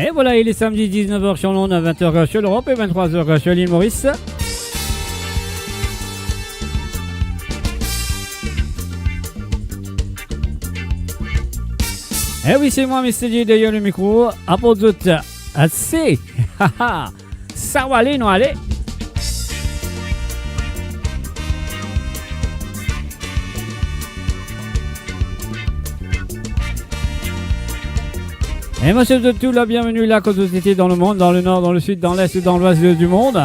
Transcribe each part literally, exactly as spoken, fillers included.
Et voilà, il est samedi, dix-neuf heures sur l'onde, vingt heures sur l'Europe et vingt-trois heures sur l'île Maurice. Eh oui, c'est moi, Mister D J, derrière le micro. Aport zot, euh, c'est, sa va ale, nou ale. E mo swet zot tou la bienvenue la kot zot ete dan lemond, dan lenor, dan lesid, dan les e dan lwes de, du mond.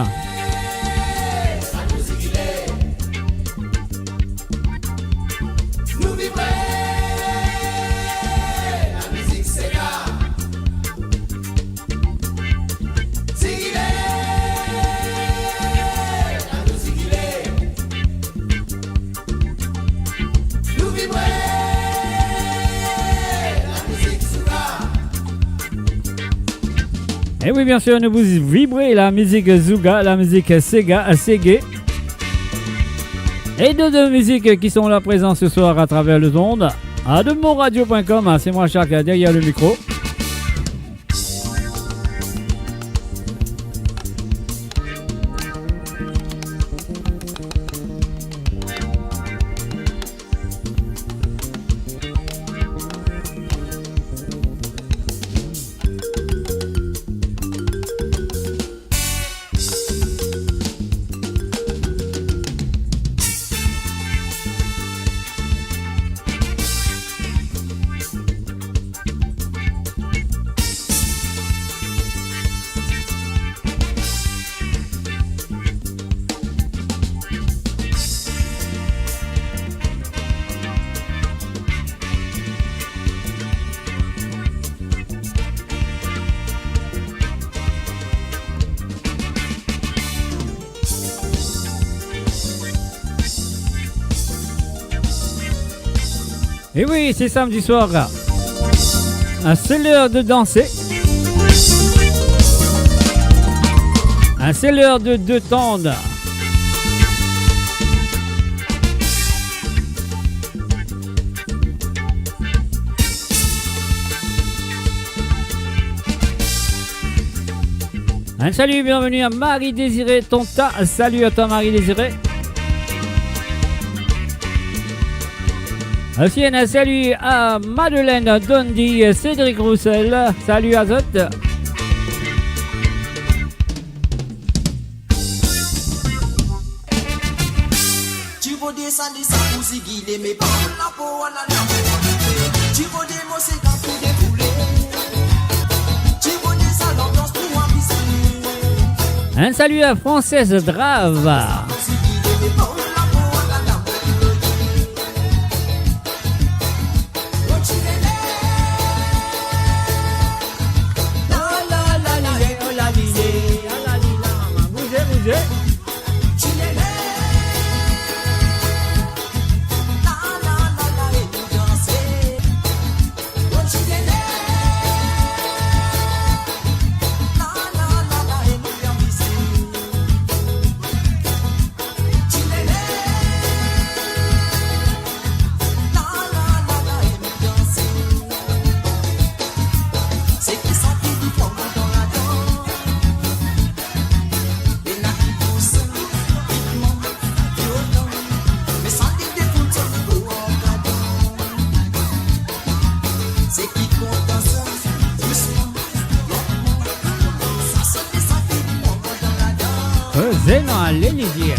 Et oui, bien sûr, nou pou vibre la mizik zougou, la mizik séga, séga. Et d'autres musiques qui sont là présentes ce soir à travers le monde. À de mon radio point com, hein, c'est moi, Chaka, derrière le micro. Et oui, c'est samedi soir. Ah, c'est l'heure de danser. Ah, c'est l'heure de détendre. Un salut, bienvenue à Marie-Désirée Tonta. Salut à toi, Marie-Désirée. Aussi, un salut à Madeleine Dondi, Cédric Roussel. Salut à zot. Un salut à Frances Drave. Bouze, bouze. Koze nou ale, Lidia.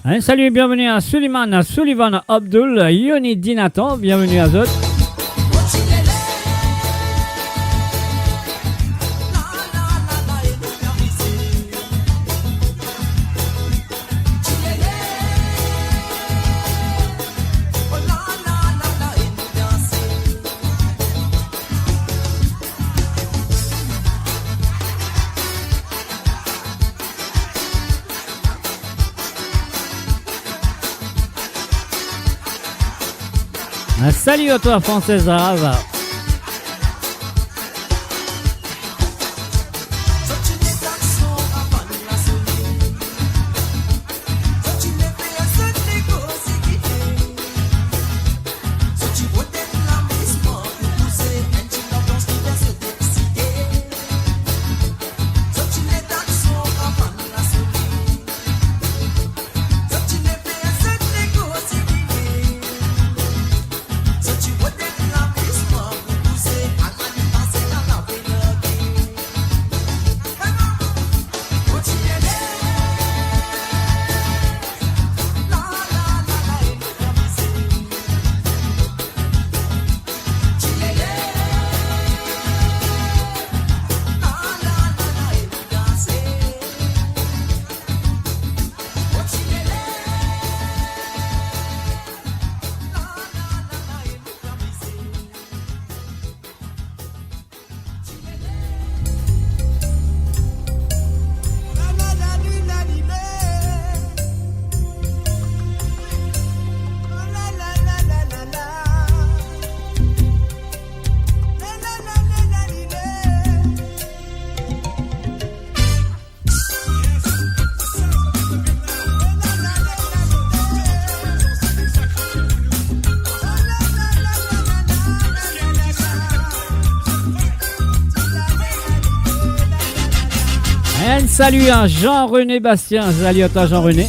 Hein, salut, bienvenue à Suliman, à Sullivan Abdul, Yoni Dinatan, bienvenue à zot. Un salut à toi, Française Arabe. Un salut à Jean-René Bastien. Salut à toi, Jean-René.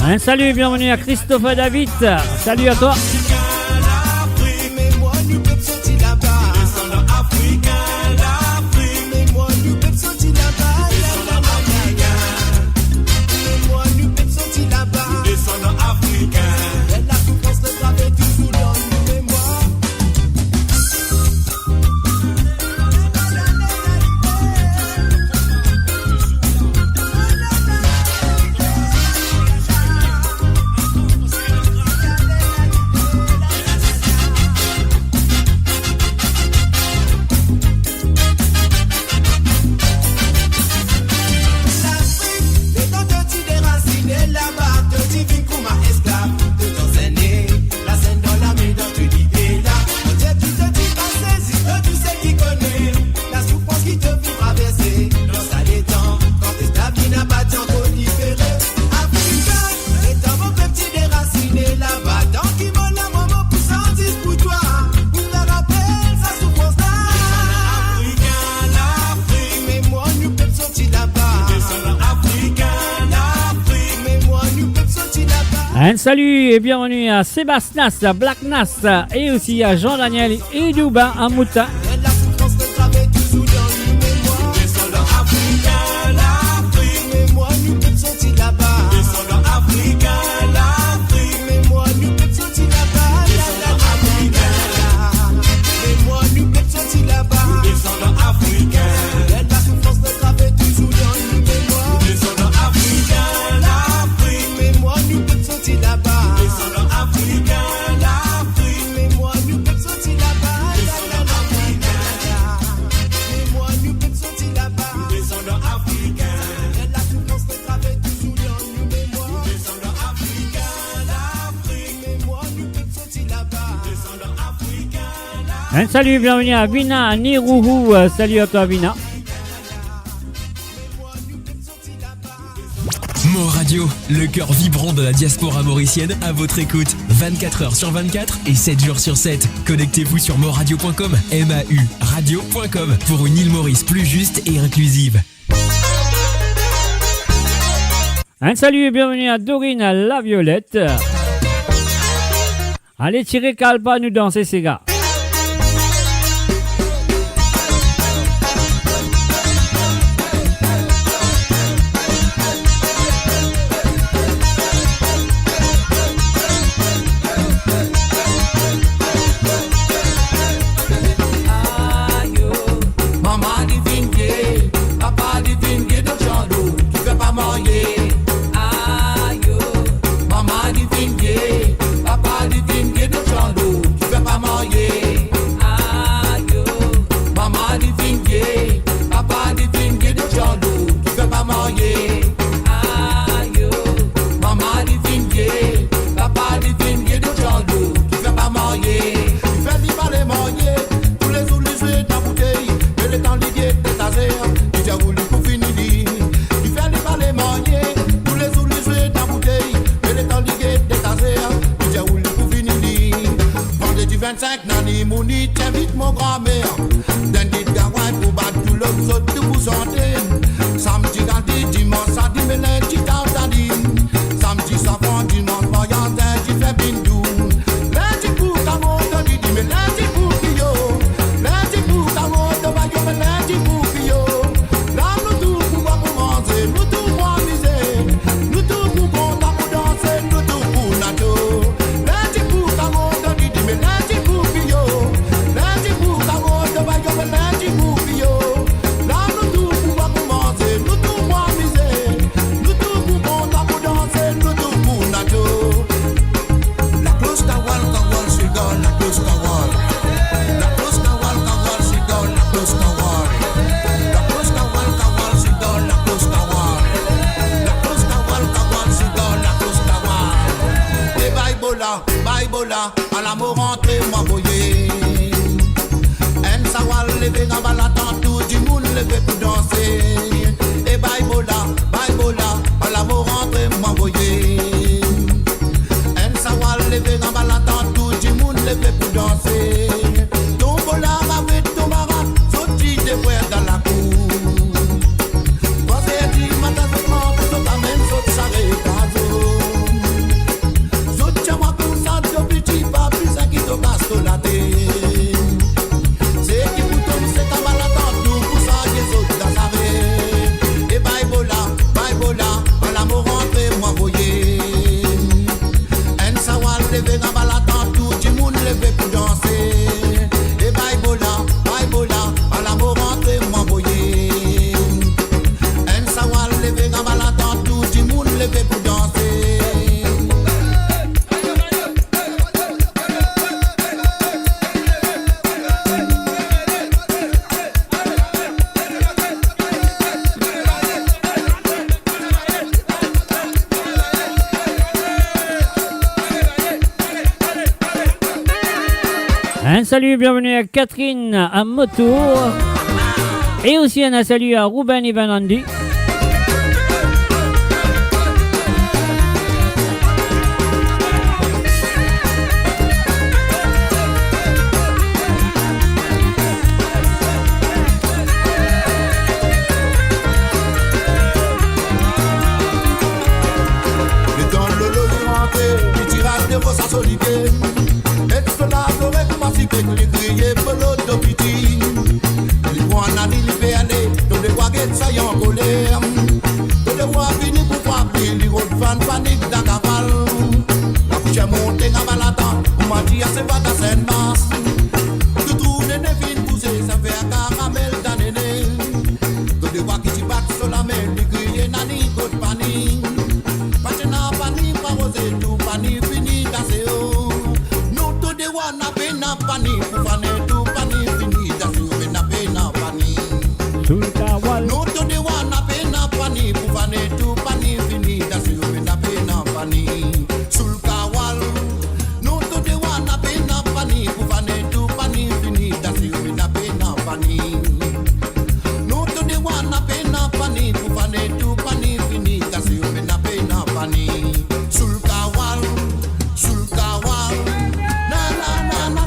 Un salut, bienvenue à Christopher David. Salut à toi. Un salut et bienvenue à Sébastien Nas, Black Nas et aussi à Jean-Daniel Idouba Amouta. Un salut, bienvenue à Vina Nirouhou. Euh, salut à toi, Vina. Mon Radio, le cœur vibrant de la diaspora mauricienne, à votre écoute, vingt-quatre heures sur vingt-quatre et sept jours sur sept. Connectez-vous sur mon radio point com, M A U radio point com, pour une île Maurice plus juste et inclusive. Un salut et bienvenue à Dorine Laviolette. Allez, tire kalpa, nou danse sega. Ayo, mama li vinn vye, papa li vinn vye, donk zan lo, kifer pa marye. Ayo, mama li vinn vye, papa li vinn vye, donk zan lo, kifer pa marye. Ayo, mama li vinn vye, papa li vinn vye, donk zan lo, kifer pa marye. Ayo, mama li vinn vye, papa li vinn vye, donk zan lo, kifer pa marye. Kifer li pa le marye, toulezour li zwe dan boutey, me letan li get detazer, li dir ou li pou fini li. Kifer li pa le marye, toulezour li zwe dan boutey, me letan li get detazer, li dir ou li pou fini li. Vandredi vinn-sink, nani mouni ti invit mo granmer, dan git gaway pou bat doulot, zot tou pou sante. Samdi gandi, dimans sadi, me lindi tartaline. Samdi safran, dimans maryaz, lindi fer bindou. Lindi pou karo, dan gidi, me lindi pou piyo. Lindi pou karo, dan bayo, me lindi pou piyo. La nou tou pou bwar, pou manze, nou tou pou amize. Nou tou pou kontan, pou danse, nou tou pou nade. Lindi pou karo, dan gidi, me lindi pou piyo. Lindi pou karo, dan bayo, me lindi pou piyo. La nou tou pou bwar, pou manze, nou tou pou amize. Nou tou pou kontan, pou danse, nou tou pou nade. Laklos kawal, kawal segal, laklos kawal. Laklos kawal, kawal segal, laklos kawal. Laklos kawal, kawal segal, laklos kawal. Laklos kawal, kawal segal, laklos kawal. E bay bola, bay bola, ala mo rantre, mo anvoye. Enn sawal leve, anba latant, tou dimoun leve pou danse. E bay bola, bay bola, ala mo rantre, mo anvoye. Enn sawal leve, anba latant, tou dimoun leve pou danse. Tonbola, ravet, tonbara, zot ti defer dan lakour. Trwa zer dimatin zot rant, zot amenn zot saret a zot. Zot ti a mwa koumsa, to piti, pa bizin ki to kas to latet. Seki pou tom sek, anba latant, tou pou sarye zot dan saret. E bay bola, bay bola, ala mo rantre, mo anvoye. Enn sawal leve, anba latant, tou dimoun leve pou danse. E bay bola, bay bola, ala mo rantre, mo anvoye. Enn sawal leve, anba latant, tou dimoun leve pou danse. Un salut, bienvenue à Catherine à Motour. Et aussi un salut à Ruben et Vanandi. Letan Lolo li rantre, Vo sa solike, et so la flore kouma sipek, li kriye bolo to piti. Li pran Nani, li pe ale, to de wa get sa li ankoler. To de wa vini pou frap li, li rod fann panik dan kaval. Lapousyer monte, kaval atann, kouma dir ase vata Sennmas. Toutrou nene finn pouse, sa fer karamel dan nene. To de wa ki ti bat so lame, li kriye Nani kot pani. Pa ti ena pani pou aroze tou, pani fini dase o. Nou tou de wa napa ena pani pou fane tou, pani fini dase o, me napa ena pani. Soul Kawal. Nou tou de wa napa ena pani pou fane tou, pani fini dase o, me napa ena pani. Soul Kawal. Nou tou de wa napa ena pani pou fane tou, pani fini dase o, me napa ena pani. Nou tou de wa napa ena pani pou fane tou, pani fini dase o, me napa ena pani. Soul Kawal, Soul Kawal. Na, na, na.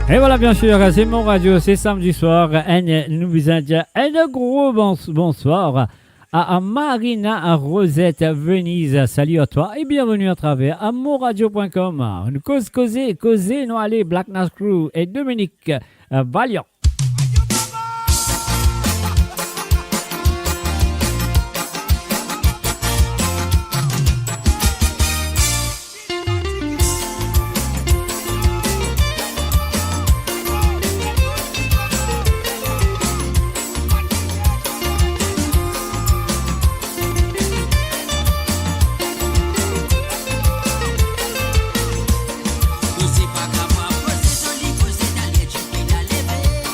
Et voilà, bien sûr, c'est Mon Radio, c'est samedi soir. Et nous vous envoyons un gros bons-, bonsoir à, à Marina, à Rosette, à Venise. Salut à toi et bienvenue à travers à monradio point com. Nou koz koze, koze, nou ale, Black Nas Crew et Dominique, euh, Valiant. Koze pa kapav, koze zoli, koze dan ler, dipin al leve.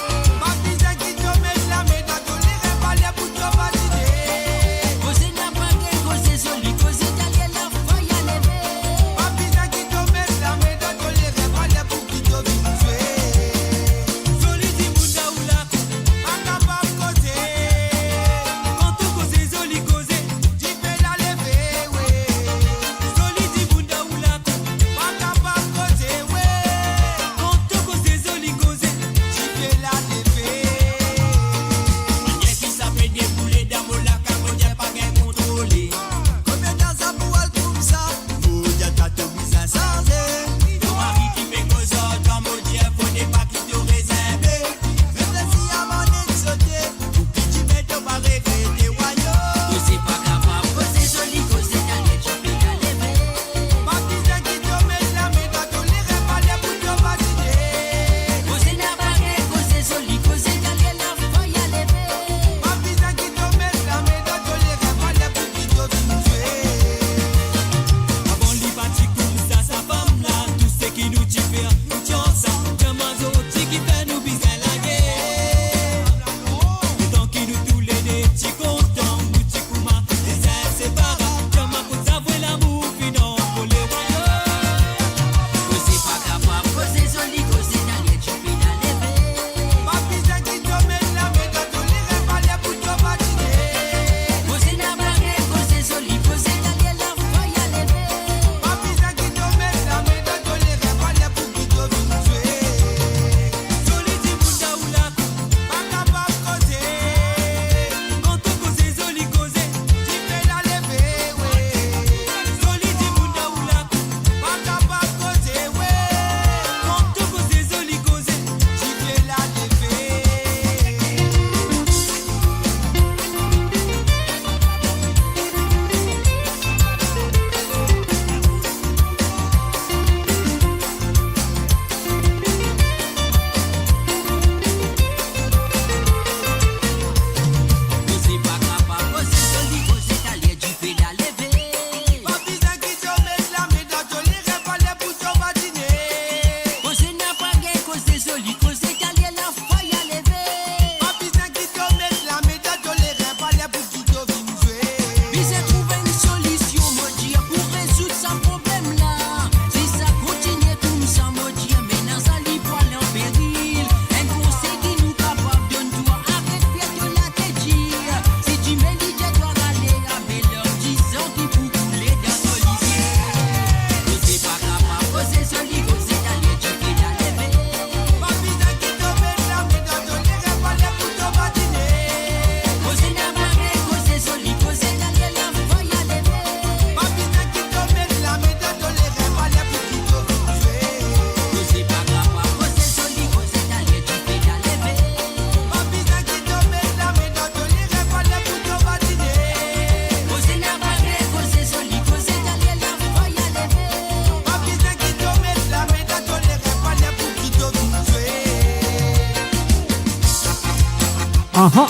Ha!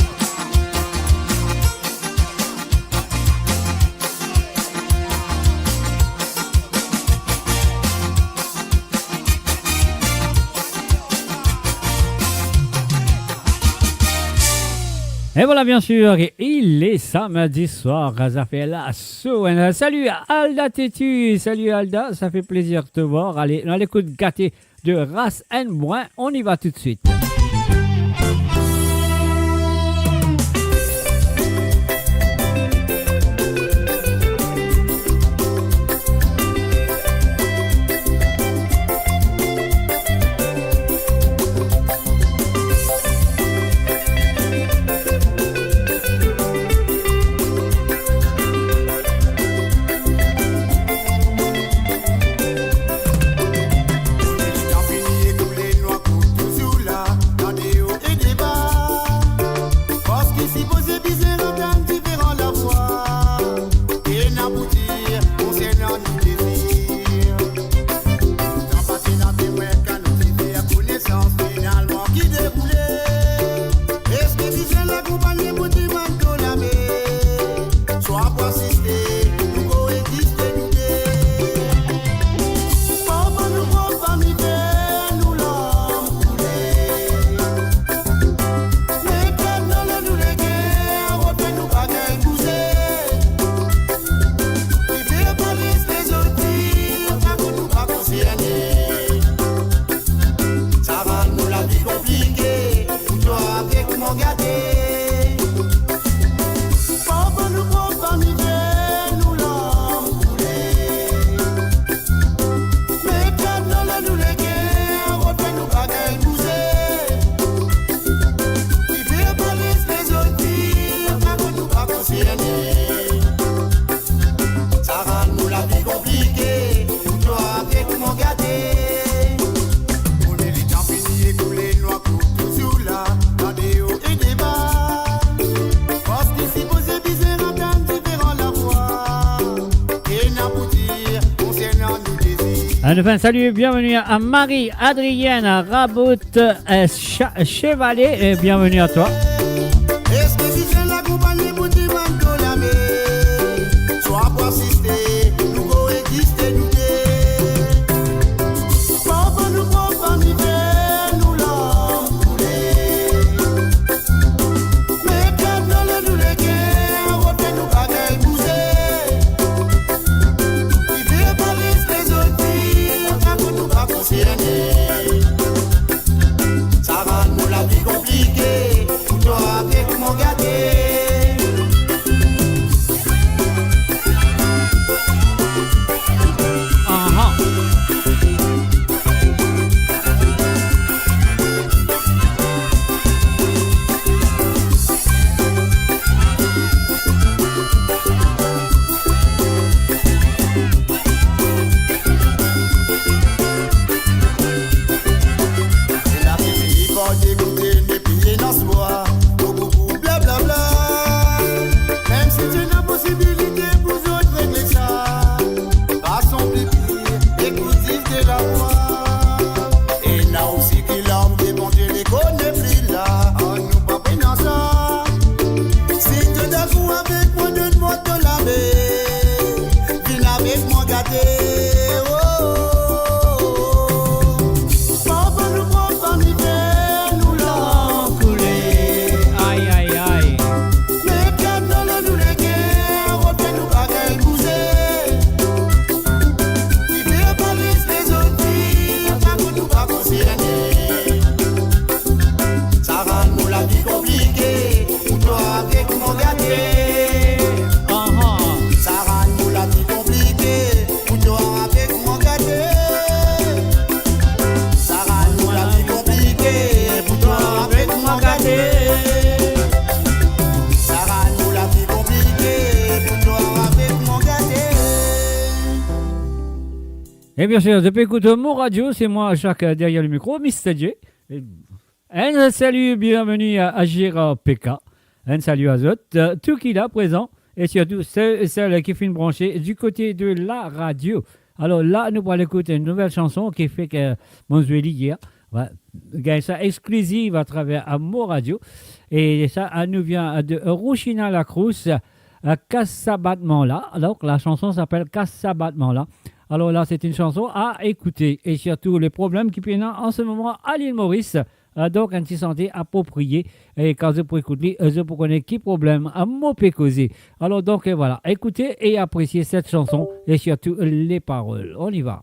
E vwala, byen sir, il est samedi soir, zafer la so. Salut Alda Teti, salut Alda, ça fait plaisir de te voir. Allez, nou al ekout Gate de Ras N Bwin, on y va tout de suite. Letan fini ekoule, nou ankor touzour la, dan deor e deba. Parski sipoze bizin antann diferan lavwa. Ena pou dir konsernan nou dezir. Tan pase ena temwin kan nou ti fer konesans, finalman ki deroule? Eski bizin akonpagne pou dimann to lame? Swa pou asiste, nou koegziste nou de. Papa nou pran fami fer nou larm koule. Met kat dan le nou leker, rod fer nou bagay bouze. Li fer pa les lezot dir, pa kot nou pa konserne. Sa rann nou lavi konplike, pou twa avek mwa gate. Papa nou pran fami fer nou larm koule. Met kat dan le nou leker, rod fer nou bagay bouze. Li fer pa les lezot dir, pa kot nou pa konserne. Sa rann nou lavi konplike, pou twa avek mwa gate. Mo letan fini ekoule, nou ankor touzour la, dan deor e deba. Parski sipoze bizin antann diferan lavwa. Ena pou dir konsernan nou dezir. Enfin, salut et bienvenue à Marie-Adrienne Rabout, euh, Cha-, Chevalier, et bienvenue à toi. Eski bizin akonpagne pou dimann to lame? Swa pou asiste, nou koegziste nou de. Papa nou pran fami fer nou larm koule. Met kat dan le nou leker, rod fer nou bagay bouze. Li fer pa les lezot dir, pa kot nou pa konserne. Sa rann nou lavi konplike, pou twa avek mwa gate. Aha. Ena ki fini par degoute, nepli ena swa, pou boukou blablabla. Mem si ti ena posibilite pou zot regle sa, pa sanble pli, ekout zis de lavwa. Ena osi ki larm devan zie, lekol nepli la, annou pa pena sa. Si to dakor avek mwa, donn mwa to lame. Vinn avek mwa gate, oh, oh, oh, oh. Papa nou pran fami fer nou larm koule. Ay, ay, ay. Met kat dan le nou leker, rod fer nou bagay bouze. Li fer pa les lezot dir, pa kot nou pa konserne. Sa rann nou lavi konplike, pou twa avek mwa gate. Aha. Sa rann nou lavi konplike, pou twa avek mwa gate. Sa rann nou lavi konplike, pou twa avek mwa gate. Sa rann nou lavi konplike, pou twa avek mwa gate. Et bien sûr, depuis écoute mon radio, c'est moi, Jacques, euh, derrière le micro, Mister J. Et un salut, bienvenue à, à Gérard P K. Un salut à zot, euh, tou ki la prezan, et surtout ceux et celles qui finn branche du côté de la radio. Alors là, nou pou al ekout une nouvelle chanson ki fek, euh, mo zwe li yer. Voilà. Gagn sa exclusif à travers, euh, Mo Radio. E sa, euh, nou vien, euh, de, euh, Rouchina Lacrouse, euh, Kas sa batman la. Donc, la chanson s'appelle Kas sa batman la. Alors là, c'est une chanson à écouter. Et surtout, les problèmes ki pena en ce moment à l'île Maurice. Euh, donc, enn ti sante apropriye. E kan zot pou ekout li, euh, zot pou kone ki problem, euh, mo pe koze. Alors donc, euh, voilà, écoutez et appréciez cette chanson et surtout les paroles. On y va.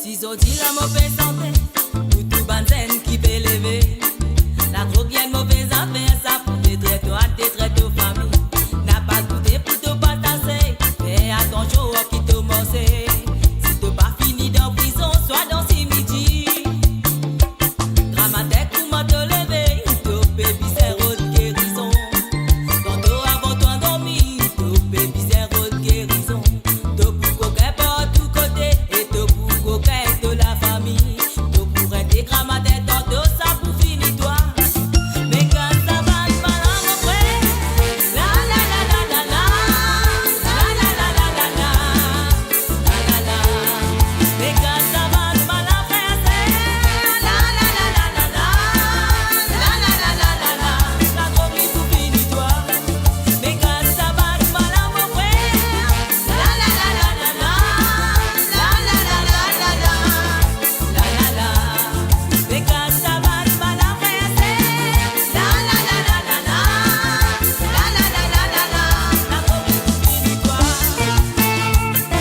Si zordi la mo pe sante pou tou bann zenn ki pe leve, ladrog enn move zafer, sa pou detrir twa, detrir to fami. Napa kote pou to pase, fer atansion ar ki to marse. Si to pa fini dan prizon, swa dan simitir. Gramatin, kouma to leve, to pe bizin rod gerizon. Tanto avan to andormi, to pe bizin rod gerizon. To pou kokin partou kote e to pou kokin to lafami. To pou rete Gramatin, tanto sa pou fini twa. Me kas sa bann malad, mo frer. La, la, la, la, la, la. La, la, la, la, la, la. La, la, la. Me kas sa bann malad, frer, ser. La, la, la, la, la, la. La, la, la, la, la, la. Ladrog li pou fini twa. Me kas sa bann malad, mo frer. La, la, la, la, la, la. La, la, la, la, la, la. La, la, la. Me kas sa bann malad, frer, ser. La, la, la, la, la, la. La, la, la, la, la, la. Ladrog li pou fini twa.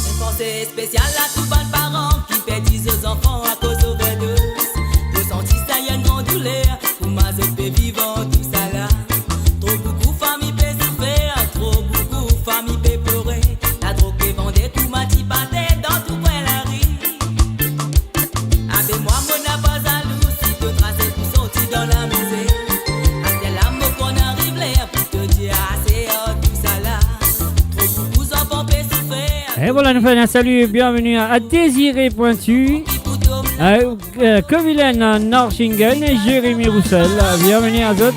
Enn panse spesial a tou bann paran ki perdi zot zanfan akoz overdoz. Mo santi sa enn gran douler, kouma zot pe viv ar tousala. Tro boukou fami pe soufer, tro boukou fami pe plore. Ladrog pe vande kouma ti pate dan tou kwin lari. Abe mwa, mo napa zalou, si to trase pou sorti dan lamizer. Aster la, mo konn ariv ler pou to dir ase ar tousala. Tro boukou zanfan pe soufer. Et voilà, nous faisons un salut, bienvenue à, à Désiré Pointu, à, euh, Covilhena, Nortingen, et Jérémy Roussel. Bienvenue à zot.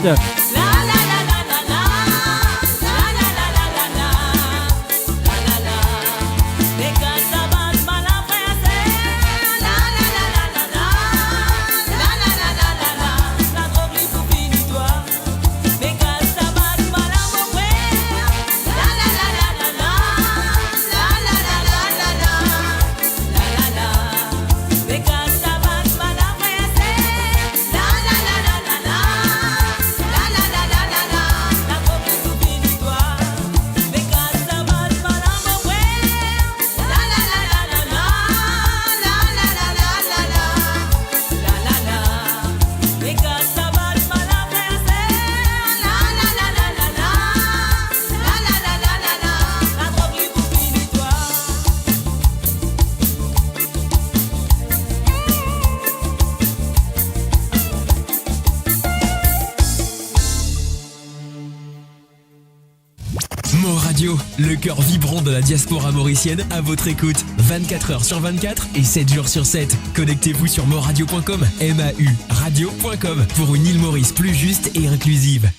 Mo Radio, le cœur vibrant de la diaspora mauricienne, à votre écoute, vingt-quatre heures sur vingt-quatre et sept jours sur sept. Connectez-vous sur mo radio point com, M A U radio point com, pour une île Maurice plus juste et inclusive.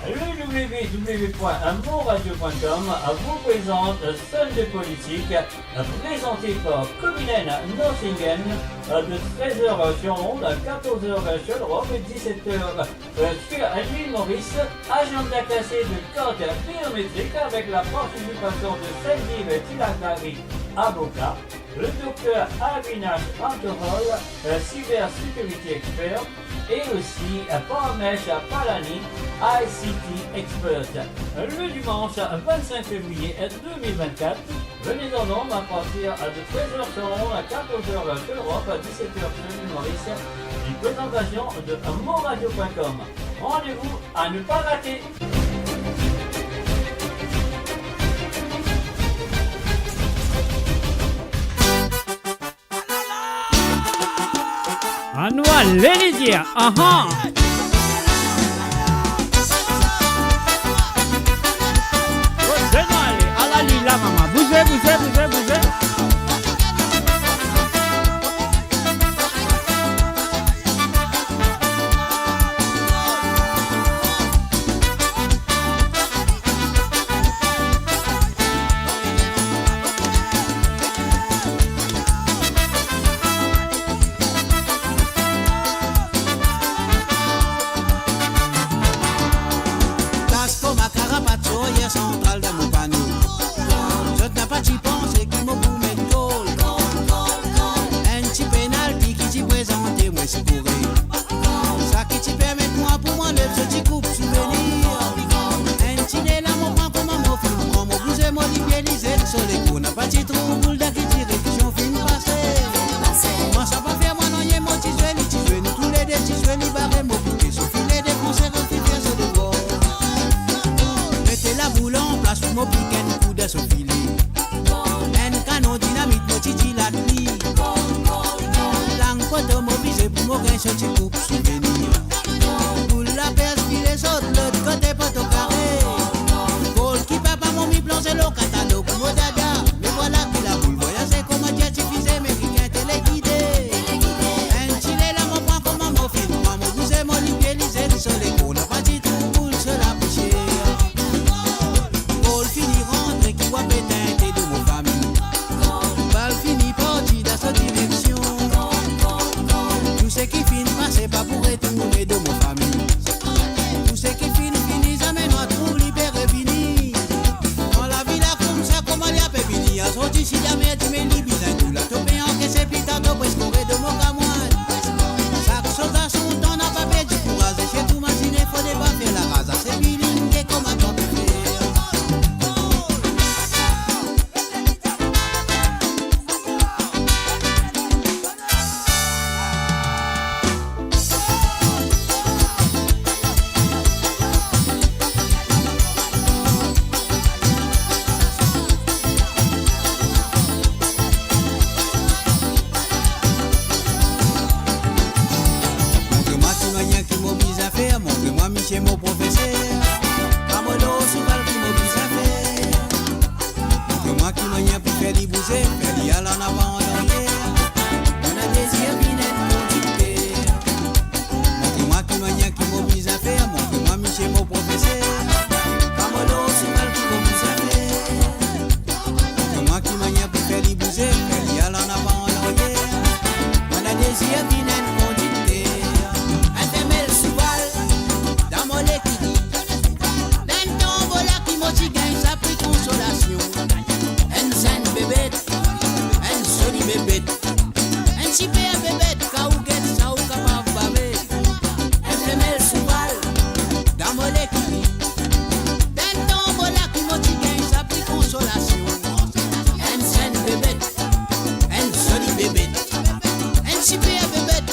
Le W W W point mo radio point com vous présente Sunday Politique, présenté par Covilhena, Nortingen, de treize heures sur l'onde, quatorze heures sur l'Europe et dix-sept heures sur l'île Maurice. Agenda classé de carte biométrique avec la participation de Saint-Yves Tilakari, avocat. Le docteur Avinash Aggarwal, euh, cybersécurité expert, et aussi, euh, Parmesh Palani, I C T expert. Le dimanche vingt-cinq février deux mille vingt-quatre, venez en nombre à partir de treize heures selon la, quatorze heures sur l'Europe, dix-sept heures sur l'île Maurice, une présentation de Mo Radio point com. Rendez-vous à ne pas rater. Anou ale, li dir, ahan. Bouze nou ale, ala li la, mama. Bouze, bouze, bouze, bouze. Plas kouma Karapatsho, yer santral dan mo panie. Zot napa ti panse ki mo pou met gol. Enn ti penalti ki ti prezante, mo skoure. Sa ki ti permet mwa pou mwa lev so ti koup souvenir. Enn ti lela mo pran kouma mo finn pran, mo bouze mo lipie, li zet so lekor, napa ti trouboul dan ki direksion finn pase. Mwa sa pa fer mwa nanye, mo ti zwe, li ti zwe, nou toulede ti zwe, li bare mo pike so file, defanser finn fer so devwar. Mete laboul anplas pou mo pik enn kou dan so file. Enn kanon dinamit mo ti dilat li. Lang poto mo vize pou mo gagn so ti koup souvenir. Boul la perspire sot lot kote poto kare. Golkiper pa mo mi plonze lor katalog mo dada. Me vwala ki laboul vwayaze kouma dir ti fize merikin telegide. Enn ti lela mo pran kouma mo finn pran, mo bouze mo lipie, li zet so lekor, napa ti trouboul so lapousier. Gol fini rantre, ki wa pe tente dan mo fami. Bal fini parti dan so direksion. Tou seki finn pase pa pou retourne dan mo fami. Tou seki finn fini, zame nou a trouv li pe revini. Kan lavi la koumsa, kouma li a pe vini, a sorti si lamer, dime li bizin tou la. To pe ankese pli tar, to pe skoure dan mo kamwad. Sak soz a son tan, napa perdi kouraz. Ese tou mazine, fode pa fer laraz. Ase biling ke kouma to pe fer. Montre mwa ki manier ki mo bizin fer, montre mwa misie mo profeser. Pa mo lor sival ki mo bizin fer. Montre mwa ki manier pou fer li bouze, fer li al an avan, an arier. Mo ena dezir vinn enn kondikter. Montre mwa ki manier ki mo bizin fer, montre mwa misie mo profeser. Pa mo lor sival ki mo bizin fer. Montre mwa ki manier pou fer li bouze, fer li al an avan, an arier. Mo ena dezir vinn enn kondikter. Enn femel sival dan mo lekiri. Enn tonbola ki mo ti gagn, sa pri konsolasion. Enn zenn bebet, enn zoli bebet. Enn siper bebet, kan ou get sa ou kapav bave. Enn femel sival dan mo lekiri. Enn tonbola ki mo ti gagn, sa pri konsolasion. Enn zenn bebet, enn zoli bebet. Enn siper bebet,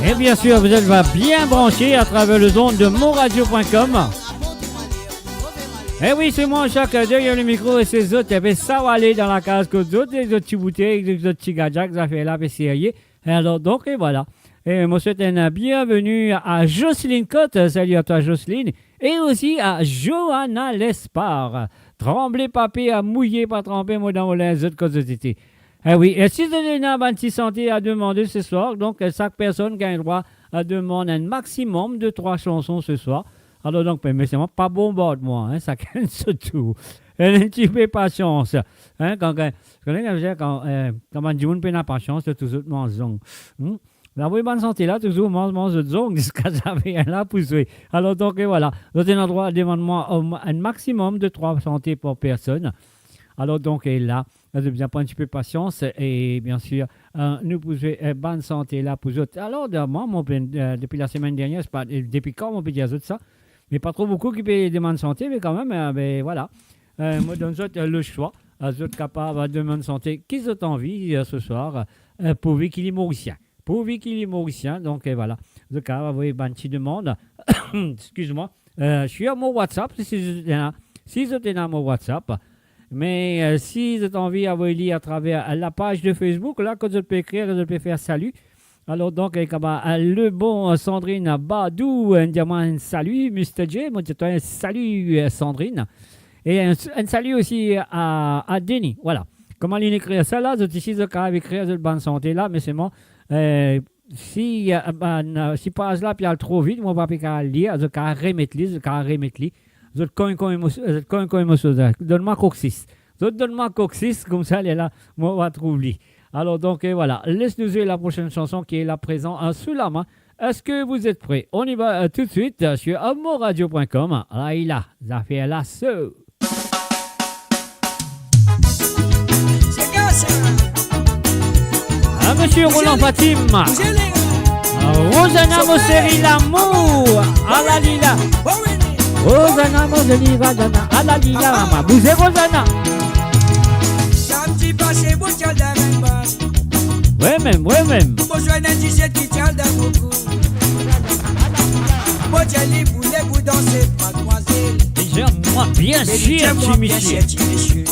Et bien sûr, vous êtes bien branchés à travers les ondes de monradio point com. Eh oui, c'est moi, Jacques, derrière le micro, et c'est zot, eh ben, sa va aller dans la case kot zot, les autres petits bouteilles, les autres petits gadjaks, ça fait là, c'est sérieux. Alors, donc, et voilà. Et moi, je souhaite une bienvenue à Jocelyne Cotte. Salut à toi, Jocelyne. Et aussi à Johanna Lespard. Tranble pa per, mouye pa tranpe, mo dan mo linz, zot kot zot ete. Eh oui, e si zot ena bann ti sante a demande ce soir, donk, eh, chaque personne gagne droit à demande un maximum de trois chansons ce soir. Alors donc, ben, mais c'est moi, pa bonbard mwa, hein, sakenn so tour. Enn tipe pasians, hein, kan, kan, kan, kan, eh, kan bann dimoun pena pasians, se touzour manz zong. Hmm? Avoy bann sante la, touzour manz, manz zot zong, ziska zafer la pou zwe. Alors donc, eh, voilà. Zot ena drwa demann mwa, euh, un maximum de trois sante par personne. Alors donc, eh, la, zot bizin pran enn tipe pasians e, bien sûr, euh, nou pou zwe, euh, bann sante la pou zot. Alors, de-, mwa, mo pe, euh, depi la semaine dernière, se pa, euh, depi kan mo pe dir zot sa, me pa tro boukou ki pe demann sante, me kanmem, euh, ben, voilà. Euh, mo donn zot, euh, le choix. Euh, zot kapav, euh, demann sante ki zot anvi, euh, ce soir, euh, pourvu ki li morisien. Pourvu ki li morisien, donk, euh, voilà. Zot kapav avoy bann ti demann, excuse-moi, euh, sur mon WhatsApp, si zot ena, si zot ena mon WhatsApp. Me, euh, si zot anvi avoy li atraver, euh, la page de Facebook, la, kot zot pe ekrir, zot pe fer salut. Alors, donk, eh, kouma, euh, le bon, euh, Sandrine Badou, euh, li dir mwa enn salut, Mister J, mo dir twa enn salut, euh, Sandrine. E enn, enn salut osi a, a Denis, voilà. Kouma li ekrir sa la, zot isi, zot kapav ekrir zot bann sante la, me selman, euh, si, euh, bann, euh, si paz la pe al tro vit, mo pa pe kapav lir, zot kapav remet li, zot kapav remet li. Zot kogn, kogn mo, zot kogn, kogn mo soz la. Donn mwa kok sis. Zot donn mwa kok sis, koumsa, lerla, mo va trouv li. Alors, donc, euh, voilà. Laisse-nous jouer la prochaine chanson qui est là présent, hein, sous la main. Est-ce que vous êtes prêts ? On y va, euh, tout de suite, euh, sur amourradio point com. Là, il a, zafer la, so. Ah, monsieur Roland Fatim. Rosana, mo seri lamour. Alalila. Rosana, mo zoli Rosana. Alalila, mama. Bouze, Rosana. Samdi pase, mo ti al dan enn bar. Wi mem, wi mem. Mo zwenn enn dizet ki ti al dan mo kour. Mo dir li pou le pou danse, madmwazel. Bien sûr, ti misie.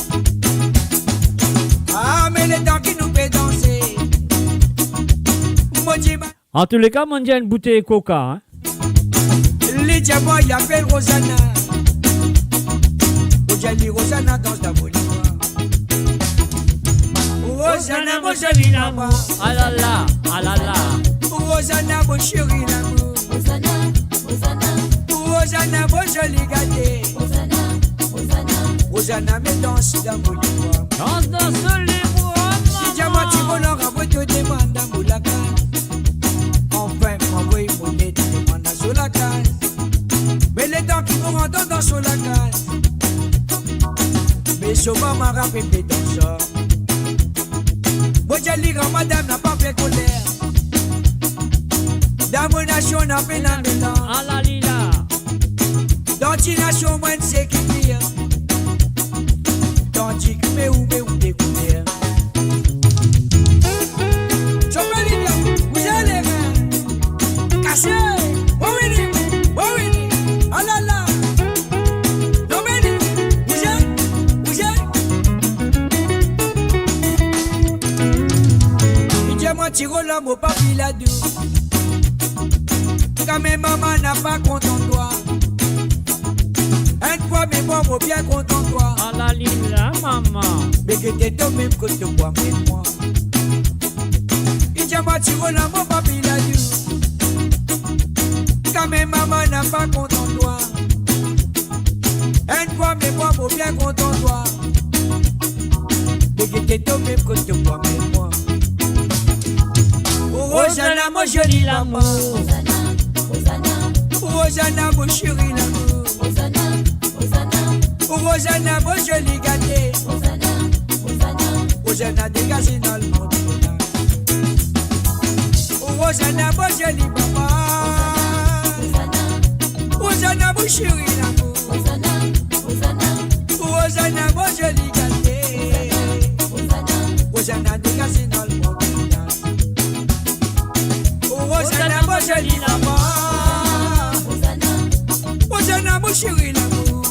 Ah, me letan ki nou pe danse, mo dir, an tou le ka, mo dir enn boutey koka, hein. Li dir mwa, li apel Rosana. Mo dir li, Rosana, dans dan mo lipwa. Rosana, mo zoli lamour. Alala, alala. Rosana, mo seri lamour. Rosana, Rosana. Rosana, mo zoli gate. Rosana, Rosana. Rosana, me dans dan mo lipwa. Dans dan so lipwa, mama. Li dir mwa, ti Roland, ranvoy to demann dan mo lakaz. Anfin, mo anvoy mo let demann dan so lakaz. Me letan ki mo rant dan so lakaz, me so mama rape pe dans sa. Mo dir li, gran madam, napa fer koler. Dan mo nasion, napa ena melanz. Alalila. Dan ti nasion, mo enn sekirite. Tandis que me ou, me ou dekouvert. Chofel, li dir, bouze lame. Kase. Bon vini, bon vini. Alala. Dominique, bouze, bouze. Li dir mwa, ti Roland, mo pa fil adou. Kan mem mama napa kontan twa. Enn fwa me mwa, mo bien kontan twa. Alalila, mama. Me gete to mem kot to bwa mem mwa. Li dir mwa, ti Roland, mo pa fil adou. Kan mem mama napa kontan twa. Enn fwa me mwa, mo bien kontan twa. Me gete to mem kot to bwa mem mwa. Rosana, mo zoli lamour. Rosana, Rosana. Rosana, mo seri lamour. Rosana, Rosana. Rosana, mo zoli gate. Rosana, Rosana. Rosana, degaze nou al mond. Rosana, mo zoli mama. Rosana, Rosana, mo seri lamour. Rosana, Rosana. Rosana, mo zoli gate. Rosana, Rosana. Rosana, degaze nou al mond. Rosana, mo Zoli mama. Rozana, mon seri lamour.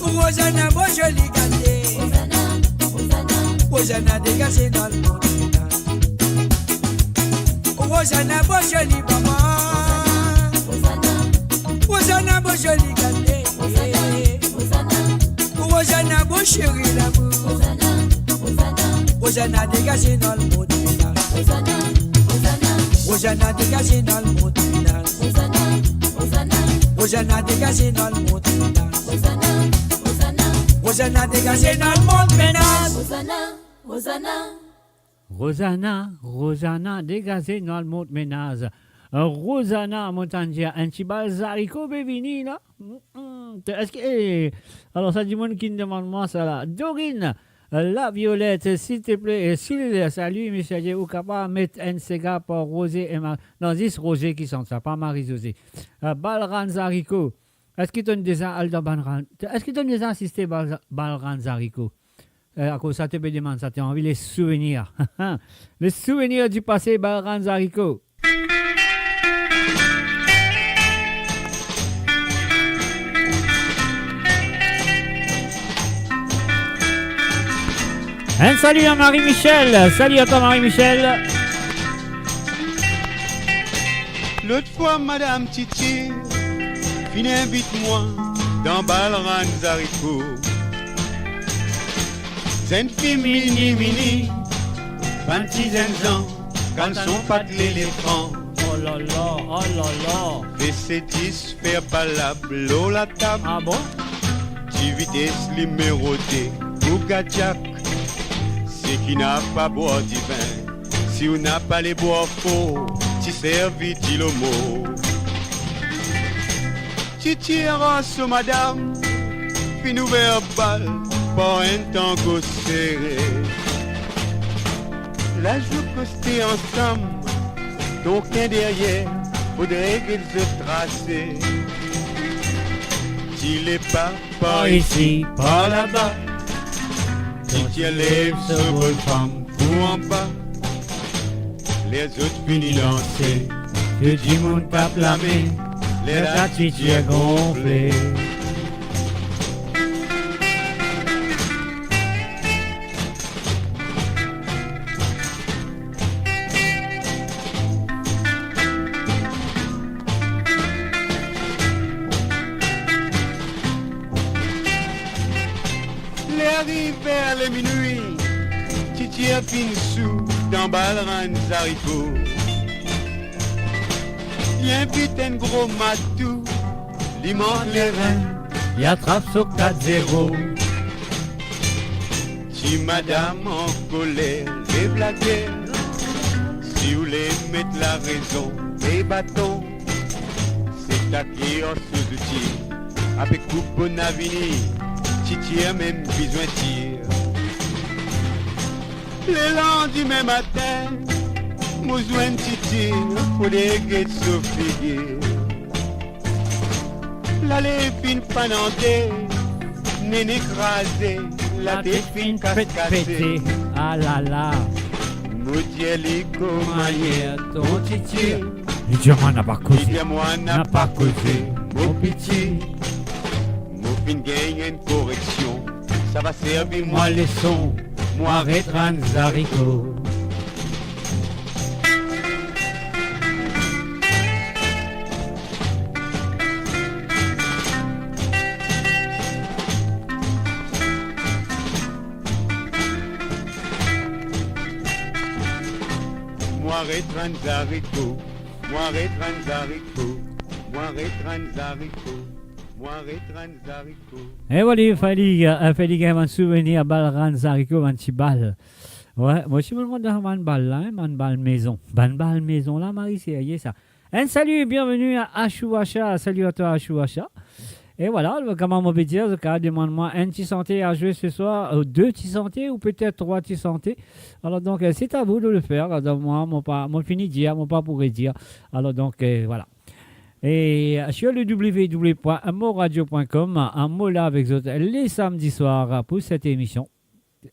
Rozana, mon zoli gate. Rozana, degaze dan lemond. Rozana, mon zoli mama. Rozana, mon zoli gate. Rozana, mon seri lamour. Rozana, degaze dan lemond. Rozana, degaze dan lemond. Rozana, degaze dan lemond. Rozana, degaze dan lemond menaz. Rozana, Rozana, degaze dan lemond menaz. Euh, Rozana, mo tann dir, enn ti bal zariko pe vini la. Mm, mm. Eski, eh, alor sa dimoun ki demann mwa sa la. Dorine, euh, La Violette, silteple, euh, sil, salut, misie, ou kapav met enn sega par Roger e Ma-, non, zis Roger ki sant sa, pa Marie-José. Euh, bal rann zariko. Eski to'nn deza al dan bal rann, eski to'nn deza asiste bal, bal rann zariko? Eh, akoz sa to pe demann sa, to anvi les souvenir. Les souvenirs du passé, bal rann zariko. Enn sali a Marie-Michel. Sali a twa, Marie-Michel. Lot fwa, Madam Titi finn invit mwa dan bal rann zariko. Zennfi mini mini, bann ti zennzan, kann son pat lelefan. Oh la la, oh la la. Vese dis fer palab lor latab. Ah bon? Ti vites nimero de, bougadiak. Seki napa bwar divin, si ou napa lebwar for, ti servi dilo mor. Titi ar so madam finn ouver bal par enn tango sere. Lazour koste ansam, donk deryer, fodre get zot trase. Ti lepa par isi, par laba. Titi lev so bonn fam pou anba. Ler zot fini danse, tou dimoun tap lame, ler la Titi gonfle. Ler ariv ver leminwi, Titi finn sou dan bal rann zariko. Li invit enn gro matou, li mank lerin, li atrap so kat zero. Ti madam ankoler, lev lager. Si oule met larezon, met baton. Se take ar so zouti, avek koup bona vini, Titi mem bizin tir. Lelandime matin, mo zwenn Titi, fode get so figir. Lale finn pann ante, nene kraze, latet finn kas-, kas-, kase. Pete. Ah la la. Mo dir li kouma yer, tonton Titi. Li dir mwa napa koze. Li dir mwa napa koze. Mo piti, mo finn gagn enn koreksion. Sa va servi mwa leson. Mo aret rann zariko. Mo aret rann zariko, mo aret rann zariko, mo aret rann zariko, mo aret rann zariko. E vwala, fali, eh, fali gagn bann souvenir, bal rann zariko, bann ti bal. Wi, mo ti mo demann bann bal la, hein, bann bal mezon. Bann bal mezon la, mari, serye sa. Enn sali, bienvenue à Ashou Asha. Salut à toi, Ashou Asha. E vwala, kouma mo pe dir, zot kapav demann mwa enn ti sante a zwe se swar, ou de ti sante, ou petet trwa ti sante. Alor donk, eh, c'est à vous de le faire. Alor donk, mwa, mo pa, mo fini dir, mo pa pou redir. Alor donk, eh, vwala. E, eh, sur le w w w point mo radio point com, mo la avek zot le samedi soir pour cette émission.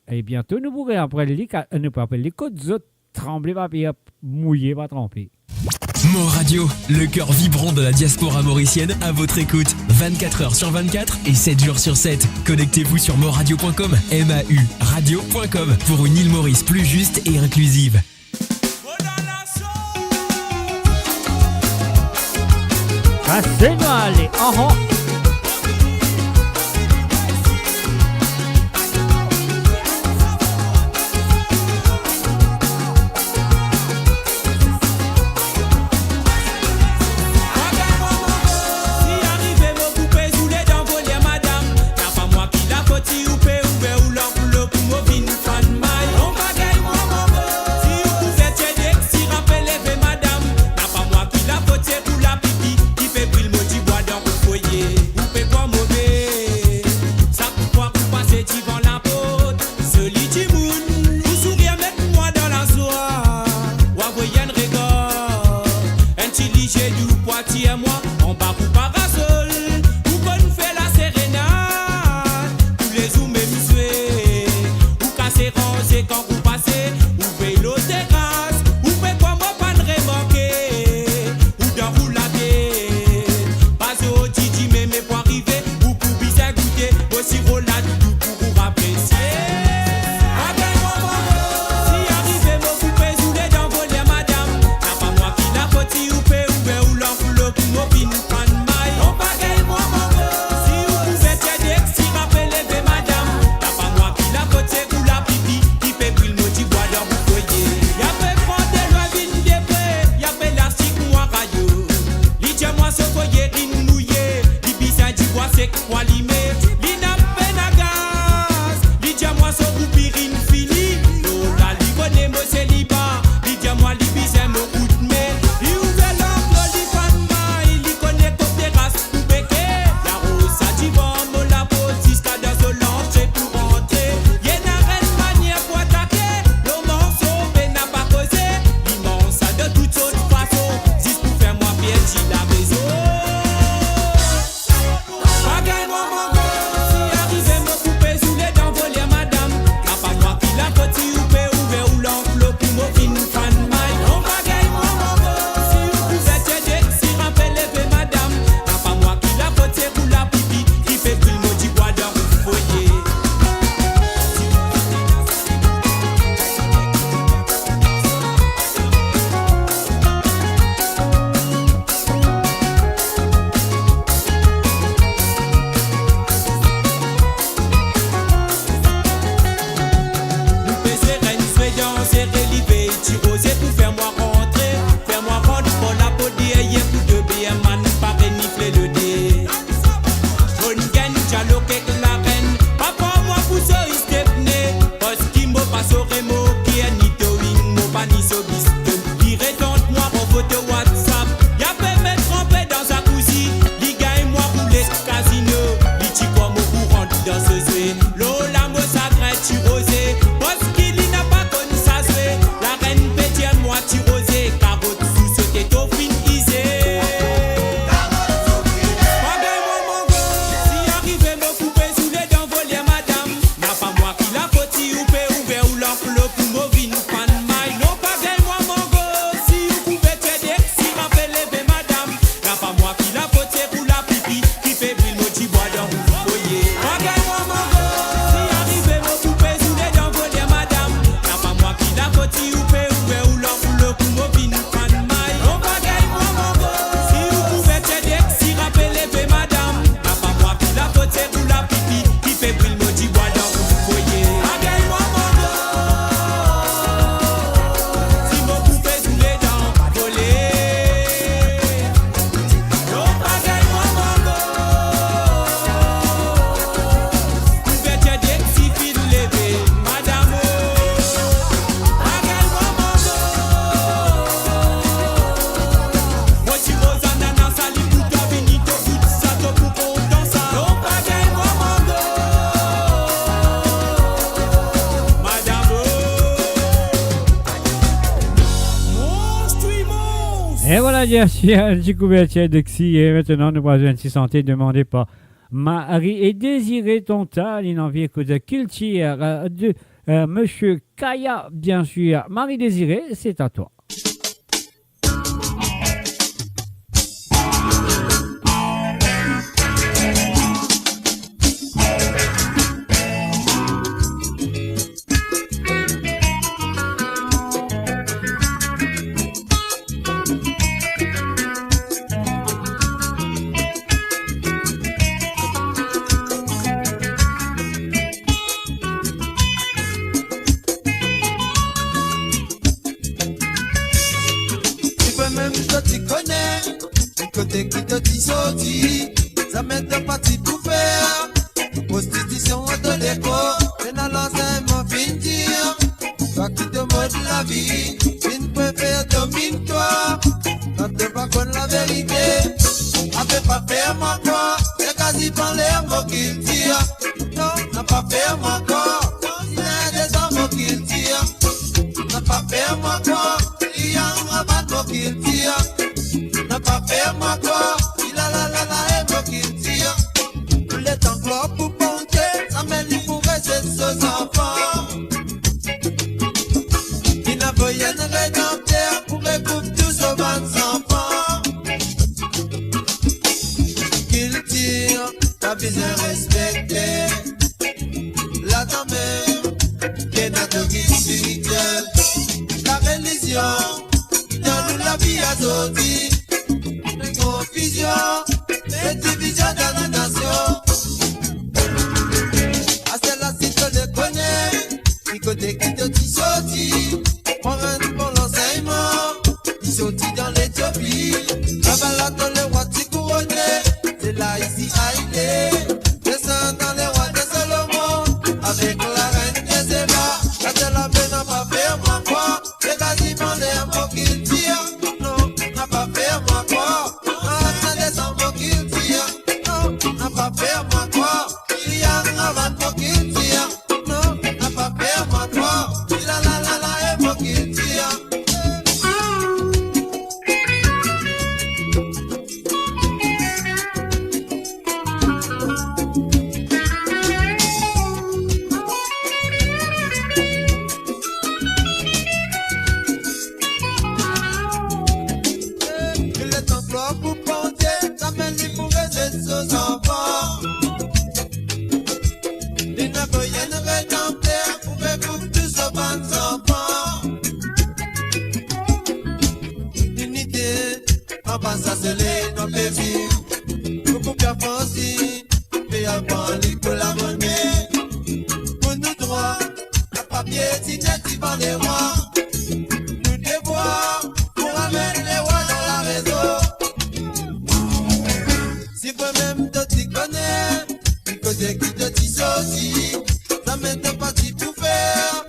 E biento nou pou reapel li, ka-, nou pou apel li kot zot tranble pa per, mouye pa tranpe. Mor Radio, le cœur vibrant de la diaspora mauricienne, à votre écoute, vingt-quatre heures sur vingt-quatre et sept jours sur sept. Connectez-vous sur mor radio point com, M A U radio point com, pour une île Maurice plus juste et inclusive. Sa se nou ale, aha. Si arive mo koupe zoule dan voler madam, napa mwa ki lafot si ou pe ouver ou lanflop pou mo vinn fann may. Bon bagay mwa mango, si ou kouver tie dek, si rapel leve madam, napa mwa ki lafot, se pou lapipi ki pe bril mo dibwa dan ou foye. Ou pe krwar move, sa pou krwar ou pase divan laport. Zoli dimoun, ou sourir met mwa dan lazwa. Ou avoy enn regar, enn ti lizie dou pou atir mwa anba ou parasol. Ou konn fer laserenad, toulezour mem swe. Ou kase ranze kan ou pase, ou vey lor teras. Ou pe krwar mo pa'nn remarke, ou dan ou latet. Pa zordi dime me pou arive, ou pou bizin goute mo siro ladoudou pou ou apresie. Bagay mwa mango, si arive mo koupe zoule dan voler madam, napa mwa ki lafot si ou pe ouver ou lanflop pou mo vinn fann may. Bon bagay mwa mango, si ou kouver tie dek, si rapel leve madam, napa mwa ki lafot, se pou lapipi ki pe bril mo dibwa dan ou foye. Ya pe pran delwin vinn depre, ya pe lastik mwa rayo. Li dir mwa so foyer inn mouye, li bizin dibwa sek pou alime. Li napa pena gaz, li dir mwa so koupir inn fini. Lor la li kone mo seliba, li dir mwa li bizin mo koudme. Li ouver lanflop li fann may, li kone kot teras pou beke. Li aroz sa divan mo laport ziska dan so lantre pou rantre. Li ena enn manier pou atake, lor manso pena pa koze. Li manz sa dan tou sort fason, zis pou fer mwa perdi larezon. Bagay mwa mango, si arive mo koupe zoule dan voler madam, napa mwa ki lafot si ou pe ouver ou lanflop pou mo vinn fann may. Bon bagay mwa mango, si ou kouver tie dek, si rapel leve madam, napa mwa ki lafot, se pou lapipi ki pe bril mo dibwa dan ou foye. Nou pe seren swe dan sere live, ti roze pou fer mwa rantre, fer mwa rant par lapo deryer pou de beerman pa renifle lode. Monn gagn dialog ek larenn, pa par mwa pou so istepne, parski mo pa so remorker ni towing, mo pa ni so biston. Li retant mwa an foto WhatsApp, li ape met tranpe dan zakouzi, li gagn mwa boule kazino, li ti krwar mo pou rant dan so zwe. Lor la mo sagrin ti roze, parski li napa konn sa zwe. Larenn pe dir mwa ti roze, karot sou so tete finn ize. Bagay mwa mango, si arive mo koupe zoule dan voler madam, napa mwa ki lafot si ou pe ouver ou lanflop pou mo vinn fann may. Non, bagay mwa mango, si ou kouver tie dek, si rapel leve madam, napa mwa ki lafot, se pou lapipi ki pe bril mo dibwa dan ou foye. Bagay mwa mango, si arive mo koupe zoule dan voler madam, napa mwa ki lafot si ou pe ouver ou lanflop pou mo vinn fann may. Non, bagay mwa mango, si ou kouver tie dek, si rapel leve madam, napa mwa ki lafot, se pou lapipi ki pe bril mo dibwa dan ou foye. Bagay mwa mango, si mo koupe zoule dan voler. Non, bagay mwa mango, kouver tie dek, si finn leve madam o. Bagay mwa mango, mo ti roz anana, sa li pou twa, vini to gout sa, to pou kontan sa. Non, bagay mwa mango, madam o. Monstrimons. Et voilà, bien sûr, un petit couverture d'Exy. Et maintenant, nous allons une petite santé demandée par Marie et Désiré Tontal. Il en vient écouter culture, euh, de, euh, Monsieur Kaya, bien sûr. Marie Désiré, c'est à toi. Mem to ti kone, kote ki to ti sorti, zame to pa ti pou fer prostitisyon dan lekol, pena lansegnman finn dir. Twa ki to mod lavi, finn prefer domin twa, kan to pa konn laverite. Ape pa fer mwa krwar, se kaziman ler mo kiltir. Non, na pa fer mwa krwar, konsider de sa mo kiltir. Na pa fer mwa krwar, li ann rabat mo kiltir. Na pa fer mwa krwar, li la la la la e mo kiltir. Tou letan krwar pou Bondie, zame li pou res so zanfan. Li inn avoy enn redanter pou rekoup tou so bann zanfan. Kiltir, ta bizin respekte. Ladan mem, pena dogma spiritiel. Larelizion, dan nou lavi azordi, me konfizion, me divizion dan nou nasion. Aster la si to le kone, ki kote ki to ti sorti, pran enn bon lansegnman, ki sorti dan Letiopi. Laba la to lerwa ti kourone, se la isi Aile, desandan lerwa de Salomon, avek larenn de Seba. Aster la pena pa fer mwa krwar, se kaziman ler mo kiltir. Non, na pa fer mwa krwar, na desann mo kiltir. Non, na pa fer mwa krwar, li ann rabat mo kiltir. Non, na pa fer mwa krwar, li la la la la e mo kiltir. Letan krwar pou Bondie, zame li pou res so zanfan. Li inn avoy enn redanter pou rekoup tou so bann zanfan. Linite, anba sa soley nou pe viv. Pou koup lafansi, pe avan li pou lamone. Pou nou drwa, na papie ti net divan lerwa. Nou devwar, pou ramenn lerwa dan larezon. Si vremem to ti kone, ki kote ki to ti sorti, zame to pa ti pou fer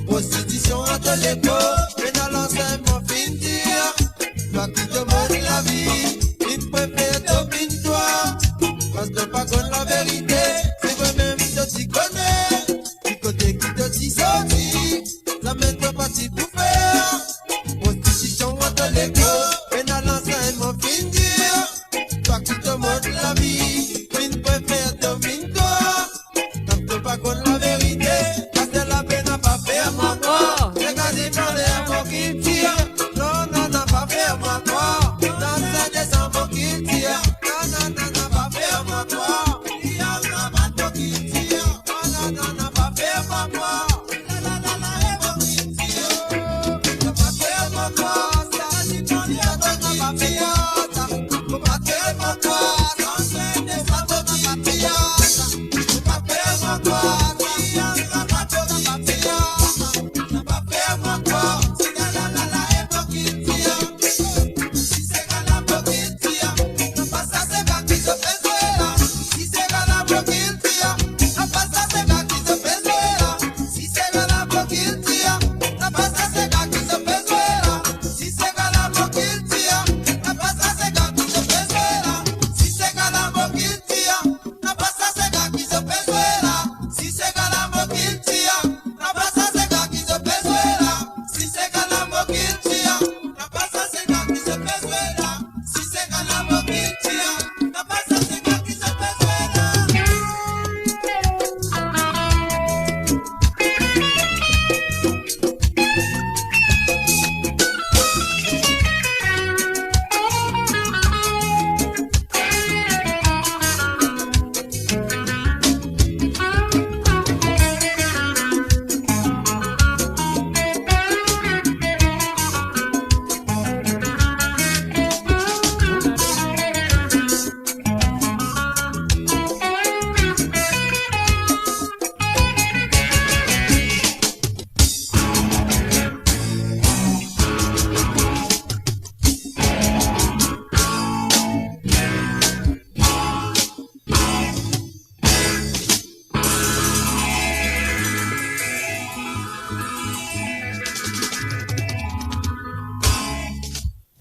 prostitisyon dan to lekol, pena lansegnman finn dir. Twa ki to mod lavi, finn prefer domin twa, paski to pa konn laverite. Si vremem to ti kone, ki kote ki to ti sorti, zame to pa ti pou fer prostitisyon dan to lekol, pena lansegnman finn dir. Twa ki to mod lavi, finn prefer domin twa, kan to pa konn laverite. Aster la pena pa fer mwa krwar, se kaziman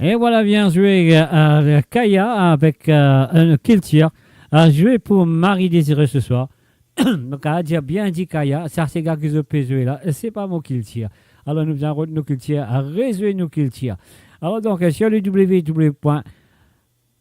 E vwala, bien zwe, euh, Kaya avek, euh, enn kiltir. Euh, zwe pou Marie Désirée ce soir. Donk, a dir, bien di, Kaya, sa sega ki zot pe zwe la, se pa mo kiltir. Alor, nou bizin rod nou kiltir, rezwe nou kiltir. Alor, donk, sur le w w w point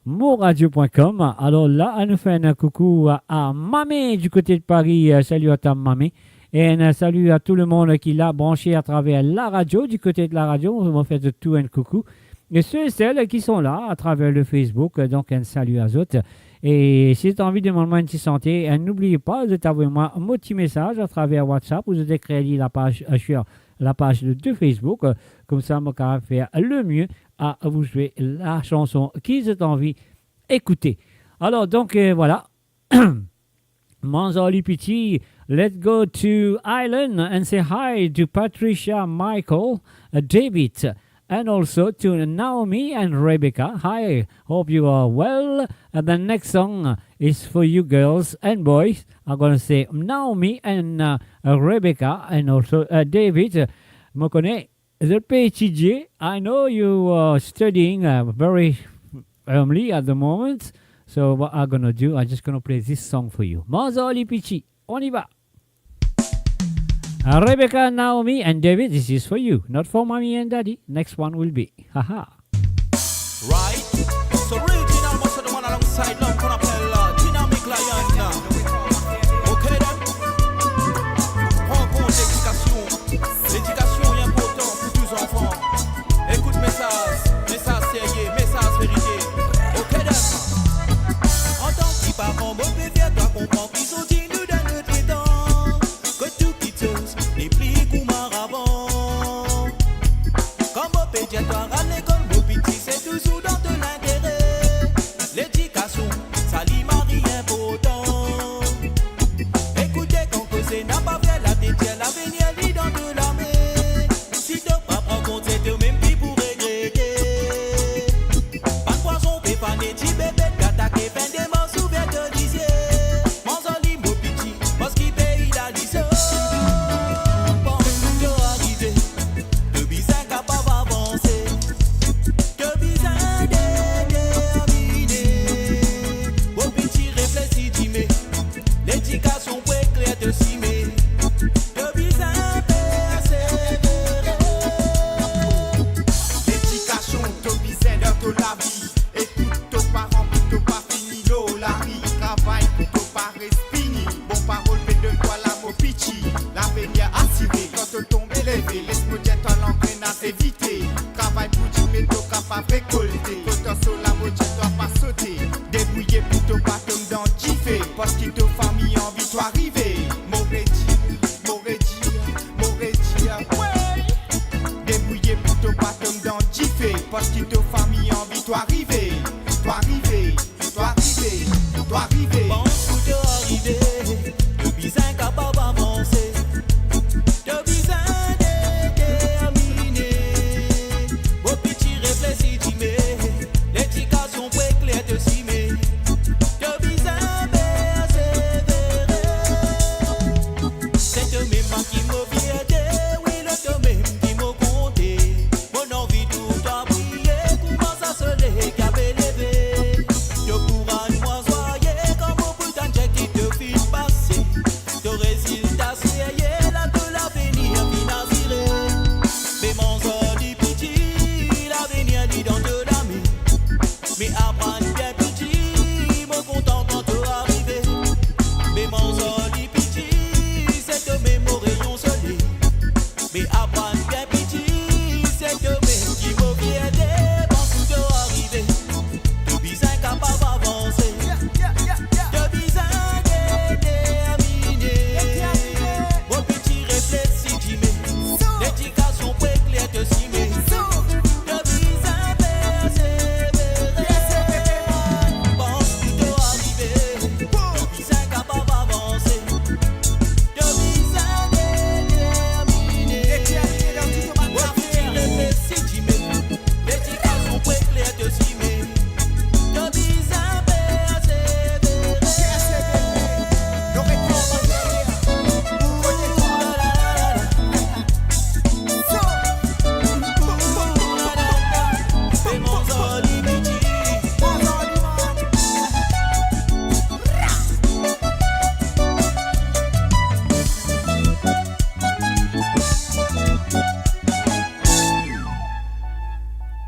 mo radio point com. Alor la, anou fer enn koukou a, a Mame du kote de Paris. Euh, salut à toi, Mame. E enn salut à tout le monde ki la branche à travers la radio, du kote de la radio. Mo fer zot tou enn koukou. E seux et celles qui sont là à travers le Facebook, euh, donk enn salut à zot. E si zot anvi demann mwa enn ti sante, euh, n'oubliez pas, zot avoy mwa mo ti mesaz à travers WhatsApp, ou zot ekrir li la paz, euh, sur la paz de Facebook. Euh, koumsa, mo kapav fer le mieux à vous jouer la chanson ki zot anvi ekoute. Alor, donk, euh, vwala. Manzali Piti, let's go to Ireland and say hi to Patricia, Michael, uh, David, and also to Naomi and Rebecca. Hi, hope you are well. And the next song is for you girls and boys. I'm gonna say Naomi and, uh, Rebecca and also, uh, David. Mo kone zot pe etidie. I know you are studying, uh, very firmly at the moment. So what I'm gonna do, I'm just gonna play this song for you. Manzali Piti, on y va. Uh, Rebecca, Naomi, and David, this is for you. Not for mommy and daddy. Next one will be. Haha. Right? So original, most of the one alongside, l'homme qu'on appelle, euh, Dynamic Lion. Ok, then? Pran kont ledikasion. Ledikasion li inportan pou tou zanfan. Ekout mesaz, mesaz serye, mesaz verite. Ok, then? Antan ki paran, mo pe fer twa konpran ki sorti nou dan not letan. Kot tou kiksoz nepli kouma avan. Kan mo pe dir twa al lekol, mo piti, se touzour dan to lintere. Ledikasion, sa li mari inportan. Ekoute kan koze, napa fer latet, lavenir li dan to lame. Si to pa pran kont, se to mem ki pou regrete. Bann pwazon pe fane ti bebe, atake finn demars ouver to lizie. Manzali mo piti, parski pei la li so. Bon, to arive, to bizin kapav avanse. To bizin determine. Mo piti, reflesi, dime. Ledikasion pou ekler to simin. To bizin persevere. Ledikasion to bizin dan to lavi. Ekout to paran pou to pa fini lor lari. Travay pou to pa res fini. Bon parol pe donn twa la, mo piti. Lavenir asire kan to tonbe leve. Les mo dir twa, langrenaz evite. Travay pou dime, to kapav rekolte. Kot to so la, mo dir twa pa sote. Debrouye pou to pa tom dan dife. Parski to fami anvi twa rive. Mo redir, mo redir, mo redir, wey. Debrouye pou to pa tom dan dife. Parski to fami anvi twa rive. Twa rive, twa rive, twa rive. Pans pou to arive. To bizin kapav avanse. To bizin determine. Mo piti, reflesi, dime. Ledikasion pou ekler to simin. To bizin persevere. Se to mem ki mo fierte, wi, lor to mem ki mo konte. Mo anvi tou twa briye kouma sa soley ki apele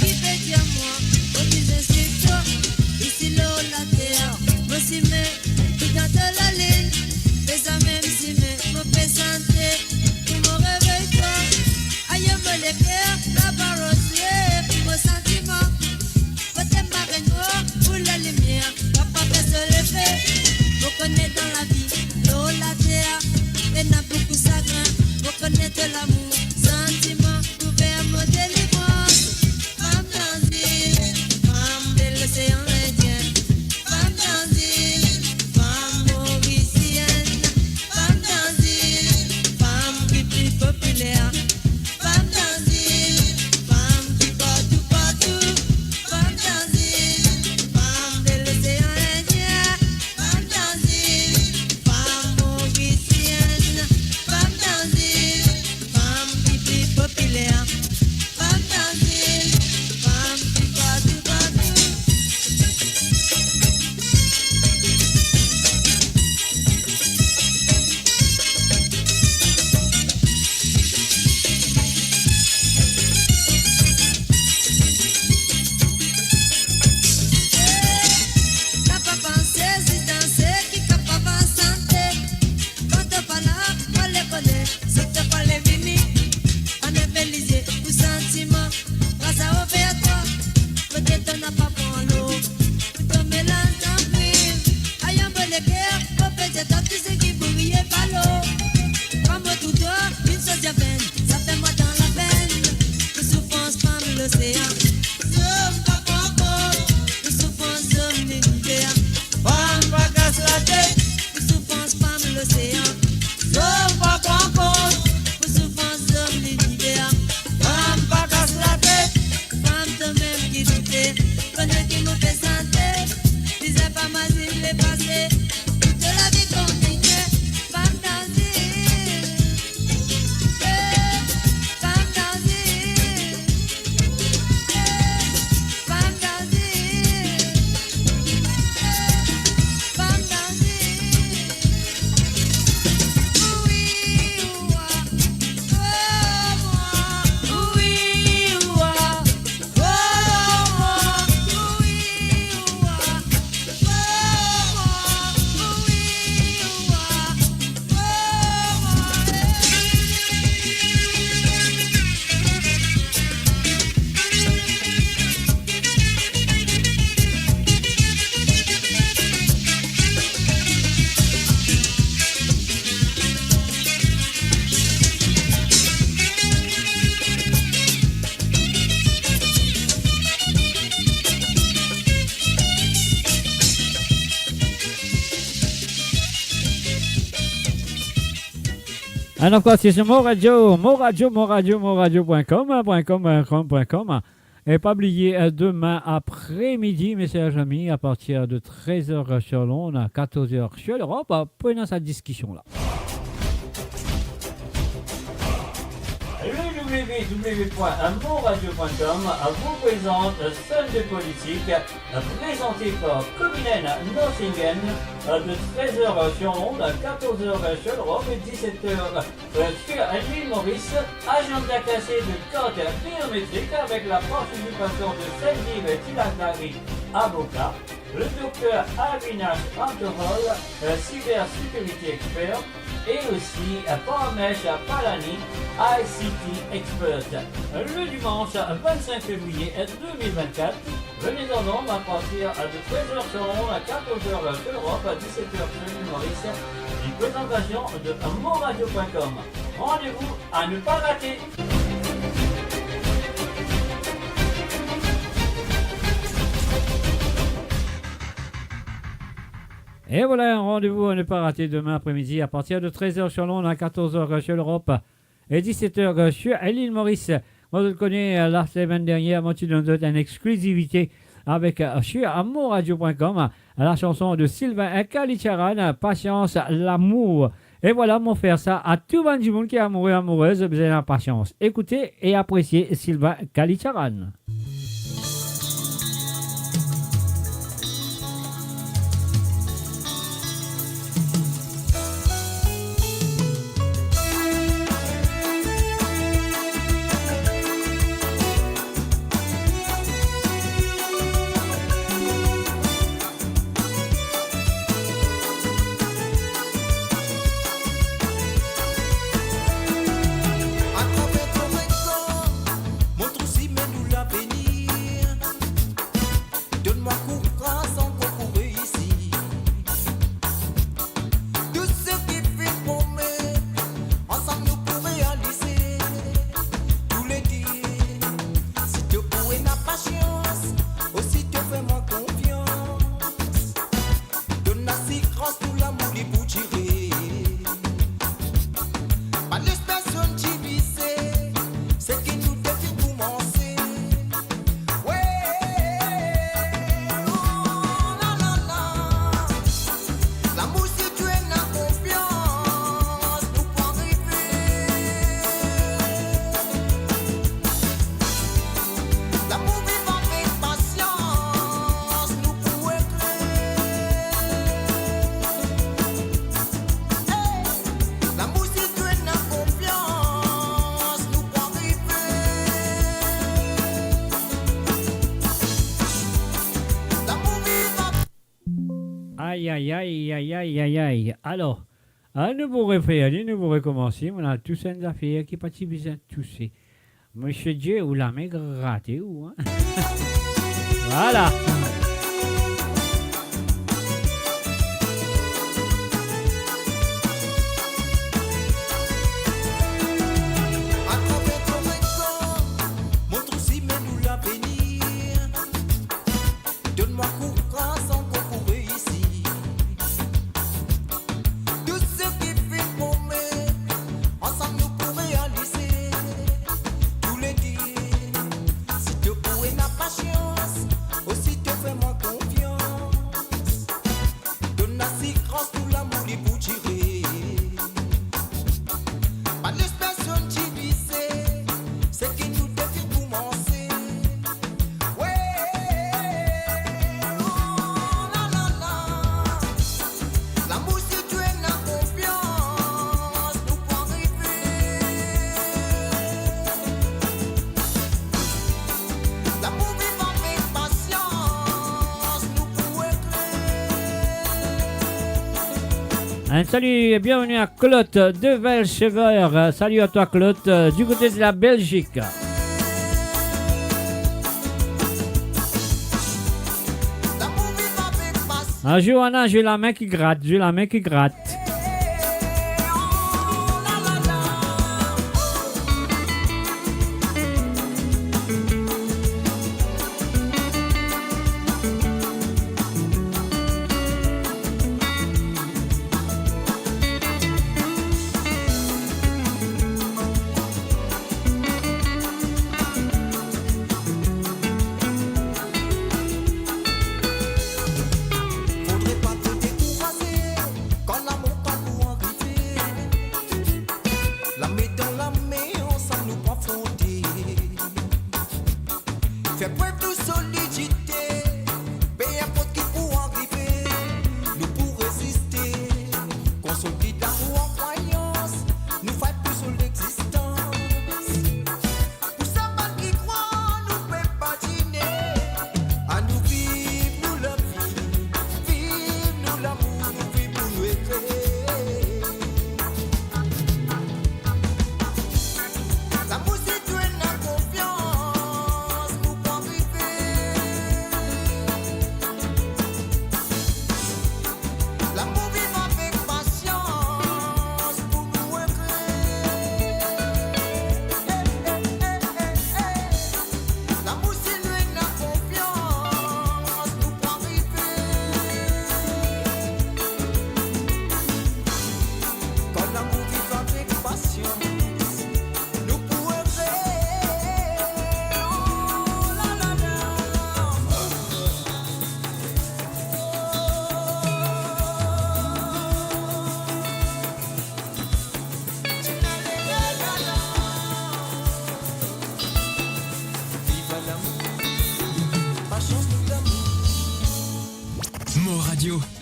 ki pe dir mwa, mo bizin swiv twa, isi lor later, mo sime, ki dan to lalinn, me samem sime, mo pe sante, pou mo revey twa. Ayo mo leker, laba rosie, pou mo santiman. Kote marenn mo, pou lalimier, papa fer so lefe. Mo kone dan lavi, lor later, ena boukou sagrin. Mo kone to lamour, santiman, pou fer mo delivrans. Fam dan zil, fam de Losean Indien, fam dan zil, fam morisienn, fam dan zil, fam ki pli popiler, fam dan zil, fam ki partou, partou, fam dan zil, fam de Losean Indien, fam dan zil, fam morisienn, fam dan zil, fam ki pli popiler, fam dan zil, fam ki partou, partou. Kapav panse, zis danse, ki kapav sante. Kan to pa la, mo lekole, si to pa le vini, ann fer lizie pou santiman. Bras a ofer twa, kote to napa pran lo, pou to melanz dan kwiv. Ayo mo leker, mo pe dir twa tou seki bouriye pa lo. Kan mo trouv twa, enn soz dir finn, sa fer mwa dan lapenn. Pou soufrans fam Losean, zom pa pran kor. Pou soufrans zom liniver, fam pa kas latet. Pou soufrans fam Losean, zom pa pran kor. Pou soufrans zom liniver, fam pa kas latet. Fam tomem ki doute, kone ki mo pe sante. Bizin pa mazinn lepase, pou to lavi kontinie. Fam dan zil, eh, fam dan zil, eh, fam dan zil, eh, fam dan zil. And of course, it's Mo Radio, Mo Radio, Mo Radio, Mo Radio point com, point com, point com, point com. E pa bliye, euh, demin apremidi, mesie zami, a partir de trez er sur Londres, katorz er sur L'Europe, pou ena sa diskision la. Le w w w point mo radio point com vous présente Sunday Politique, présenté par Cominen Nottingham, de trez er sur Londres, katorz er sur L'Europe et diset er sur l'île Maurice. Agenda classé de carte biométrique avec la participation de Sanjeev Tilaklari, avocat, le docteur Avinash Ramtohol, euh, cybersécurité expert, et aussi, euh, Parmesh Palani, I C T expert. Le dimanche vingt-cinq février deux mille vingt-quatre, venez en nombre à partir de trez er sur Londres, katorz er sur L'Europe, diset er sur l'île Maurice. Une présentation de mo radio point com. Rendez-vous à ne pas rater. Et voilà, un rendez-vous à ne pas rater demain après-midi à partir de trez er sur Londres, katorz er sur L'Europe et diset er sur l'île Maurice. Mwa, zot kone, euh, la semenn dernier, mwa, ti donn zot enn exklizivite avek, euh, sur mo radio point com, la chanson de Sylvain Kalicharan, Patience, l'amour. E vwala, mo fer sa a tou bann dimoun ki amoure, amourez, bizin lapasians. Ekoute e apresie Sylvain Kalicharan. Atraver to regard, mo trouv sime nou lavenir. Donn mwa kouraz ankor pou reisi. Tou seki finn promet, ansam nou pou realize. Toulede, si to pou ena pasians, osi to fer mwa konfians. Donn asirans nou lamour li pou dire. Pa les personn divize, seki nou de finn koumanse. We, oh, la, la, la. Lamour si to ena konfians, nou pou arive. Lamour viv avek pasians, nou pou ekler. Hey! Lamour si to ena konfians, nou pou arive. Lamour viv avek Ay, ay, ay. Alor, a, nou pou refer li, nou pou rekomanse. Mo ena tous enn zafer ki pa ti bizin touse. Misie Dieu, ou lame grate ou, hein? Vwala. Atraver to regard, mo trouv sime nou lavenir. Donn mwa kouraz ankor pou reisi. Tou seki finn promet, ansam nou pou realize. Toulede, si to pou ena pasians, osi to fer mwa konfians. Donn asirans nou lamour li pou dire. Pa les personn divize, seki nou de finn koumanse. We, oh, la, la, la. Lamour si to ena konfians, nou pou arive. Lamour viv avek pasians, nou pou ekler. Un salut et bienvenue à Claude de Velchever. Salut à toi, Claude, euh, du côté de la Belgique. Ah, Johanna, j'ai la main qui gratte, j'ai la main qui gratte.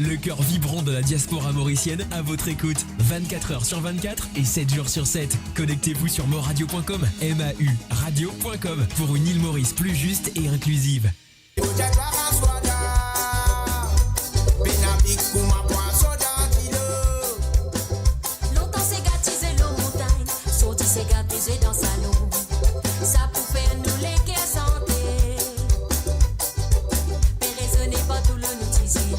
Le cœur vibrant de la diaspora mauricienne à votre écoute, vingt-quatre heures sur vingt-quatre et sept jours sur sept. Connectez-vous sur mauradio point com, M A U radio point com, pour une île Maurice plus juste et inclusive. Lontan sega ti zwe lor montagn, zordi sega pe zwe dan salon. Sa pou fer nou leker sante, pe rezone partou lor nou ti zil.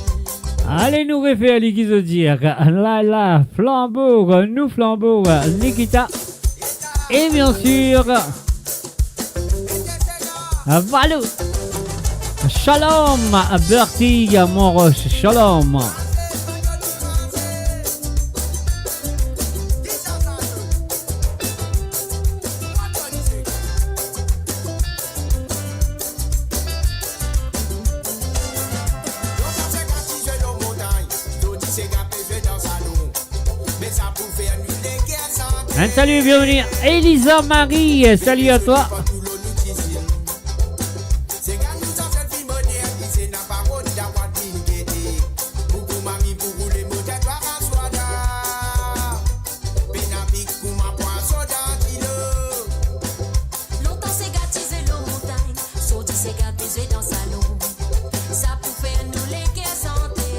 Ale nou refer li ki zot dir. La, la, flanbo, nou flanbo, Nikita. E bien sir, Valou. Shalom, Bertie, Moros, shalom. Un salut, bienvenue Elisa Marie, salut à toi. Lontan sega ti zwe lor montagn, zordi sega pe zwe dan salon. Sa pou fer nou leker sante,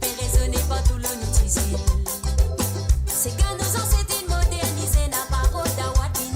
pe rezone partou lor nou ti zil. Sega nou zanset inn modernize, napa rod, dawat vinn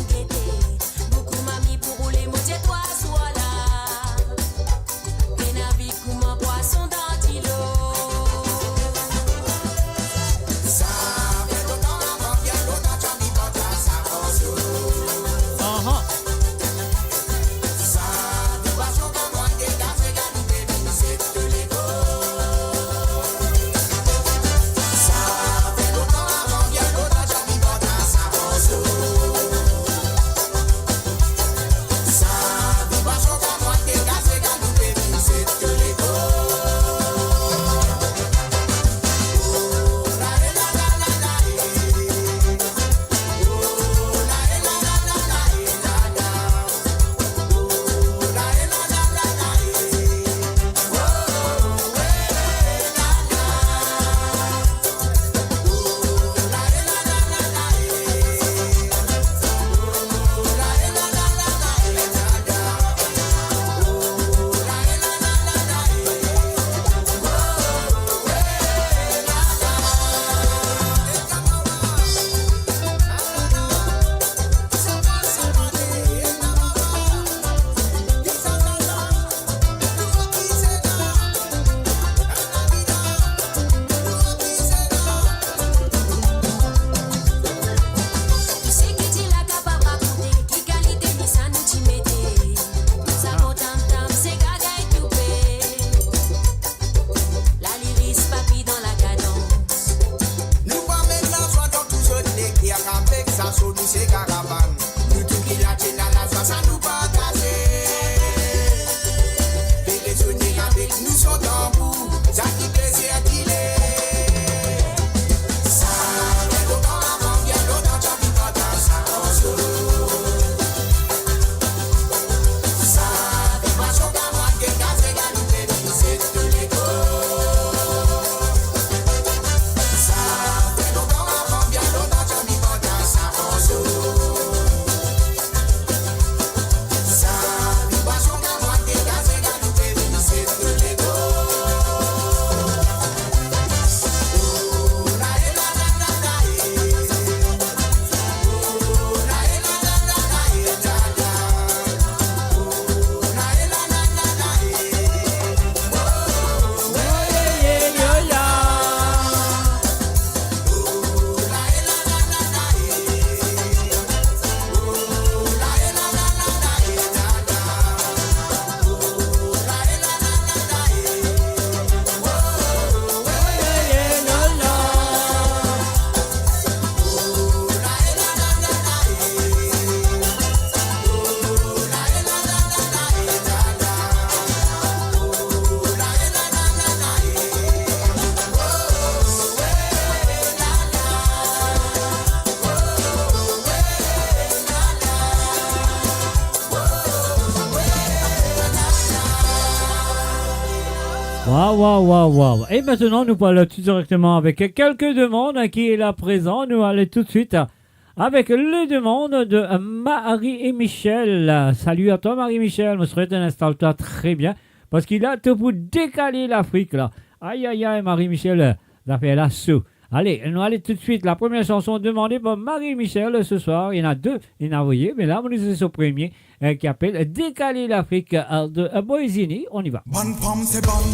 Waw, waw, waw, waw. E aster, nou pou al tou direkteman avek kelke demann ki la prezan. Nou ale toutswit avek le demann de Marie et Michel. Salut à toi, Marie-Michel. Mo swete to instal twa tre bien. Parski la, to pou dekale Lafrik, la. Ay, ay, ay, Marie-Michel, zafer la so. Ale, nou ale toutswit. La première chanson demandée par Marie-Michel ce soir. Il y en a deux, il y en a envoyé, mais là, nou se so premie, euh, ki apel Dekale Lafrik, euh, de, euh, Boyzini. On y va. Bann fam se bann,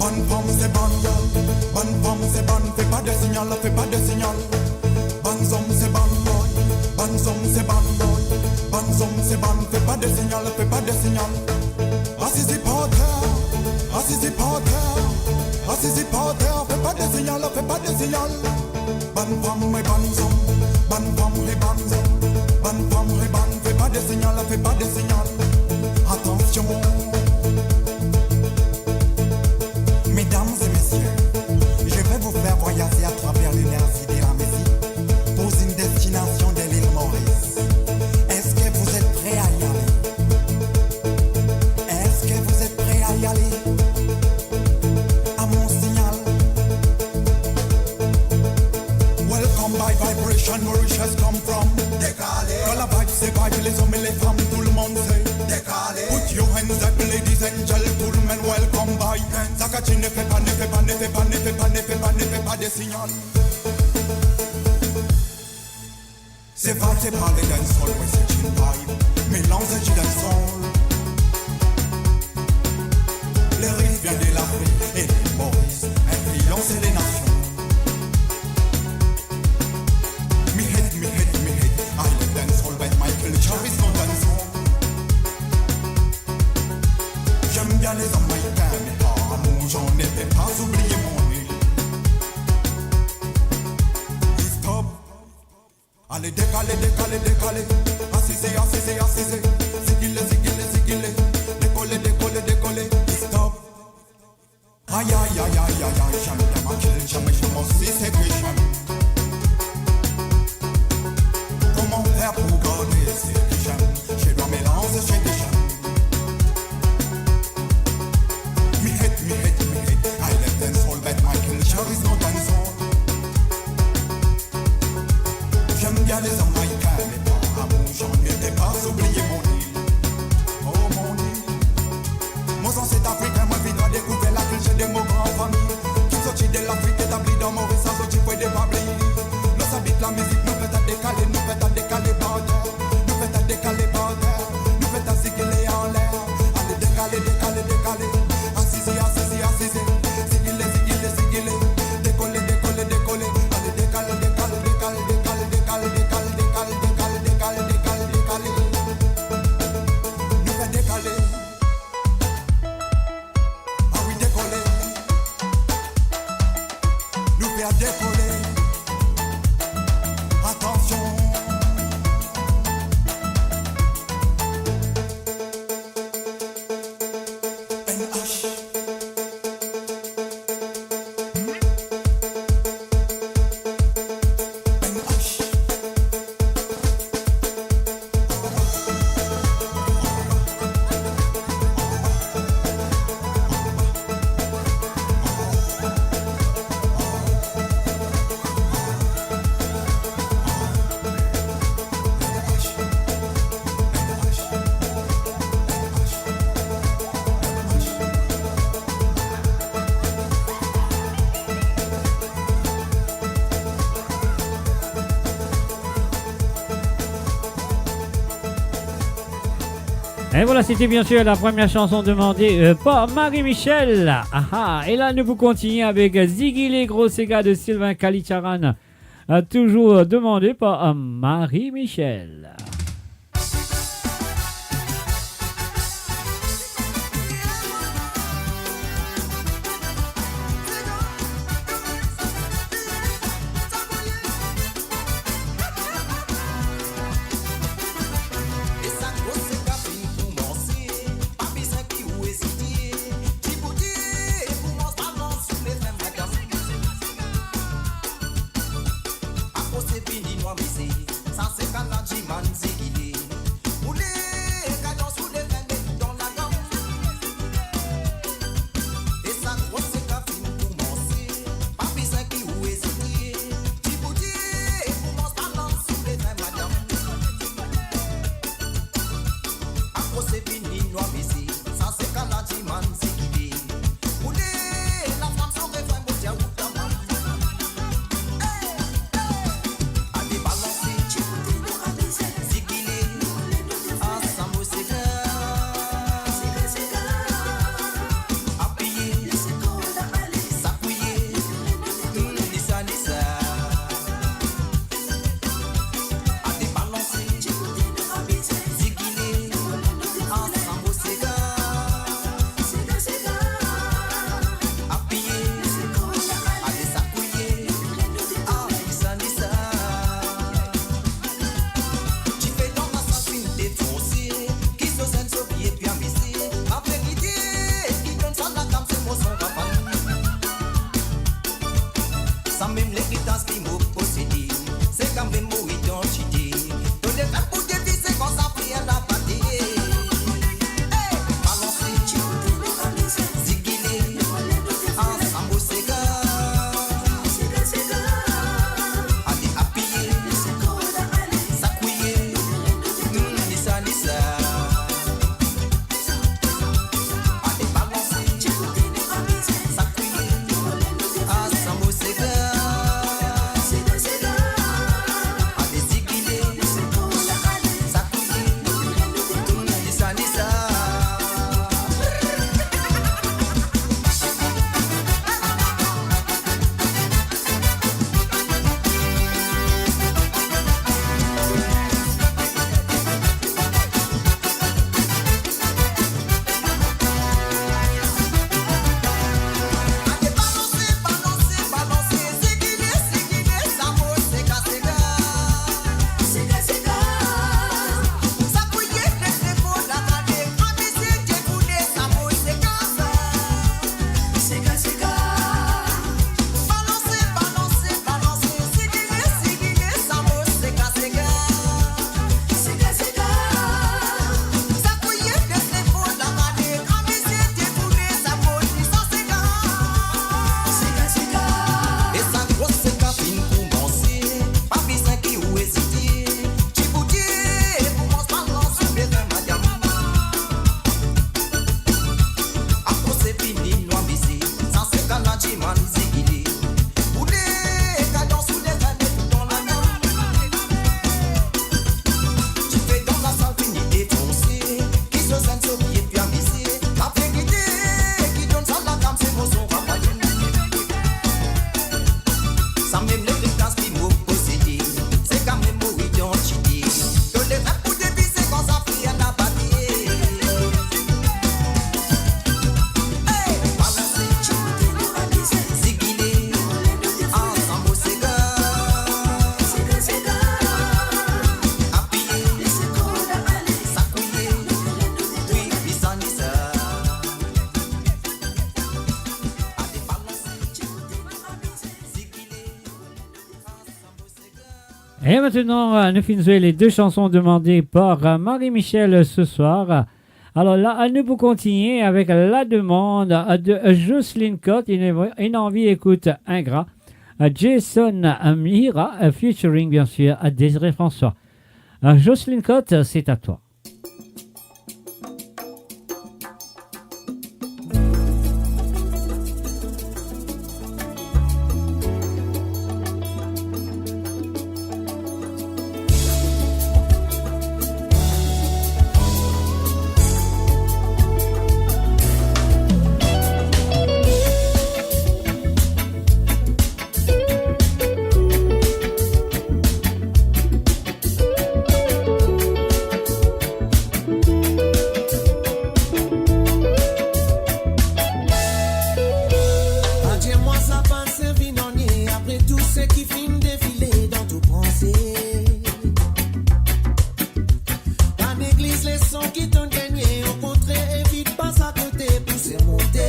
bann fam se bann, bann fam se bann, fais pas de signal, fais pas de signal. Bann zom se bann boy, bann zom se bann boy, bann zom se bann, fais pas de signal, fais pas de signal. Asize par terre, asize par terre, asize par terre, fais pas de signal, fais pas de signal. Bann fam e bann zom, bann fam e bann zom, bann fam e bann, fais pas de signal, fais pas de signal. Attention. Mesdames et messieurs, je vais vous faire voyager à travers l'énergie de la musique pour une destination de l'île Maurice. Est-ce que vous êtes prêts à y aller? Est-ce que vous êtes prêts à y aller? À mon signal. Welcome by vibration, Mauritius come from. Dekale. Quand la vibe se vibe, les hommes et les femmes, tout le monde se. Dekale. Put your hands up, ladies and gentlemen, welcome by. Sakati ne fait pas, ne fait pas, ne fait pas, ne fait pas, ne fait pas, ne fait pas de signal. Se vibe, se pa le dancehall, ouais, c'est une vibe. Mélange du dancehall. Le rythme vient de l'Afrique et Maurice influence les nations. Me hate, me hate, me hate. I love dancehall, but my culture is not dancehall. J'aime bien les Américains, mais par amour, j'en ai fait pas oublier mon île. Stop. Ale, dekale, dekale, dekale. Asize, asize, asize. Zigile, zigile, zigile. Dekole, dekole, dekole. Stop. Ay, ay, ay, ay, ay, ay, j'aime bien ma culture, mais j'aime aussi ce que j'aime. Comment faire pour garder ce que j'aime? Je dois mélanger ce que j'aime. Me hate, me hate, me hate. I love dancehall, but my culture is not dancehall. J'aime bien les Américains, mais par amour, j'en ai fait pas oublier mon île. Oh, mon île. Mo zanset afrikin, mo vinn dekouver lakultir de mo gran fami. Ki sorti de Lafrik, etabli dan Moris, sa sorti pre de Babli. Nou sa bit lamizik, nou fer sa dekale, nou fer sa dekale par ter. Nou fer sa dekale par ter. Nou fer sa zigile anler. Ale dekale, dekale, dekale. Asize, asize, asize. Zigile, zigile, zigile. Dekole, dekole, dekole. Ale dekale, dekale, dekale. Nou fer dekale. Ah wi, dekole. Nou fer dekole. Atansion. N H. Et voilà, c'était bien sûr la première chanson demandée, euh, par Marie-Michel. Ah ah. Et là, nous vous continuons avec Zigile Gros Séga de Sylvain Kalitcharan. Euh, toujours demandé par, euh, Marie-Michel. Sa se kanaji mann zigile. Boule, kadans ou devenn dan lagam. E sa Lekitas ki mo posede, se kanmem mo idantite. To letan pou devize kan sa fer labate. Hey, balanse, zigile, ansam mo sega. Ale apiye, sakouye, nou lisa, lisa. Ale balanse, sakouye, ansam mo sega. Ale zigile, sakouye, nou lisa, lisa. E sa gros sega finn koumanse, pa bizin ki ou ezite. Ti bout, koumans balans, ou bezin madam. Apre se fini, nou amize, sa sega la dimann zigile. Boule, kadans ou dezane toutan lagam. Dife dan lasal fini defonse, ki so zenn so pie pou amize. Laverite ki donn sa lagam, se mo son rapayon. Samem lekitas ki mo posede, se kanmem mo idantite. To letan pou devize kan sa fer labate. Hey, balanse, zigile, ansam mo sega. Apiye, sakouye, wi, lisa, lisa. Ale balanse, zigile, ansam mo sega. Et maintenant, euh, nous finissons les deux chansons demandées par, euh, Marie-Michel, euh, ce soir. Alors là, à nous pour continuer avec la demande, euh, de, euh, Jocelyne Cotte. Il a, il a envie d'écouter Ingrat, euh, Jason, euh, Mira, euh, featuring, bien sûr, euh, Désiré François. Euh, Jocelyne Cotte, c'est à toi. Pa dir mwa sa pa servi nanye, apre tou seki finn defile dan to panse. Pa negliz leson ki to'nn gagne, okontrer, evit pas akote pou sirmonte.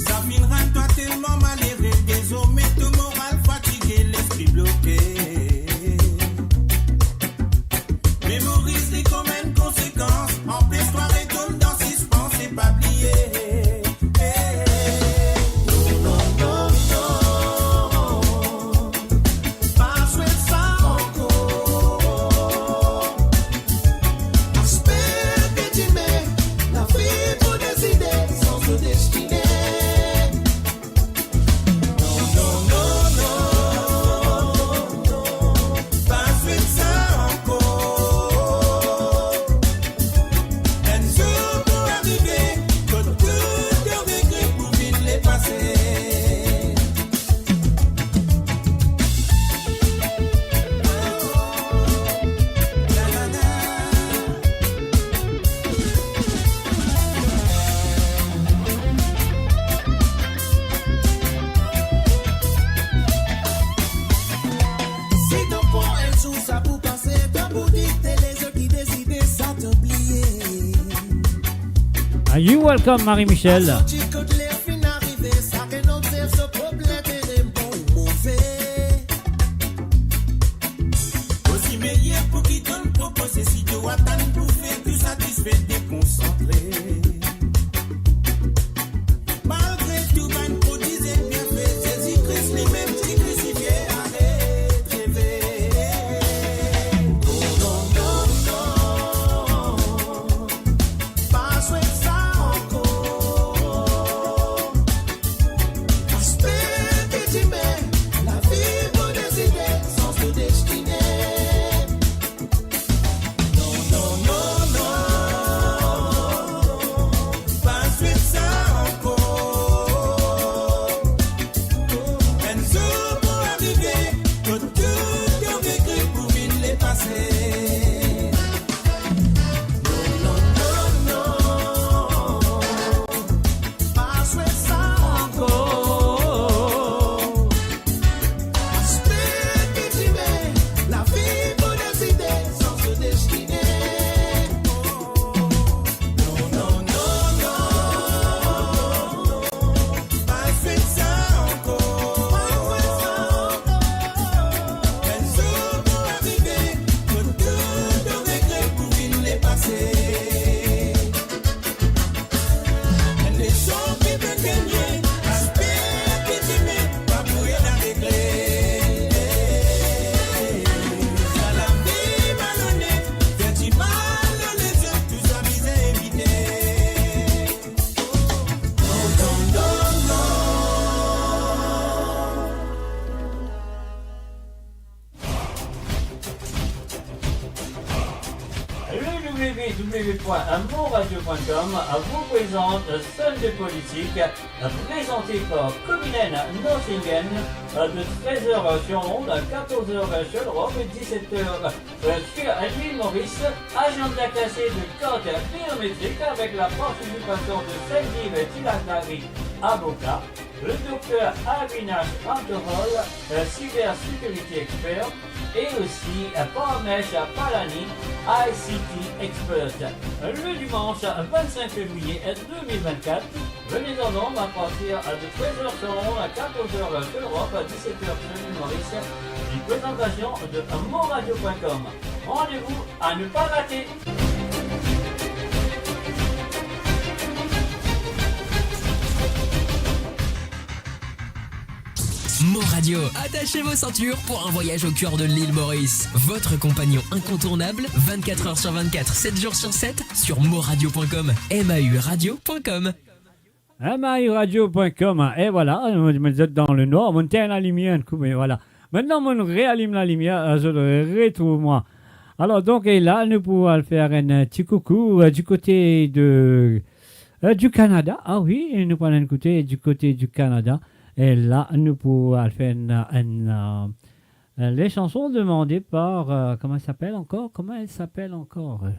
Sa finn rann twa telman malere, dezorme to moral fatige, lespri bloke. Memoriz li kom enn konsekans, anpes twa retourn dan sispans e pa bliye. Non, non, non, non. Pa swet sa ankor. Asper ki dime, lavi pou deside san to destine. Non, non, non, non, non. Pa swet sa ankor. Enn zour pou arive, kot tou to regre pou vinn lefase. Si to pran enn zour sa pou pase, to pou dikte lezot ki deside sa to bliye. Ah, you welcome, Marie-Michel. Sorti kot ler finn arive, sakenn obzerv so W point monradio point com vous présente Sunday Politique, présenté par Comilène Norsingen, de treize heures sur Onde, quatorze heures sur l'Europe et dix-sept heures sur l'île Maurice. Agenda classé de carte biométrique avec la participation de Sanjeev Tilathari, avocat, le docteur Avinash Antohol, euh, cybersécurité expert, et aussi, euh, Parmesh Palani, I C T expert. Le dimanche vingt-cinq février deux mille vingt-quatre, venez en nombre à partir de treize heures sur Onde, quatorze heures sur l'Europe, dix-sept heures sur l'île Maurice, une présentation de monradio point com. Rendez-vous à ne pas rater. Mon Radio, attachez vos ceintures pour un voyage au cœur de l'île Maurice. Votre compagnon incontournable, vingt-quatre heures sur vingt-quatre, sept jours sur sept, sur moradio point com, M A U radio point com. M A U radio point com, e vwala, mo, mo dir zot dan lenwar, mo tegn lalimier enn kou, me vwala. Aster mo realim lalimier, zot retrouv mwa. Alor, donk, e la, nou pou al fer enn, e, ti koukou, e, du kote de, e, du Kanada. A wi, nou pou al enn kote du kote du Kanada. E la, nou pou al fer enn, enn, e, E, les chansons demandées par, e, comment elle s'appelle encore ? Comment elle s'appelle encore ? E,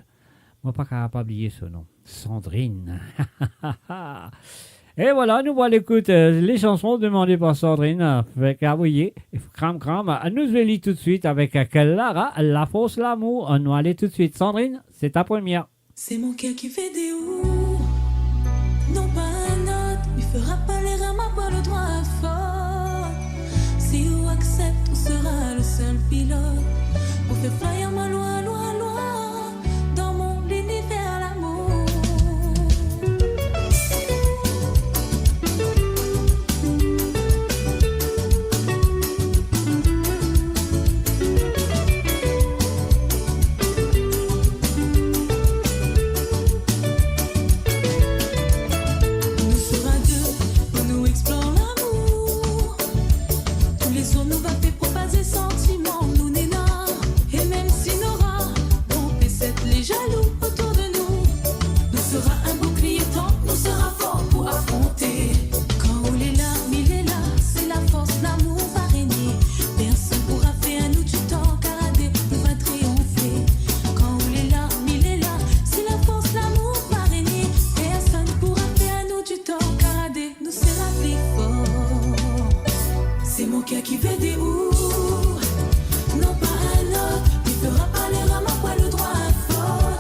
mo pa kapav bliye so nom. Sandrine. E vwala, nou pou al ekout, e, les chansons demandées par Sandrine, e, avek Avoye, Kram Kram. Nou zwe li toutswit avek, e, Clara, La force lamour. Nou ale toutswit. Sandrine, c'est ta première. C'est mon cœur qui veut de ou, non pas un autre, il fera pas l'erreur, ma poil au droit fort. Si ou accepte, ou sera le seul pilote pour faire fly en moi, loin, loin, loin, dans mon univers, l'amour. Nou sera de pou nou explor lamour. Toulezour nou va fer propaze santiman nou ena. E mem si nora, bon, petet lejalou otour de nou, nou sera enn boukliye tank nou sera for pou afronte. Kan ou lela, mi lela, si lafors lamour va regne, personn poura fer nou ditor, kar a de nou va triyonfe. Kan ou lela, mi lela, si lafors lamour va regne, personn poura fer nou ditor, kar a de nou sera pli for. C'est mon cœur qui veut de ou, non pas un autre, il fera pas l'erreur, ma poil au droit fort.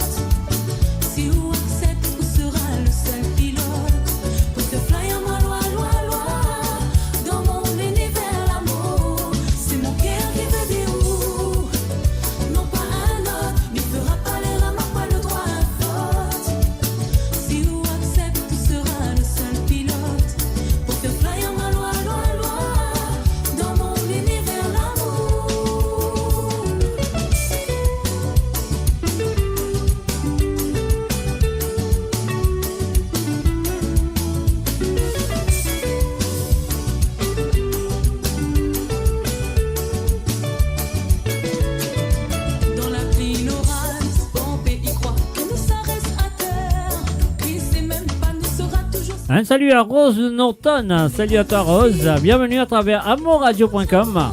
Si ou accepte, ou sera le seul pilote pour faire fly en moi, loin, loin, loin, dans mon univers, l'amour. C'est mon cœur qui veut de ou, non pas un autre, il fera pas l'erreur, ma poil au droit fort. Si ou accepte, ou sera le seul pilote pour faire fly en moi, loin, loin, loin, dans mon univers, l'amour. Enn sali a Rose Norton. Sali a twa, Rose. Bienveni atraver amour radio point com.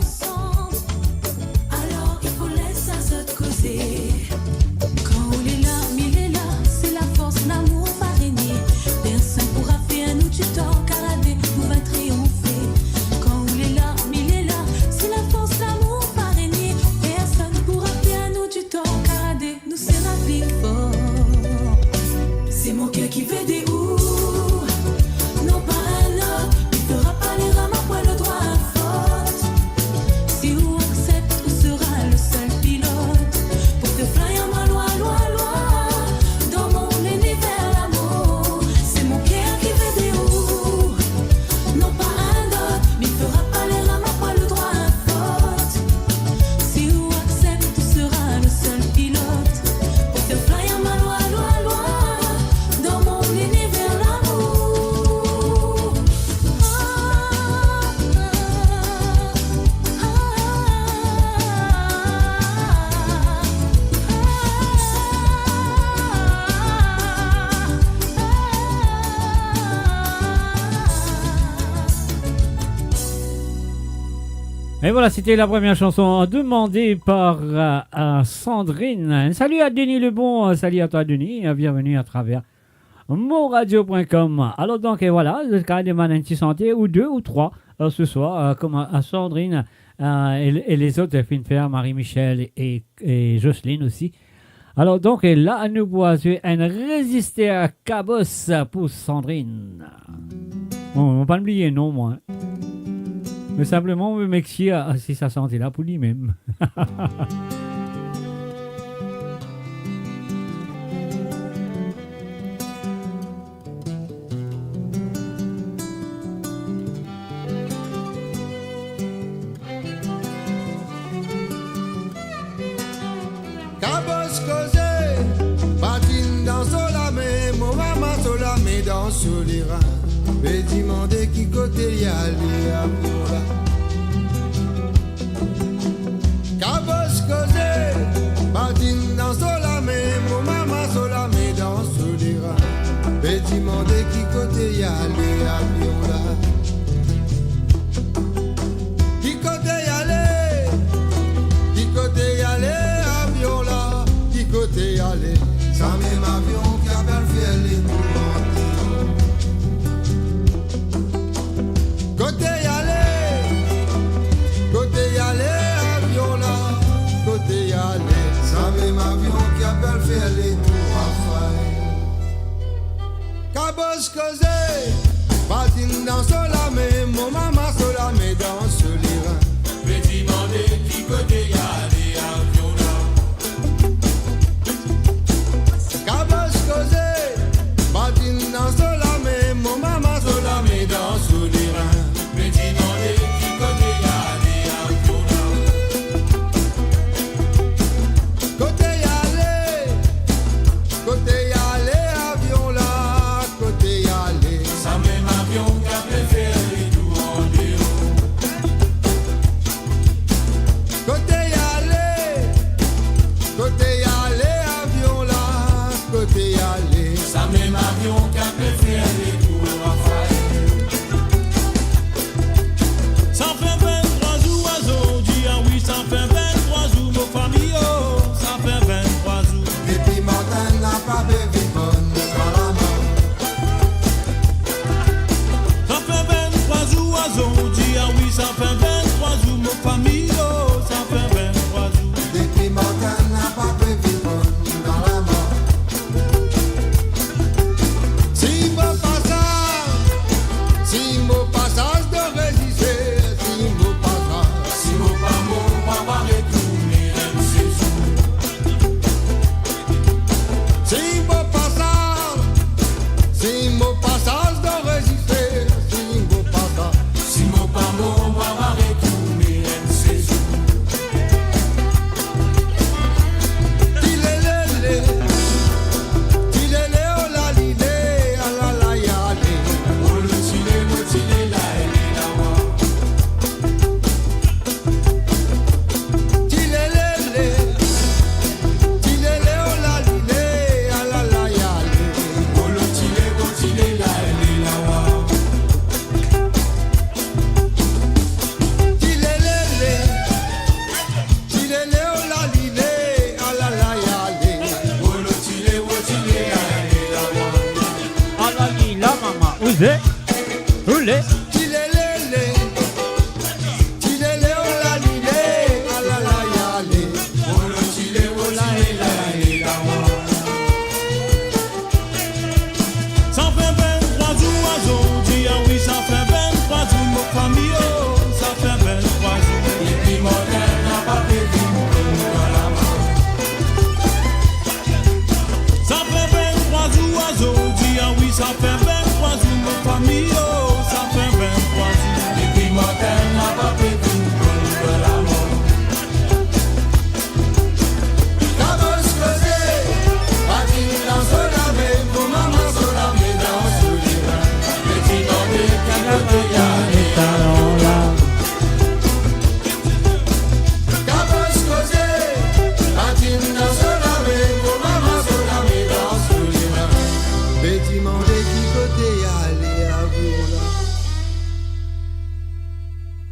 C'est mon cœur qui veut de ou, non pas un autre, il fera pas l'erreur, ma poil au droit fort. Et voilà, c'était la première chanson demandée par, euh, euh, Sandrine. Un salut à Denis Lebon, un salut à toi, Denis, et bienvenue à travers mon radio point com. Alors donc, et voilà, zot kapav demann enn ti sante ou de ou trwa, euh, ce soir, euh, comme à, à Sandrine, euh, et, et les autres, Finfer, Marie-Michel et, et Jocelyne aussi. Alors donc, et la, nou pou al zwe enn Rezister Kabos pou Sandrine. Bon, mo pa bliye non, mwa. Me sinpleman, mo mexkis si sa sante la pou limem. Kabos koze, pa dinn dan so lame, mo mama so lame dan so lerin. Pe dimande ki kote li ale, avion la. Kabos koze, pa dinn dan so lame, mo mama so lame dan so lerin. Pe dimande ki kote li ale, avion la. Ki kote li ale? Ki kote li ale, avion la? Ki kote li ale? Sa mem avion ki apel fer letour an ter. Kote li ale? Kote li ale, avion la? Kote li ale? Sa mem avion ki apel fer letour an fer. Kabos koze, pa dinn dan so lame, mo mama so lame dan so lerin. Pe dimande ki kote li ale, avion la. Kabos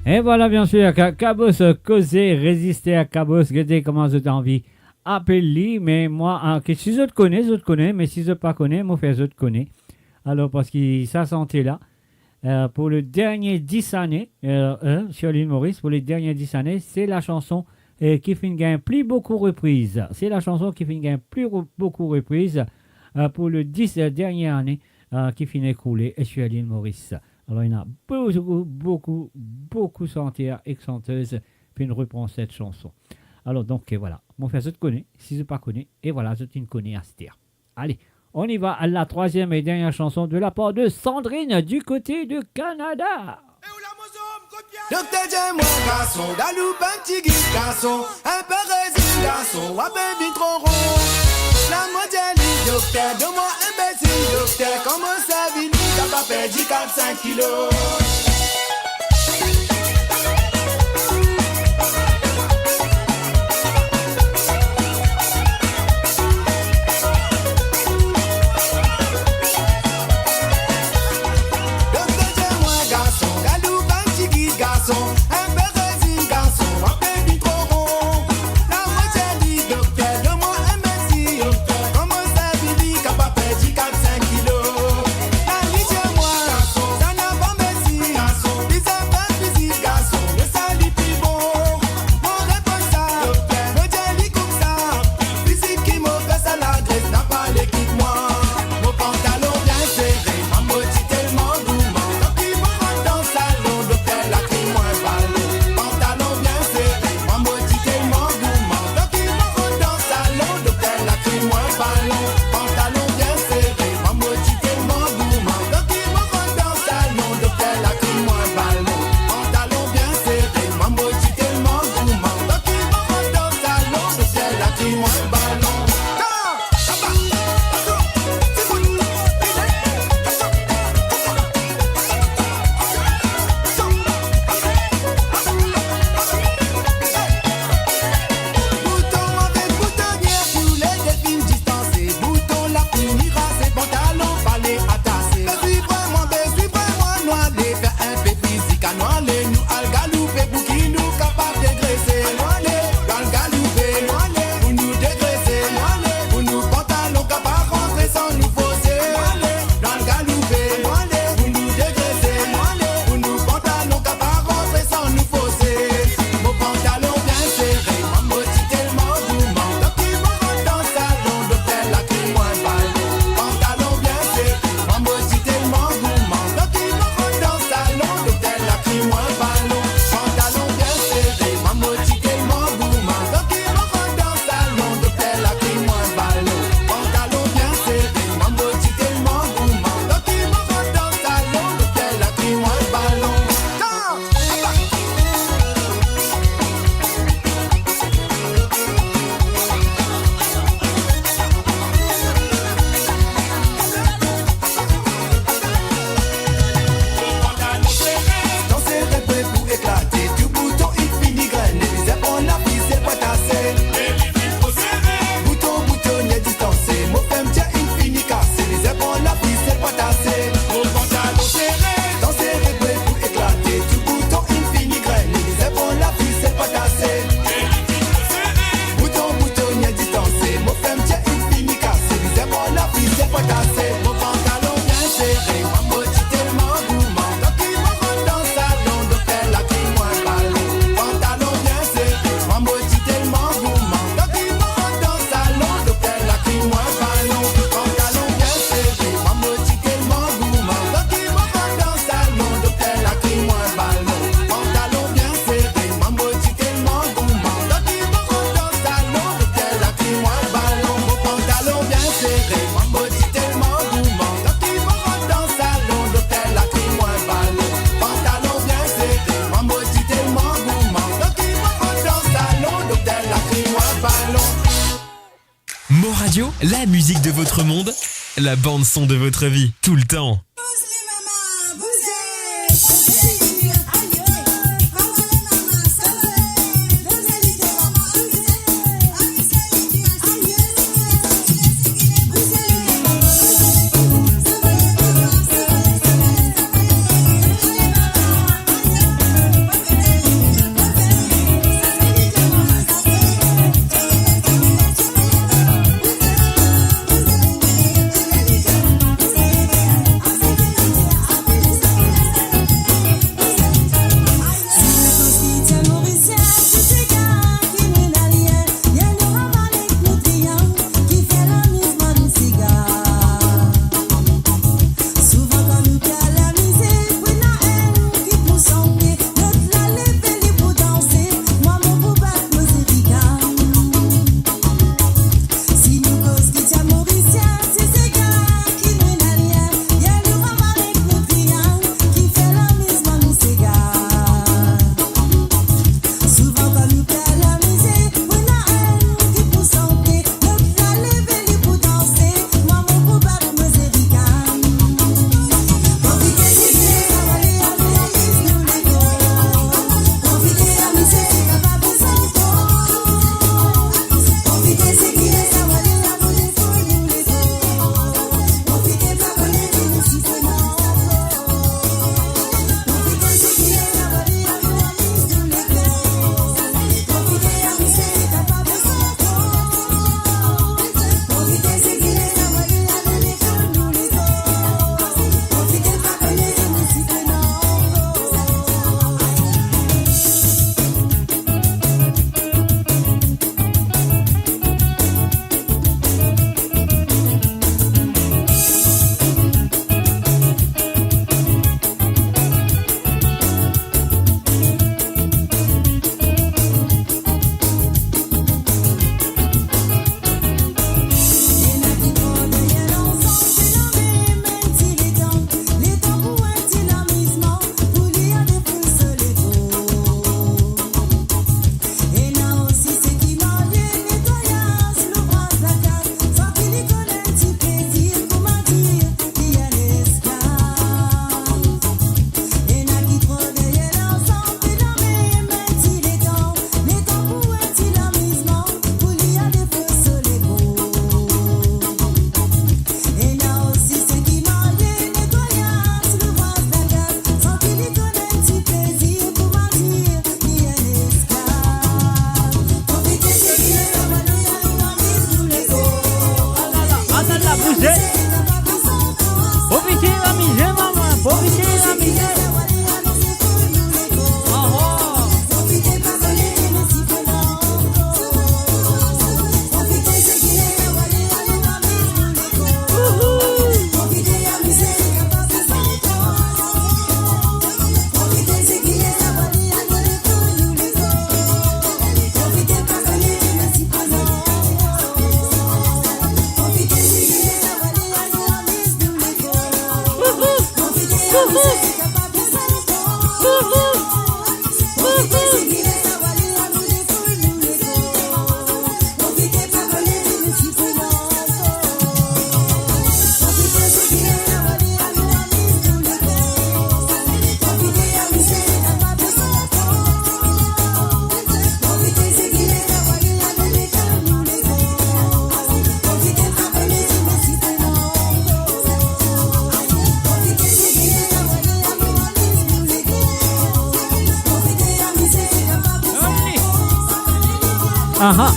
E vwala, bien sir, Ka-, Kabos, euh, koze, reziste a Kabos, gete kouma zot anvi apel li, me mwa, ah, ke si zot kone, zot kone, me si zot pa kone, mo fer zot kone. Alor, parski sa sante la, euh, pou le dernie dis ane, euh, euh, sur lil Moris, pou le dernie dis ane, se la chanson, euh, ki finn gagn pli boukou repriz. Se la chanson ki finn gagn pli ro-, boukou repriz, euh, pou le dis dernie ane, euh, ki finn ekoule, euh, sur lil Moris. Alor, ena boukou, boukou, boukou santer ek santez finn repran set chanson. Alor, donk, euh, vwala. Mo fer zot kone, si zot pa kone, e vwala, zot inn kone aster. Ale, on y va à la troisième et dernière chanson de la part de Sandrine du côté de Canada. Dokter, dir mwa garson, galoup enn tigit garson, inpe rezinn garson, wa pe vinn tro ron. La mo dir li, dokter, donn mwa enn medsin, dokter, kouma sa vinn, li kapav perdi kat sink kilo. Dokter, dir mwa garson, galoup enn tigit garson, inpe rezinn garson, wa pe vinn tro ron. La mo dir li, dokter, donn mwa enn medsin, kouma sa vinn, li kapav perdi kat sink kilo. La li dir mwa, sa napa medsin, li zame fer fizik garson, me sa li pli bon. Mo reponn sa, mo dir li koumsa, fizik ki mo fer sa, lagres napa lekip mwa. Mo pantalon bien sere, mwa mo ti telman gouman, tanki mo rant dan salon, dokter la kri mwa balon. Pantalon bien sere, mwa mo ti telman gouman, tanki mo rant dan salon, dokter la kri mwa balon. Pantalon bien sere, mwa mo ti telman gouman, tanki mo rant dan salon, dokter la kri mwa balon. Pantalon bien sere, mwa mo ti telman gouman, tanki mo rant dan salon, dokter la kri mwa balon. Bouton avek boutonier, toulede finn distanse. Bouton la fini rase, pantalon fale atase. Be swiv mwa, be swiv mwa, nou ale fer inpe fizik, nou ale, nou al galoupe pou ki nou kapav degrese. Nou ale, nou al galoupe, nou ale, pou nou degrese, nou ale, pou nou pantalon kapav rantre san nou forse. Nou ale, nou al galoupe, nou ale, pou nou degrese, nou ale, pou nou pantalon kapav rantre san nou forse. Mo pantalon bien sere, mwa mo ti telman gouman, tanki mo rant dan salon, dokter la kri mwa balon. Pantalon bien sere, mwa mo ti telman gouman, tanki mo rant dan salon, dokter la kri mwa balon. Pantalon bien sere, mwa mo ti telman gouman, tanki mo rant dan salon, dokter la kri mwa balon. Pantalon bien sere, mwa mo ti telman gouman, tanki mo rant dan salon, dokter la kri mwa balon. Pantalon sere, dan sere pre pou eklate, tou bouton inn fini grene, lizin pran lafisel pou atase. Bouton, boutonie distanse, mo fem tir inn fini kase, lizin pran lafisel pou atase. Mo pantalon sere, dan sere pre pou eklate, tou bouton inn fini grene, lizin pran lafisel pou atase. Bouton, boutonie distanse, mo fem tir inn fini kase, lizin pran lafisel pou atase. Mo pantalon bien sere, mwa mo ti telman gouman, tanki mo rant dan salon, dokter la kri mwa balon. Pantalon bien sere, mwa mo ti telman gouman, tanki mo rant dan salon, dokter la kri mwa balon. Pantalon bien sere, mwa mo ti telman gouman, tanki mo rant dan salon, dokter la kri mwa balon. Pantalon bien sere, mwa mo ti telman gouman, tanki mo rant dan salon, dokter la kri mwa balon. Mo pantalon bien sere, mwa mo ti telman gouman, tanki mo rant dan salon, dokter la kri mwa balon. Pantalon bien sere, mwa mo ti telman gouman, tanki mo rant dan salon, dokter la kri mwa balon. Mo Radio, la musique de votre monde, la bande son de votre vie, tout le temps. Aha.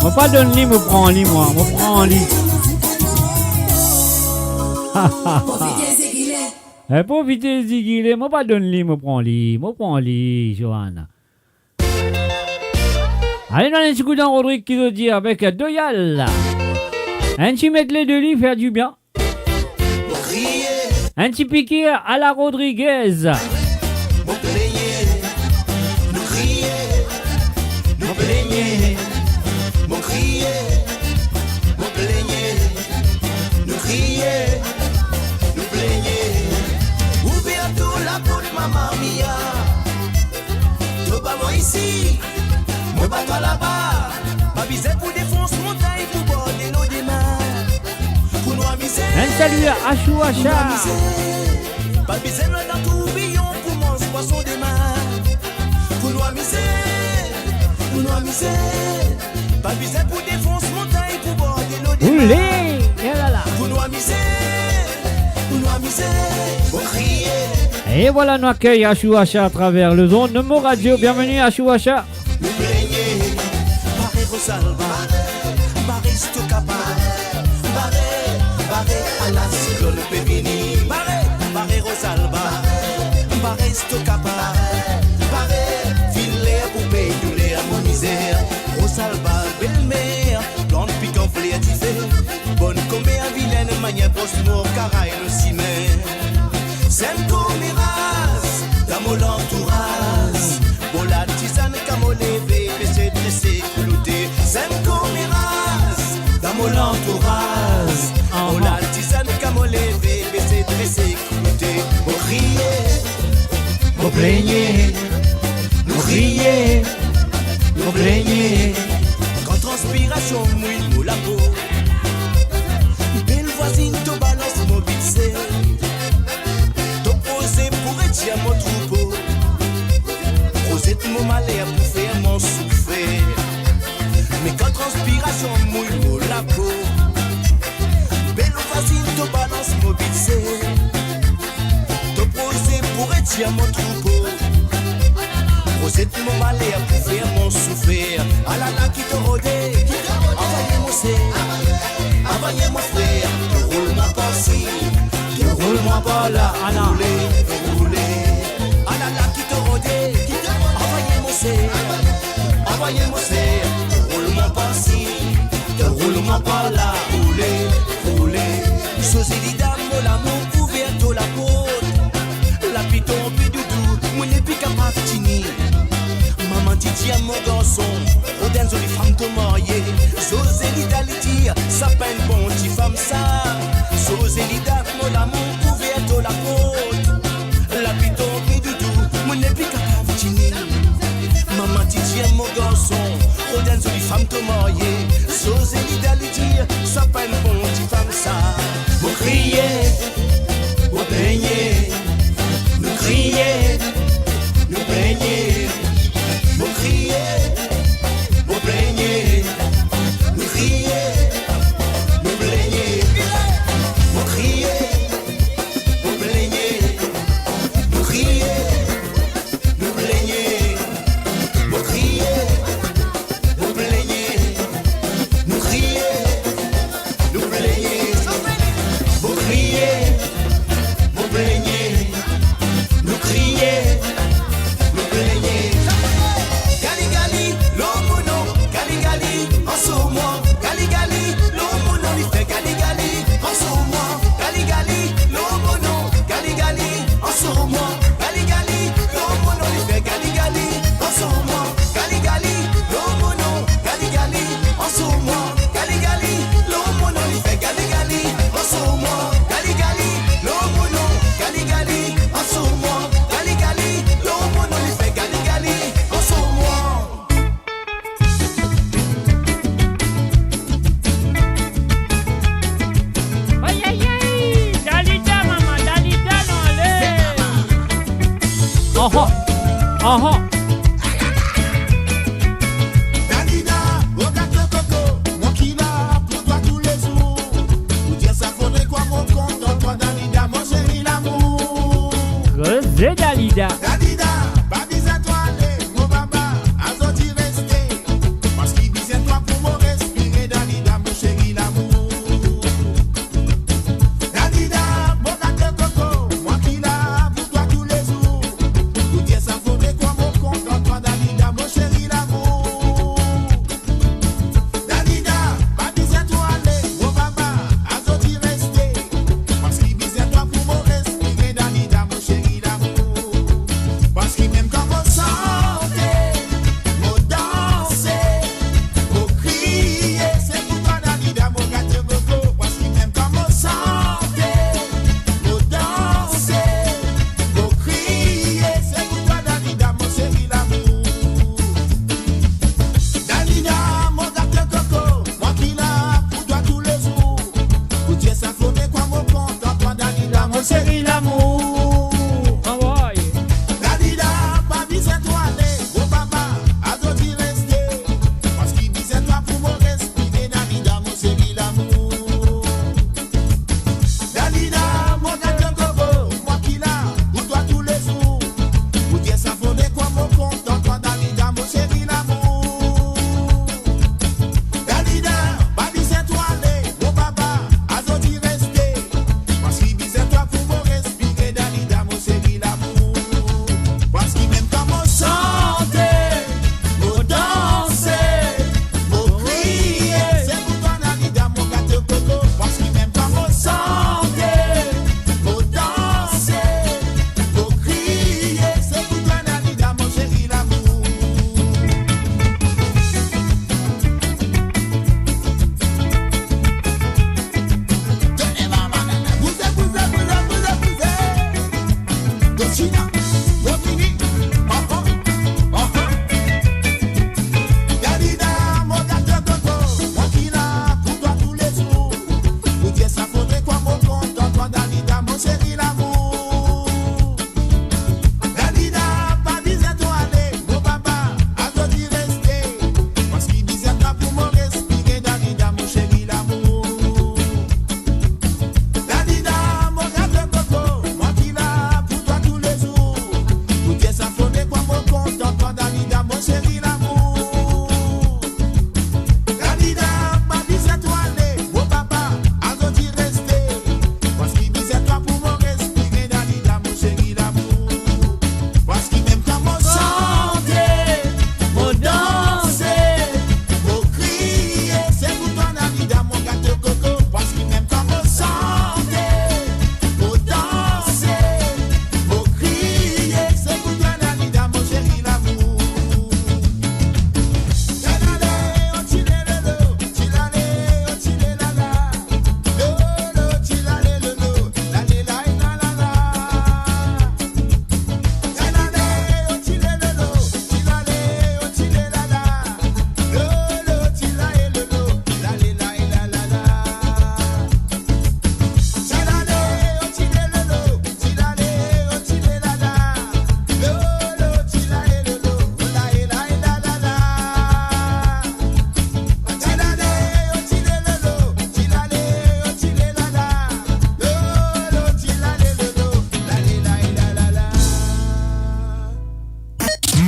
Mo pa donn li, mo pran li, mwa. Mo pran li. Eh, profite zigile, mo pa donn li, mo pran li, mo pran li, Johanna. Ale, nou al enn ti kout dan Rodrig ki zot dir avek Doyal. Enn ti medley de li, fer dibien. Enn ti pikir ala Rodriguez. Nou kriye, nou plegne. Ouver tou laport, Mama Mia. To pa mwa isi, mo pa twa laba. Pa bizin pou defans montagn pou bor delo demin. Pou nou amize. Enn sali a Ashou Asha. Pou nou amize. Pa bizin nou dan tourbiyon pou manz pwason demin. Pou nou amize, pou nou amize. Pa bizin pou defans montagn pou bor delo demin. Oule, e la la. Pou nou amize, pou nou amize. Mo kriye. E vwala, nou akey Ashou Asha atraver lezond Mo Radio. Bienveni Ashou Asha. Nou plegne, bare Rosalba, bare Estokapa, bare, bare ala Sidon pe vini, bare, bare Rosalba, bare Estokapa, bare filer pou pey douler mo mizer. Rosalba belmer, plant pikan fler dife, bonn komer vilin manier pos mor karay nou sime. Sem komeraz, dan mo lantouraz, bon latizann kan mo leve, pe se trese kouloute. Sem komeraz, dan mo lantouraz, bon latizann kan mo leve, pe se trese kouloute. Mo kriye, mo plegne, nou kriye, nou plegne. Kan transpirasion mouy mo lapo, bel vwazinn to balans mo bidze. To proze pou retir mo troupo, proze mo maler pou fer mo soufer. Me kan transpirasion mouy mo lapo, bel vwazinn to balans mo bidze. To proze pou retir mo troupo, proze mo maler pou fer mo soufer. Alala ki to rode, anvoy mo ser, anvoy mo frer, to roul mwa par-si, to roul mwa par-la, roule, roule. Alala ki to rode, anvoy mo ser, anvoy mo ser, to roul mwa par-si, to roul mwa par-la, roule, roule. Zozelida mo lamour, ouver to laport. Lapi tonbe doudou, mo nepli kapav tini. Mama ti dir mo garson, rod enn zoli fam to marye. Zozelida li dir, sa pa enn bon tifam sa. Zozelida mo lamour, ouver to laport. Lapi tonbe doudou, mo nepli kapav tini. Mama ti dir mo garson, rod enn zoli fam to marye. Zozelida li dir, sa pa enn bon tifam sa. Mo kriye, mo plegne, nou kriye, nou plegne. Mo kriye, mo plegne, nou kriye, nou plegne. Mo kriye, mo plegne, nou kriye, nou plegne. Mo kriye, mo plegne, nou kriye, nou plegne. Mo kriye, mo plegne, nou kriye, nou plegne. Gali gali lor mo nom, gali gali ansor mwa. Gali gali lor mo nom, li fer gali gali ansor mwa. Gali gali lor mo nom, gali gali ansor mwa. Gali gali lor mo nom, li fer gali gali ansor mwa. Gali gali lor mo nom, gali gali ansor mwa. Gali gali lor mo nom, li fer gali gali ansor mwa. Gali gali lor mo nom, gali gali ansor mwa. Gali gali lor mo nom, li fer gali gali ansor mwa. Ay, ay, ay! Dalida, mama, Dalida, non, ale! Aha! Aha! Dalida, regarde le coco, mon qui va pour toi tous les jours. Pour dire ça, faudrait quoi, mon compte, toi, Dalida, mon chéri, l'amour. Creuser, Dalida. Dalida, pa bizin twa ale, mo baba.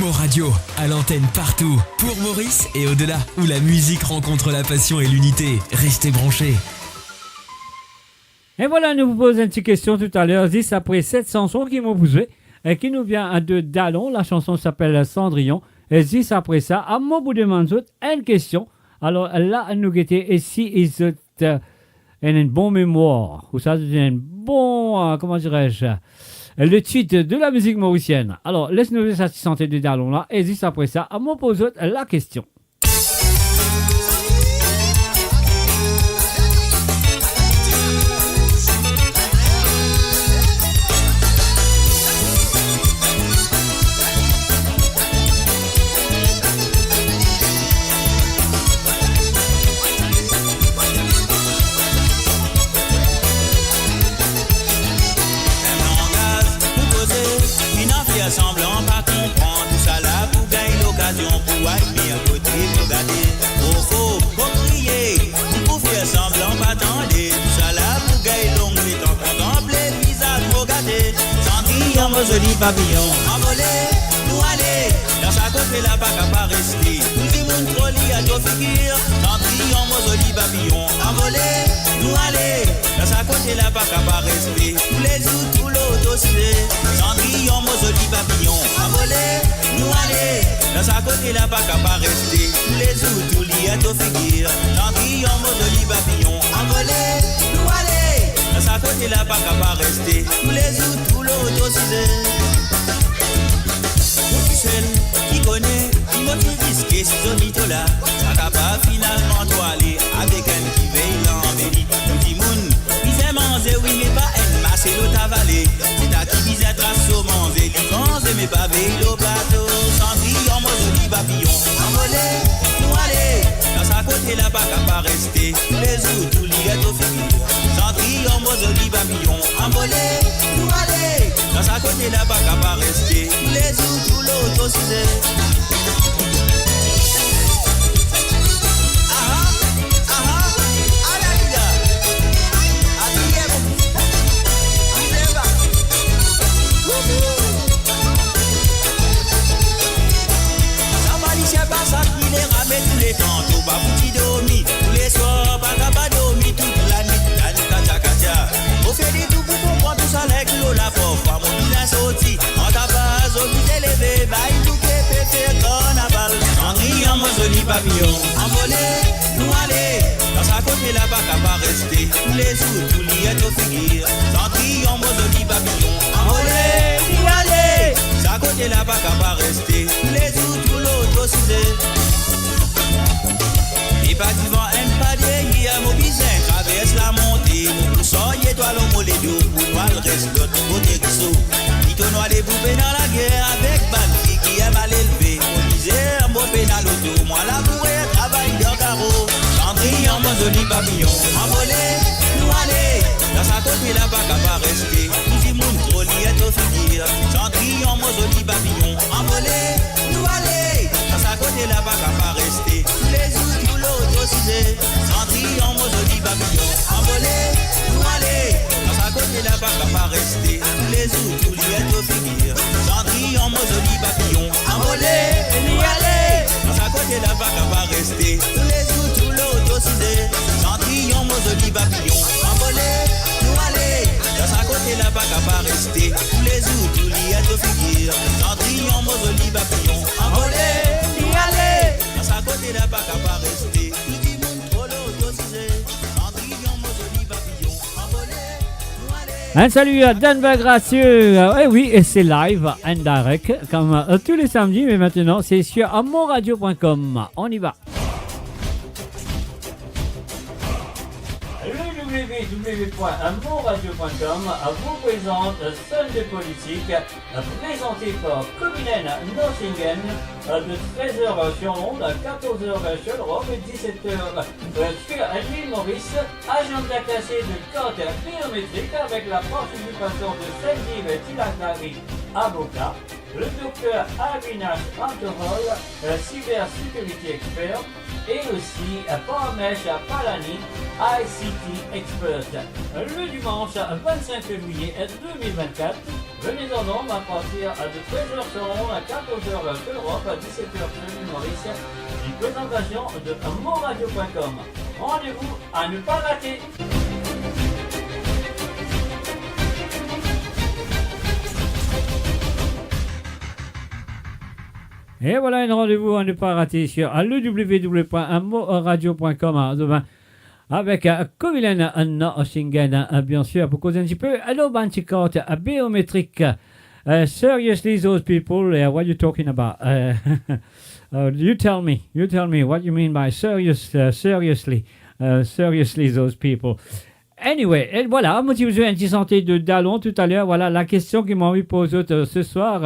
Nos radios, à l'antenne partout, pour Maurice et au-delà, où la musique rencontre la passion et l'unité. Restez branchés. E vwala, nou pou poz enn ti kestion toutaler, zis apre set sanson ki mo pou zwe, e ki nou vinn de Dalon, lasanson apel Cendrillon. E zis apre sa, a mo pou demann zot enn kestion. Alor la, nou gete e si zot, eh, ena enn bon memwar, ou sa, zot ena enn bon, eh, comment dirais-je, le titre de la musique mauricienne. Alor, les nou zwe sa ti sanson de Dalon la, e zis apre sa, a mo poz zot la kestion. Enn langaz pou koze, finn fer sanblan pa konpran, tousala pou gagn lokazion pou al mir kote pou gade. Mo fo, mo kriye, pou fer sanblan pa tande, tousala pou gagn long letan kontanple vizaz mo gate. Cendrillon, mo zoli papiyon, anvole, nou ale, dan sa kote la pa kapav reste. Tou dimoun tro lir to figir, Cendrillon, mo zoli papiyon, anvole, nou ale, dan sa kote la pa kapav reste. Toulezour tou lor to size, Cendrillon, mo zoli papiyon, anvole, nou ale, dan sa kote la pa kapav reste. Toulezour tou lir to figir, Cendrillon, mo zoli papiyon, anvole, nou ale, dan sa kote la pa kapav reste. Toulezour tou lor to size. Mo tousel ki kone, ki mo ti riske si zoli to la, sa kapav finalman to ale avek enn ki vey lanbe li. Tou dimoun bizin manze, wi, me pa enn maselo to avale. Se ta ki bizin tras so manze, li manze, me pa vey lor plato. Cendrillon, mo zoli papiyon, anvole, nou ale, dan sa kote la pa kapav reste. Toulezour tou lir to figir, Cendrillon, mo zoli papiyon, anvole, nou ale, dan sa kote la pa kapav reste. Toulezour tou lor to size. Aha, aha, aleluya. Abiye mo, abiye ba. Sa malisie pa sa ki le rame touletan, to pa fouti dormi. Touleswar pa kapav dormi, tou lanwit tann katya katya. Mo fer letou pou konpran tousala ek lor la, parfwa mo bizin sorti. An ta pa zoli te leve, bay touke pe fer karnaval. Cendrillon, mo zoli papiyon, anvole, nou ale, dan sa kote la pa kapav reste. Toulezour tou lir to figir, Cendrillon, mo zoli papiyon, anvole, nou ale, sa kote la pa kapav reste. Toulezour tou lor to size. E pa divan, enn pa deryer, mo bizin travers lamonte. Mo pou sorti etwal lor mo ledo pou nou al res lot kote riso. Pito nou ale pou pena lager avek bann fi ki enn mal elve. Mo mizer, mo pena loto, mwa lamour e travay dan karo. Cendrillon, mo zoli papiyon, anvole, nou ale, dan sa kote la pa kapav reste. Tou dimoun tro lir to figir, Cendrillon, mo zoli papiyon, anvole, nou ale, dan sa kote la pa kapav reste. Toulezour tou lor to size, Cendrillon, mo zoli papiyon, anvole, nou ale, dan sa kote la pa kapav reste. Toulezour tou lir to figir, Cendrillon, mo zoli papiyon, anvole, nou ale, dan sa kote la pa kapav reste. Toulezour tou lor to size, Cendrillon, mo zoli papiyon, anvole, nou ale, dan sa kote la pa kapav reste. Toulezour tou lir to figir, Cendrillon, mo zoli papiyon, anvole, nou ale, dan sa kote la pa kapav reste. Tou dimoun tro lor to size, Cendrillon, mo zoli papiyon, anvole, nou ale. Un salut à Denver Gracieux. Eh oui, et c'est live and direct, comme, euh, tous les samedis, mais maintenant, c'est sur amourradio point com. On y va. Le W W W point amourradio point com vous présente Sun de politique, présenté par Cominen Nordlingen, de treize heures sur Londres, quatorze heures sur l'Europe et dix-sept heures sur l'île Maurice. Agenda classé de carte biométrique avec la participation de Sanjeev Tilaklari, avocat, le docteur Avinash Antohol, euh, cybersécurité expert, et aussi, euh, Parmesh Palani, I C T expert. Le dimanche vingt-cinq février deux mille vingt-quatre, Venez ensemble à partir de treize heures selon l'heure, quatorze heures l'heure Europe, dix-sept heures selon l'heure Maurice, une présentation de Mo Radio point com. Rendez-vous à ne pas rater. Et voilà un rendez-vous à ne pas rater sur le w w w point mo radio point com. À demain avec, euh, Kovilen, euh, Narsinghan, euh, bien sûr, pour causer un petit peu, euh, nos bandes cartes, euh, biométriques. Euh, seriously, those people, uh, what you talking about? Uh, uh, you tell me, you tell me what you mean by serious, uh, seriously, uh, seriously, those people. Anyway, et voilà, mo ti bizin enn ti sante de dalon talor. Voilà la kestion ki mo anvi poz zot, euh, ce soir.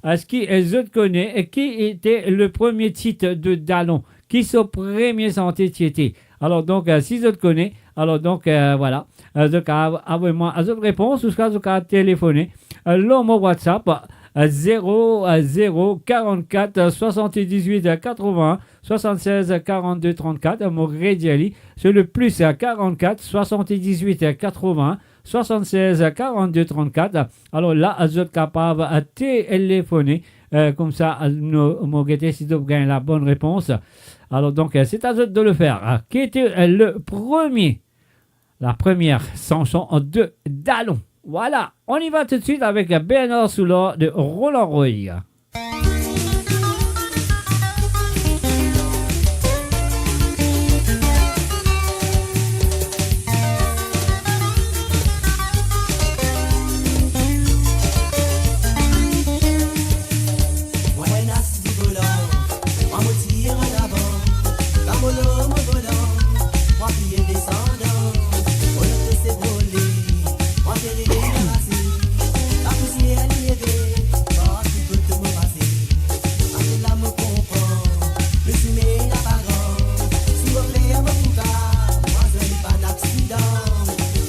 Euh, eski, euh, zot kone, euh, ki ete le premie tit de dalon? Ki so premie sante ti ete? Alor donk, euh, si zot kone, alor donk, euh, voilà, euh, zot kapav avoy mwa zot repons, ouswa zot kapav telefone, euh, lor mo WhatsApp, euh, zero, euh, zero, quarante-quatre, soixante-dix-huit, quatre-vingts, soixante-seize, quarante-deux, trente-quatre, mo redir li, c'est le plus, euh, quarante-quatre, soixante-dix-huit, quatre-vingts, soixante-seize, quarante-deux, trente-quatre. Alor la, zot kapav, euh, telefone, euh, koumsa, euh, nou, mo gete si zot gagn la bonne réponse. Alor donk, euh, c'est à zot de le faire, hein. Qui était, euh, le premier, la première chanson de dalon? Voilà, on y va tout de suite avec, euh, Bernard Soulard de Roland Roy. Mwa ena si volan, mwa mo tir an avan, kan mo lor mo volan, mwa pliye desandan, mo loto se drole, mwa tere arase, lapousier li leve, partou kot mo pase. Apre la mo konpran, le sime inn aparan, si mo kler mo pou kar, mwa zwenn bann aksidan,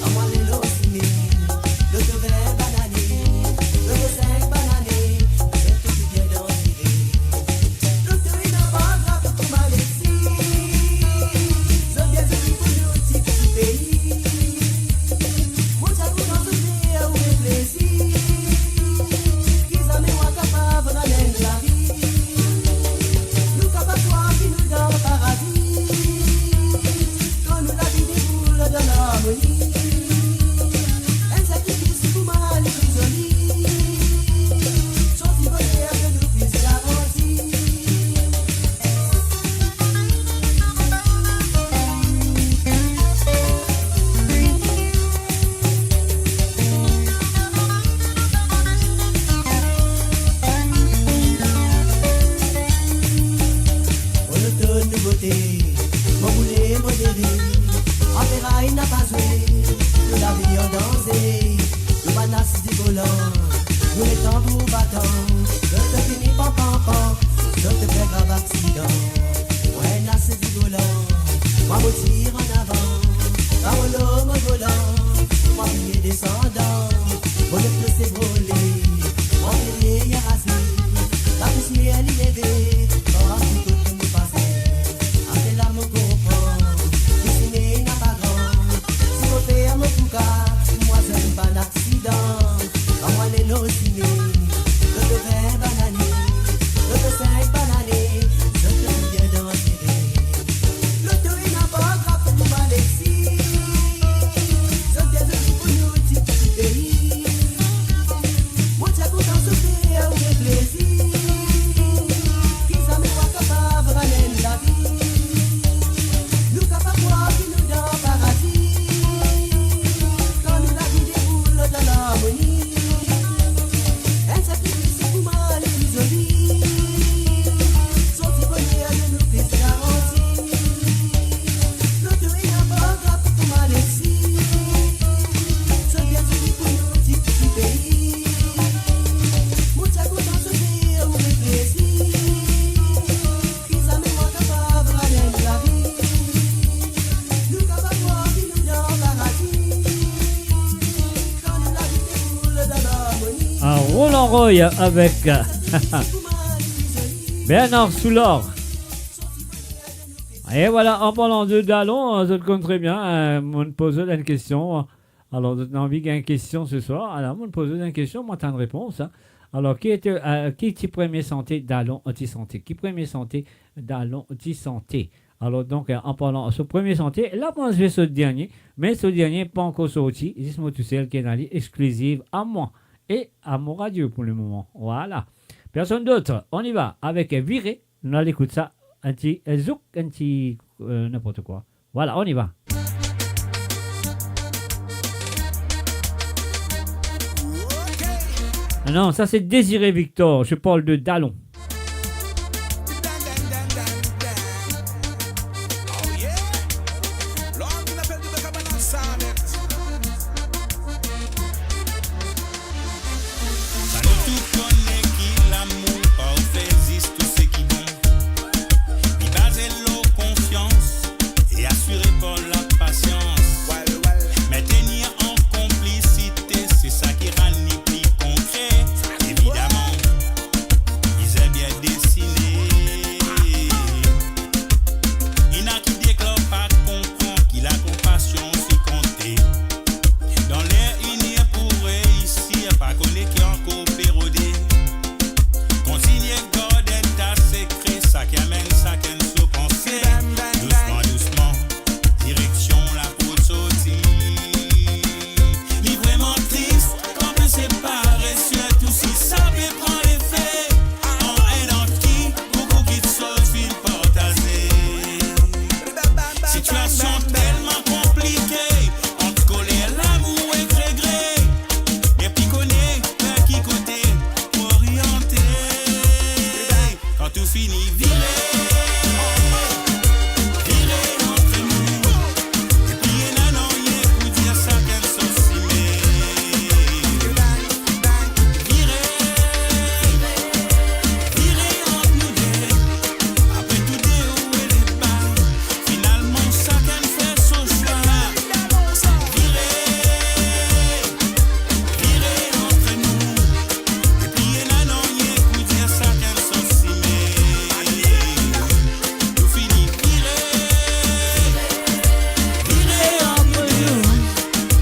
kan mwa le lor sime, loto vin banane, loto sink banane, zot tou bien danzere. Loto inn aparan pou malezi, zot bien zoli pou nou ti pei. Mo ti a kontan zot fer ou reflesi. Ki zame mwa kapav ramenn lavi. Nou kapav krwar ki nou dan paradi. Kan nou lavi deroul dan larmoni. Enn sakrifis pou mwa li pli zoli. Santi boner ke nou plis garanti. Mo loto nouvote, mo boule, mo dere, aferay napa zwe, nou lavi an danze, nou bann asiz dibolan, nou met tanbour batan, zot fini pan, pan, pan, zot fer grav aksidan. Mwa ena si volan, mwa mo tir an avan, pa mo lor mo volan, mwa pliye desandan, mo loto se drole, mwa pliye arase, lapousier li leve, partou kot mo pase. Apre la mo konpran, ki sime inn aparan, si mo fer mo pou kar, mwa zwenn bann aksidan, kan mwa le lor sime, loto vin banane, loto sink banane, zot tou bien danzere. Loto inn aparan pou malezi, zot bien zoli pou nou ti pei. Mo ti a kontan zot fer ou plezi. Ki zame mwa kapav ramenn lavi. Nou kapav krwar ki nou dan paradi. Kan nou lavi deroul dan larmoni. Enn sakrifis pou mwa li pli zoli. Santi boner nou plis garanti. Loto inn aparan pou malezi. Zot bien zoli pou nou ti pei. Mo ti a kontan zot fer ou plezi. Ki zame mwa kapav ramenn lavi. Nou kapav krwar ki nou dan paradi. Kan nou lavi deroul dan larmoni. Ah, Roland Roy avec Bernard Soulard. Et voilà, en parlant de dalon, zot konn tre bien, euh, mo poz zot enn kestion. Alor, zot ena anvi gagn kestion se swar? Alor, mo poz zot enn kestion, mo atann repons, hein. Alor, ki ete, euh, ki ti premie sante dalon ti sante? Ki premie sante dalon ti sante? Alor, donk, euh, an parlan so premie sante, la, mo zwe so dernie, me so dernie pankor sorti, zis mo tousel ki ena li, exkliziv a mwa e a mo radio pou lemoman. Vwala. Personn dot, on y va avek Vire. Nou al ekout sa, enn ti, euh, zouk, enn ti, euh, n'importe quoi. Voilà, on y va. Non, ça c'est Désiré Victor, je parle de dalon. Sa nou tou kone ki lamour parfe, zis tou seki bon. Li baze lor konfians e asire par lapasians. Me tenir an konplisite, se sa ki rann li pli konkre. Evidaman, li zis bien desine. Ena ki deklar pa konpran ki lakonpasion si konte. Dan ler inir pou reisir, pa kone ki ankor pe rode. Kontigne gard enn ta sekre, sa ki amenn sakenn so panse. Dousman, dousman, direksion la pou sorti. Li vreman tris kan pe separe, sirtou si sa pe pran lefe. An enn ant ki boukou kitsoz finn partaze. Sitiasion telman konplike, ant koler, lamour ek regre. Nepli kone par ki kote oriante. Kan tou fini, vire, vire antre nou. Epi ena nanye pou dir, sakenn so sime. Vire, vire ant nou de. Apre tou de o e leba, finalman sakenn fer so swa. Vire, vire antre nou. Epi ena nanye pou dir, sakenn so sime. Nou fini vire, vire antre nou.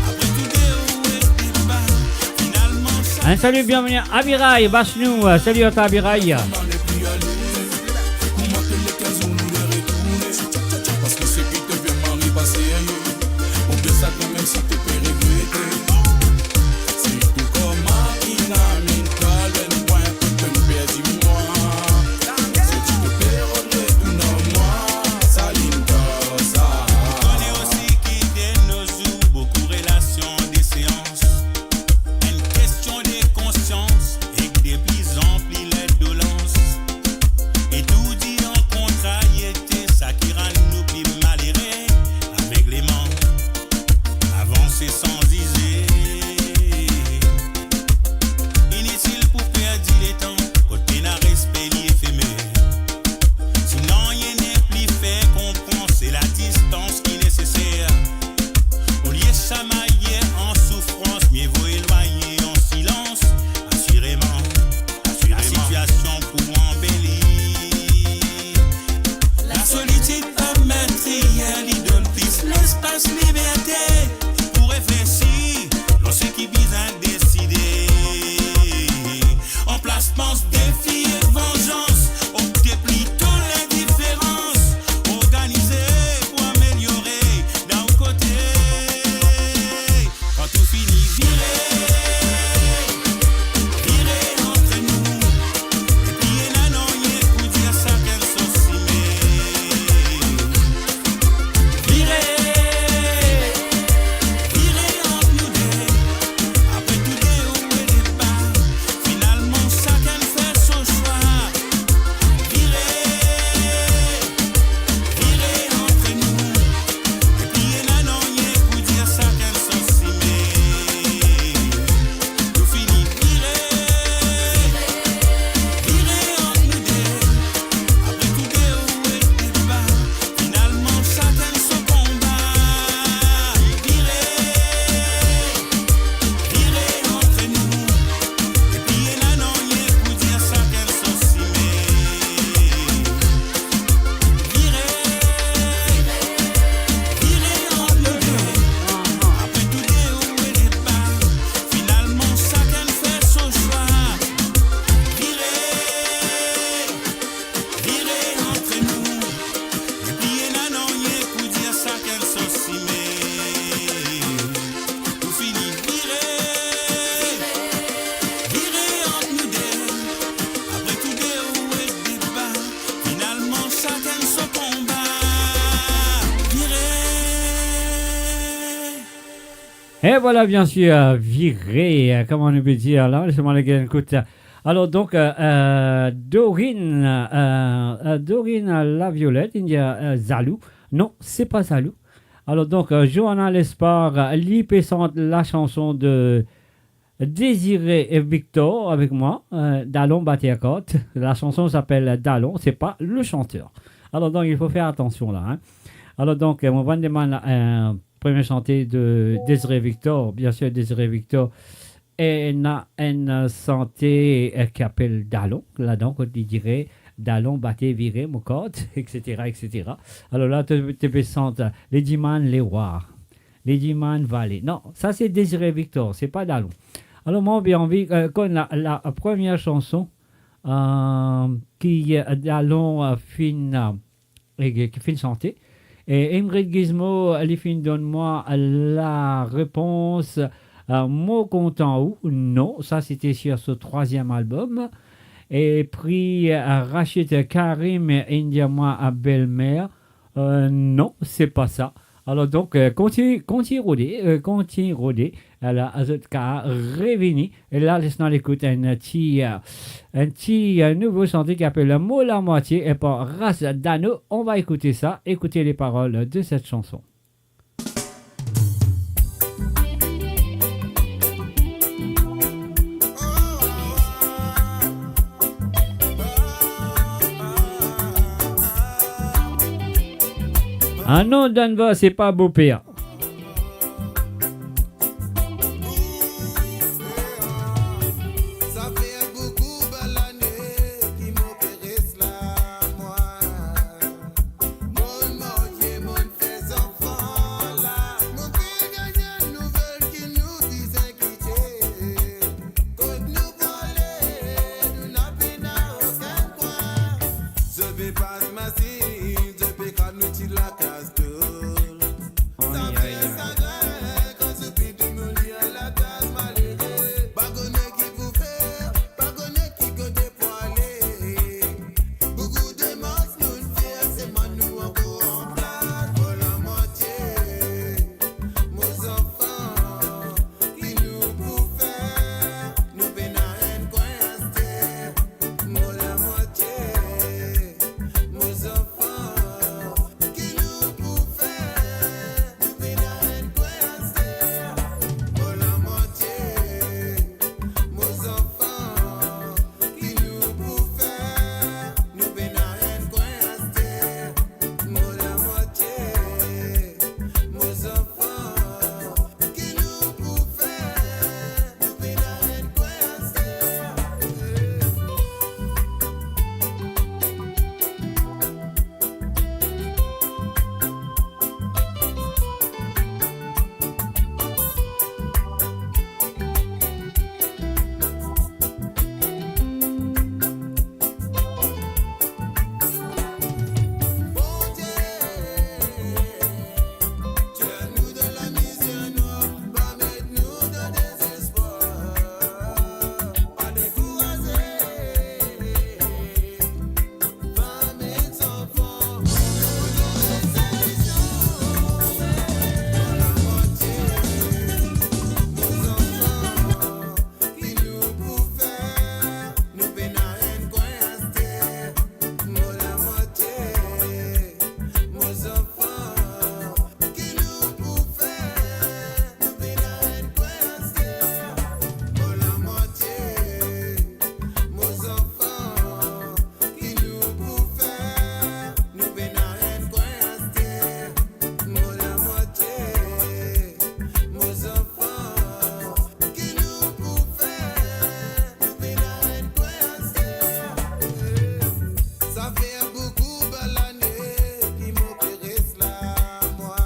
Apre tou de o e leba, finalman sa. Un salut, bienvenue à Abiray, Basnou, euh, salut à toi, Abiray. Parski seki to vinn arive pa serye, oubien sa kanmem si to pe regrete. Sirtou kouma inn arive, to perdi mwa. Si to pe regrete ou non mwa, sa inn koz sa. Nou kone osi ki de nos zour boukou relasion de seans. Enn kestion de konsians ek de pli an pli lendolans. E vwala, bien sir, vire, kouma nou pe dir la, les mwa al gagn kout. Alor, donk, euh, euh, Dorine, euh, euh, Dorine Laviolette, inn dir, euh, zalou. Non, se pa zalou. Alor, donk, euh, Johanna Lespard, euh, li pe sant la chanson de Désiré et Victor avek mwa, euh, Dalon Bater Kart. La chanson s'appelle Dalon, c'est pas le chanteur. Alor, donk, il faut faire attention la, hein. Alor, donk, euh, mo vann demann la, euh, premie sante de Désiré Victor, bien sir, Désiré Victor, ena enn sante, eh, ki apel Dalon, ladan kot li dir, "Dalon, bate, vire mo kart", et cetera, et cetera. Alor la, to, to pe sant Lady Man Leroy, Lady Man Vale. Non, sa se Désiré Victor, se pa Dalon. Alor, mwa, mo pe anvi, eh, konn la, la premie chanson, eh, ki, eh, Dalon, eh, finn, eh, e ki finn sante. E Ingrid Gizmo, li finn donn mwa la repons, eh, Mo kontan ou. Non, sa se ti sir so trwaziem albom. Epi, eh, Rachid Karim, inn dir mwa, eh, Belmer. Eh, non, se pa sa. Alor donk, eh, kontign, kontign rode, eh, kontign rode. Ala, zot kav revini. E la, les nou al ekout enn ti, eh, enn ti, eh, nouvo sante ki apel Mo Lamwatie e par Ras Dano. On va écouter ça. Écoutez les paroles de cette chanson. Ah non, Danva, se pa boper. Sa fer boukou bann lane ki mo pe res la, mwa. Mo'nn marye, mo'nn fer zanfan la. Mo pe gagn enn nouvel ki nou bizin kite. Kot nou pou ale, nou napa okenn kwin. Zot pe pas masinn, zot pe kraz nou ti lakaz. Aïe, aïe, aïe. Sa fer boukou bann lane ki mo pe res la, mwa.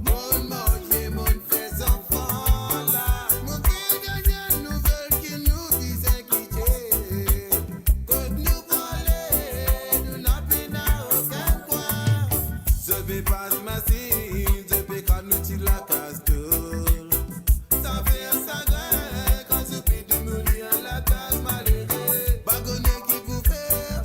Mo'nn marye, mo'nn fer zanfan la. Mo pe gagn enn nouvel ki nou bizin kite. Kot nou pou ale, nou napa okenn kwin. Zot pe pas masinn, zot pe kraz nou ti lakaz. Sa fer sagrin kan zot pe demolir lakaz malere. Bagonne ki pou fer,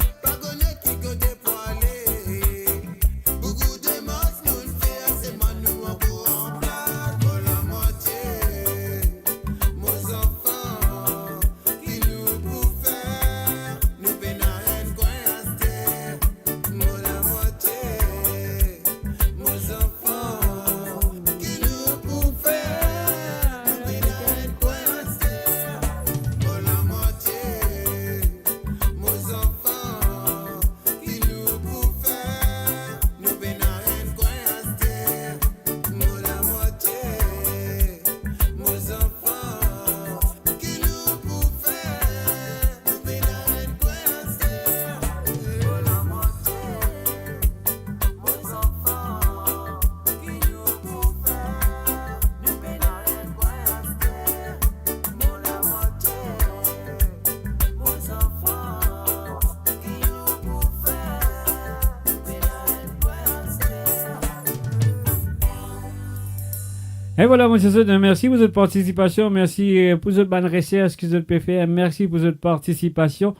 E vwala, mo dir zot, mersi pou zot partisipasion, mersi, eh, pou zot bann resers ki zot pe fer, mersi pou zot partisipasion.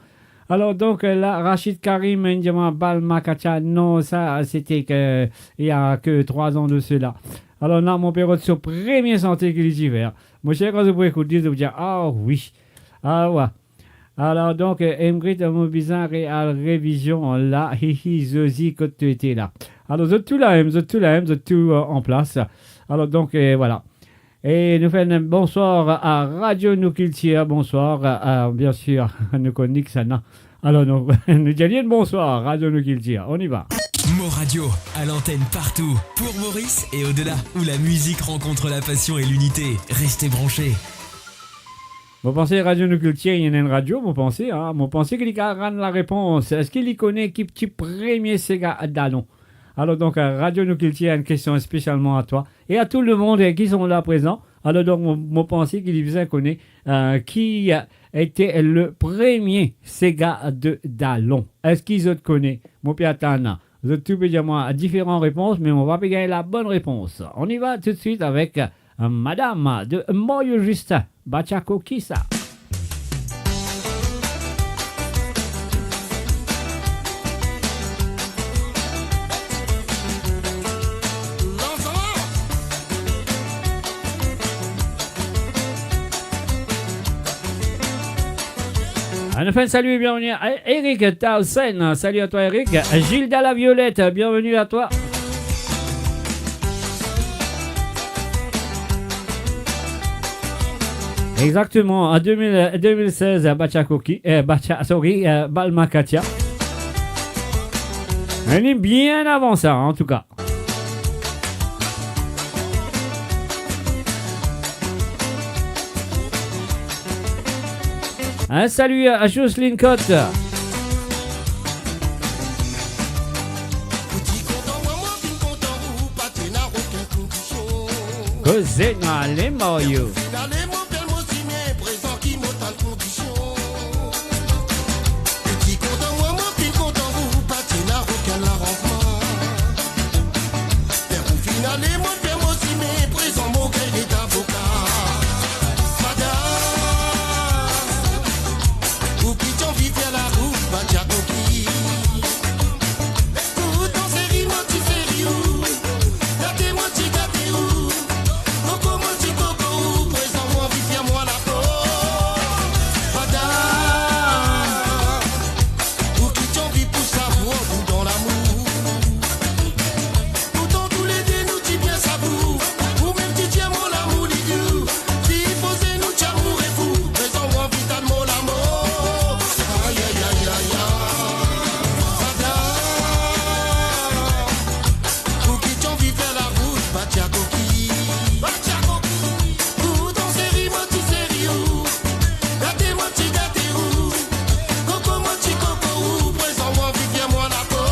Alor, donk, eh, la, Rachid Karim, inn dir mwa, Bal Makatia, non, sa, sete ke, il y a que trois ans de cela. Alor, la, mo pe rod so premie sante ki li ti fer. Mo sir, kan zot pou ekout li, zot pou dir, "Ah wi, ah wa." Alor, donk, eh, Ingrid, mo bizin re-, al revizion la. Hihi, Zozi, kot to ete la? Alor, zot tou la mem, zot tou la mem, zot tou, eh, an plas. Alor, donk, eh, vwala. E nou fer enn bonswar a Radio Nou Kiltir. Bonswar, eh, bien sir, nou konn nek sa la. Alor, nou, nou dir li bonswar, Radio Nou Kiltir. On y va. Mo Radio, à l'antenne partout, pour Maurice et au-delà, où la musique rencontre la passion et l'unité. Restez branchés. Mo panse Radio Nou Kiltir, ena enn radio, mo panse, ah, mo panse ki li kapav rann larepons. Eski li kone ki ti premie sega dalon? Alor donk, eh, Radio Nou Kiltir, enn kestion spesialman a twa e a tou lemonn, eh, ki sont la prezan. Alor donk, mo, mo panse ki li bizin kone, eh, ki, eh, ete le premie sega de dalon. Eski zot kone? Mo pe atann. Zot tou pe dir mwa diferan repons, me mo pa pe gagn la bonne réponse. On y va tout de suite avec, euh, Madame de Mario Justin, Bacha Koki sa. Ah, nou fer enn sali, bienveni a Eric Tausen. Sali a twa, Eric. Gilda Laviolette, bienveni a twa. Exactement, en deux mille, deux mille seize, Bacha Koki, euh, Bacha, sorry, euh, Bal Makatia. Li bien avan sa, an tou ka. Un salut à Jocelyne Cotte. Koze nou ale, Mario. Ti kontan mwa, mo finn kontan ou, pa ti ena okenn laranzman. Ler pou finn ale, mo fer mo sime, prezan mo gagn avoka. Madam, ou ki ti anvi fer larout, Bacha Koki. Pourtan seri, mo ti seri ou, gate mo ti gate ou, koko mo ti koko ou, prezan mo anvi fer mwa lapo. Madam, ou ki ti anvi pou sav ou dan lamour. Pourtan toulede nou ti bien sav ou, ou mem ti dir mo lamour li dir. Sipoze nou ti amour e fou, prezan ou anvi tann mo lamor. Ayayayaya. Madam, ou ki ti anvi fer larout, Bacha Koki. Pourtan seri, mo ti seri ou, gate mo ti gate ou, koko mo ti koko ou, prezan ou anvi fer mwa lapo.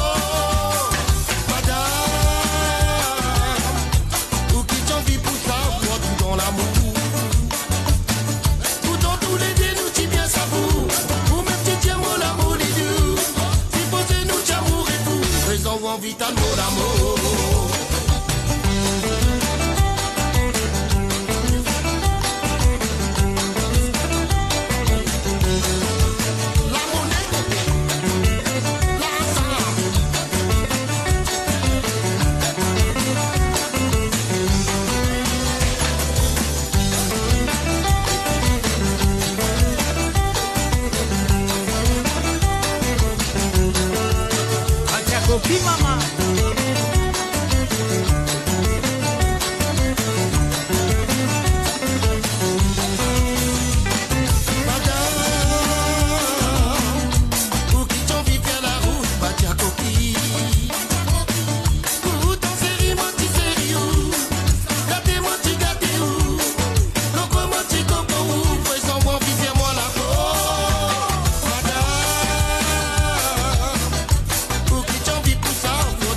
Madam, ou ki ti anvi pou sav ou dan lamour. Pourtan toulede nou ti bien sav ou, ou mem ti dir mo lamour li dir. Sipoze nou ti amour e fou, prezan ou anvi tann mo lamor. Bacha Koki, mama. Madam, ou ki ti anvi fer larout, Bacha Koki. Pourtan seri, mo ti seri ou, gate mo ti gate ou, koko mo ti koko ou, prezan ou anvi fer mwa lapo. Madam, ou ki ti anvi pou sav ou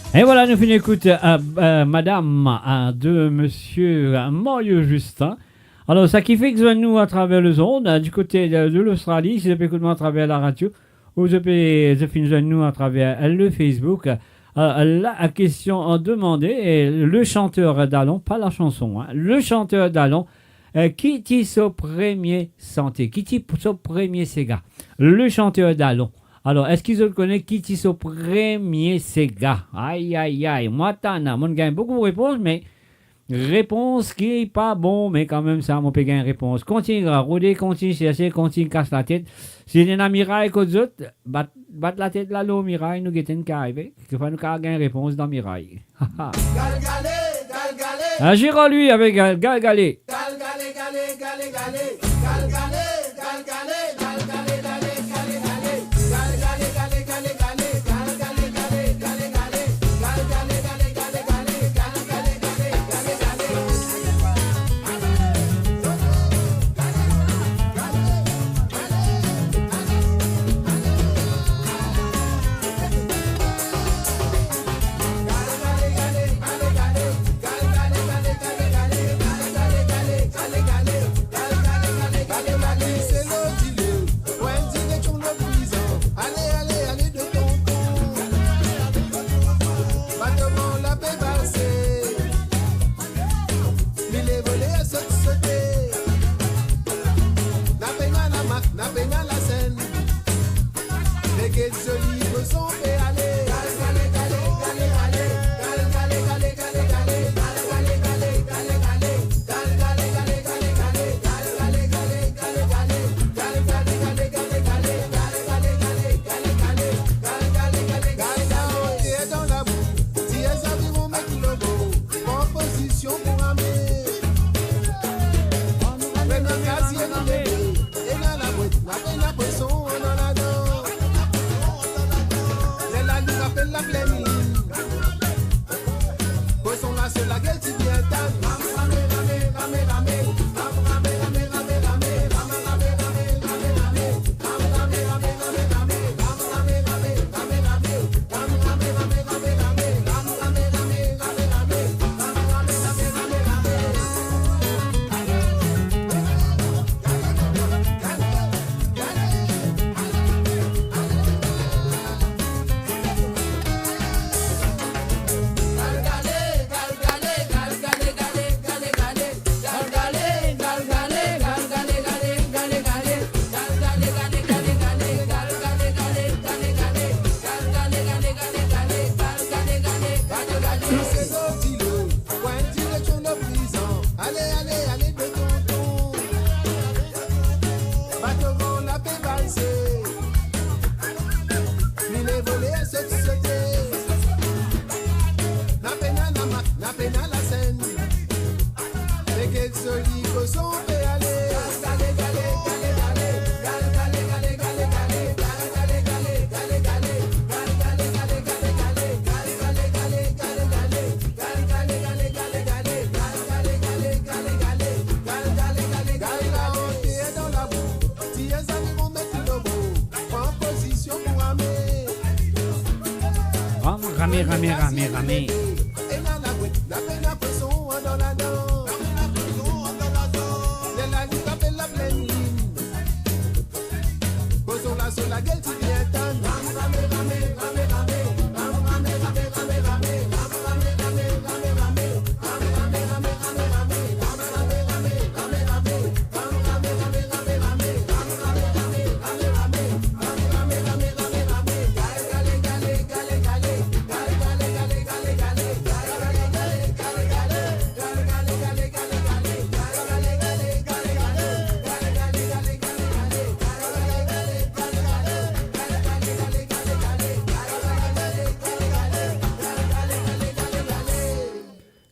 E vwala, nou finn ekout, euh, euh, madam, euh, de monsieur, euh, Mario Justin. Alor, sa ki fek zwenn nou atraver lezond, euh, di kote de, de Lostrali, si zot pe ekout mwa atraver laradio, ou zot pe, zot finn zwenn nou atraver, euh, le Facebook. Euh, la kestion demande, euh, le chanteur dalon, pa la chanson, hein. Le chanteur dalon, euh, ki ti so premie sante, ki ti so premie sega? Le chanteur dalon. Alor, eski zot kone ki ti so premie sega? Ay, ay, ay, mwa tana, monn gagn boukou repons, me repons ki pa bon, me kanmem sa, mo pe gagn repons. Kontign rode, kontign serse, kontign kas latet. Si ena miray kot zot, bat, bat latet la lor miray, nou gete ki arive. Kikfwa nou kav gagn repons dan miray. Galgale, galgale. Agir en lui avec Gal-, Galgale. Galgale, gale, gale, gale. Galgale, galgale, galgale, gale, gale. Rame, rame, rame, rame, rame.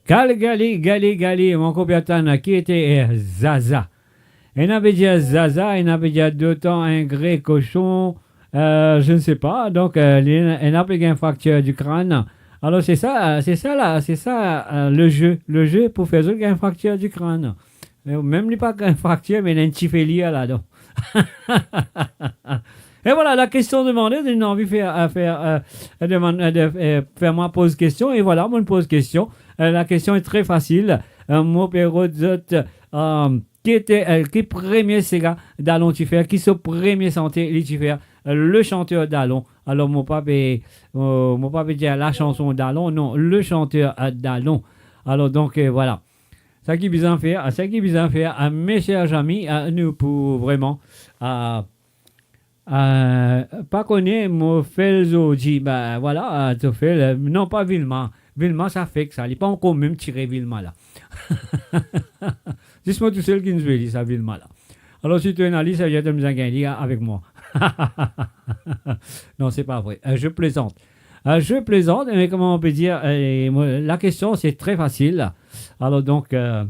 Galgale, gale, gale, mon kopie atann, ki ete, eh, zaza. Ena pe dir zaza, ena pe dir dotan, ingre, koson, euh, je ne sais pas. Donk, euh, li ena, ena pe gagn fraktir di krann. Alor, se sa, se sa la, se sa, euh, le jeu. Le jeu pou fer zot gagn fraktir di krann. Me mem li pa gagn fraktir, me ena enn ti felir ladan. E vwala, la kestion demande, li anvi fer, euh, fer, euh, demann, euh, de, euh, fer mwa poz kestion, e vwala, mo poz kestion. Euh, la kestion est très facile. Euh, mo pe rod zot, euh, ki ete, euh, ki premie sega Dalon ti fer, ki so premie sante li ti fer, euh, le chanteur Dalon. Alor, mo pa pe, euh, mo pa pe dir la chanson Dalon, non, le chanteur, euh, Dalon. Alor, donk, euh, vwala. Sa ki bizin fer, sa ki bizin fer, euh, mes chers amis, euh, nou pou vreman, euh, euh, pa kone mo fel zordi, be, vwala, euh, to fel, euh, non, pa Vilma. Vilma, sa fek sa, li pa ankor mem tire Vilma la. Zis mo tousel ki zwe li, sa Vilma la. Alor, si to ena li, sa vedir to bizin gagn li avek mwa. Non, c'est pas vrai. Euh, je plaisante. Euh, je plaisante, mais comment on peut dire, euh, moi, la question, c'est très facile. Alors donc, euh,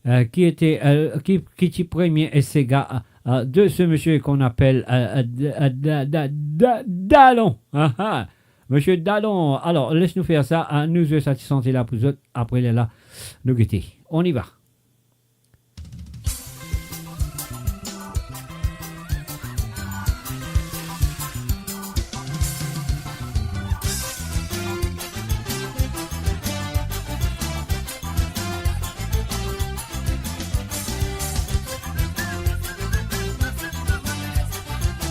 euh, qui était, euh, qui, qui était premier sega, euh, de ce monsieur qu'on appelle, euh, euh, Da-, Da-, Da-, Da-, Dalon. Ah, ah. Monsieur Dalon. Alors, les nou fer sa, hein, nou zwe sa ti sante la pou zot. Apre lerla, nou gete. On y va.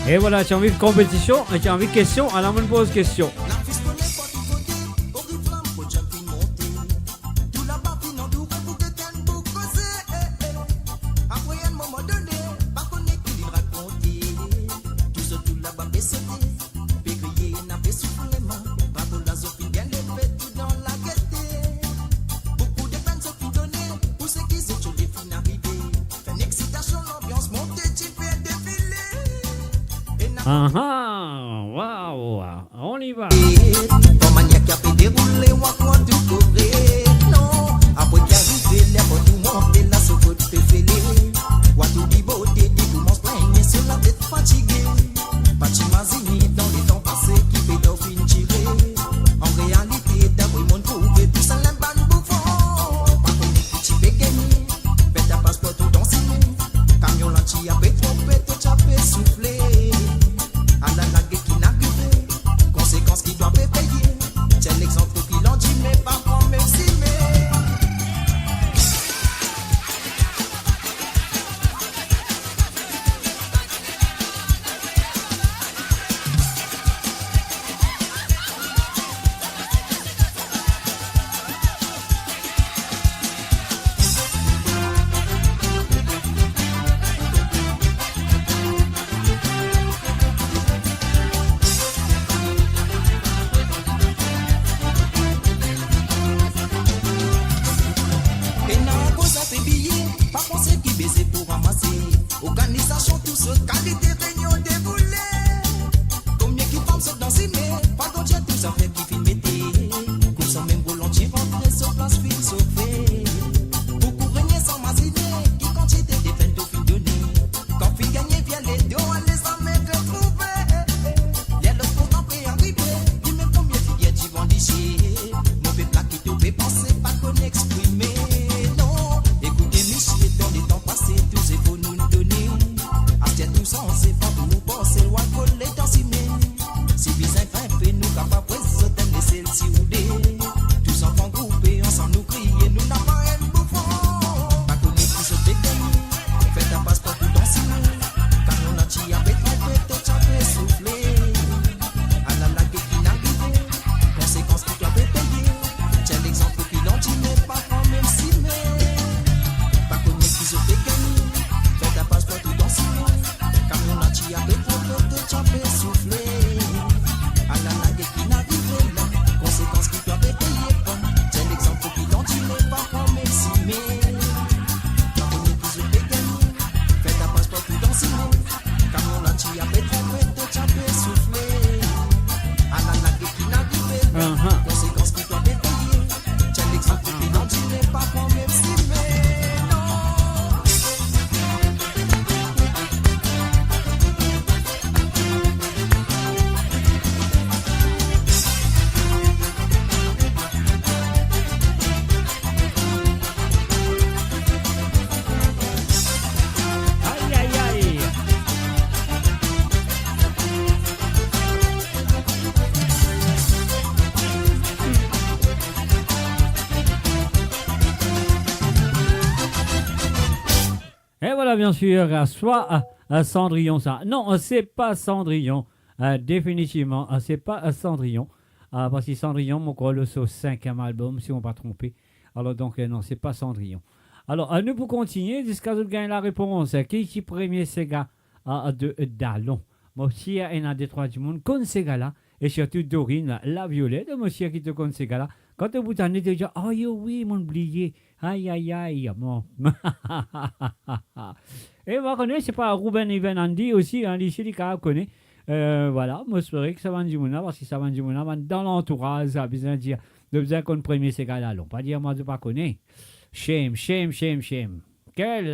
E vwala, ti anvi konpetision, ti anvi kestion, ala mo poz kestion. Tou laba finn andoure pou get enn boug koze, eh, eh. Apre enn moman done, pa kone ki li rakonte. Tou zot tou laba pe sote, pe kriye, ena pe soufle, ma. Bato la zot finn bien leve, tou dan lagete. Boukou de penn zot finn done, pou seki zot ti le finn arive. Enn exitasion, lanbians monte, ti pe defile. Ena Aha, waw. On y va. Kouma ki ape deroule, wa krwar tou kore, non. Apre ki arive, ler pou tou monte, la so kot pe fele. Wa tou bibote, li koumans plengne, so latet fatige. Pa ti imazine dan letan pase ki pe dor finn tire. An realite, dapre monn prouve, tou sa enn bann boufon. Pa kone ki ti pe gagne, fer ta paspor tou dan sime. Kamion la ti ape tronpe, to ti ape soufle. Ala lagete ki arive, konsekans ki dwa pe peye. Bien sûr, euh, soit, euh, euh, Cendrillon sa. Non, euh, c'est pas Cendrillon. Euh, définitivement, euh, c'est pas, euh, Cendrillon. Euh, parce que Cendrillon, mo krwar, lor so cinquième album, si mo pa tronpe. Alors donc, euh, non, c'est pas Cendrillon. Alors, euh, nou pou kontigne ziska zot gagn larepons. Euh, ki, ki premie sega, euh, de, euh, dalon? Mo sir ena de trwa dimoun konn sega la, e sirtou Dorine, la, la Violette, mo sir ki to konn sega la. Kan to pou tande, to dir, "Ayo wi, mo'nn bliye." Ay, ay, ay, bon. E mo kone, se pa Ruben Even Andy osi, hein, li si li kapav kone. Euh, voilà, mo espere ki sa bann dimoun la, parski sa bann dimoun la, bann dan lantouraz, sa bizin dir, nou bizin konn premie sega dalon. Pa dir mwa, zot pa kone. Shame, shame, shame, shame. Kel?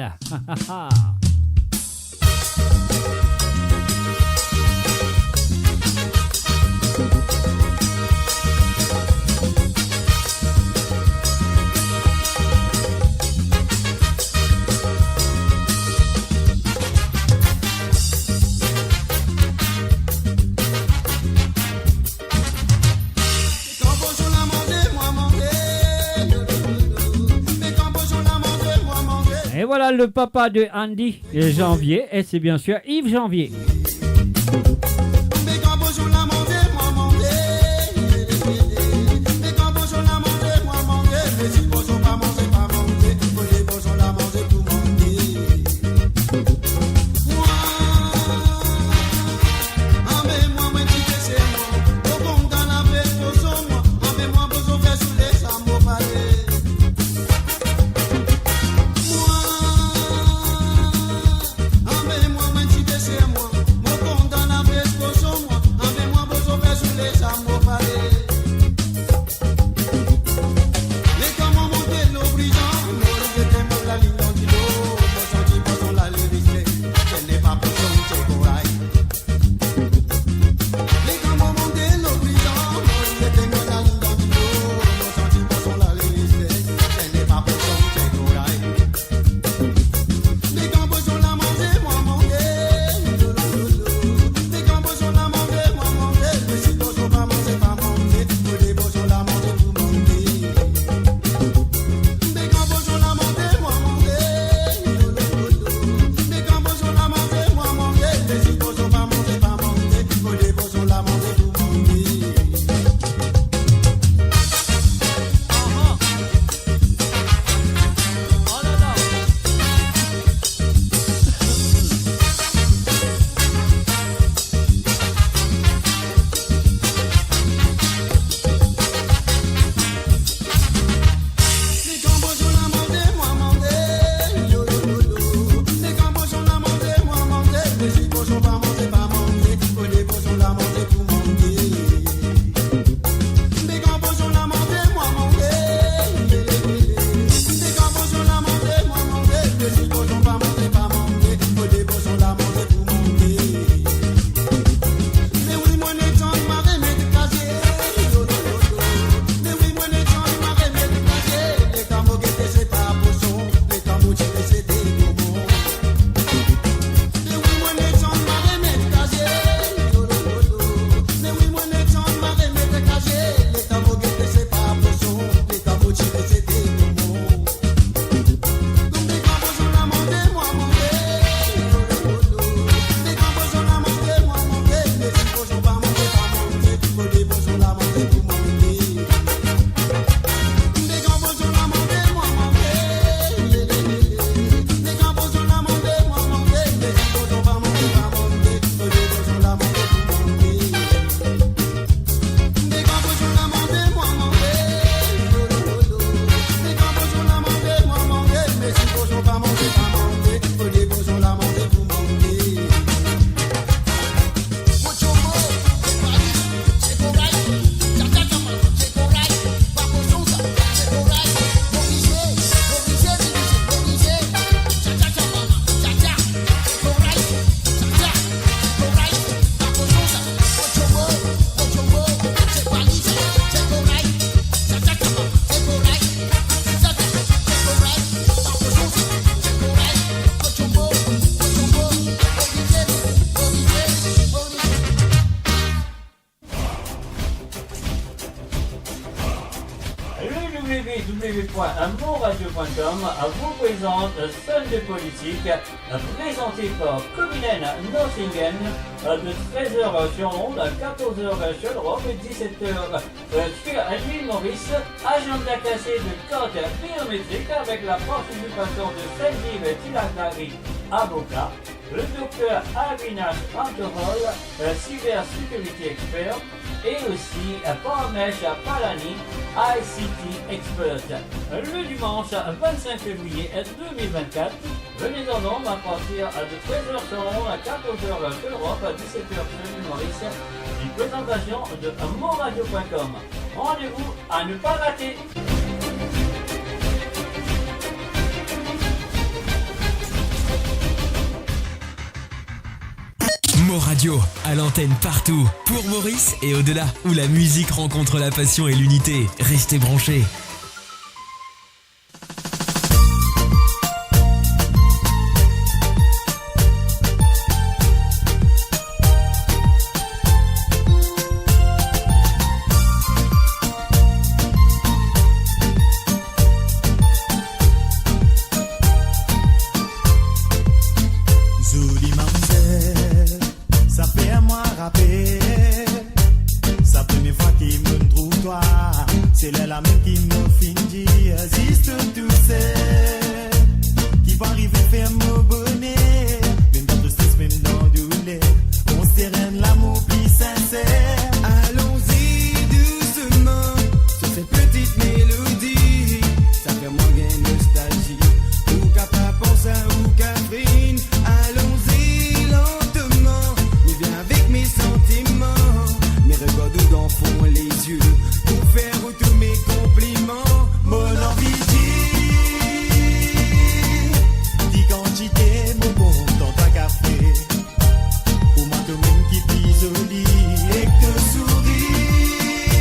Et voilà le papa de Andy, euh, Janvier, et c'est bien sûr Yves Janvier. Le W W W point mon radio point com vous présente Sonn de politik, présenté par Comilène Norsingen, de treize heures sur Ondes, quatorze heures sur Europe et dix-sept heures, euh, sur l'île Maurice. Agenda classé de carte biométrique avec la participation de Sanjeev Tilaklari, avocat, le docteur Avinash Antohol, euh, cybersécurité expert, et aussi, euh, Parmesh Palani, I C T expert. Le dimanche vingt-cinq février deux mille vingt-quatre, venez en nombre à partir de treize heures sur Ondes, quatorze heures sur Europe, dix-sept heures sur l'île Maurice, une présentation de mon radio point com. Rendez-vous à ne pas rater. Mon Radio, à l'antenne partout, pour Maurice et au-delà, où la musique rencontre la passion et l'unité. Restez branchés. Zoli mamzel, sa fer mwa rapel sa premie fwa ki mo'nn trouv twa. Se ler la mem ki mo finn dir, zis to tousel ki pou arive fer mo boner, mem dan tristes, mem dan douler, on se rend lamour pli sinser. Alonzi dousman sur cette petite mélodie, sa fer mwa gagn nostalzi. Ou kapav pans a ou Catherine, alonzi lantman, mi vinn avek me santiman, mi regard ou dan fon lezie, pou fer ou tou me konpliman. Mo anvi dir, ki kantite mo kontan twa kafe. Pou mwa to mem ki pli zoli ek to sourir,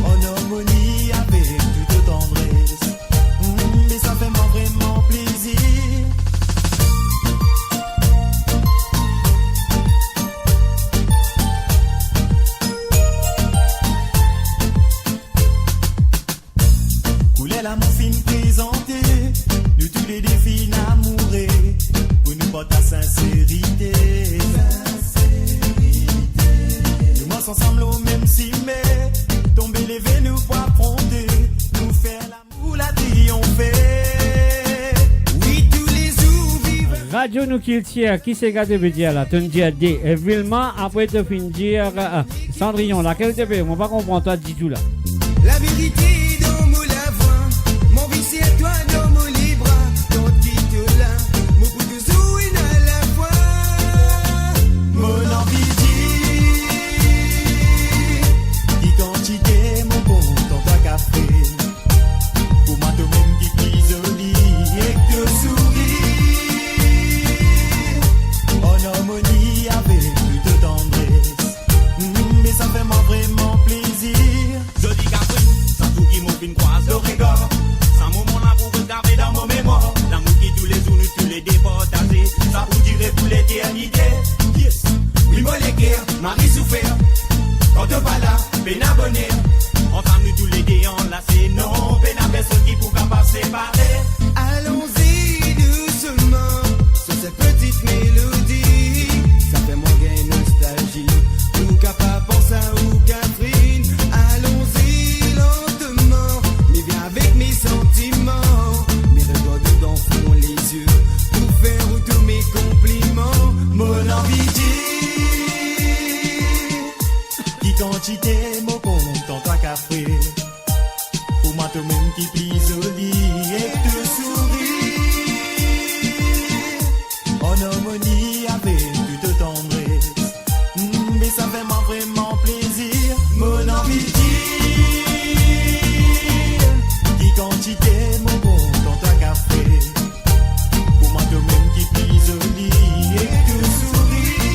an armoni avek tou to tandres. Mm, me sa fer mwa vreman plezir. Kouler lamour finn prezante, nou toulede finn amoure, pou nou partaz sinserite. Nou mars ansam lor mem simin, tonbe leve nou pou afronte, nou fer lamour la trionfe. Wi, toulezour viv. Radio Nou Kiltir, ki sega to pe dir la? To'nn dir de, eh, Vilma, apre to finn dir, eh, Cendrillon, lakel to pe? Mo pa konpran twa ditou la. Laverite dan mo lavwa, mo anvi ser twa dan mo lebra, dan ki to la, mo pou touzour inn alafwa. Mo anvi dir, ki kantite mo kontan twa kafe. Pou mwa to mem ki pli zoli ek to sourir, an armoni avek tou to tandres. Mm, me sa fer mwa vreman plezir. Zoli Catherine, sa tou ki mo finn krwaz to regar. Sa moman la pou res grave dan mo memwar. Lamour ki toulezour nou toulede partaze, sa pou dire pou leternite. Yes. Wi, mo leker, mari soufer. Kan to pa la, pena boner. Ansam nou toulede anlase, non, pena personn ki pou kapav separe. Alonzi dousman sur cette petite mélodie. Sa fer mwa gagn nostalzi. Ou kapav pans a ou Catherine. Alonzi lantman. Mi vinn avek me santiman. Mi regard ou dan fon lezie. Pou fer ou tou me konpliman. Mo anvi dir, ki kantite mo kontan twa kafe. Pou mwa to mem ki pli zoli ek to sourir, an armoni avek tou to tandres. Mm, me sa fer mwa vreman plezir. Mo anvi dir, ki kantite mo kontan twa kafe. Pou mwa to mem ki pli zoli ek to sourir,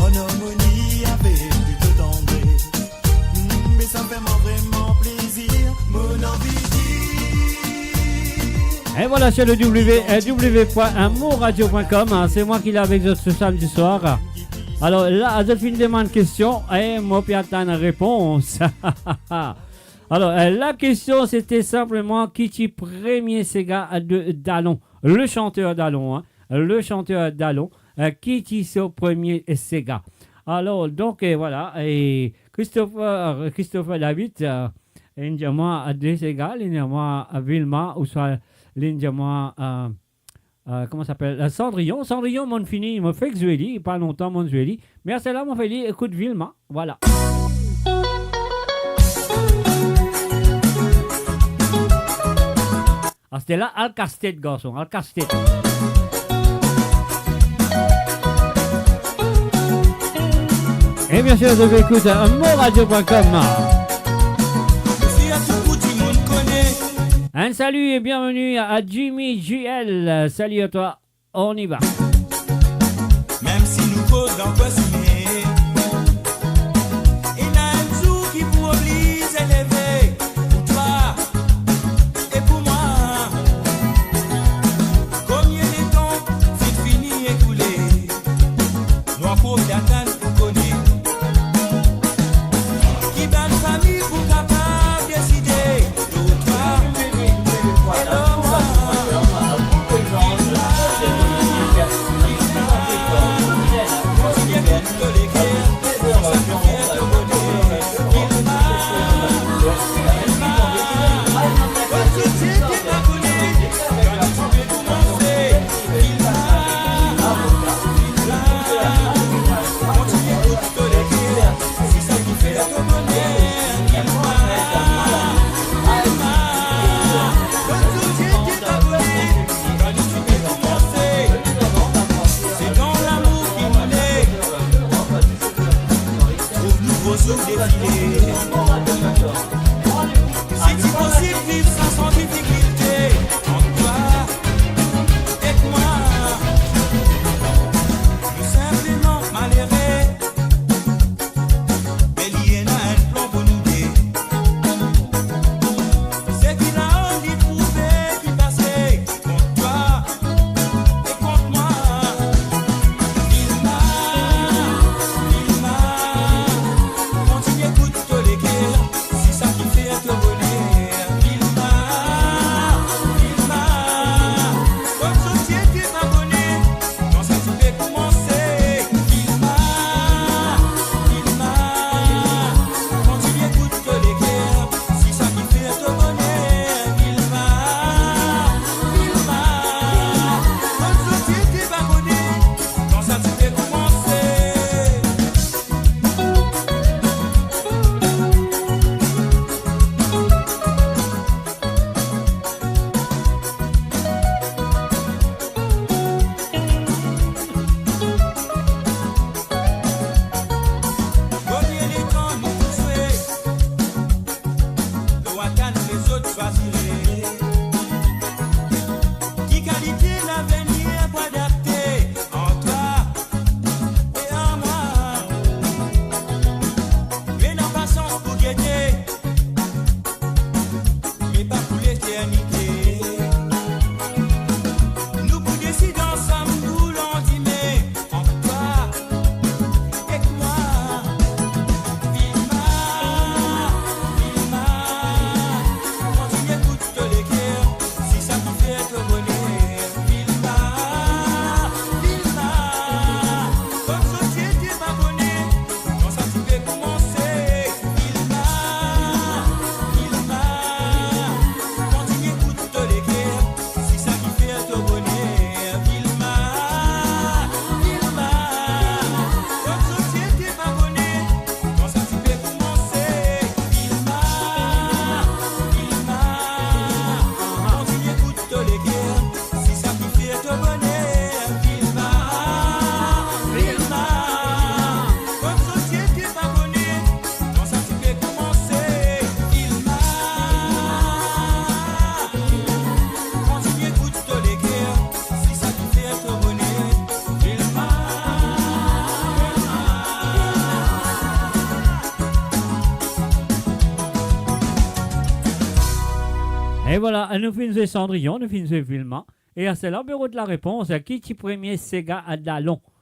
an armoni avek tou to tandres. Mm, me sa fer mwa vreman plezir, mo anvi dir. Et voilà, sur le W W W point mon radio point com, hein, c'est moi qui l'a avec zot ce samedi soir. Alor, la, zot finn demann kestion, e mo pe atann repons. Alor, eh, la kestion, sete sinpleman, ki ti premie sega de Dalon? Le chanteur Dalon, hein. Le chanteur Dalon, eh, ki ti so premie sega? Alor, donk, eh, vwala, e Christopher, Christopher David, eh, linn dir mwa, eh, de sega, linn dir mwa, eh, Vilma, ouswa linn dir mwa, eh, eh, kouma sa apel? Eh, Cendrillon. Cendrillon, mo'nn fini, mo fek zwe li, pa lontan mo'nn zwe li. Me aster la, mo fer li ekout Vilma. Vwala. Aster la, al kas tet, garson, al kas tet. E bien sir, zot pe ekout, eh, moradio point com. Mesi a tou pou dimoun kone. Un salut et bienvenue à Jimmy J L. Salut à toi. On y va. Mem si nou koz dan kosime, ena enn zour ki pou oblize leve pou twa e pou mwa. Konbien letan finn fini ekoule, nou ankor pe atann pou kone ki bann fami pou kapav deside. Si ti posib viv sa san difikilte, ant twa ek mwa, nou sinpleman malere. Me li ena enn plan pou nou de. Seki la li prouve ki pase kont twa e kont mwa. Vilma, Vilma, kontigne ekout to leker, si sa ki fer to boner. Vilma, Vilma, kot sosyete pa kone kan sa ti pe koumanse. Vilma, Vilma, kontigne ekout to leker, si sa ki fer to boner. Vilma, Vilma, kot sosyete pa kone kan sa ti pe koumanse. Konbien letan nou pou zwe, nou atann lezot swazire. Ki kalite lavenir pou adapte ant twa e ant mwa? Ena pasians pou gete, me pa pou leternite. Nou pou desid ansam nou landime, ant twa ek mwa. Vilma, Vilma, kontigne ekout to leker, si sa ki fer to boner. Vilma, Vilma, kot sosyete pa kone kan sa ti pe koumanse. Vilma, Vilma, kontigne ekout to leker, si sa ki fer to boner. Vilma, Vilma, kot sosyete pa kone kan sa ti pe koumanse. Vilma, Vilma, kontigne ekout to leker, si sa ki fer to boner. Vilma, Vilma, kot sosyete pa kone kan sa ti pe koumanse. Vilma, kontigne ekout to leker, si sa ki fer to boner. Vilma. E vwala, nou finn zwe Cendrillon, nou finn zwe Vilma. E aster la, nou pe rod larepons, ki ti premie sega a dalon?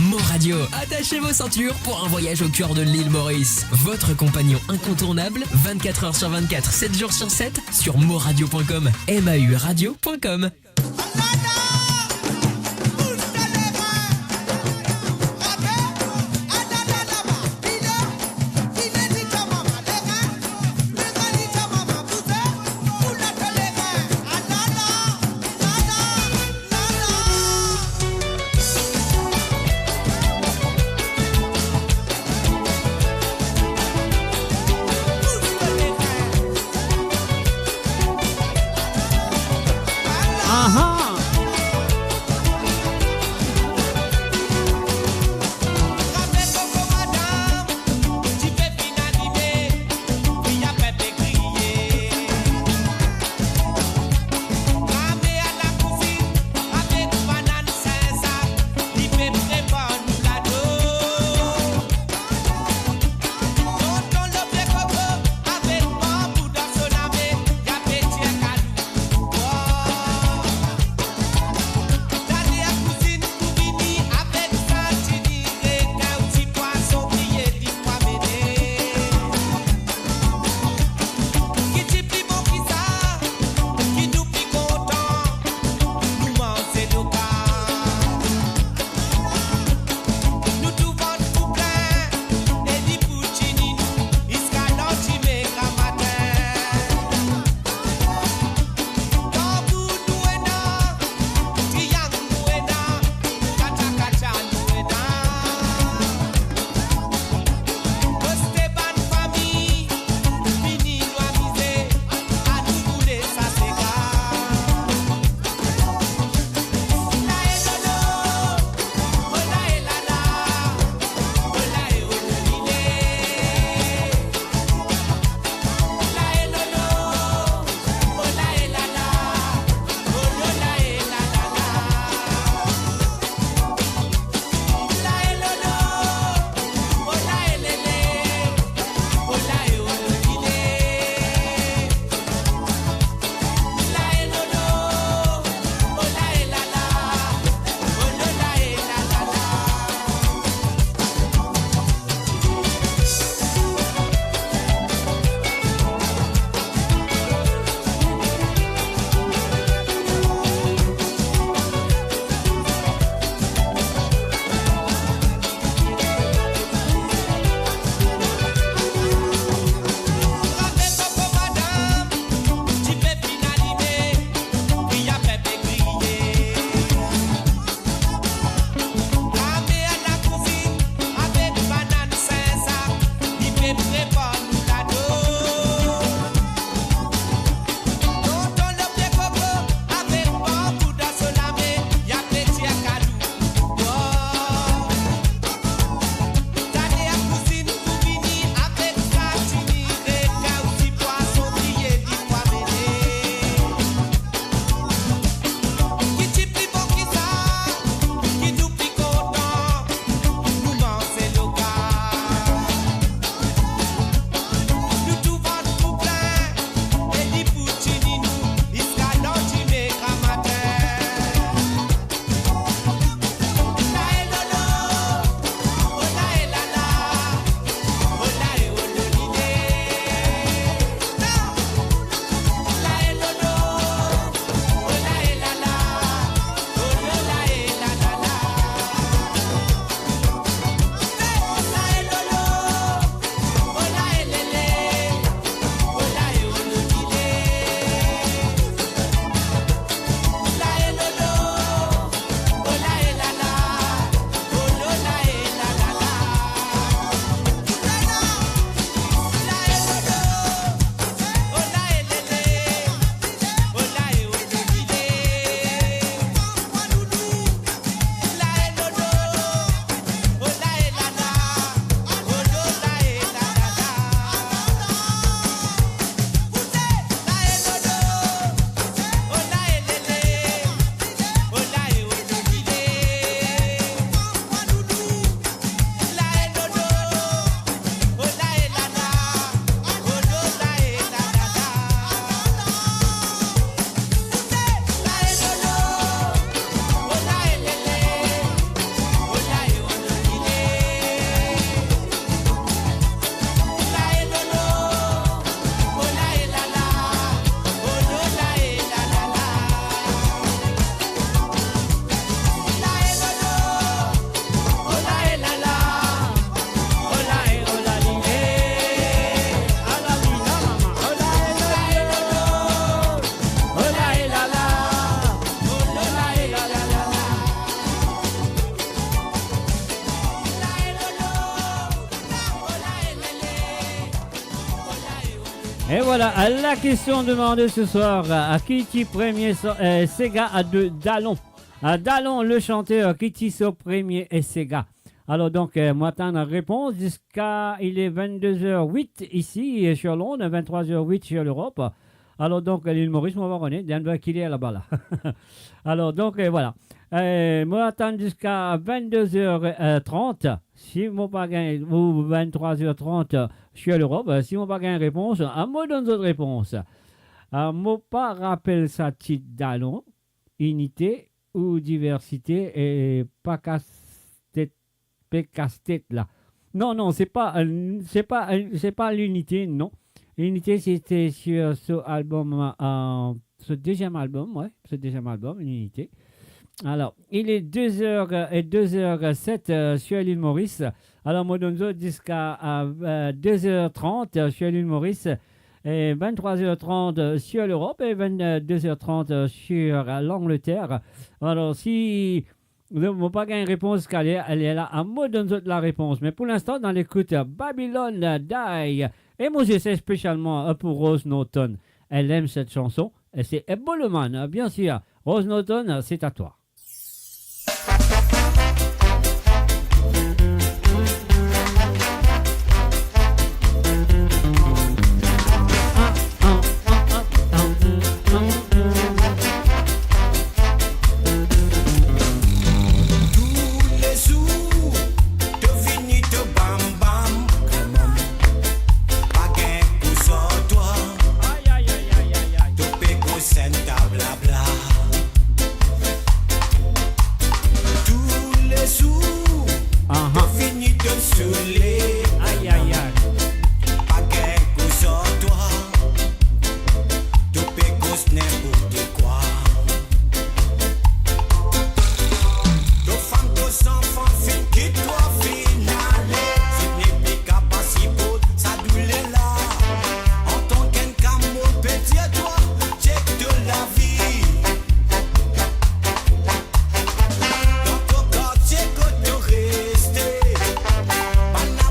Mon Radio, attachez vos ceintures pour un voyage au cœur de l'île Maurice. Votre compagnon incontournable, vingt-quatre heures sur vingt-quatre, sept jours sur sept, sur moradio point com, M A U radio point com. Et voilà, la question demandée ce soir, euh, à qui ti premie so-, euh, sega a de dalon? À dalon, le chanteur, qui ti so premie, euh, sega? Alors donc, euh, mo atann repons ziska, il est vingt-deux heures huit ici, euh, sur Londres, vingt-trois heures huit sur l'Europe. Alors donc, euh, l'île Maurice, mo pa kone, dan ver ki ler laba la. Alors donc, euh, voilà. Euh, mo atann ziska vingt-deux heures trente. Si mo pa gagn, ou vingt-trois heures trente, euh, sur l'Europe, euh, si mo pa gagn repons, euh, mo donn zot repons. Euh, mo pa rapel sa tit dalon, inite ou diversite, e pa kas tet, pe kas tet la. Non, non, c'est pas, euh, c'est pas, euh, c'est pas l'unité, non. L'unité, c'était sur ce album, euh, ce deuxième album, ouais, ce deuxième album, l'unité. Alors, il est deux heures, euh, et deux heures sept, euh, sur l'île Maurice. Alors, mo donn zot ziska, euh, deux heures trente, euh, sur l'île Maurice, et vingt-trois heures trente, euh, sur l'Europe et vingt-deux heures trente, euh, sur, euh, l'Angleterre. Alors, si mo pa gagn repons ziska ler, ler la, a mo donn zot larepons. Mais pour l'instant, nou al ekout Babylone Die. Et mo zis spécialement, euh, pour Rose Norton. Elle aime cette chanson. Et c'est Eboleman, euh, bien sûr. Rose Norton, c'est à toi. Toulezour, to vini, to bam bam, pa gagn kou sort twa. To pe gros enn ta blabla. Toulezour, to vini, to soule. Aïe, aïe, aïe. Pa gagn kou sort twa. To pe gros ninport kwa. To fam, to zanfan finn kit twa, finn ale. Zot nepli kapav siport sa douler la. Antan ki enn kamo pe tir twa, check to lavi. Dan to kartie kot to reste, bann la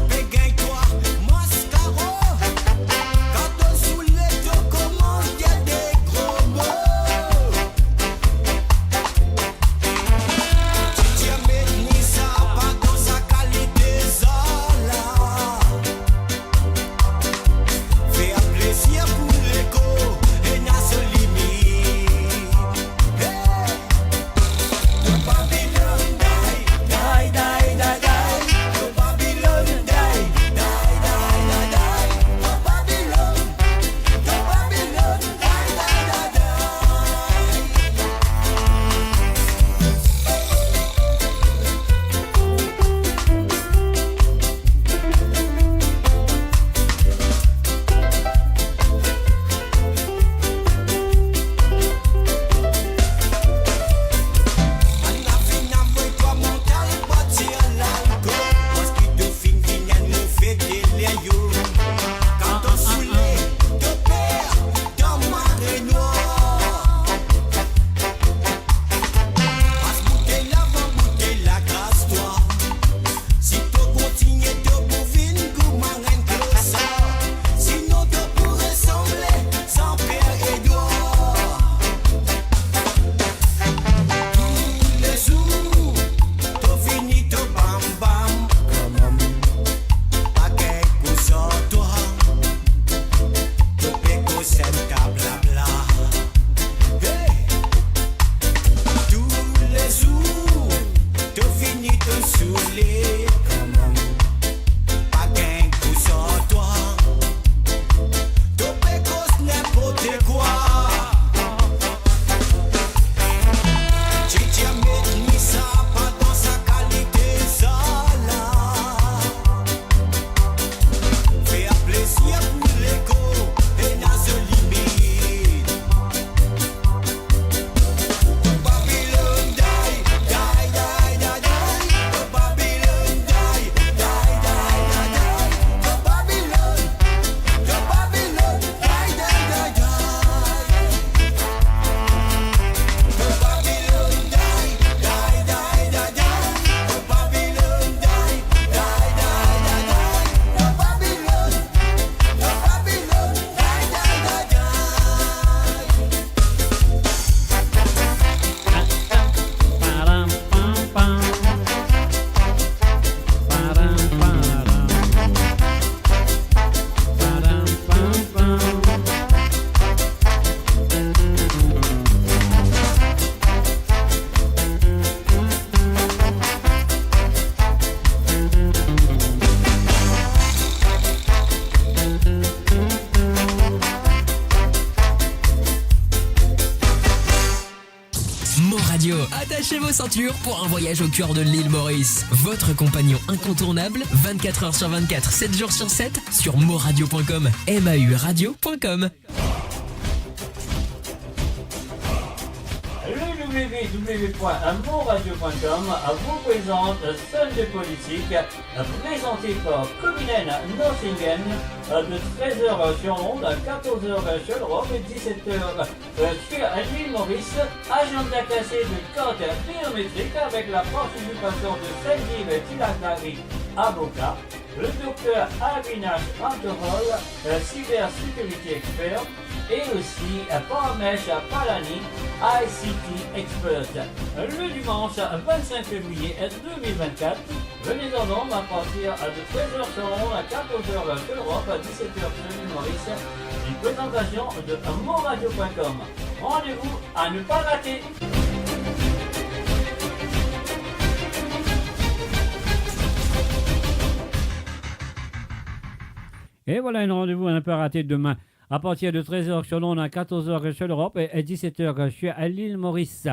Attachez vos ceintures pour un voyage au cœur de l'île Maurice. Votre compagnon incontournable, vingt-quatre heures sur vingt-quatre, sept jours sur sept, sur mauradio point com, M A U radio point com. Le W W W point mauradio point com vous présente Sunday Politique, présenté par Cominen Norsingen, de treize heures sur Ondes, quatorze heures sur l'Europe et dix-sept heures sur l'île Maurice. Agenda classé de carte biométrique avec la participation de Sanjeev Tilaklari, avocat, le docteur Avinash Rantohol, euh, cybersécurité expert, et aussi, euh, Parmesh Palani, I C T expert. Le dimanche vingt-cinq février deux mille vingt-quatre, venez en nombre à partir de treize heures sur Ondes, quatorze heures sur l'Europe, dix-sept heures sur l'île Maurice. Une présentation de mauradio point com. Rendez-vous à ne pas rater. Et voilà un rendez-vous à ne pas rater demain à partir de treize heures sur l'Ondes, à quatorze heures sur l'Europe et, et dix-sept heures sur l'île Maurice.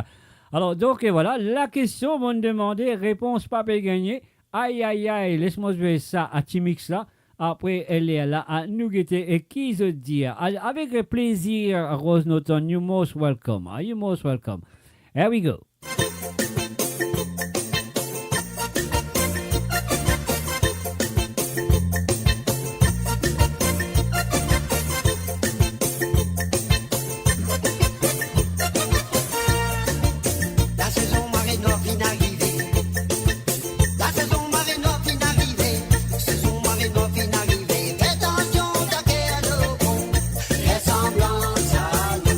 Alors, donc, et voilà, la question, vous me demandez, réponse pa pe gagne. Ay, ay, ay, les mwa zwe sa a ti mix la. Apre, ler la, a nou gete e ki zot dir. Al-, avek plezir, Rose Norton, you most welcome. Are you most welcome? Here we go. Lasezon mare nwar finn arive. Lasezon mare nwar finn arive, sezon mare nwar finn arive. Fer atansion, ta fer lor bon. Fer sanblan zalou.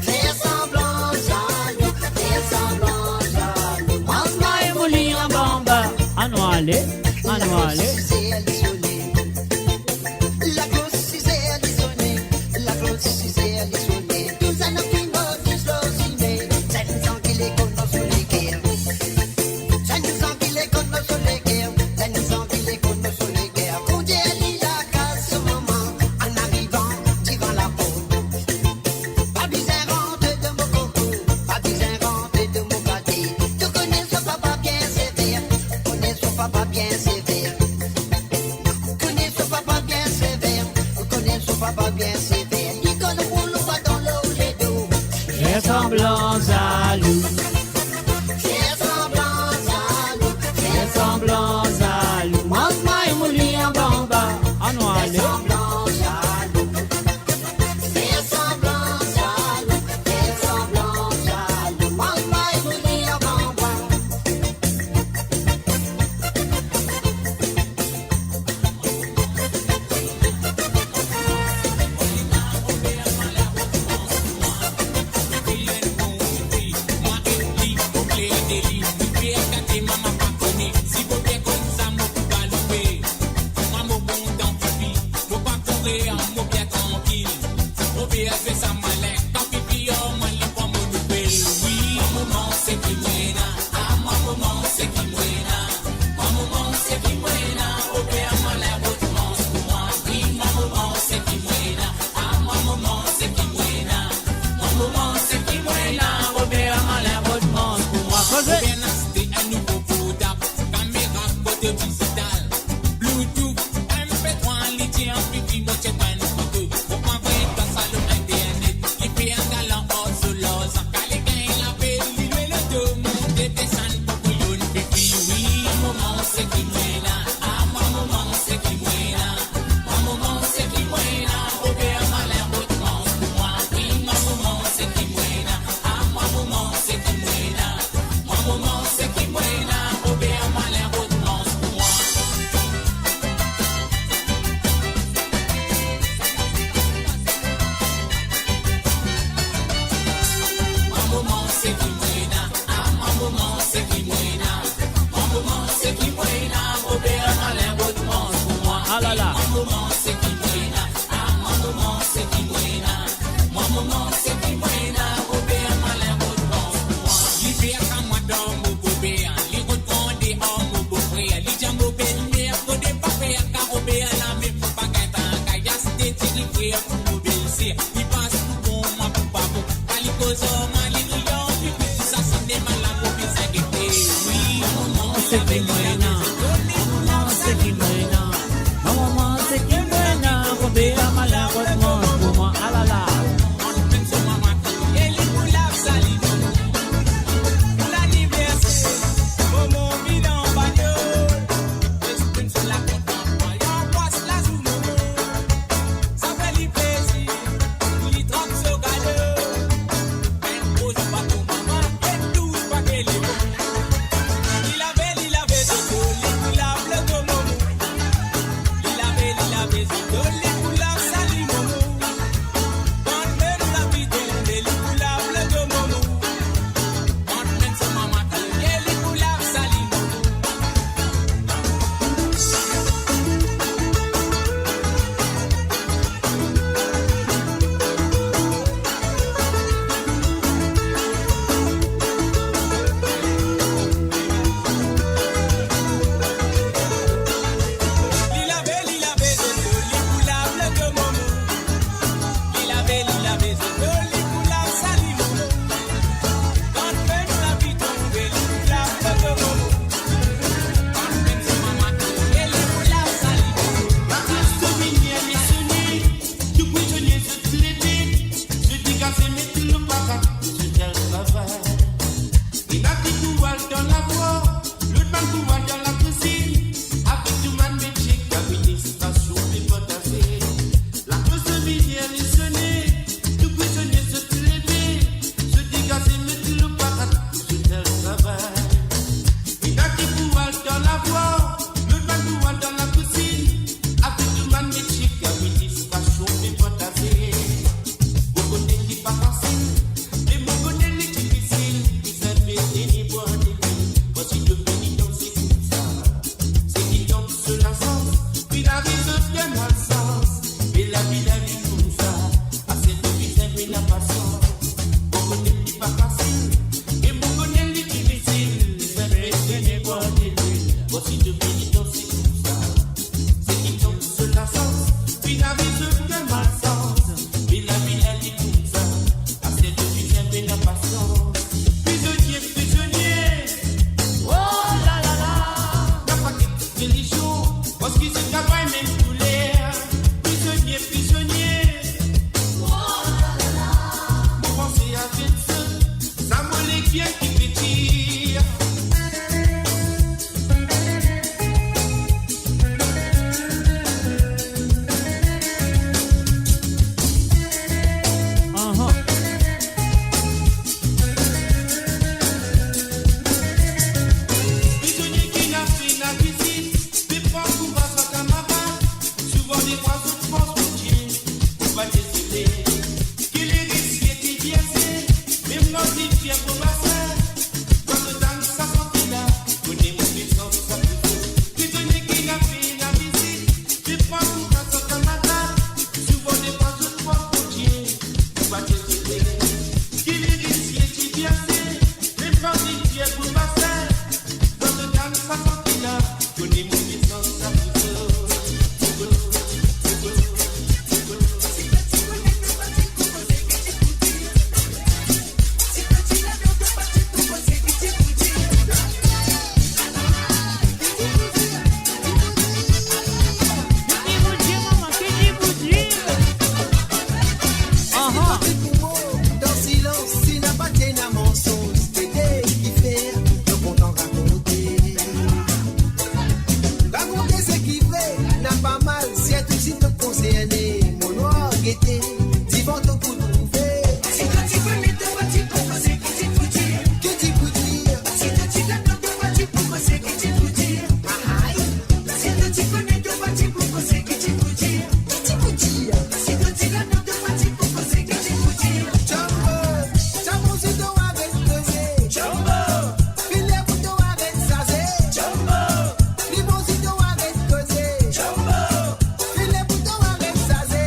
Fer sanblan zalou, fer sanblan zalou. Mama e mo li anba anba. Anou ale, anou ale. Lagros size li sone. Lagros size li sone. Lagros size li sone. Tou sa nou finn ot zis lor sime. Sa nou santi lekono sou leker. Sa nou santi lekono sou leker. Sa nou santi lekono sou leker. Koudie li lakaz so mama, an arivan divan laport. Pa bizin rant dan mo koko, pa bizin rant dan mo kate. To kone so papa bien sever, kone so papa bien sever. Kone so papa bien sever, kone so papa bien sever. Li konn roul ou pa dan lor ledo. Fer sanblan zalou. Fer sanblan zalou, fer sanblan zalou. Mama e mo li anba anba. Anou ale. Fer sanblan zalou. Fer sanblan zalou, fer sanblan zalou. Mama e mo li anba anba. Ki mwa ena, mama, se ki mwa ena, kote la mala, kot mwa, kouma, alala. Ann pinn so mama ki ye, li pou lav sali nou. Pou laniverser, momo vinn an bagnol. Pinn so lakontan, ann pas lazour momo. Sa fer li plezir, li trap so galo. Enn gro zoup pa tou mama, enn dous pa ke li bon. Li lave, li lave zoto, li pou lav loto momo. Li lave, li lave zoto, li pou lav sali momo. Kan mem lavi tonbe, li pou lav loto momo. Kan mem so mama tonbe, li pou lav sali momo. Li lave, li lave zoto, li pou lav loto momo. Li lave, li lave zoto, li pou lav sali momo. Kan mem lavi tonbe, li pou lav loto momo. Kan mem so mama tonbe, li pou lav sali momo. Lakoz to vinn, li sone, tou prizonie zot leve, zot degaze met lor pakat, zot al travay. Ena ki pou al dan labwar, lot bann pou al dan lakwizinn, avek tou bann medie ki administrasion pe partaze. Lakoz to vinn, li sone, tou prizonie zot leve, zot degaze met lor pakat, zot al travay. Ena ki pou al dan labwar, lot bann pou al dan lakwizinn, avek tou bann medie ki administrasion pe partaze. Mo kone li pa fasil, me mo kone li difisil, bizin bes denie bwar delwil, parski to vini danse koumsa. Seki dan so lasans, finn ariv zot dan malsans, me lavi, lavi koumsa, aster to bizin pena pasians. Mo kone li pa fasil, me mo kone li difisil, bizin bes denie bwar delwil, parski to vini danse koumsa. Seki dan so lasans, finn ariv zot dan malsans, me lavi, lavi koumsa, aster to bizin pena pasians. Prizonie, prizonie, oh la la la, dan paket relizion, parski zot travay mem kouler. Prizonie, prizonie, oh la la la, mo panse avek zot, sa mo leker ki pe dir. Aha. Prizonie ki ena fini vizit, pe pran kouraz sa kamarad, souvan defwa zot fors Bondie, pou pa dezole. Ki li risie ki verse, mem lor li fie pou base, kan zot tann sa santi la, kone mo pe sant sa pou zot. Prizonie ki ena fini vizit, pe pran kouraz sa kamarad, souvan defwa zot fors Bondie, pou pa dezole. Ki li risie ki verse, mem lor li fie pou base, kan zot tann sa santi la, kone mo pe sant sa pou zot. Aha. Dan silans, si napa ti ena mansonz, se de kifer nou kontan rakonte. Rakonte seki vre, napa mal, sirtou si to konserne. Mo nwar gete, divan to pou trouve. Si to ti kone to pa ti pou koze ki ti pou dir. Ki ti pou dir. Si to ti ladan to pa ti pou koze ki ti pou dir. Ahay. Si to ti kone to pa ti pou koze ki ti pou dir. Ki ti pou dir. Si to ti ladan to pa ti pou koze ki ti pou dir. Jumbo, Jumbo, si to aret koze. Jumbo. Fini pou to aret zaze. Jumbo. Li bon si to aret koze. Jumbo. Fini pou to aret zaze.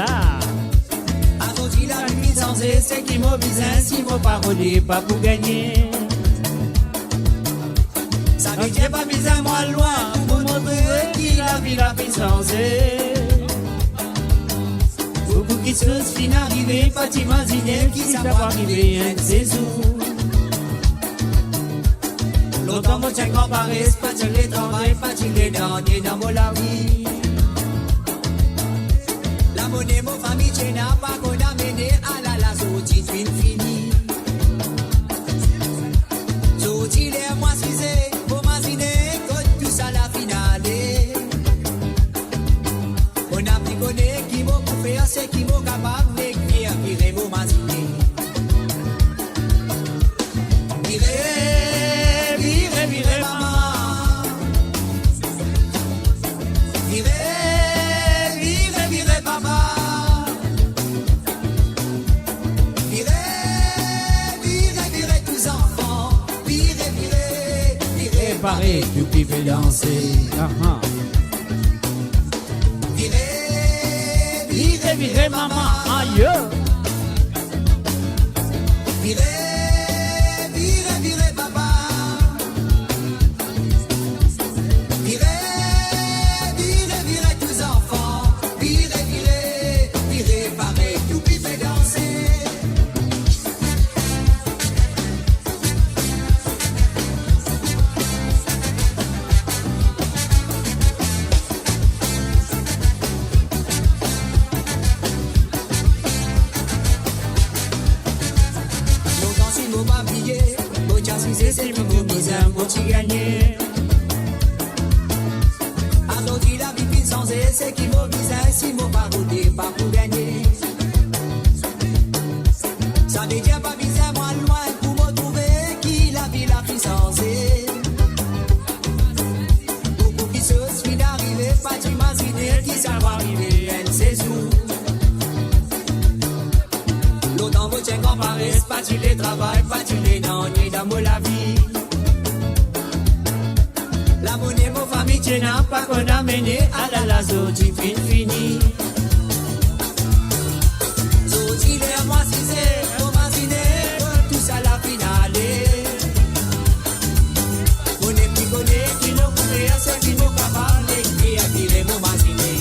Azordi lavi finn sanze, seki mo bizin, si mo pa rode, pa pou gagne. Savedir pa bizin mo al lwin pou mo montre ki lavi la finn sanze. Boukou kiksoz finn arive, pa ti imazine ki sa pou arive enn sezour. Lontan mo ti enn gran pares, pa ti le travay, pa ti le dan, dan mo lavi. Lamone mo fami ti ena, pa konn amene, alala, zordi finn fini. Zordi ler mo asize, mo mazine kot tousala finn ale. Mo nepli kone ki mo pou fer, seki mo kapav, me ki vire mo mazine. Vire, vire, vire mama. Vire, vire, vire papa. Vire, vire, vire tou zanfan. Vire, vire, vire parey tou ki pe danse. Aha. Vire, vire, vire mama, aye. Vire, vire, vire papa. Vire, vire, vire tou zanfan. Vire, vire, vire parey tou ki pe danse. Lontan si mo pa bliye, mo ti asize, seki mo bizin, mo ti gagne. Azordi lavi finn sanze, seki mo bizin, si mo pa rode, pa pou gagne. Savedir pa bizin mo al lwin pou mo trouve ki lavi la finn sanze. Boukou kiksoz finn arive, pa ti imazine ki sa pou arive enn sezour. Lontan mo ti enn gran pares, pa ti le travay, pa ti le dan, dan mo lavi. Lamone mo fami ti ena, pa konn amene, alala, zordi finn fini. Zordi ler mo asize, mo mazine kot tousala finn ale. Mo nepli kone ki mo pou fer, seki mo kapav, me ki vire mo mazine.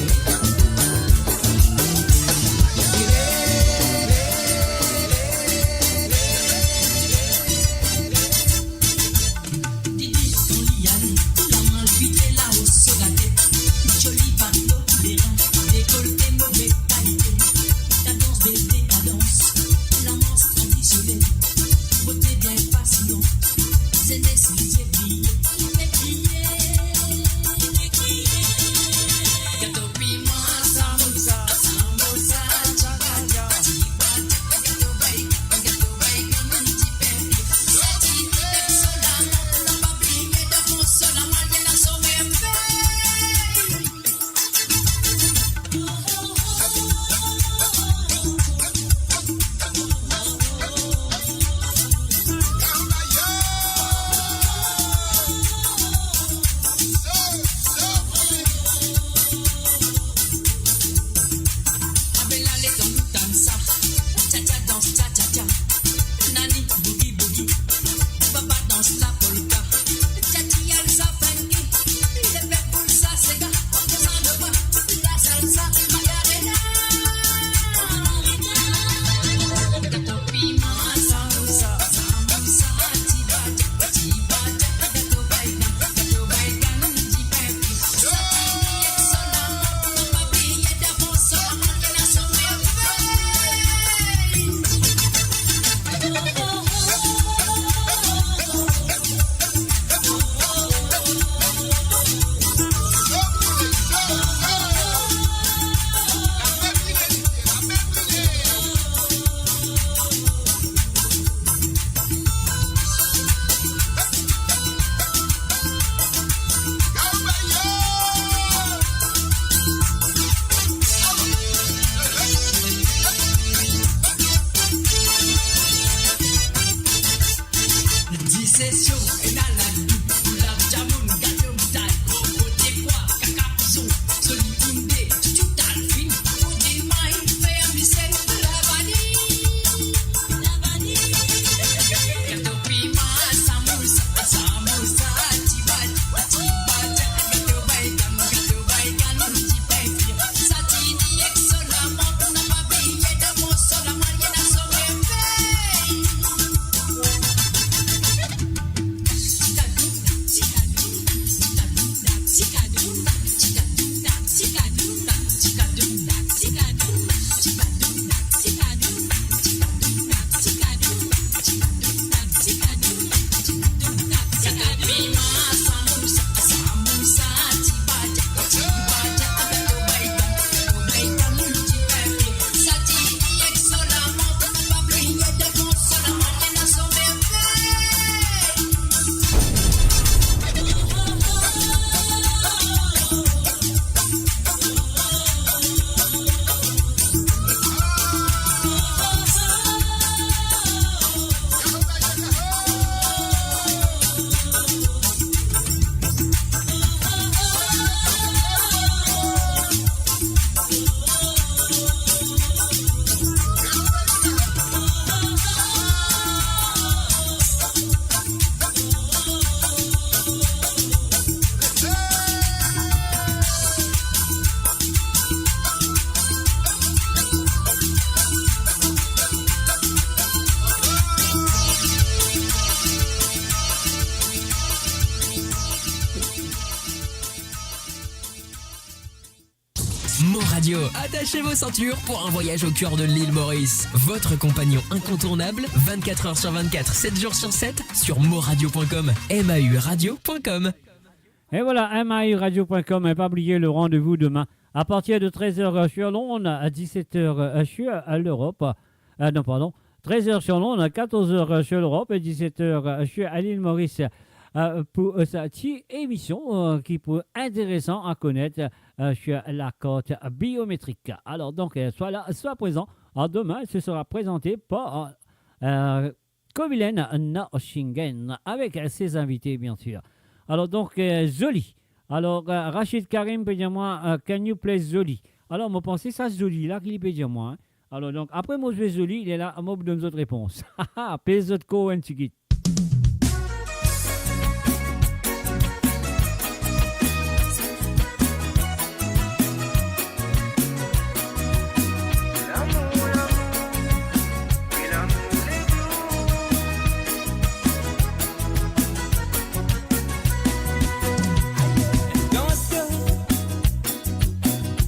Attachez vos ceintures pour un voyage au cœur de l'île Maurice. Votre compagnon incontournable, vingt-quatre heures sur vingt-quatre, sept jours sur sept, sur mauradio point com, M A U radio point com. Et voilà, M A U radio point com. Et pas oublier le rendez-vous demain à partir de treize heures, euh, sur Londres, à dix-sept heures, euh, sur, euh, l'Europe. Euh, non, pardon, treize heures sur Londres, quatorze heures, euh, sur l'Europe et dix-sept heures, euh, sur, à l'île Maurice, euh, pour, euh, sa ti émission, euh, ki pou intéresan à connaître, euh, sur la carte biométrique. Alors donc, euh, soyez là, soyez présents. Alors demain, ce sera présenté par, euh, Kobilen Nashingen avec ses invités, bien sûr. Alors donc, euh, Zoli. Alors, euh, Rachid Karim pe dir mwa, euh, "Can you play Zoli?" Alors, mo panse sa Zoli la ki li pe dir mwa, hein. Alors donc, apre mo zwe Zoli, li la, mo pou donn zot repons. Pez zot kor enn tigit.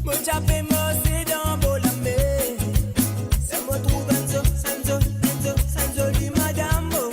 Mo ti pe marse dan bor lamer, sa mo trouv enn zo-, enn zo-, enn zo-, enn zoli madam, oh.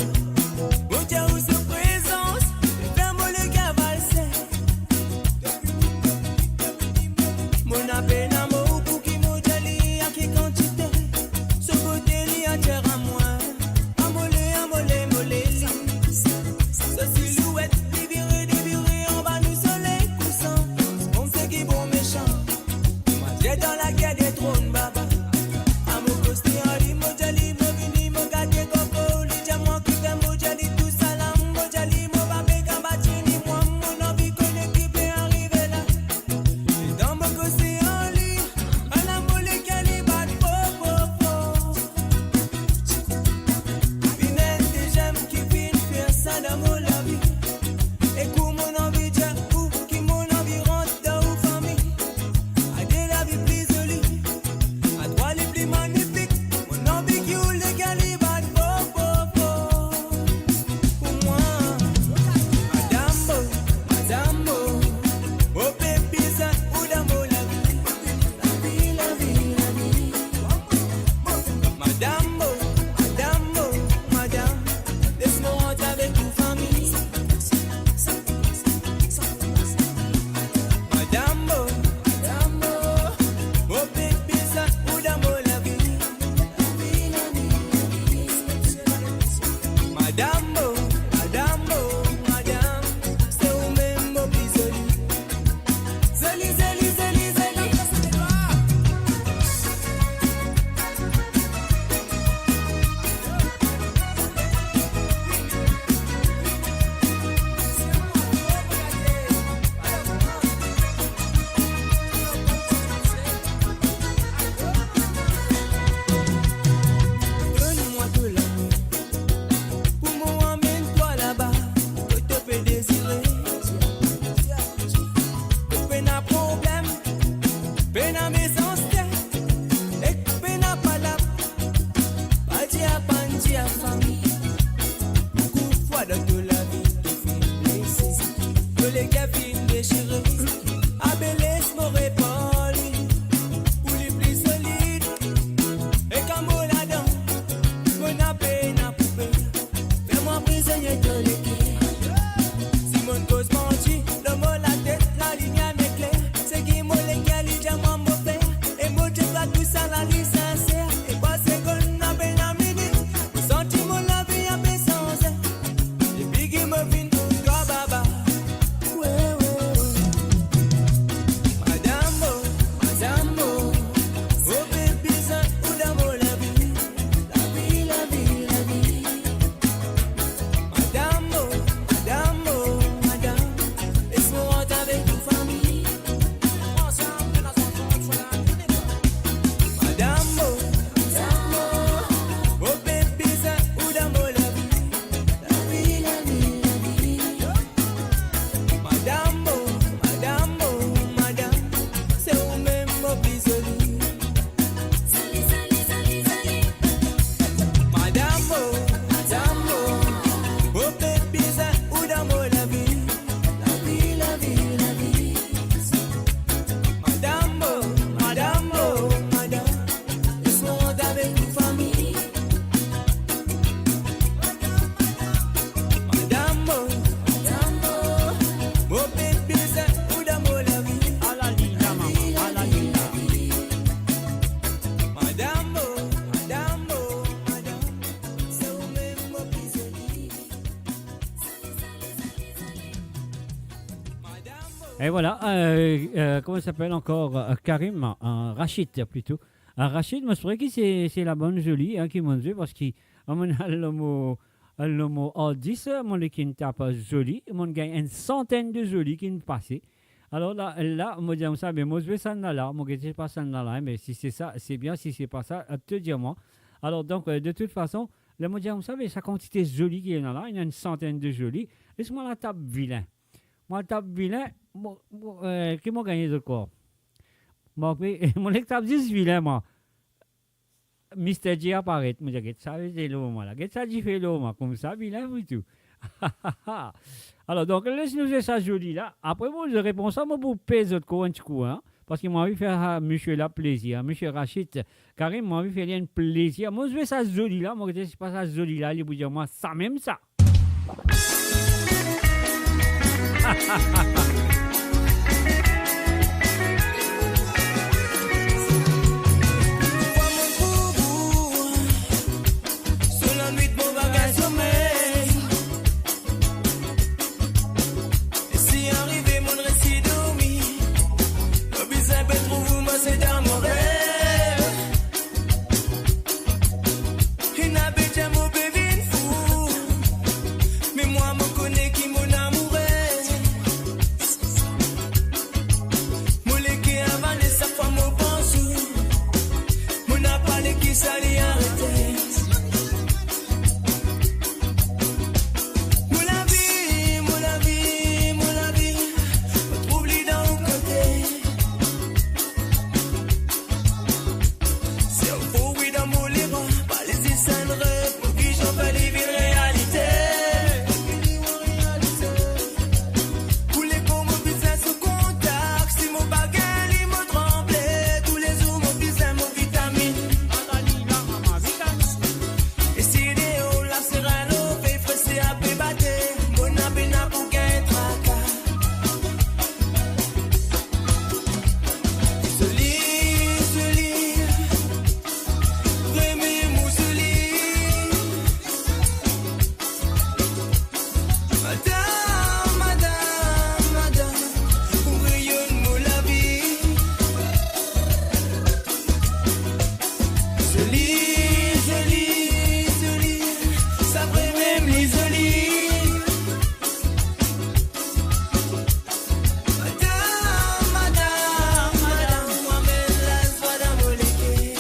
E vwala, euh, euh, kouma li apel ankor, euh, Karim, euh, Rachid plito. Euh, Rachid, mo swete ki se, se Labonn Zoli, hein, ki monn zwe, parski, euh, monn al lor mo, al lor mo hard disk, monn li kinn tap Zoli, monn gagn enn santenn de Zoli kinn pase. Alor la, la, mo dir koumsa, be mo zwe sannla la, mo gete pa sannla la, me si se sa, se bien, si se pa sa, euh, to dir mwa. Alor donk, euh, de tout fason, la mo dir koumsa, be sa kantite Zoli ki ena la, ena enn santenn de Zoli, les mwa al tap vilin. Mo al tap vilin, mo, mo, euh, ki mo gagne zot krwar? Mo pe, mo nek tap zis vilin, mwa. Mister J aparet, mo dir, get sa, se lor mwa la. Get sa dife lor mwa, koumsa, vilin pou tou. Alor, donk, les nou zwe sa Zoli la. Apre, bon, zot repons sa, mo pou pez zot kor enn ti kou, hein. Parski mo anvi fer, ah, misie la plezir, hein. Misie Rachid Karim, mo anvi fer li enn plezir. Mo zwe sa Zoli la, mo gete si pa sa Zoli la, li pou dir mwa samem sa. Fwa mo trouv ou, so lanwit mo pa gagn somey. E si arive mo resi dormi, mo bizin pe trouv ou, mwa se dan mo rev. Ena be dir mo pe vinn fou, me mwa mo kone ki mo amourez. Mo leker avale sak fwa mo pans ou, mo napa le ki sa li arete. Mo lavi, mo lavi, mo lavi, mo trouv li dan ou kote. Servo wi dan mo lebra, pa les li enn rev, mo vizion fer li vinn realite. Koule kouma bizin sou kontak, si mo pa gagn li, mo tranble. Toulezour mo bizin mo vitaminn. E si deor la se ralo, fey fre se ape bate, mo napa pena pou gagn traka. Zoli, Zoli, vremem ou Zoli. Madam, madam, madam, ou reyonn mo lavi. Zoli, Zoli, Zoli, sa vremem li Zoli. Madam, madam, madam, ou amenn lazwa dan mo leker.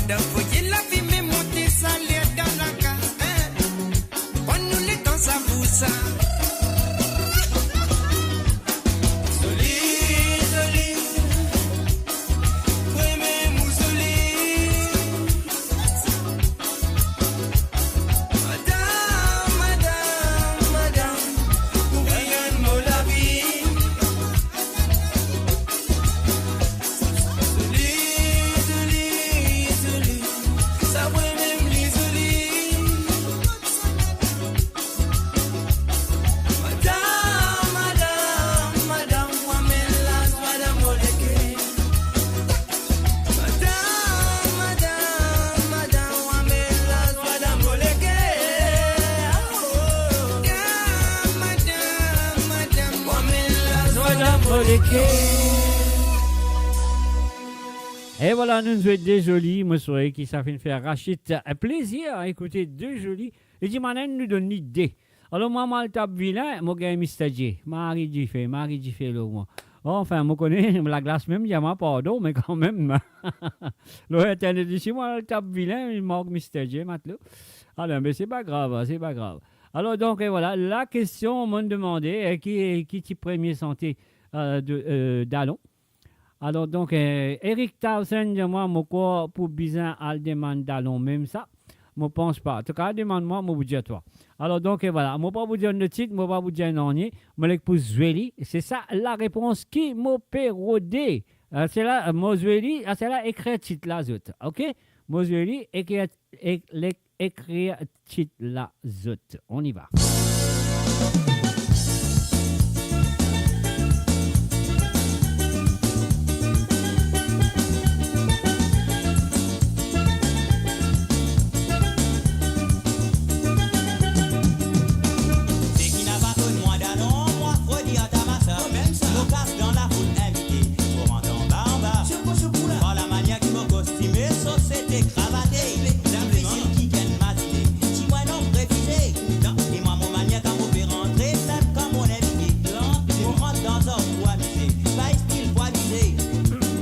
Dan foye lafime monte, saler dan lakaz, eh. Pran nou letan sa pou sa. Zoli, zoli. Vremem ou zoli. Madam, madam, madam, ou pe rann mo lavi. Zoli, zoli, zoli. Sa vremem li zoli. Madam, madam, madam, ou amenn lazwa dan mo leker. Madam, madam, madam, ou amenn lazwa dan mo leker. Madam, madam, madam, ou amenn lazwa dan mo leker. E vwala, nou zwe De Zoli, mo swete ki sa finn fer Rachid plezir ekoute De Zoli. Li dir, "Mann, nou donn li de." Alor mwa, mo al tap vilin, mo gagn Mister J. Mari dife, mari dife lor mwa. Anfin, mo kone laglas mem dir mwa pardon, me kanmem. Lor internet isi, mo al tap vilin, li mark Mister J, matlou. Alor, me se pa grav, se pa grav. Alor, donk, e vwala, lakestion, mo demande, e, ki, ki ti premie sante, e, de, e, dalon? Alor, donk, e, Eric Townsend dir mwa, mo krwar pou bizin al demann dalon mem sa. Mo pans pa. Antouka, demann mwa, mo pou dir twa. Alor, donk, e vwala. Mo pa pou dir enn tit, mo pa pou dir nanye. Mo nek pou zwe li. Se sa larepons ki mo pe rode. E, sela, mo zwe li, a, sela ekrir tit la zot. Ok? Mo zwe li, ekrir, ek-, le-, ekrir tit la zot. On y va. Seki napa konn mwa dalon, mwa frodi a tamasa. Mo kas dan lafoul invite, mo rant anba, anba. Par lamanier ki mo kostime, sosete, kravate, difisil kikenn mazine. Ti mwa non refize, e mwa mo manier kan mo pe rantre, mem kan mo invite, mo rant dan zot pou amize, pa stil pou abize.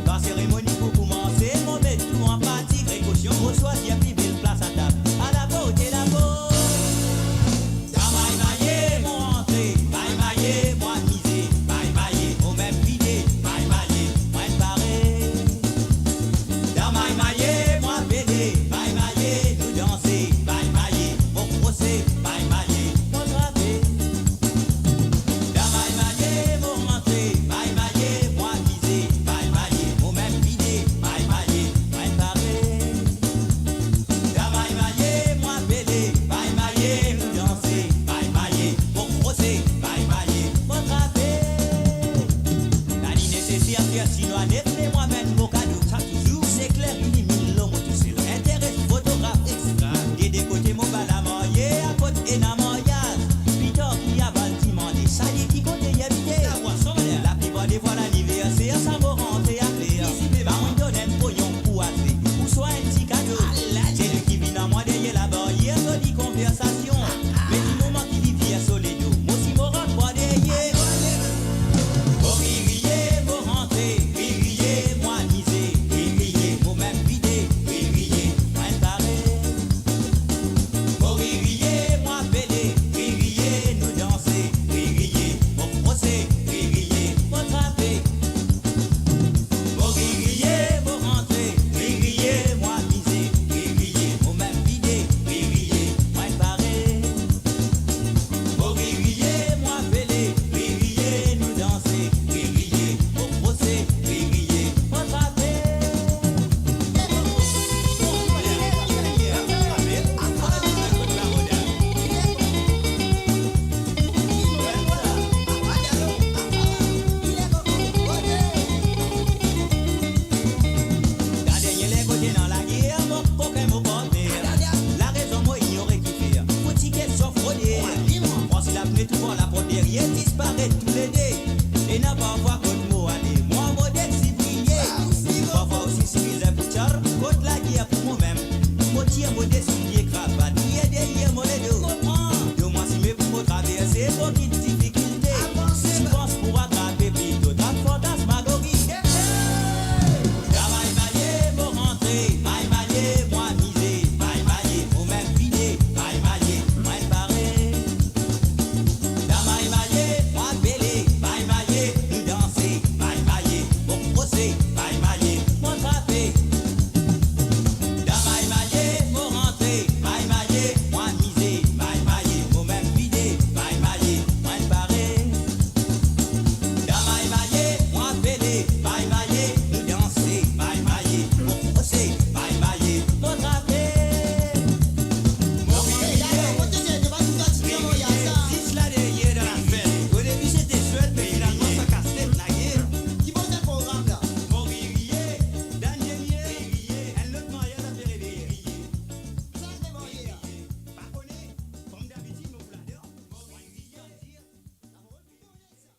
Kan seremoni pou koumanse, mo met tou an pratik, prekosion, mo swazir pli bel plas a tab. Ala porte lapo. Kan may maye, mo rantre, may maye, mo amize, may maye, mo mem vide, may maye, mo pare. Dan may maye, mo apele,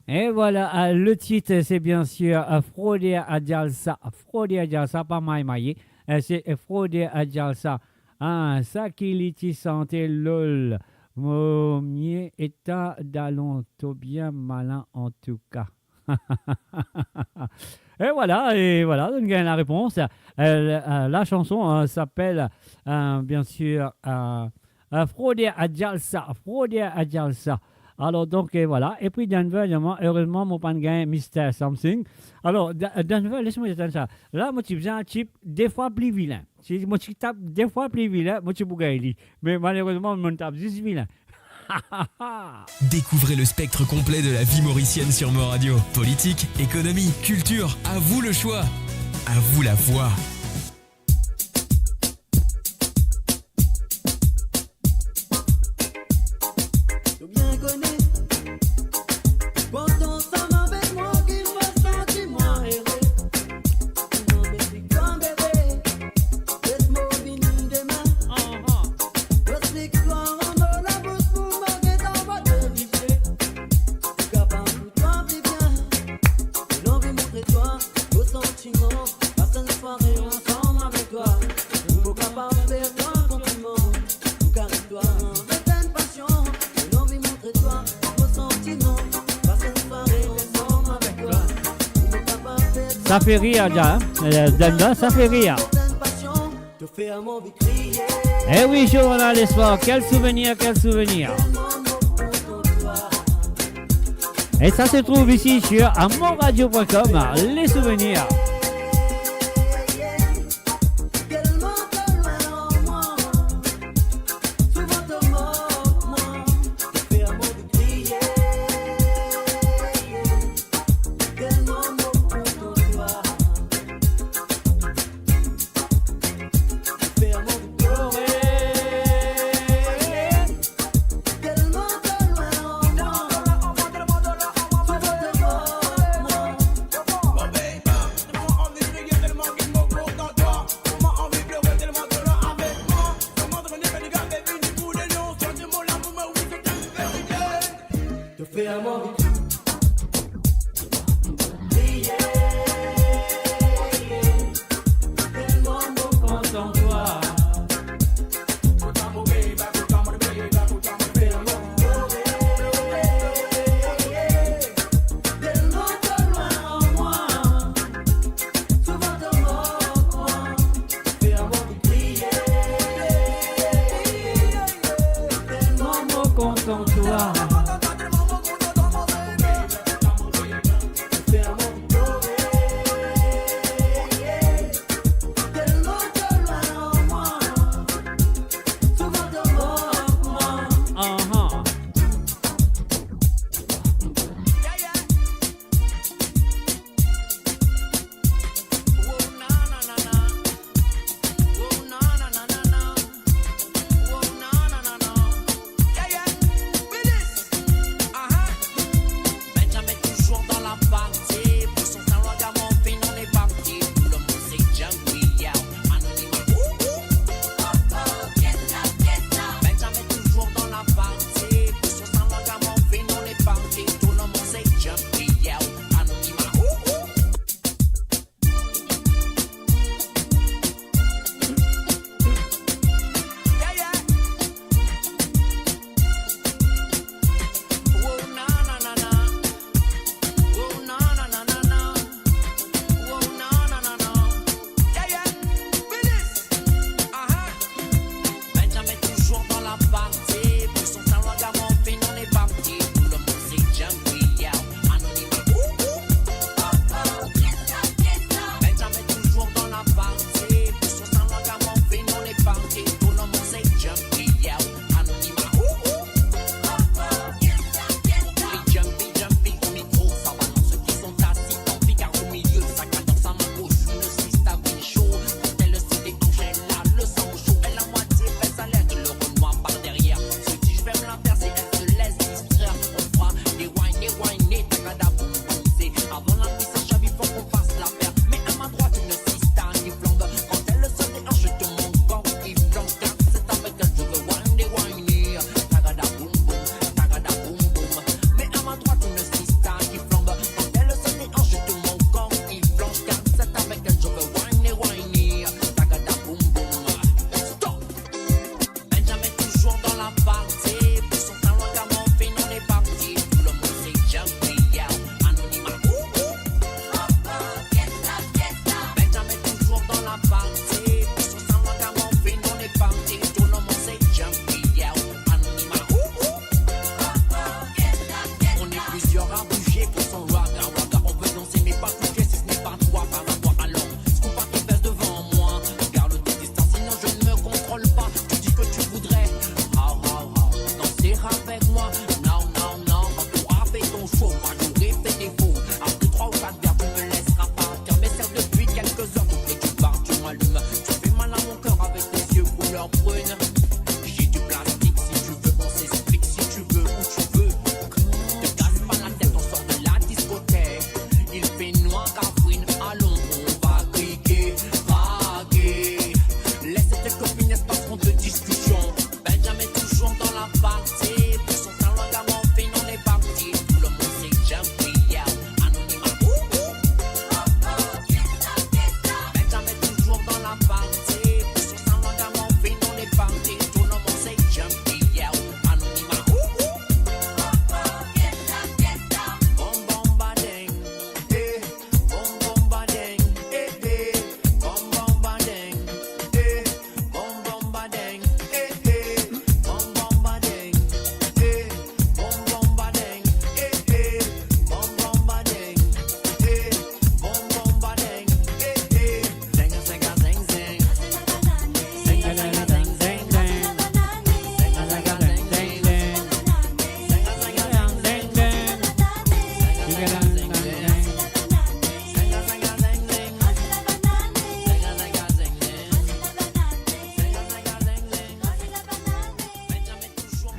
Et voilà, euh, le titre, c'est bien sûr, euh, Frode a Djalsa. Frode a Djalsa, pa Maye Maye. Euh, c'est, euh, Frode a Djalsa. Ah, sa ki li ti sante lol. Mo mie eta dalon, to bien malin antouka. Et voilà, et voilà, donk, la réponse. Euh, euh, la chanson, euh, s'appelle, euh, bien sûr, euh, euh, Frode a Djalsa, Frode a Djalsa. Alors, donc, euh, voilà. Et puis, Denver, évidemment, heureusement, mo pa'nn gagn Mister Something. Alors, Da-, Denver, les mwa dir twa sa. La, mo ti bizin tip de fwa pli vilin. Si mo ti tap de fwa pli vilin, mo ti pou gagn li. Me malerezman, mo tap zis vilin. Découvrez le spectre complet de la vie mauricienne sur Mo Radio. Politique, économie, culture, à vous le choix. À vous la voix. Ça fait rire, déjà, hein. Euh, Denver, ça fait rire. Eh oui, journal espoir, quel souvenir, quel souvenir. Et ça se trouve ici sur amoradio point com, les souvenirs.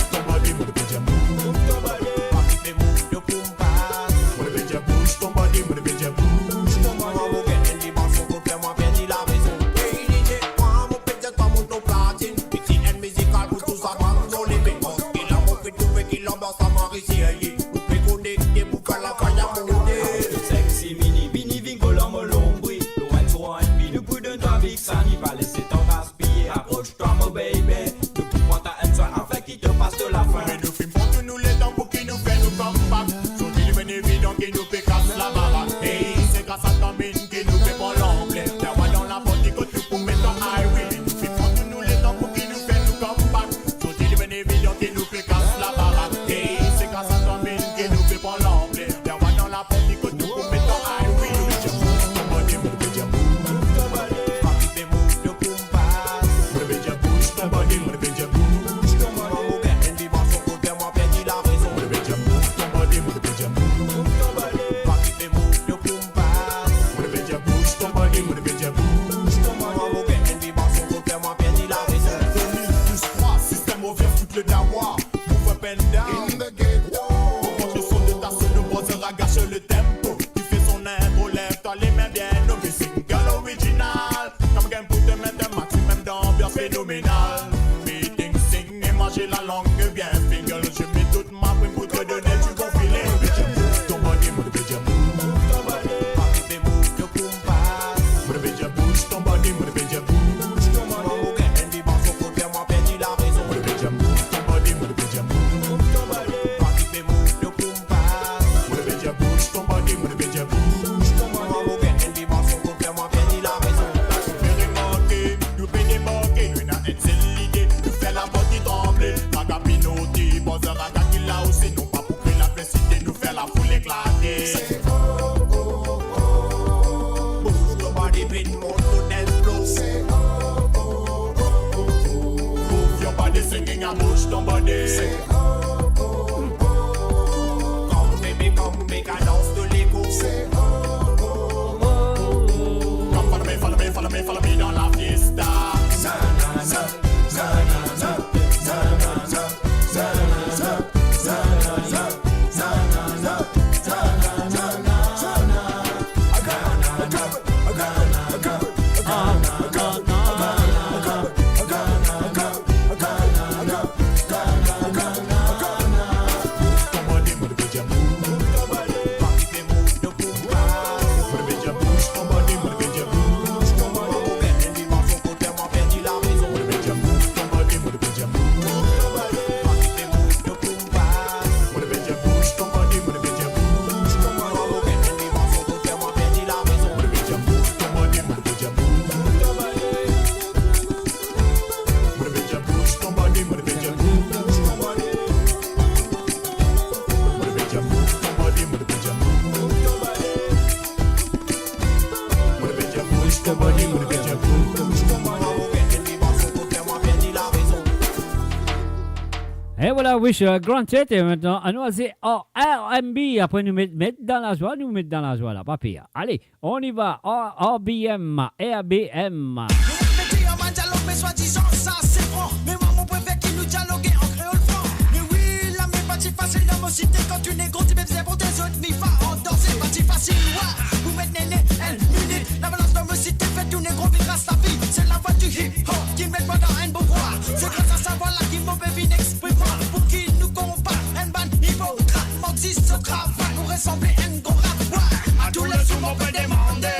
move ton body, move ton body. Pa kipe move to pou move. Move to body, move to body. Mama, move and dimanche, on peut faire moi perdre la raison. Hey, D J, moi, mon petit, toi, mon nom platine. Petit aide musicale pour tout ça, bande sur les bémols. Il a mon fait trouver qu'il ambiance à Marie-Thierry. Ou pe konekte pou fer la faya monte. Sexy mini, mini vinn kol an mo lonbril. Lwin tro anvi nou pou donn twa big sani, pa les letan gaspiye. Apros twa mo baby, nou pou pran ta enn swa afin ki to pas to lafin. Me nou finn pran tou nou letan pou ki nou fer nou comeback. Sorti li bien evidan ki nou pe kas labarak. Hey, se gras a twa mem ki nou pe pran lanpler. Dawa dan laparti kot nou pou met an high wheel. Me nou finn pran tou nou letan pou ki nou fer nou comeback. Sorti li bien evidan ki nou pe kas labarak. Hey, se gras a twa mem ki nou pe pran lanpler. Dawa dan laparti kot nou pou met an high wheel. Move to body, move to body. Pa kipe move to pou move. Move to body, move to body. Move and dimanche, on peut faire moi perdre la raison. Move to body, move to body. Pa kipe move to pou move. Move to body, move to body. Move and dimanche, on peut faire moi perdre la raison. Deux mille plus trois, système revient foutre le dawa. Move up and down. In the ghetto. Augmente le son de ta solo, buzzer à gâcher le tempo. Ki fer son intro, lev twa lame bien, nou pe single original. Come again pou te met un maximum d'ambiance phénoménale. Meeting sing e manze lalang bien finger. Je mets toute ma prime pour te donner du bon feeling. Move to body, move to body. Pa kipe move to pou move. Move to body, move to body. Move and dimanche, on peut faire moi perdre la raison. Move to body, move to body. Pa kipe move to pou move. Move to body, move to body. Move and dimanche, on peut faire moi perdre la raison. Ou pe remarke, nou pe debarke, nou ena enn sel lide, nou fer laparti tranble. Maga Pinoti, buzzer a gâcher la osi, nou pa pou kre ladversite, nou fer lafoul eklate. Move to body, vinn mont to dance floor. Move your body, singing and move to body. Come baby, come, make a dance to l'écho. Come follow me, follow me, follow me, follow me dans la fiesta. E vwala, wi, Grand Tet, e aster, anou al R and B, apre nou met, met dan lazwa, nou met dan lazwa la, pa per. Ale, on y va, R-, R B M, R B M. Nou mete an bann dialog, me swadizan sa se fran. Me mwa, mo prefer ki nou dialoge an kreol fran. Me wi, lame pa ti fasil dan mo site, kan tou négro ti pe bizin port zot mifa an danze, pa ti fasil, wa. Pou met nene, enn minit, lavalans dan mo site fer tou négro vinn ras lavi. Se lavwa di hip hop ki met mwa dan enn bon vwa. Se gras a sa vwa la ki mo pe vinn exprim mwa. Pou ki nou konpar enn bann ipokrat, marxis, zot travay pou resanble enn gro rat. Wa, a tou le zour mo pe demande,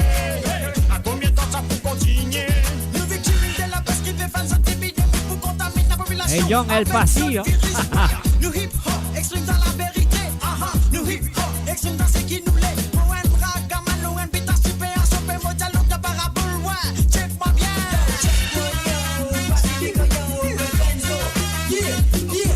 a konbien tan sa pou kontinie? Nou viktim de lapres ki pe fann zot epidemi pou kontaminn lapopilasion. Hey, Young El avek Fasi, zot hein. Viris. Nou hip hop exprim sa laverite. Aha, nou hip hop exprim sa seki nou le. Mo enn ragaman, mo enn bita siper, so pe mo dialog dan parabol, wa. Check mwa bien. Check mwa bien. Basilica, yo, Lorenzo. Yeah, yeah.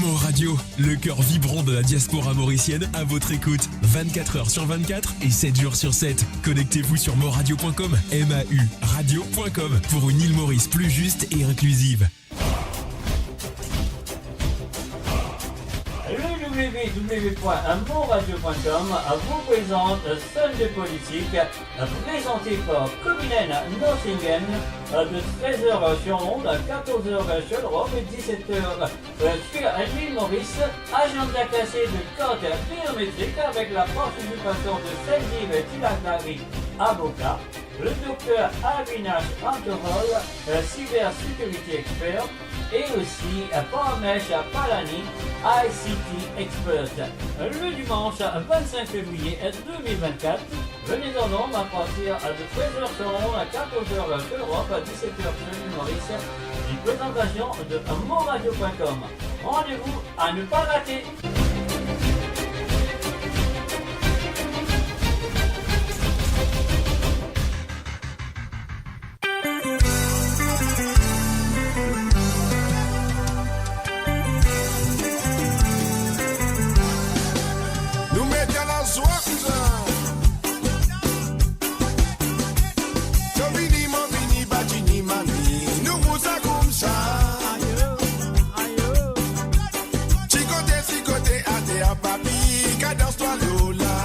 Mon Radio, le cœur vibrant de la diaspora mauricienne, à votre écoute vingt-quatre heures sur vingt-quatre et sept jours sur sept. Connectez-vous sur mon radio point com, M A U radio point com, pour une île Maurice plus juste et inclusive. Le W W W point mon radio point com vous présente Sunday Politique, présenté par Comilène Norsingen, de treize heures sur Ondes à quatorze heures sur Europe et dix-sept heures sur l'île Maurice. Agenda classé de carte biométrique avec la participation de Sanjeev Tilaklari, avocat, le docteur Avinash Antohol, euh, cybersécurité expert, et aussi, euh, Parmesh Palani, I C T expert. Le dimanche vingt-cinq février deux mille vingt-quatre, venez en nombre à partir de treize heures sur Ondes, à quatorze heures sur Europe, à dix-sept heures sur l'île Maurice, une présentation de mon radio point com. Rendez-vous à ne pas rater. Nou met dan lazwa koumsa. To vini, mo vini, pa ti ni mami, nou bouze koumsa. Ti kote, ti kote, ater, papi, kadans twa lola.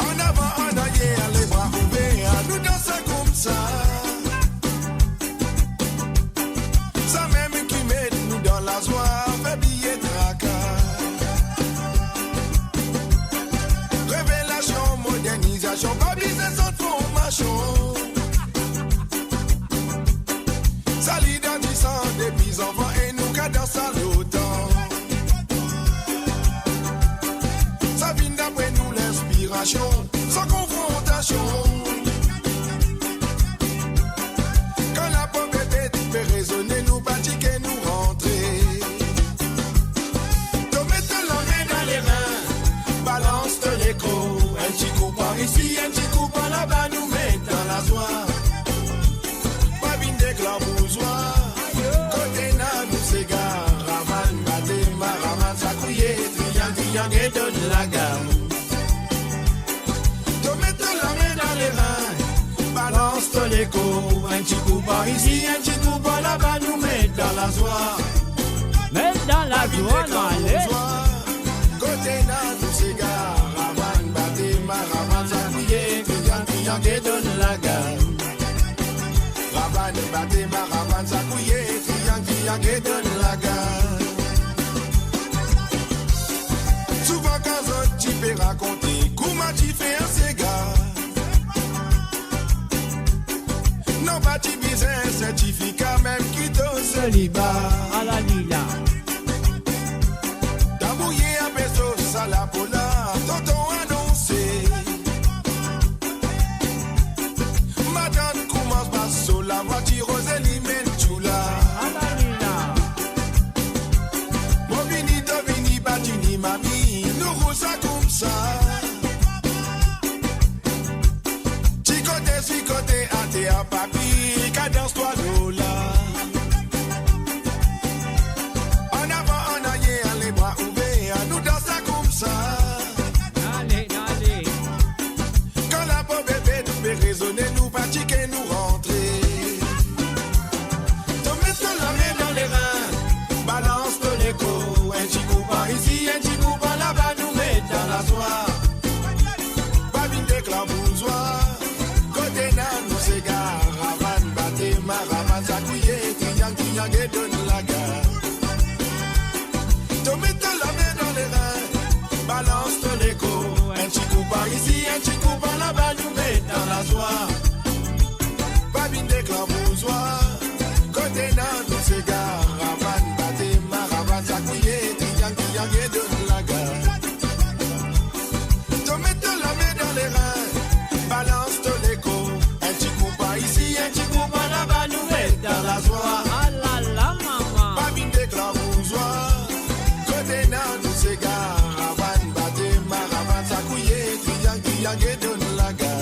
An avan, an aryer, lebra ouver, nou danse koumsa. Samem ki met nou dan lazwa, fer bliye traka. Revelasion, modernizasion, pa bizin sant formasion. Sa li dan disan depi zanfan e nou kadans sa lotan. Sa vinn dapre nou linspirasion, san konfrontasion. Kan lapo bebe pe rezone, nou pa tike, nou rantre. To met to lame dan lerin, balans to lekor, enn ti kou par isi, enn ti kou par laba, nou met dan lazwa. Pa vinn deklar bouzwa, kote na nou sega, ravann, bate, maravann, sakouye, triyang, triyang e donn lagam. To met to lame dan lerin, balans to lekor, enn ti kou par isi, enn ti kou par laba, nou met dan lazwa. Met dan lazwa, nou ale. Kote na nou sega, ravann, bate, maravann, sakouye, triyang, triyang e donn lagam. Ravann, bate, maravann, sakouye, triyang, triyang e donn lagam. Souvan kan zot ti pe rakonte kouma ti fer sega, non, pa ti bizin sertifika, mem ki to seliba. Ala li la. Tabouye ape sos, sa lapo la, tonton anonse. Matant koumans bas so lavwa, ti roze li met tyoula. Ala li la. Mo vini, to vini, pa ti ni mami, nou roul sa koumsa. Ti kote, ti kote, ater, papi, kadans twa lola. An avan, an aryer, lebra ouver, nou dans sa koumsa. Ale, ale. Kan lapo bebe pe rezone, nou pa tike, nou rantre. To met to lame dan lerin, balans to lekor, enn ti kou par isi, enn ti kou par laba, nou met dan lazwa. Pa vinn deklar bouzwa, kote na nou sega, ravann, bate, maravann, sakouye, triyang, triyang e donn laga. To met to lame dan lerin, balans to lekor, enn ti kou par isi, enn ti kou par laba, nou met dan lazwa. Pa vinn deklar bouzwa, kote na nou sega, ravann, bate, maravann, sakouye, triyang, triyang e donn laga. To met to lame dan lerin, balans to lekor, enn ti kou par isi, enn ti kou par laba, nou met dan lazwa. Alala, mama. Pa vinn deklar bouzwa, kote na nou sega, ravann, bate, maravann, sakouye, triyang, triyang e donn laga.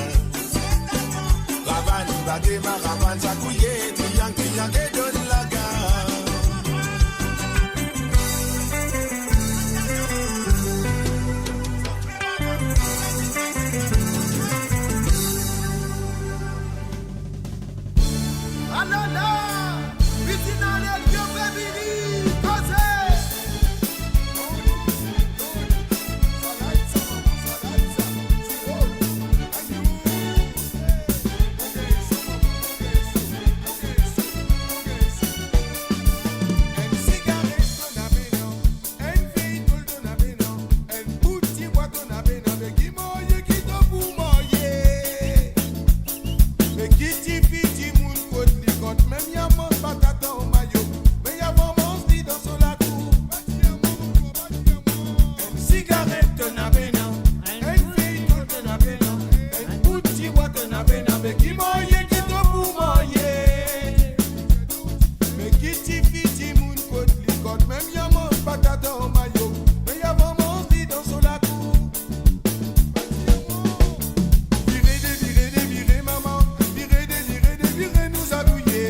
Ravann, bate, maravann, sakouye, triyang, triyang e Tifi dimoun kot li, kot mem ya manz patat ar manioc, me ya pa manz li dan so lakour. Vire, devire, devire, mama, vire, devire, devire, nou zagouye.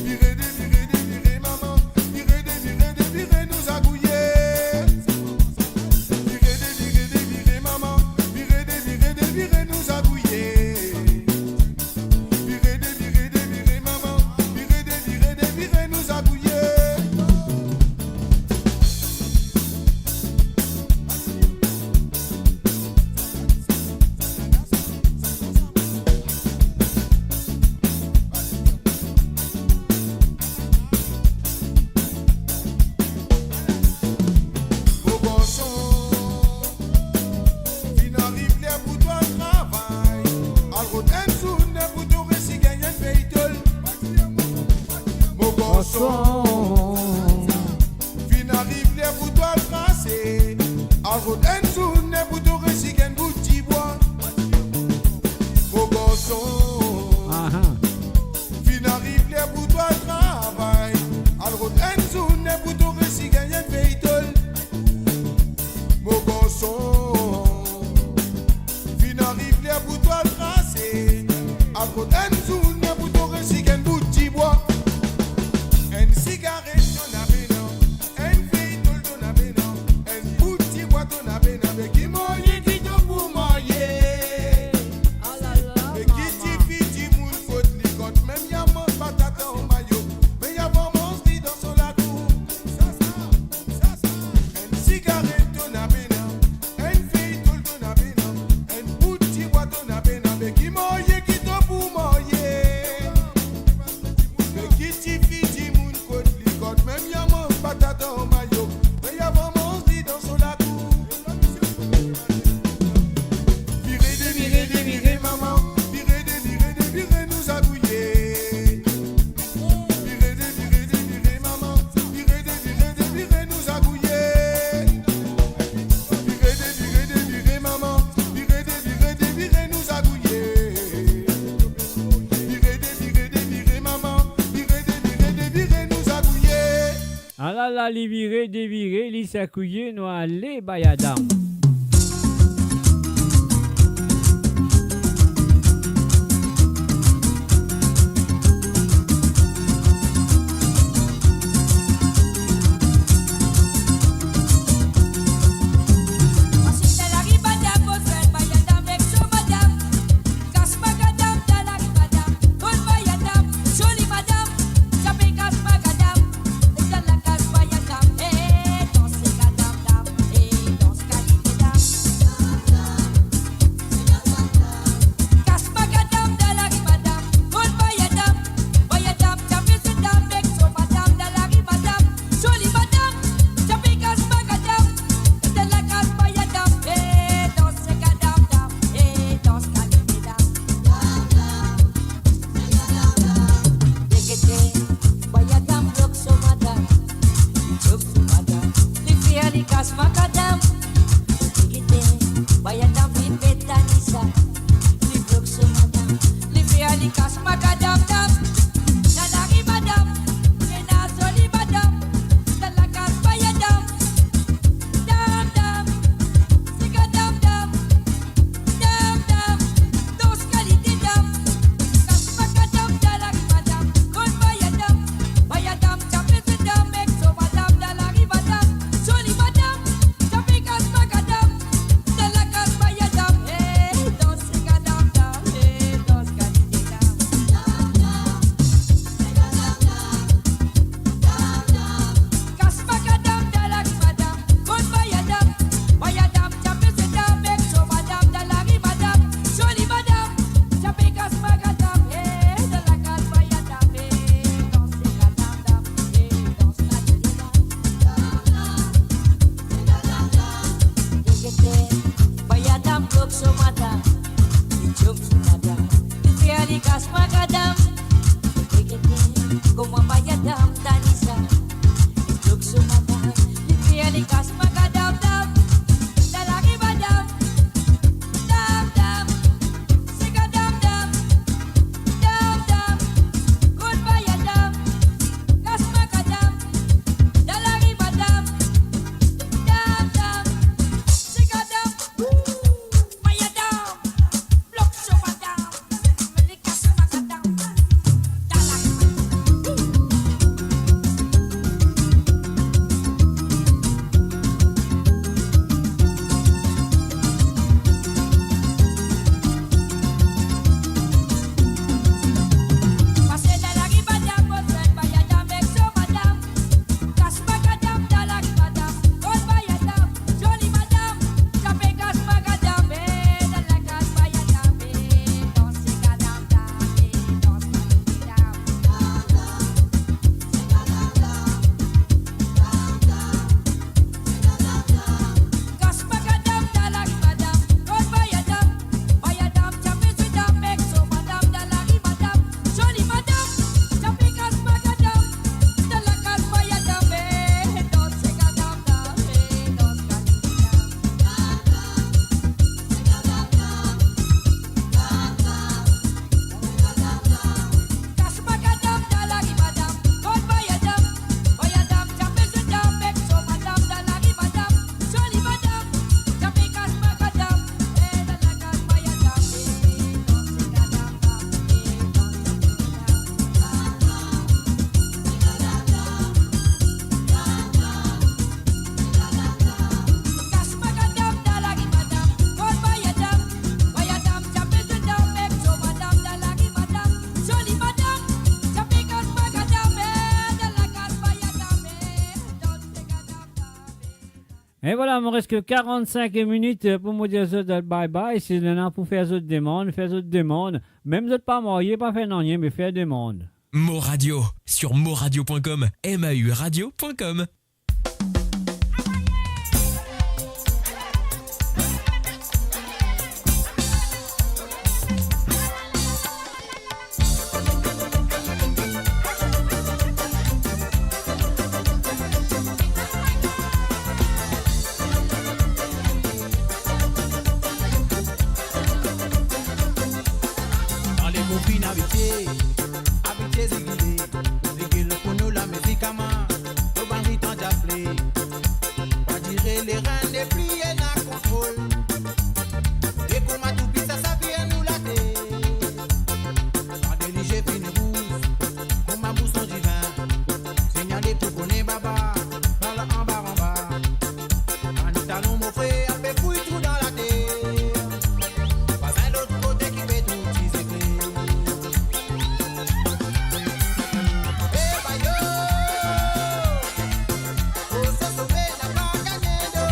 Vire, devire, devire, mama, vire, devire, devire, nou zagouye. Vire, devire, devire, mama, vire, devire, devire, nou zagouye. Vire, devire, devire, mama, vire, devire, devire, nou zagouye. Mo garson, finn ariv ler pou twa al travay. Al rod enn zourne pou to resi gagn enn vey tol. Mo garson, finn ariv ler pou twa al trase. Al rod enn zourne pou to resi gagn bout dibwa. Mo garson, aha, finn ariv ler pou twa al travay. Al rod enn zourne pou to resi gagn enn vey tol. Mo garson, finn ariv ler pou twa al trase. Al rod enn zourne pou to resi gagn bout dibwa. Enn sigaret to ena pena, enn vey tol to ena pena, enn bout dibwa to ena pena, be ki marye ki to pou marye. Be ki tifi dimoun kot li, kot mem ya manz patat ar manioc, me ya pa manz li dan so lakour. Enn sigaret to ena pena, enn vey tol to ena pena, enn bout dibwa to ena pena, be ki marye ki to pou marye. Be ki tifi dimoun kot li, kot mem ya manz patat ar manioc, me ya pa manz li dan so lakour. Vire, devire, devire, mama, vire, devire, devire, nou zagouye. Vire, devire, devire, mama, vire, devire, devire, nou zagouye. Vire, devire, devire, mama, vire, devire, devire, nou zagouye. Vire, devire, devire, mama, vire, devire, devire, nou zagouye. Alala, li vire, devire, li zagouye, nou ale Bayadam. Li fer li kas makadam. Gete, Bayadam finn met Tanisa. Li blok so madam. Li fer li kas makadam dam. Dan lari madam, ena zoli madam. Dan lakas Bayadam. Dam dam, siga dam dam. Dam dam, tous kalite dam. Kas makadam dan lari madam. Kot Bayadam? Bayadam, tape se dam ek so madam dan lari madam. Zoli madam, tape kas makadam. Dan lakas Bayadam, eh, dans siga dam dam, eh, tous kalite dam. Kas makadam dan lari madam. Kot Bayadam? Bayadam, tape se dam ek so madam dan lari madam. Zoli madam, tape kas makadam, eh, dan lakas Bayadam, eh, dans siga dam dam, eh, tous kalite dam. Gete, Bayadam blok so madam. Li zom so madam. Li fer li kas makadam. Gete, kouma Bayadam Tanisa. Li blok so madam. Li fer li kas makadam dam. Dan lari madam. Dam dam. Siga dam dam. Dam dam. Kot Bayadam? E vwala, mo res ki karant-sink minit pou mo dir zot bye bye. Si zot ena pou fer zot demann, fer zot demann. Mem zot pa marye, pa fer nanye, me fer demann. Mo Radio, sur moradio point com, M A U radio point com. Dan lekour finn abitie, abitie zigile, zigil pou nou lamizikaman, nou bann ritm diable. Pa dire lerinn nepli ena kontrol. E kouma tou pisa sa vinn nou later. Kan delizie finn rouz, kouma bouson divin. Signale pou kone baba, mal anba anba. Bann talon mo frer, ape fouy trou dan later. Pa enn lot kote ki pe trouv ti zefe. E bayo, o so some napa gagne do.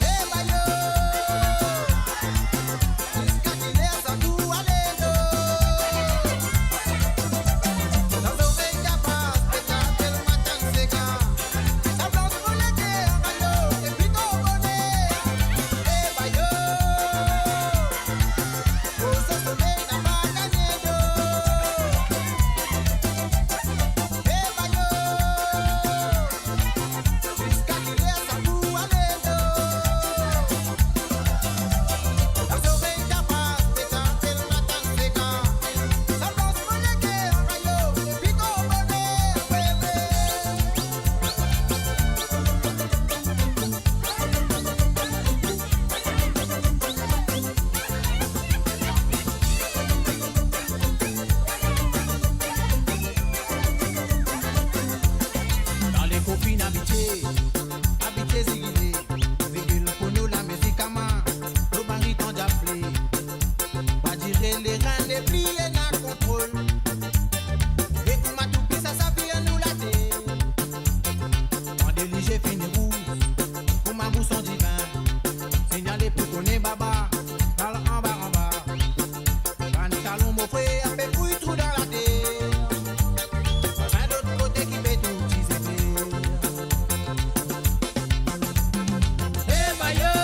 E bayo, ziska kiler sa pou ale do. Sa zorey kapav, peta telman tann seka. Sa blans mo leke an bayo, epi to bone. E bayo, o so some napa gagne do. E bayo, ziska kiler sa pou ale do. Sa zorey kapav, peta telman tann seka. Sa blans mo leke an bayo, epi to bone, we, we. Dan lekour finn abitie, abitie zigile, zigil pou nou lamizikaman, nou bann ritm diable. Pa dire lerinn nepli ena kontrol. E kouma tou pisa sa vinn nou later. Kan delizie finn rouz, kouma bouson divin. Signale pou kone baba, mal anba anba. Bann talon mo frer, ape fouy trou dan later. Pa enn lot kote ki pe trouv ti zefe. E bayo,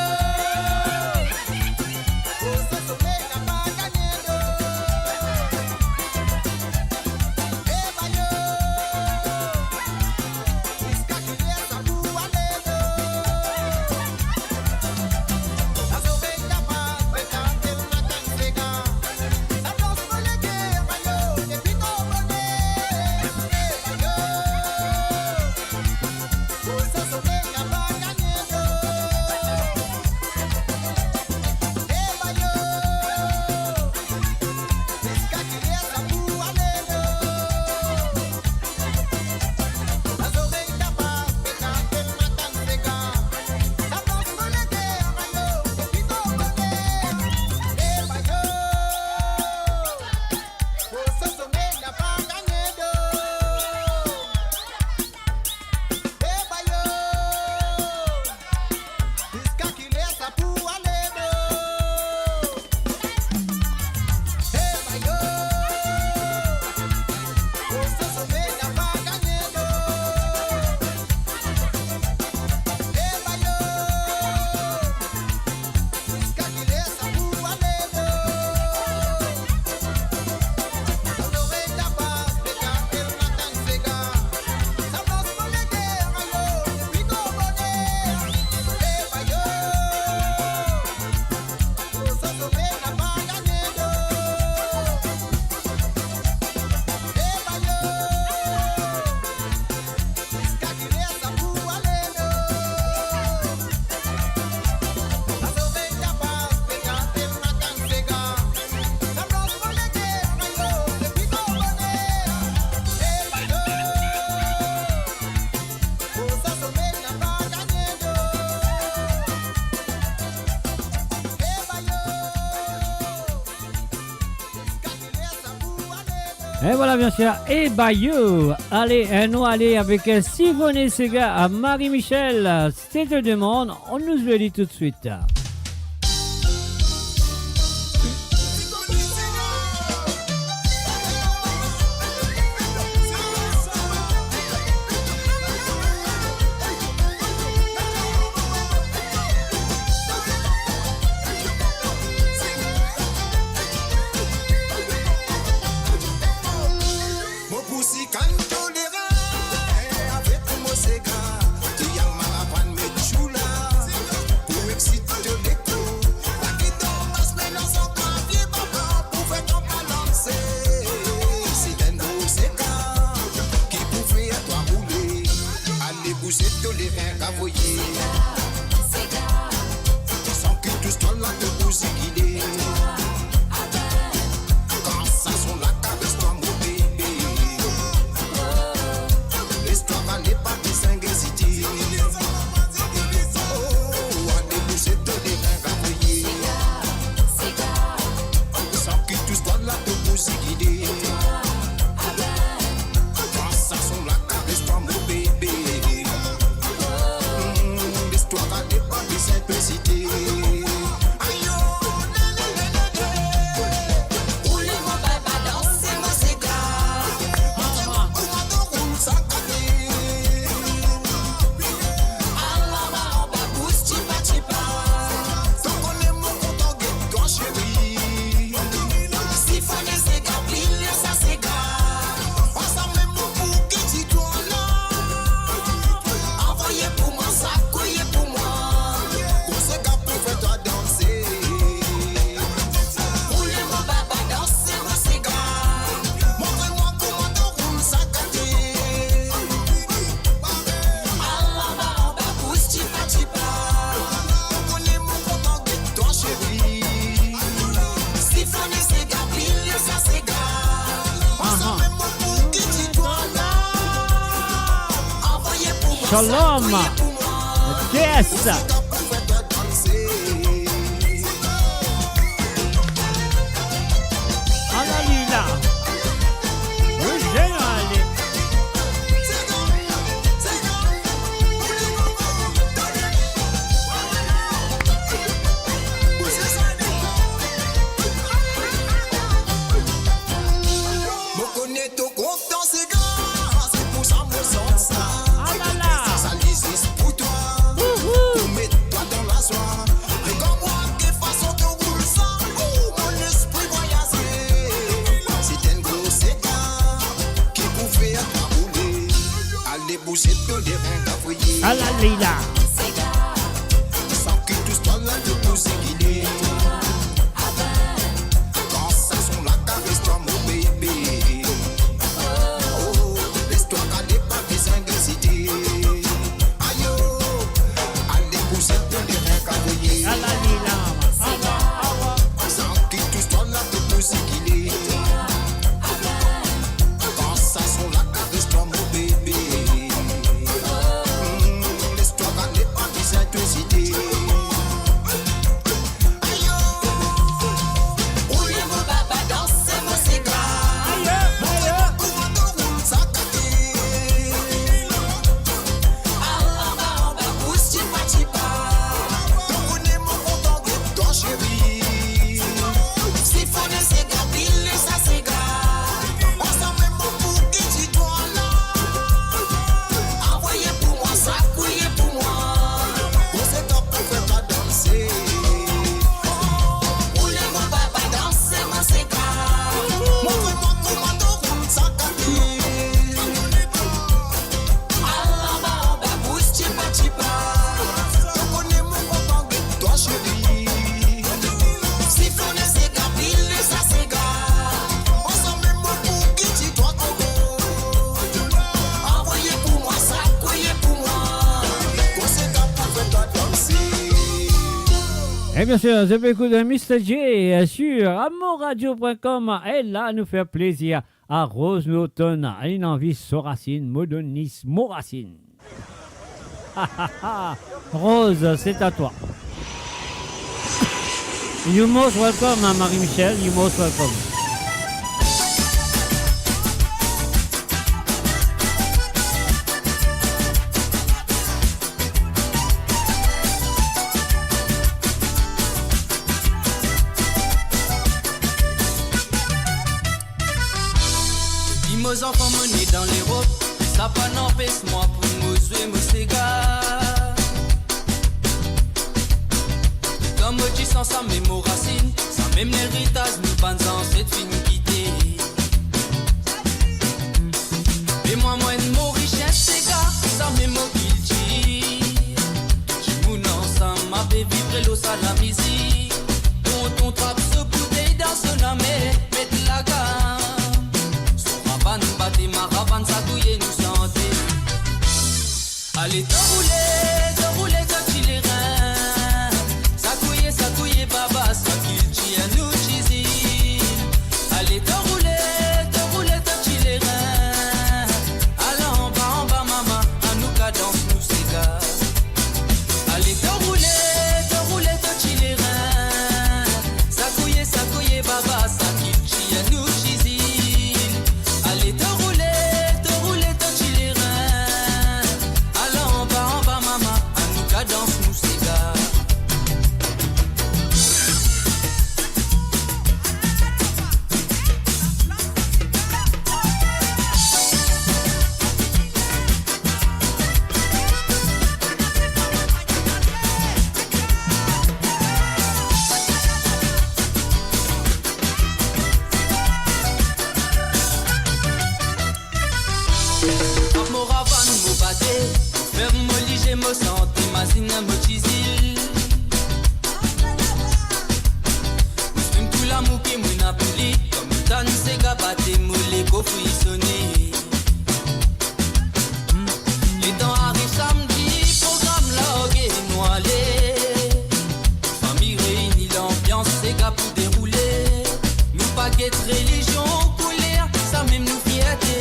o so some napa gagne do. E bayo, ziska kiler sa pou ale do. Sa zorey kapav, peta telman tann seka. Sa blans mo leke an bayo, epi to bone. E bayo, o so some napa gagne do. E bayo, ziska kiler sa pou ale do. Sa zorey kapav, peta telman tann seka. Sa blans mo leke an bayo, epi to bone. E bayo, o so some napa gagne do. E bayo, ziska kiler sa pou ale do. E bayo, o so some napa gagne do. E bayo, ziska kiler sa pou ale do. Sa zorey kapav, Et voilà, bien sûr, et Bayou. Allez, euh, nou ale avek, euh, Sifone Sega, euh, Marie Michel, euh, c'est te demande, nou zwe li toutswit. Mo pou sikann to lerin avek mo sega, ti al marapann met choula pou exsit to lekor. Lakitan pas met dan sa klavie baba pou fer twa balanse. Se enn gro sega ki pou fer twa boule. Ale bouz to lerin, avoye. San ki tous twa la to pou zigile. Kan sa son la kares twa mo bebe. Les twa ale, pa bizin ezite. Oh, ale bouz to lerin, avoye. San ki tous twa la to pou zigile. Kan sa son la kares twa mo bebe. Hmm, les twa ale, pa bizin ezite. Ayo, le, le, le, le, le. Roule mo baba, danse mo sega. Montre mwa kouma to roul sa kale. Ala, ala, ala, bouz tipa tipa. To kone mo kontan get twa, seri. Sifone sega, pile sa sega. Ansam mo pou kiti twa la. Avoye pou mwa, sakouye pou mwa. Gro sega pou fer twa danse. Roule mo baba, danse mo sega. Montre mwa kouma to roul sa kale. Anba, anba, bouz tipa tipa. Ou kone mo kontan get twa, seri. Sifone sega, pile sa sega. Aha. Ansam mo pou kiti twa la. Avoye pou mwa, Shalom. Sakouye pou mwa. Yes. Gro sega pou fer twa danse. Ala li la. Wi, ale. Mo kone to kontan sega, se pou sa mo sant sa. Ah la la. Sa li zis pou twa. Wouhou. Pou met twa dan lazwa. Regarde mwa ki fason to roul sa. Ou, mo lespri vwayaze. Se enn gro sega ki pou fer twa boule. Ale bouz to lerin, avoye. Ala li la. San ki tous twa la to pou zigile. Kan sa son la kares twa mo bebe. Oh, les twa ale, pa bizin ezite. Ayo, ale bouz to lerin, avoye. Ala li la. Awa, awa. San ki tous twa la to pou zigile. Kan sa son la kares twa mo bebe. Hmm, les twa ale, pa bizin ezite. Ayo. Roule mo baba, danse mo sega. Ayo, ayo. Montre mwa kouma to roul sa kale. Anba, anba, bouz tipa tipa. To kone mo kontan get twa, seri. Sifone sega, pile sa sega. Ansam mo pou kiti twa la. Avoye pou mwa, sakouye pou mwa. Gro sega pou fer twa danse. Roule mo baba, danse mo sega. Montre mwa kouma to roul sa kale. Anba, anba, bouz tipa tipa. To kone mo kontan get twa, seri. Sifone sega, pile sa sega. Ansam mo pou kiti twa, koko. Avoye pou mwa, sakouye pou mwa. Gro sega pou fer twa danse. Et bien sûr, zot pe ekout Mister J, euh, sur amourradio point com. Et la, nou fer plezir a Rose Norton, inn anvi so rasinn, mo donn li mo rasinn. Rose, c'est à toi. You most welcome, hein, Marie-Michel, you most welcome. Mo zanfan, mo ne dan Lerop, sa pa anpes mwa pou mo zwe mo sega. Kan mo ti san sa mem mo rasinn, sa mem leritaz nou bann zanset finn kite. E mwa, mo enn Morisien sega, sa mem mo kiltir. Tou dimoun ansam, ape vibre lor sa lamizik. Tonton trap so boutey dan so lame, met lagam. So ravann, bate maravann, sa touye nou sante. Ale to roule, to roule to ti lerin. Sakouye, sakouye baba, sa kiltir nou ti zil. Ale to roule, to roule to ti lerin. Al anba, anba mama, anou kadans nou sega. Ale to roule, to roule to ti lerin. Sakouye, sakouye baba, sa kiltir nou ti zil. Ale to roule, to roule to ti lerin. Al anba, anba mama, anou kadans nou sega. Mo ravann, mo bate, mo ferm mo lizie, mo sante, mazinn mo ti zil. Mo exprime tou lamour ki mo ena pou li, kan mo tann sega bate, mo lego frisone. Letan ariv samdi, program large, nou ale. Fami reyini, lanbians sega pou deroule. Nou pa get relizion, kouler, sa mem nou fierte.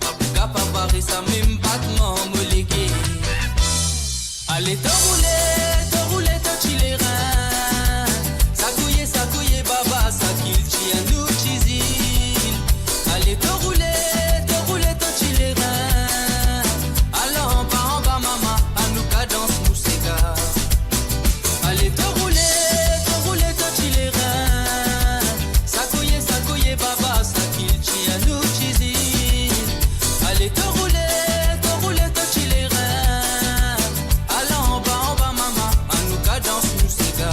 Pa bouga, pa vare, sa mem batman mo lege. Ale to roule, to roule to ti lerin. Sakouye, sakouye baba, sa kiltir nou ti zil. Ale to roule, to roule to ti lerin. Al anba, anba mama, anou kadans nou sega. Ale to roule, to roule to ti lerin. Sakouye, sakouye baba, sa kiltir nou ti zil. Ale to roule, to roule to ti lerin. Al anba, anba mama, anou kadans nou sega.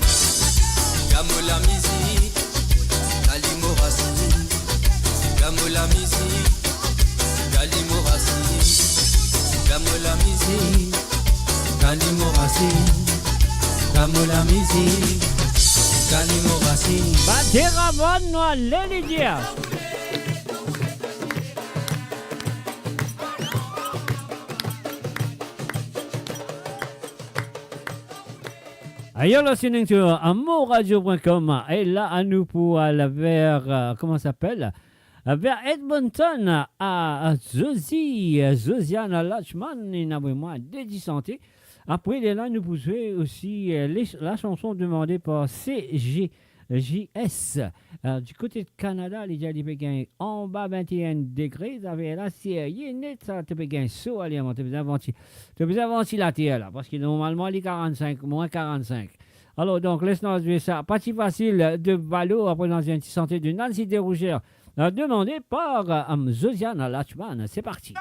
Sega mo lamizik, sega li mo rasinn. Sega mo lamizik, sega li mo rasinn. Sega mo lamizik, sega li mo rasinn. Sega mo lamizik, sega li mo rasinn. Bate ravann, nou ale, Lydia. Ayo, listening to amourradio point com. E la, anou pou al ver, euh, kouma sa apel? Euh, ver Edmonton, a, a Zozi, euh, Zosiana Lachman, inn avoy mwa de ti sante. Apre de la, nou pou zwe osi, euh, les, la chanson demande par C G J S. Euh, du kote de Kanada, li dir li pe gagn anba vinte-enn degre, zafer la serye net, sa, to pe gagn so, ale, to bizin vanti-, to bizin vantilater la, parski normalman li karant-sink, mwin karant-sink. Alor, donk, les nou zwe sa. Pa ti fasil de Valo, apre nou zwe enn ti sante de Nancy Derouger, euh, demande par, euh, Zosiana Lachman. C'est parti.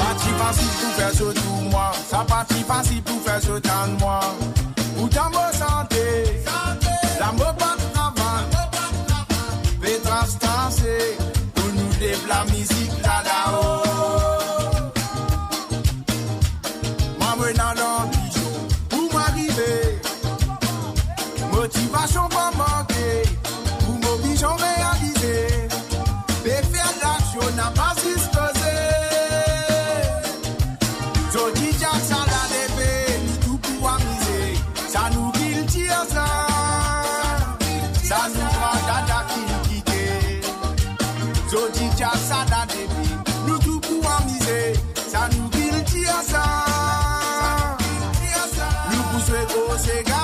Pa ti fasil pou fer zot ou mwa, sa pa ti fasil pou fer zot tann mwa. Poutan mo sante, la mo pa travay, pe tras trase, pou nou lev lamizik la lao. Mwa, mo ena lanbision pou mwa rive. Motivasion pa manke pou mo vizion realize. Pe fer laksion, napa zis koze. Zot ti dir sa la depi nou tou pou amize. Sa nou kiltir sa. Sa nou gran dada ki kite. Zot ti dir sa la depi nou tou pou amize. Sa nou kiltir sa. Nou pou zwe gro sega.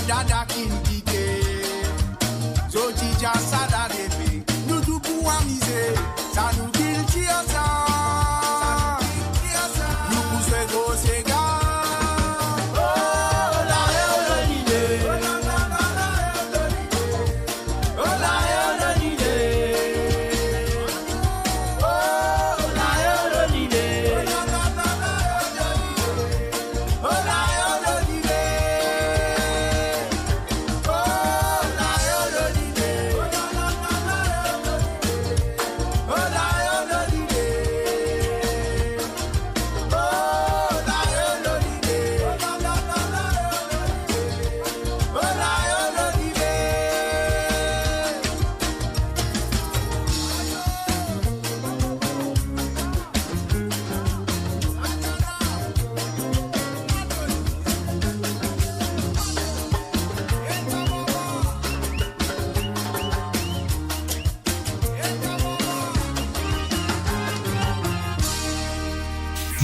Dada kinn kite, zot ti dir sa la depi, nou tou pou amize, sa nou kiltir sa. Nou pou zwe gro sega. Oh, la, eh, oh, la, lile.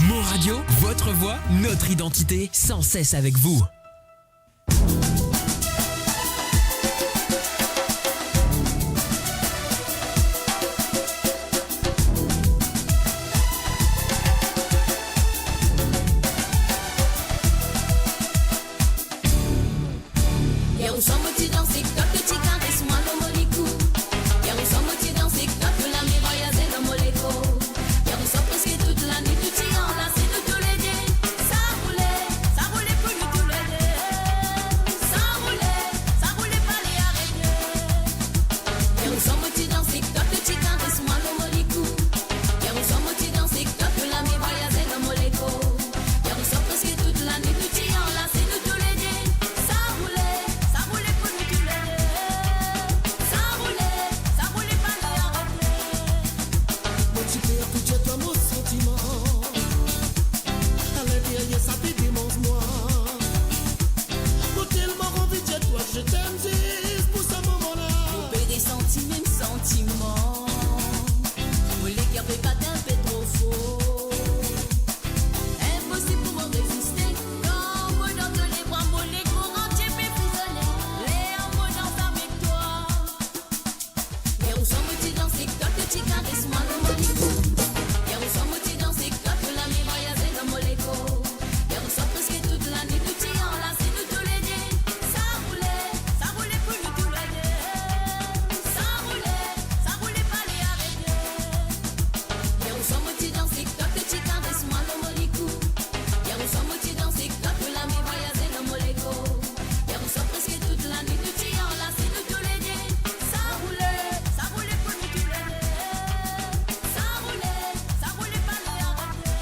Mon Radio, votre voix, notre identité, sans cesse avec vous. Yer oswar mo ti dans TikTok, to ti kares mwa lor mo likou. Yer oswar mo ti dans TikTok, nou lame vwayaze dan mo lekor. Yer oswar preske tout lanwit nou ti anlase nou toulede. Sa roule, sa roule pou nou toulede. Sa roule, sa roule, pa le arete. Yer oswar mo ti dans TikTok, to ti kares mwa lor mo likou. Yer oswar mo ti dans TikTok, nou lame vwayaze dan mo lekor. Yer oswar preske tout lanwit nou ti anlase nou toulede. Sa roule, sa roule pou nou toulede. Sa roule, sa roule, pa le arete. Mo ti pe pou dir twa mo santiman. Alinteryer sa pe demanz mwa. Mo telman anvi dir twa je t'aime zis pou sa moman la. Mo pe resanti mem santiman. Mo leker pe bat inpe tro for. Inposib pou mo reziste. Kan mo dan to lebra, mo lekor antie pe frizone. Ler mo dans avek twa. Yer oswar mo ti dans TikTok, to ti kares mwa lor mo likou. Yer oswar mo ti dans TikTok, nou lame vwayaze dan mo lekor. Yer oswar preske tout lanwit nou ti anlase nou toulede. Sa roule, sa roule pou nou toulede. Sa roule, sa roule, pa le arete. Yer oswar mo ti dans TikTok, to ti kares mwa lor mo likou. Yer oswar mo ti dans TikTok, nou lame vwayaze dan mo lekor. Yer oswar preske tout lanwit nou ti anlase nou toulede. Sa roule, sa roule pou nou toulede. Sa roule, sa roule, pa le arete.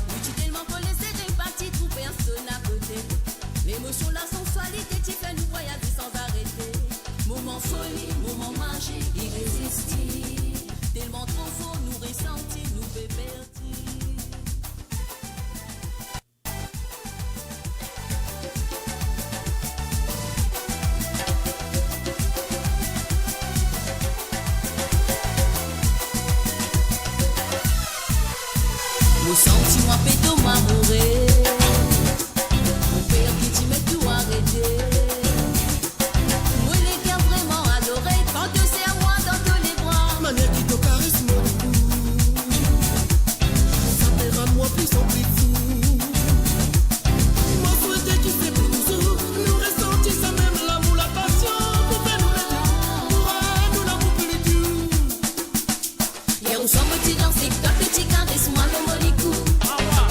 Nou ti telman kole sere, pa ti trouv personn akote. Lemosion, lasanswalite ti fer nou vwayaze san arete. Moman foli, moman mazik, irezistib. Telman tro for, nou resanti, nou pe perdi. Mo santi mwa pe tom amoure. Mo per ki ti met tou arete. Mo leker vreman adore kan to ser mwa dan to lebra. Manier ki to kares mo likou, sa pe rann mwa plizanpli fou. Mo swete ki se pou touzour, nou resanti sa mem lamour, lapasion pou fer nou lede, pou rann nou lamour pli doux. Yer oswar mo ti dans TikTok, to ti kares mwa lor mo likou.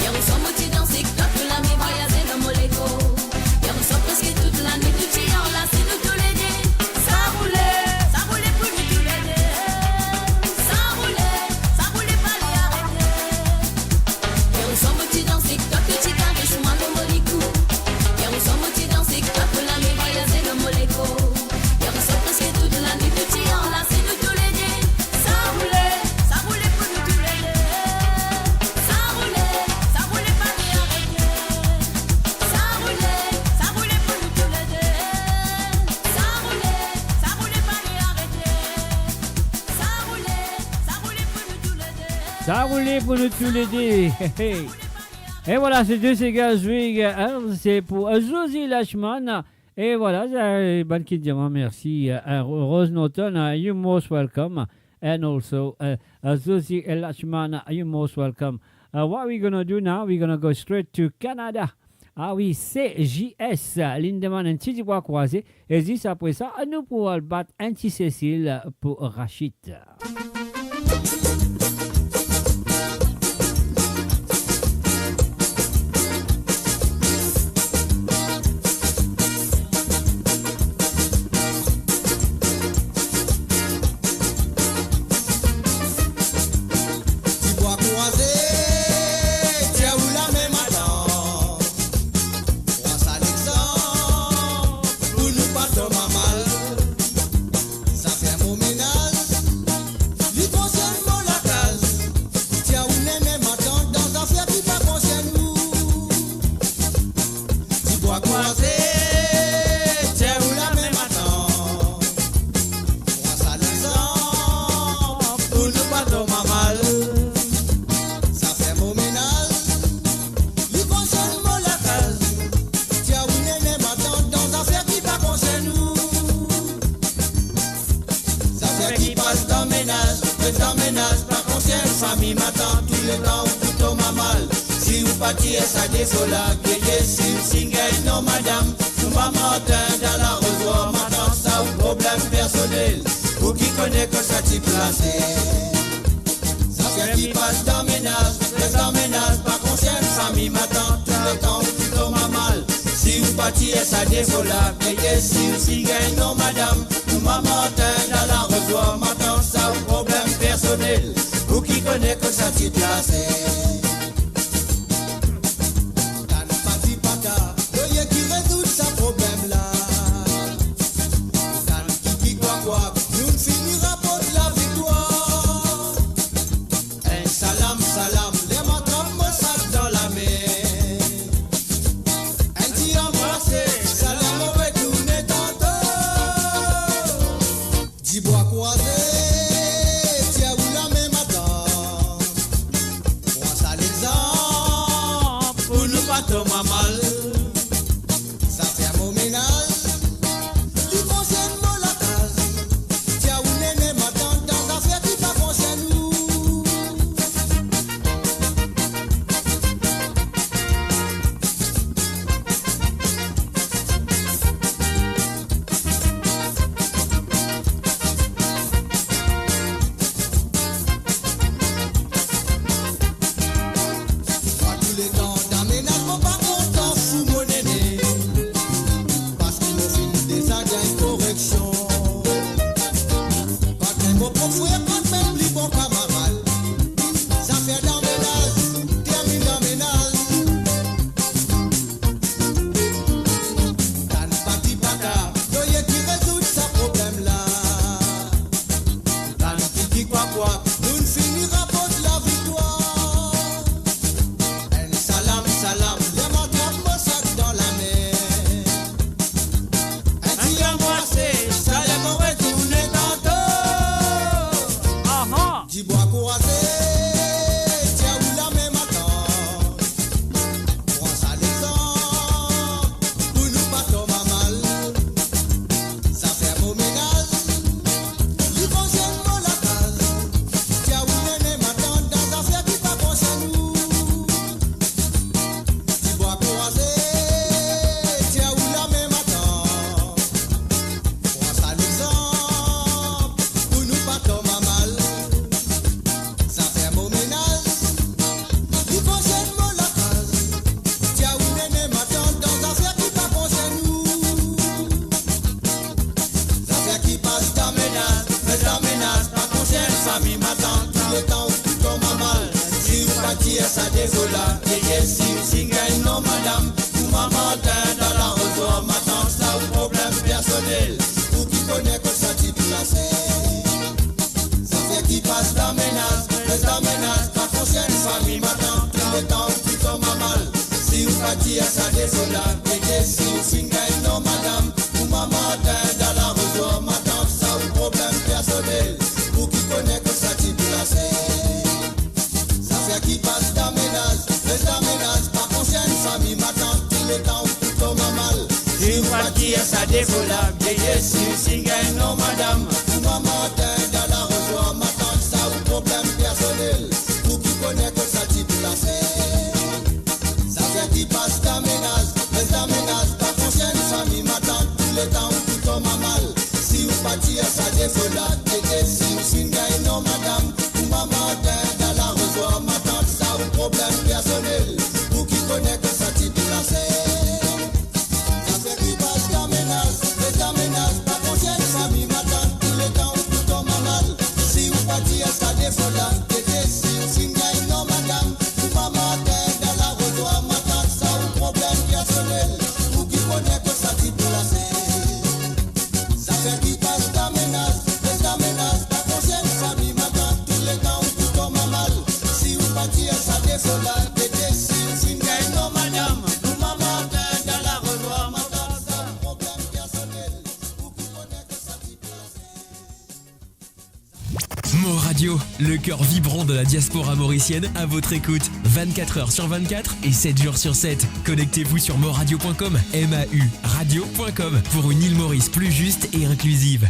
Yer oswar mo ti dans TikTok, nou lame vwayaze dan mo lekor. Yer oswar preske tout lanwit nou ti anlase nou toulede. Sa roule, sa roule pou nou toulede. Sa roule, sa roule, pa le arete. Yer oswar mo ti dans TikTok, to ti kares mwa lor mo likou. Yer oswar mo ti dans TikTok, nou lame vwayaze dan mo lekor. Yer oswar preske tout lanwit nou ti anlase nou toulede. Sa roule, sa roule pou nou toulede. Sa roule, sa roule, pa le arete. Sa roule, sa roule pou nou toulede. Sa roule, sa roule, pa le arete. Sa roule, sa roule pou nou toulede. Sa roule pou nou toulede. Hey, hey. E vwala, se Juicy Girls Week, hein, se pou, euh, Zozi Lachman. E vwala, sa, euh, bann ki dir mwa mersi, euh, Rose Norton, euh, you most welcome. And also, uh, uh, Zozi Lachman, you most welcome. Uh, what we gonna do now? We gonna go straight to Canada. Ah wi, C J S, uh, linn demann enn ti Dibwa Krwaze, e zis apre sa, nou pou al bat enn ti Cécile pou Rachid. Dibwa Krwaze, tir ou lame, matant. Pran sa lexanp pou nou pa tom amal. Zafer mo menaz, li konsern mo lakaz. Tir ou nene, matant, dan zafer ki pa konsern ou. Dibwa Krwaze, tir ou lame, matant. Pran sa lexanp pou nou pa tom amal. Zafer mo menaz, li konsern mo lakaz. Tir ou nene, matant, dan zafer ki pa konsern ou. Zafer ki pas dan menaz, res dan menaz, pa konsern fami, matant, touletan ou pou tom amal. Si ou pa tir sa defo la, gete si ou finn gagn non madam. Ou mama antann dan larozwar, matant, sa ou problem personel. Ou ki kone kot sa ti plase. Zafer ki pas dan menaz, res dan menaz, pa konsern fami, matant, touletan ou pou tom amal. Si ou pa tir sa defo la, gete si ou finn gagn non madam. Ou mama antann dan larozwar, matant, sa ou problem personel. Ou ki kone kot sa ti plase. Tann pati pata, nou ye ki rezoud sa problem la. Tann kiki kwak kwak, nou fini raport laviktwar. Enn salam, salam, ler mo trap mo sak dan lame. Enn ti anbrase, salam, mo retourne tanto. Dibwa Krwaze, tir ou lame, matant. Pran sa lexanp pou nou pa tom amal. Zafer mo menaz, li konsern mo lakaz. Tir ou nene, matant, dan zafer ki pa konsern ou. Mwa touletan dan menaz, mo pa kontan fou mo nene, parski mo finn deza gagn koreksion. Kot mem mo prop frer, kot mem pli bon kamarad. Zafer dan menaz, terminn dan menaz. Tann pati pata, nou ye ki rezoud sa problem la. Tann kiki kwak kwak, nou fini raport laviktwar. Enn salam, salam, ler mo trap mo sak dan lame. Enn ti anbrase, salam, mo retourne tanto. Aha. Dibwa Krwaze, tir ou lame, matant. Pran sa lexanp pou nou pa tom amal. Zafer mo menaz, li konsern mo lakaz. Tir ou nene, matant, dan zafer ki pa konsern ou. Dibwa Krwaze, tir ou lame, matant. Pran sa lexanp pou nou pa tom amal. Zafer mo menaz, li konsern mo lakaz. Tir ou nene, matant, dan zafer ki pa konsern ou. Zafer ki pas dan menaz, res dan menaz, pa konsern fami, matant, touletan ou pou tom amal. Si ou pa tir sa defo la, gete si ou finn gagn non madam. Ou mama antann dan larozwar, matant, sa ou problem personel. Ou ki kone kot sa ti plase. Zafer ki pas dan menaz, res dan menaz, pa konsern fami, matant, touletan ou pou tom amal. Si ou pa tir sa defo la, gete si ou finn gagn non madam. Ou mama antann dan larozwar, matant, sa ou problem personel. Ou ki kone kot sa ti plase. Zafer ki pas dan menaz, res dan menaz, pa Ou pa tir sa defo la, gete si ou finn gagn non madam. Ou mama atann dan larezwa, matant sa ou problem personel. Ou ki kone kot sa ti plase. Zafer ki pas dan menaz, res dan menaz, pa konsienn fami matant, touletan ou pou tom amal. Si ou pa tir sa defo la, gete si ou finn gagn non madam. Ou mama atann dan larezwa, matant sa ou problem personel. Ou ki kone kot sa ti plase. Zafer ki pas dan menaz, res dan menaz, pa konsienn fami matant, touletan ou pou tom amal. Si ou pa tir sa defo la, gete si ou finn gagn non madam. Ou mama atann dan larezwa, matant sa ou problem personel. Ou ki kone kot sa ti plase. Zafer ki pas dan menaz, res dan menaz, pa konsienn fami matant, touletan ou pou tom amal. Si ou pa tir sa defo la, gete si ou finn gagn non madam. Ou mama atann dan larezwa, matant sa ou problem personel. Ou ki kone kot sa ti plase. Mor Radio, le cœur vibrant de la diaspora mauricienne, à votre écoute vingt-quatre heures sur vingt-quatre et sept jours sur sept. Connectez-vous sur morradio point com, M A U radio point com, pour une île Maurice plus juste et inclusive.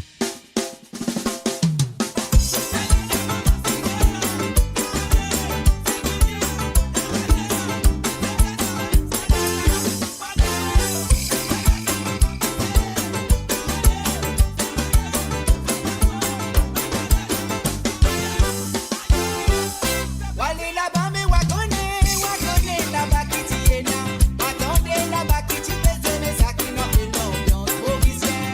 Wa ale laba, me wa kone, wa kone laba ki ti ena. Atande laba ki ti pe zone, sa ki nou apel lanbians morisien.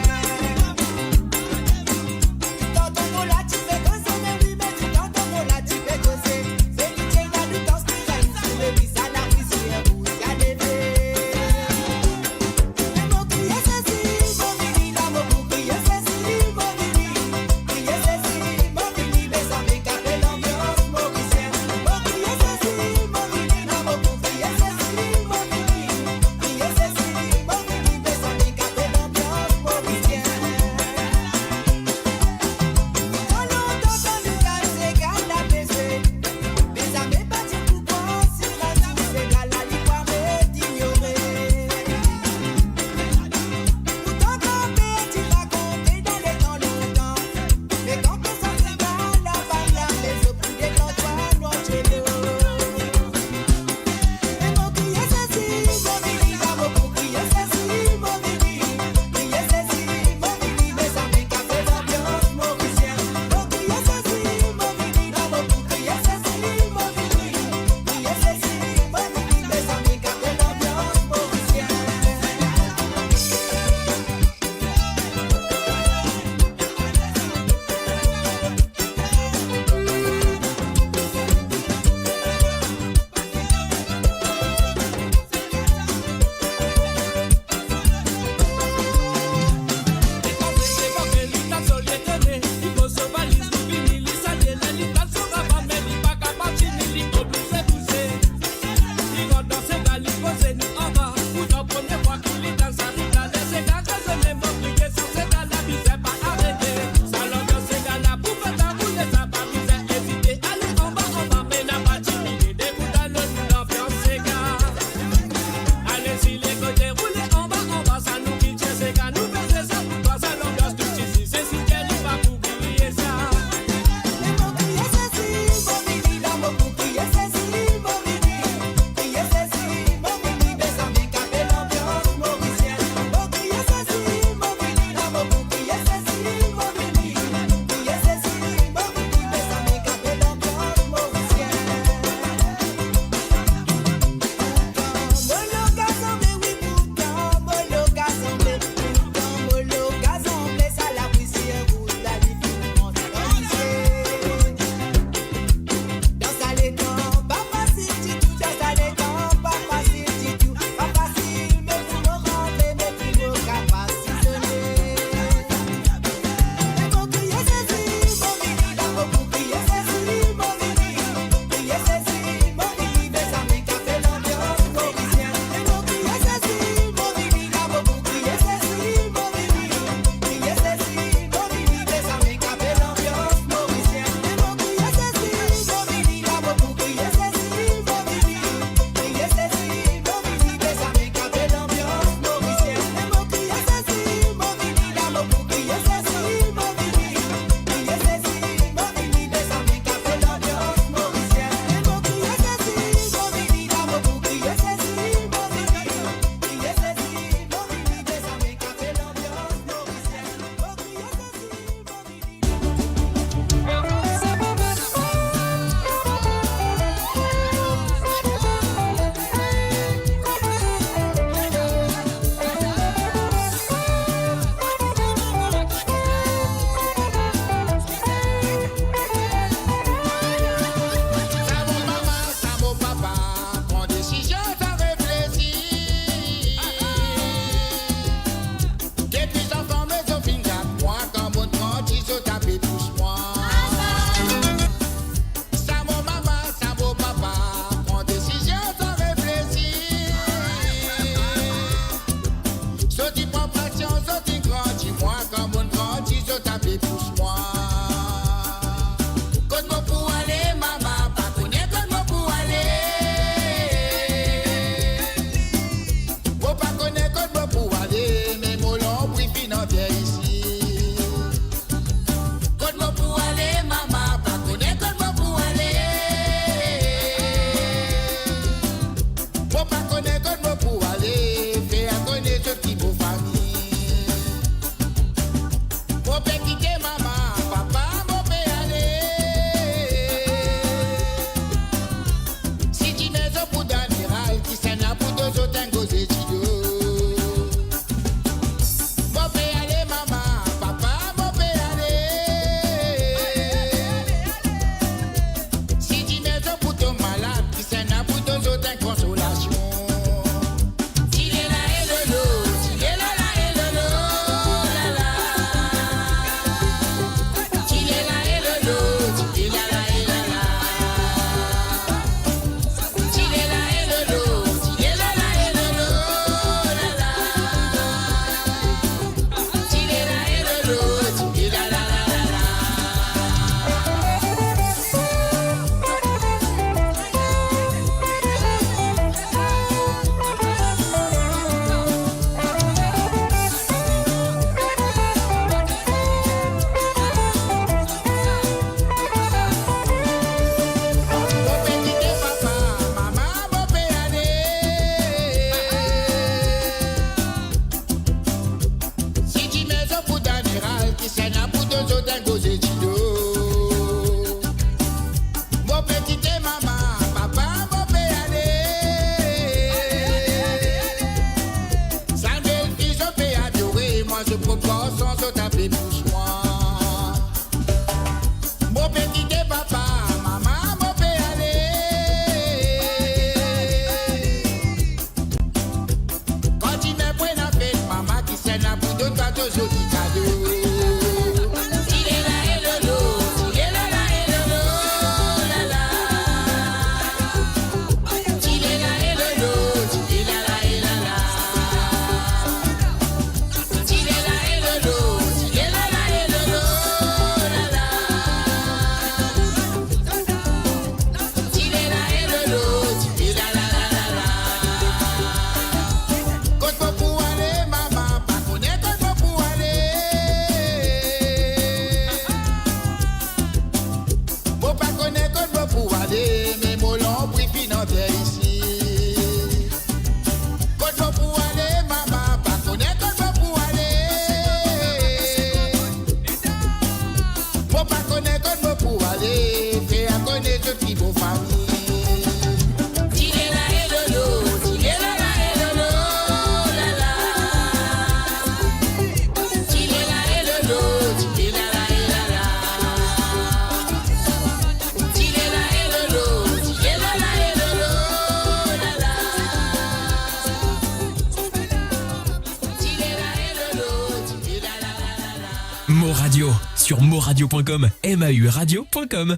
Radio, sur mauradio point com, M A U radio point com.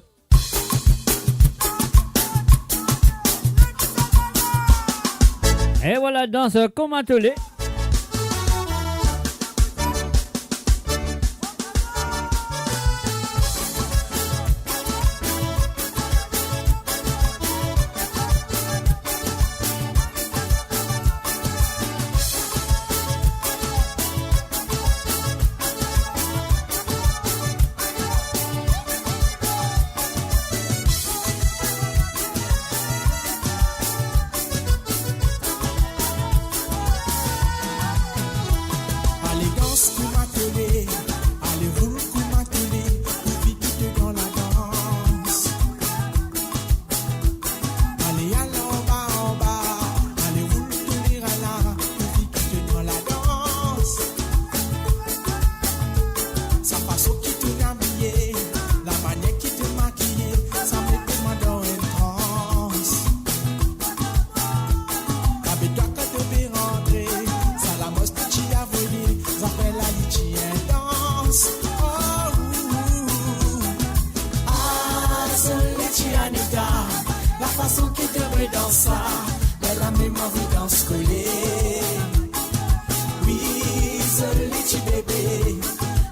Et voilà, dans ce Kouma Tole. Ale dans Kouma Tole, ale roul Kouma Tole, pou figi to dan ladans. Ale, ale anba, anba, ale roul tole rala, pou figi to dan ladans. Sa fason ki to abiye, lamanier ki to makiye, sa met mwa dan enn trans. Labe twa kan to pe rantre, sa lamos ki ti avoye, zafer la li ti intans. Oh, ouh, ouh, ouh. Ah, zoli ti Anita, lafason ki to pe dans sa, ler la mem anvi dans kole. Wi, zoli ti bebe,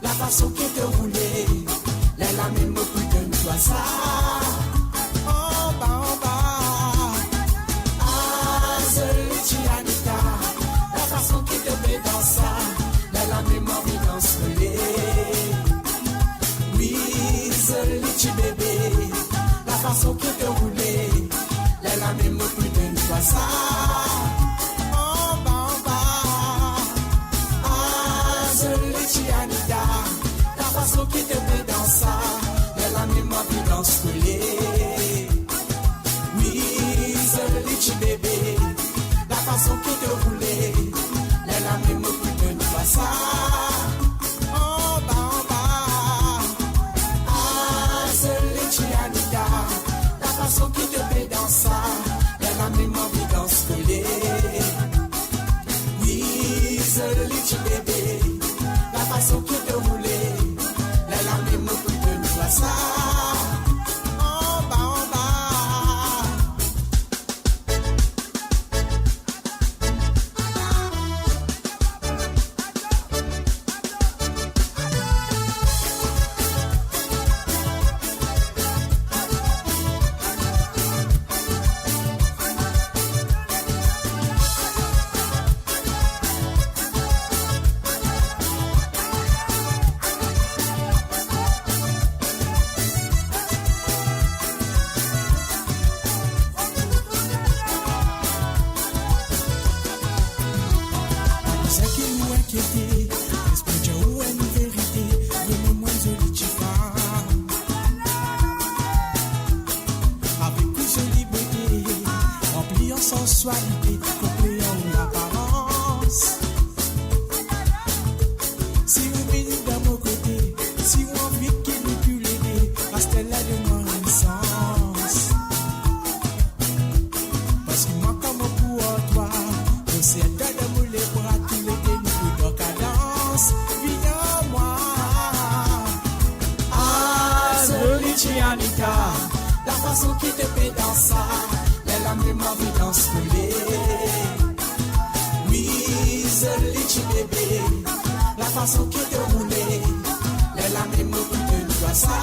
lafason ki to roule, ler la mem mo pou donn twa sa. Anba, anba. Ah, zoli ti Anita, lafason ki to pe dans sa, ler la mem anvi dans kole. Wi, zoli ti bebe, lafason ki to roule, ler la mem mo pou donn twa sa. Anba, anba. Ah, zoli ti Anita, lafason ki to pe dans sa, ler la mem anvi dans kole. Wi, zoli ti bebe, lafason ki to roule, ler la mem mo pou donn twa sa. Anba, anba. Ah, zoli ti Anita, lafason ki to pe dans sa, ler la mem anvi dans kole. Wi, zoli ti bebe, lafason ki to roule, ler la mem mo pou donn twa sa. Anba, anba. Seki ou inkiete, les pou dir ou enn verite, vremem ou enn zoli ti fam. Avek ou zoli bote, ranpli an sanswalite, konple an ou laparans. Si ou vinn dan mo kote, si ou anvi ki nou toulede, aster la donn mwa enn sans. Parski mwa kan mo pou ar twa, mo ser twa dan mo lebra, toulede nou pou dan kadans. Vinn ar mwa. Ah, zoli ti Anita, lafason ki to pe dans sa, ler la mem anvi dans kole. Wi, zoli ti bebe, lafason ki to roule, ler la mem mo pou donn twa sa.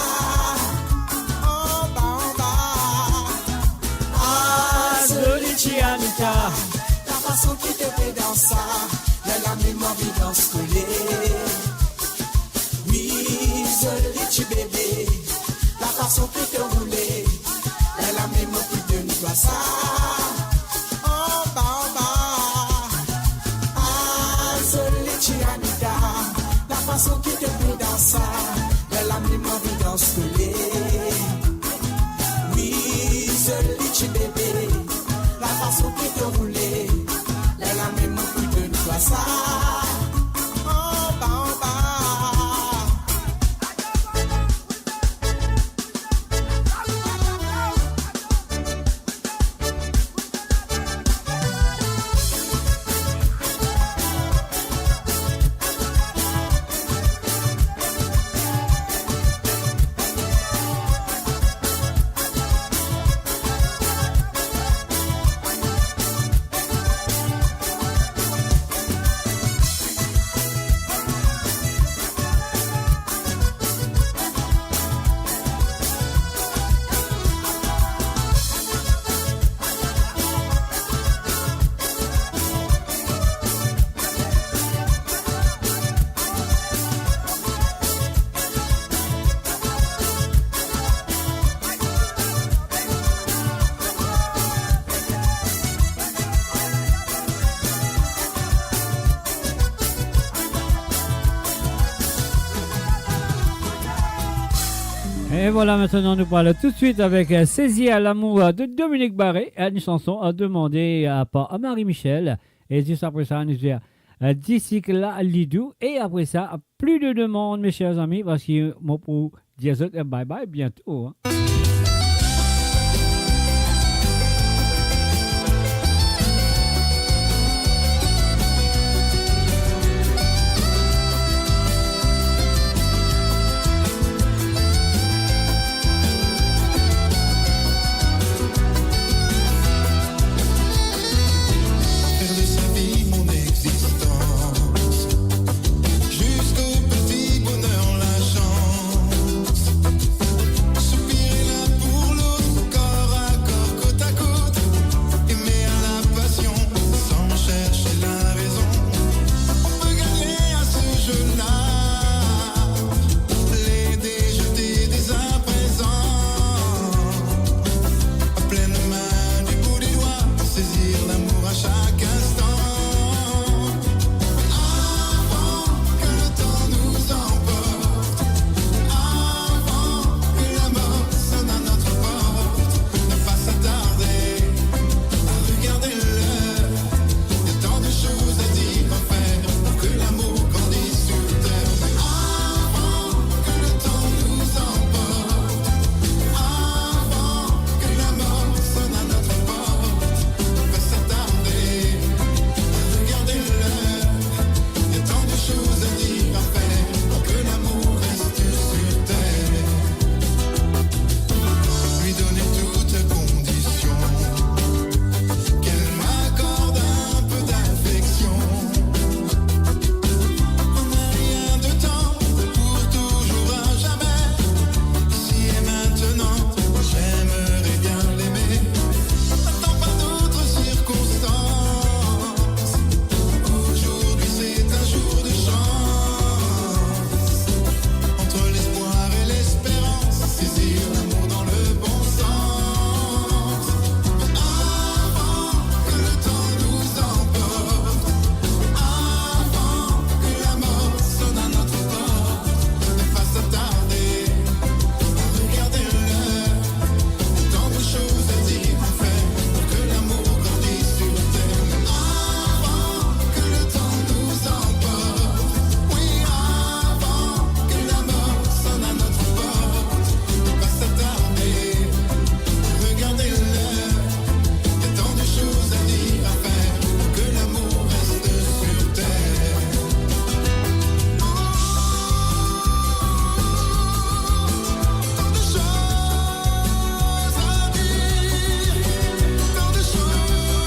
Anba, anba. Ah, zoli ti Anita, lafason ki to pe dans sa, ler la mem anvi dans kole. Wi, zoli ti bebe, lafason ki to roule, ler la mem mo pou donn twa sa. Anba, anba. Ah, zoli ti Anita, lafason ki to pe dans sa, ler la mem anvi dans kole. Wi, zoli ti bebe, lafason ki to roule, ler la mem mo pou donn twa sa. Anba, anba. E vwala, aster nou pou ale toutswit avek, euh, Sezir lamour de Dominique Barré, enn sanson, euh, demande, euh, par Marie Michel. E zis apre sa, nou dir, euh, Disik la li dou. E apre sa, pli de demann, mes chers amis, parski mo pou dir zot, euh, bye bye biento, hein. Faire de sa vie mon existence, jusqu'au petit bonheur, la chance. Soupirer l'un pour l'autre, corps à corps, côte à côte, aimer à la passion, sans chercher la raison. On peut gagner à ce jeu-là, les déjeter dès à présent. À pleines mains, du bout des doigts, saisir l'amour à chaque instant. Avant que le temps nous emporte, avant que la mort sonne à notre porte, ne pas s'attarder à regarder l'heure. Il y a tant de choses à dire, à faire pour que l'amour grandisse sur terre. Mais avant que le temps nous emporte, avant que la mort sonne à notre porte, ne pas s'attarder à regarder l'heure. Il y a tant de choses à dire, à faire pour que l'amour reste sur terre. Lui donner toute condition, qu'elle m'accorde un peu d'affection. On n'a rien de temps pour toujours, à jamais. Ici et maintenant, j'aimerais bien l'aimer. N'attends pas d'autres circonstances. Aujourd'hui c'est un jour de chance. Entre l'espoir et l'espérance, saisir l'amour dans le bon sens. Avant que le temps nous emporte, avant que la mort sonne à notre porte, ne pas s'attarder à regarder l'heure. Tant de choses à dire, à faire, pour que l'amour grandisse sur terre. Avant que le temps nous emporte, oui, avant que la mort sonne à notre porte, ne pas s'attarder à regarder l'heure. Il y a tant de choses à dire, à faire, pour que l'amour reste sur terre. Tant de choses à dire, tant de choses à faire, que l'amour reste sur terre. Tant de choses à dire, tant de choses à faire.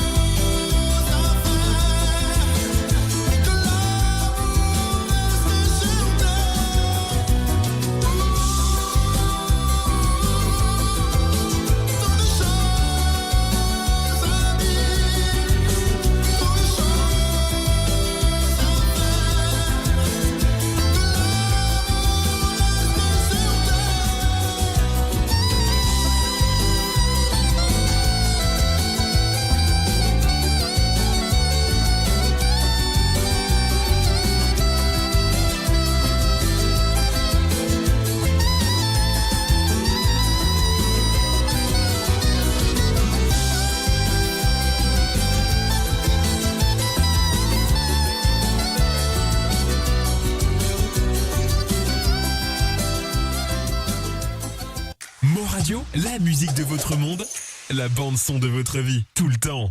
Mon Radio, la musique de votre monde, la bande son de votre vie, tout le temps.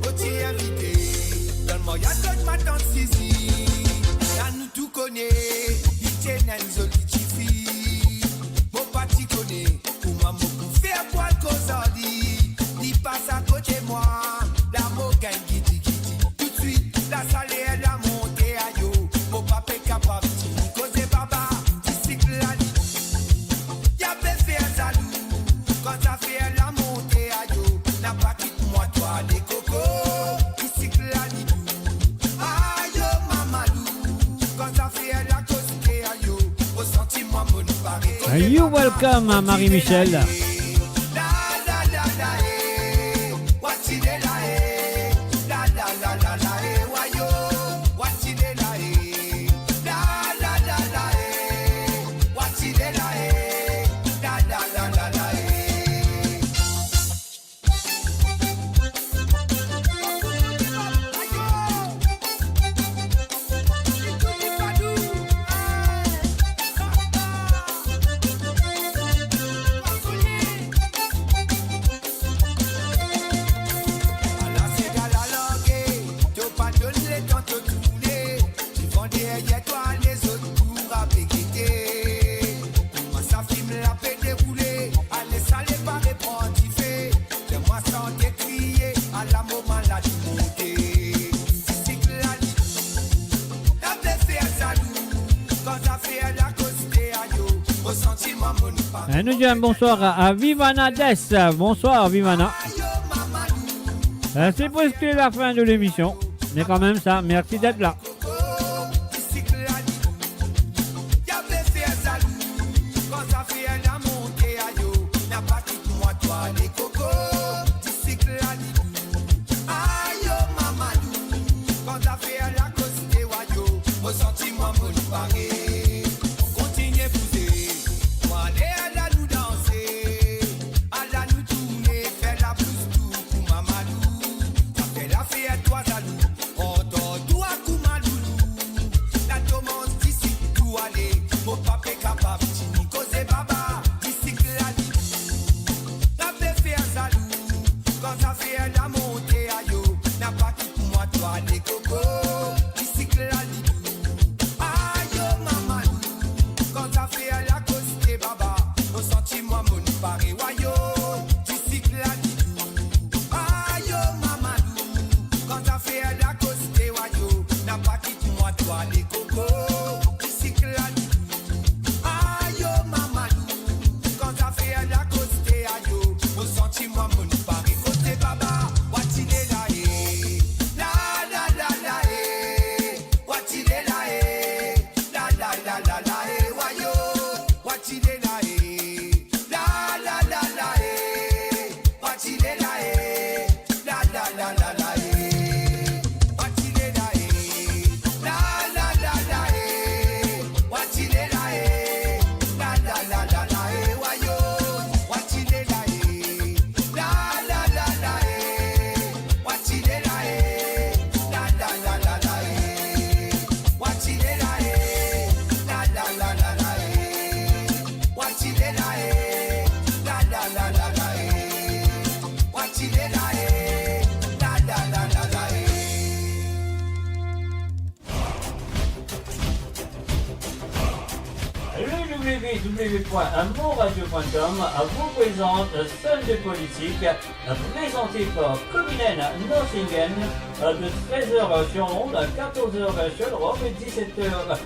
Mo ti invite dan maryaz kot matant Zizi. La nou tou kone, li ti ena enn zoli tifi. Mo pa ti kone kouma mo pou fer pou al koz ar li. Li pas akote mwa, la mo gagn gidi gidi. Toutswit, lasaler la monte, ayo, mo pa pe kapav tini koze baba, disik la li. Ya pe fer zalou, kan zafer la monte, ayo, napa kit mwa twa lekoko, disik la li dou. Ayo, mama lou, You're welcome, Marie-Michel. Ala se gala large, to pa donn letan to tourne, divan deryer twa lezot kour ape gete. Kouma sa fim la pe deroule, ale sale pare pran dife, fer mwa sante kriye, ala moman la li monte. Disik la li, la pe fer zalou, kan zafer la koste ayo, mo santi mwa mo nou pa. Eh, nou dir bonsoir à, à Vivana Des. Bonsoir, Vivana. Ayo mama nou. Euh, c'est presque la fin de l'émission, mais quand même ça, merci d'être là. Disik la li, ya pe fer zalou, kan zafer la monte ayo, na pa kit mwa twa le koko. Disik la li, ayo mama nou, kan zafer la koste ayo, mo santi mwa mo nou pare. Kontigne bouze, mwa le ala nou danse, ala nou tourne, fer labous tou kouma malou, zafer la fer twa zalou. Antan twa kouma loulou, la domans disik pou ale, mo pa pe kapav tini koze baba, disik la li, la pe fer zalou, kan zafer la monte ayo, na pa kit mwa twa le koko, disik la li. Ayo mama nou, kan zafer la koste baba, mo santi mwa mo nou pare wayo, disik la li. Ayo mama nou, kan zafer la koste wayo, na pa kit mwa twa le koko, disik la li. Ayo mama nou, kan zafer la koste ayo, mo santi mwa mo nou pare kote baba, watine la e, la la la la e, watine la e, la la la la la e, wayo, watine la e, la la la la e, watine la e, la la la la la e, watine la e, la la la la e, watine la e, la la la la la e, wayo, watine la e, la la la la e, watine la e, la la la la la e, watine la e, la la la la la e, watine la e, la la la la la e, watine la e, la la la la la e. Le W W W point mon radio point com vous présente Sunday Politique, présenté par Comilène Norsingen, de treize heures sur l'onde, quatorze heures sur l'Europe et dix-sept heures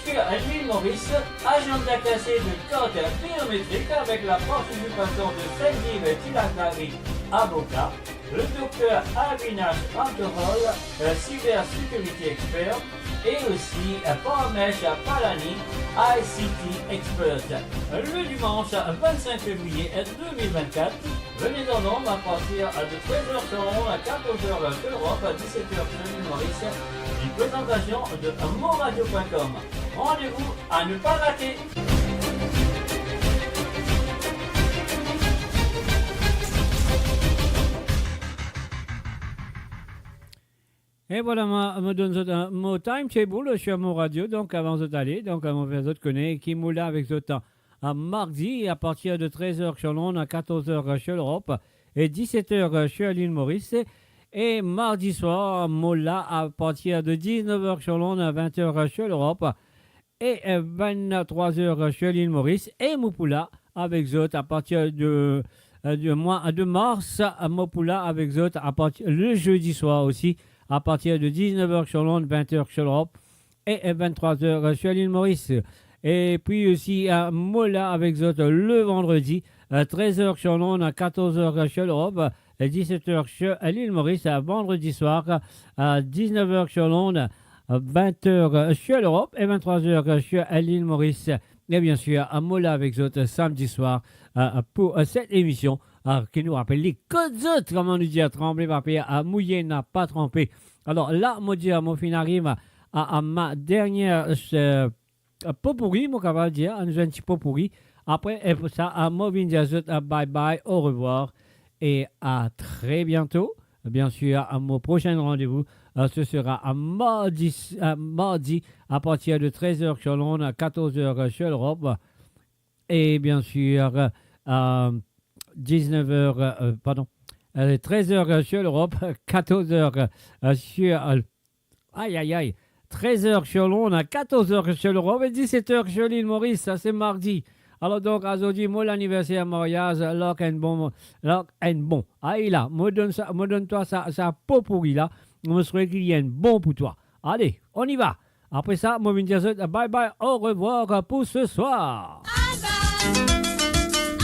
sur l'île Maurice. Agenda classé de carte biométrique avec la participation de Sanjeev Tilaklari, avocat, le docteur Avinash Ramtohol, euh, cybersecurity expert, et aussi, euh, Parmesh Palani, I C T expert. Le dimanche vingt-cinq février deux mille vingt-quatre, venez en nombre à partir de treize heures sur l'onde, quatorze heures sur l'Europe, dix-sept heures sur l'île Maurice. Une présentation de mon radio point com. Rendez-vous à ne pas rater. E vwala, mo, mo donn zot, euh, mo timetable sur mon radio. Donk, avan zot ale, donk, euh, mo fer zot kone ki mo la avek zot, euh, mardi, à partir de treize heures sur l'onde, à quatorze heures sur l'Europe et dix-sept heures sur l'île Maurice. E mardi swar, mo la à partir de dix-neuf heures sur l'onde, à vingt heures sur l'Europe et, euh, vingt-trois heures sur l'île Maurice. E mo pou la avek zot à partir de, euh, de mwa de mars, mo pou la avek zot à partir, le jeudi soir aussi, à partir de dix-neuf heures sur l'onde, vingt heures sur l'Europe et, euh, vingt-trois heures sur l'île Maurice. Et puis aussi, euh, mo la avek zot le vendredi, euh, treize heures sur l'onde, à quatorze heures sur l'Europe, et dix-sept heures sur l'île Maurice, euh, vendredi soir, à dix-neuf heures sur l'onde, euh, vingt heures sur l'Europe et vingt-trois heures sur l'île Maurice. E bien sir, a, mo la avek zot, a, samdi swar, a, a, pou, a, set emision, a, ki nou apel Li Kot Zot, kouma nou dir, tranble pa per, a, mouye napa tranpe. Alor la, mo dir, a, mo finn ariv a, a, a ma dernie, a, a, potpourri, mo kapav dir, a, nou zwenn ti potpourri. Apre, e, pou sa, a, mo vinn dir zot, a, bye bye, au revoir, e a tre biento. Bien sir, a, mo prosin randevou, a, ce sera a mardi, a, mardi, à partir de treize heures sur l'onde, à quatorze heures sur l'Europe. Et bien sûr, euh, à dix-neuf heures, euh, pardon, euh, treize heures sur l'Europe, quatorze heures, euh, sur, euh, aïe, aïe, aïe, treize heures sur l'onde, quatorze heures sur l'Europe et dix-sept heures sur l'île Maurice. Ça, c'est mardi. Alor donk, azordi, mo laniverser maryaz, larg enn bon, larg enn bon. Aye la, mo donn sa, mo donn twa sa, sa potpourri la. Mo swete ki li enn bon pou twa. Ale, on y va. Apre sa, mo vinn dir zot, bye bye, au revoir pour ce soir. Anba,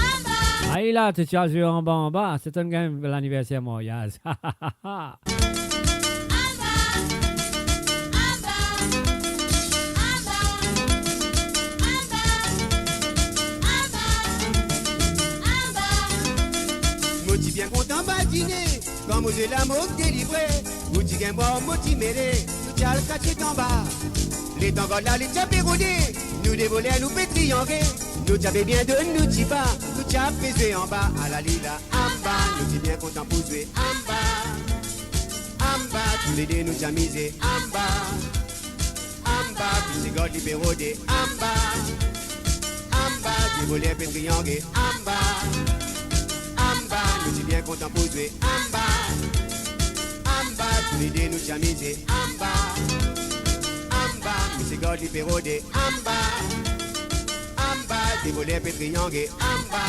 anba. Aye la, to ti al zwe anba, anba, se tonn gagn laniverser maryaz. Anba, anba, anba. Mo ti bien kontan badine, kan mo zwe la mo delivre, ou ti gagn mwa, mo ti mele, nou ti al kasiet anba. Letan gard la li ti pe rode, nou de voler nou pe triange, nou ti pe bien donn nou tiba, nou ti pe zwe anba, alali la, anba, nou ti bien kontan pou zwe anba. Anba, toulede nou ti amize anba. Anba, piti gard li pe rode anba. Anba, de voler pe triange anba. Anba, nou ti bien kontan pou zwe anba. Anba, toulede nou ti amize anba. Anba, piti gard li pe rode anba. Anba, de voler pe triange anba.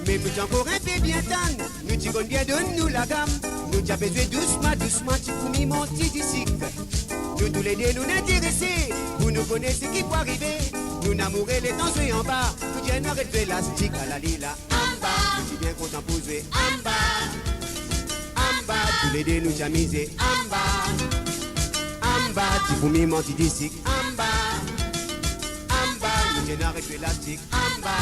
Me nou ti ankor enpe bien tann. Nou ti konn bien donn nou lagam, nou ti ape zwe dousman, dousman, ti fourmi mont ti disik. Nou toulede nou interese, pou nou kone seki pou arive. Nou amoure letan zwe anba, nou dir nou aret zwe lastik, alali la, anba. Nou ti bien kontan pou zwe anba. Anba, toulede nou ti amize anba. Anba, ti fourmi mont ti disik. Anba, anba, nou dir nou aret zwe lastik. Anba,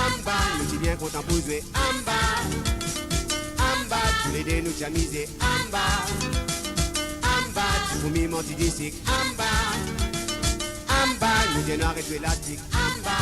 anba, nou ti bien kontan pou zwe anba. Anba, toulede nou ti amize anba. Anba, ti fourmi mont ti disik anba. Anba, nou dir nou aret zwe lastik anba.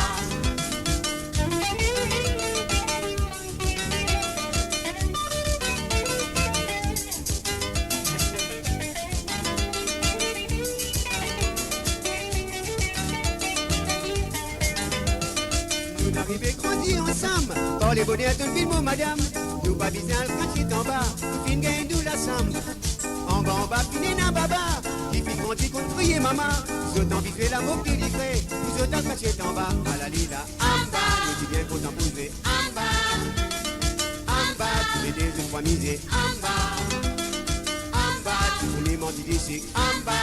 Nou'nn arive grandi ansam, par leboner to'nn vinn mo madam. Nou pa bizin al kasiet anba, nou finn gagn nou lasam. Anba, anba, finn ena baba, ki finn grandi konn kriye mama. Zot anvi zwe la mo ki li fre, pou zot al kasiet anba, alali la. Anba, nou ti bien kontan pou zwe anba. Anba, toulede zot pou amize anba. Anba, ti fourmi mont ti disik anba.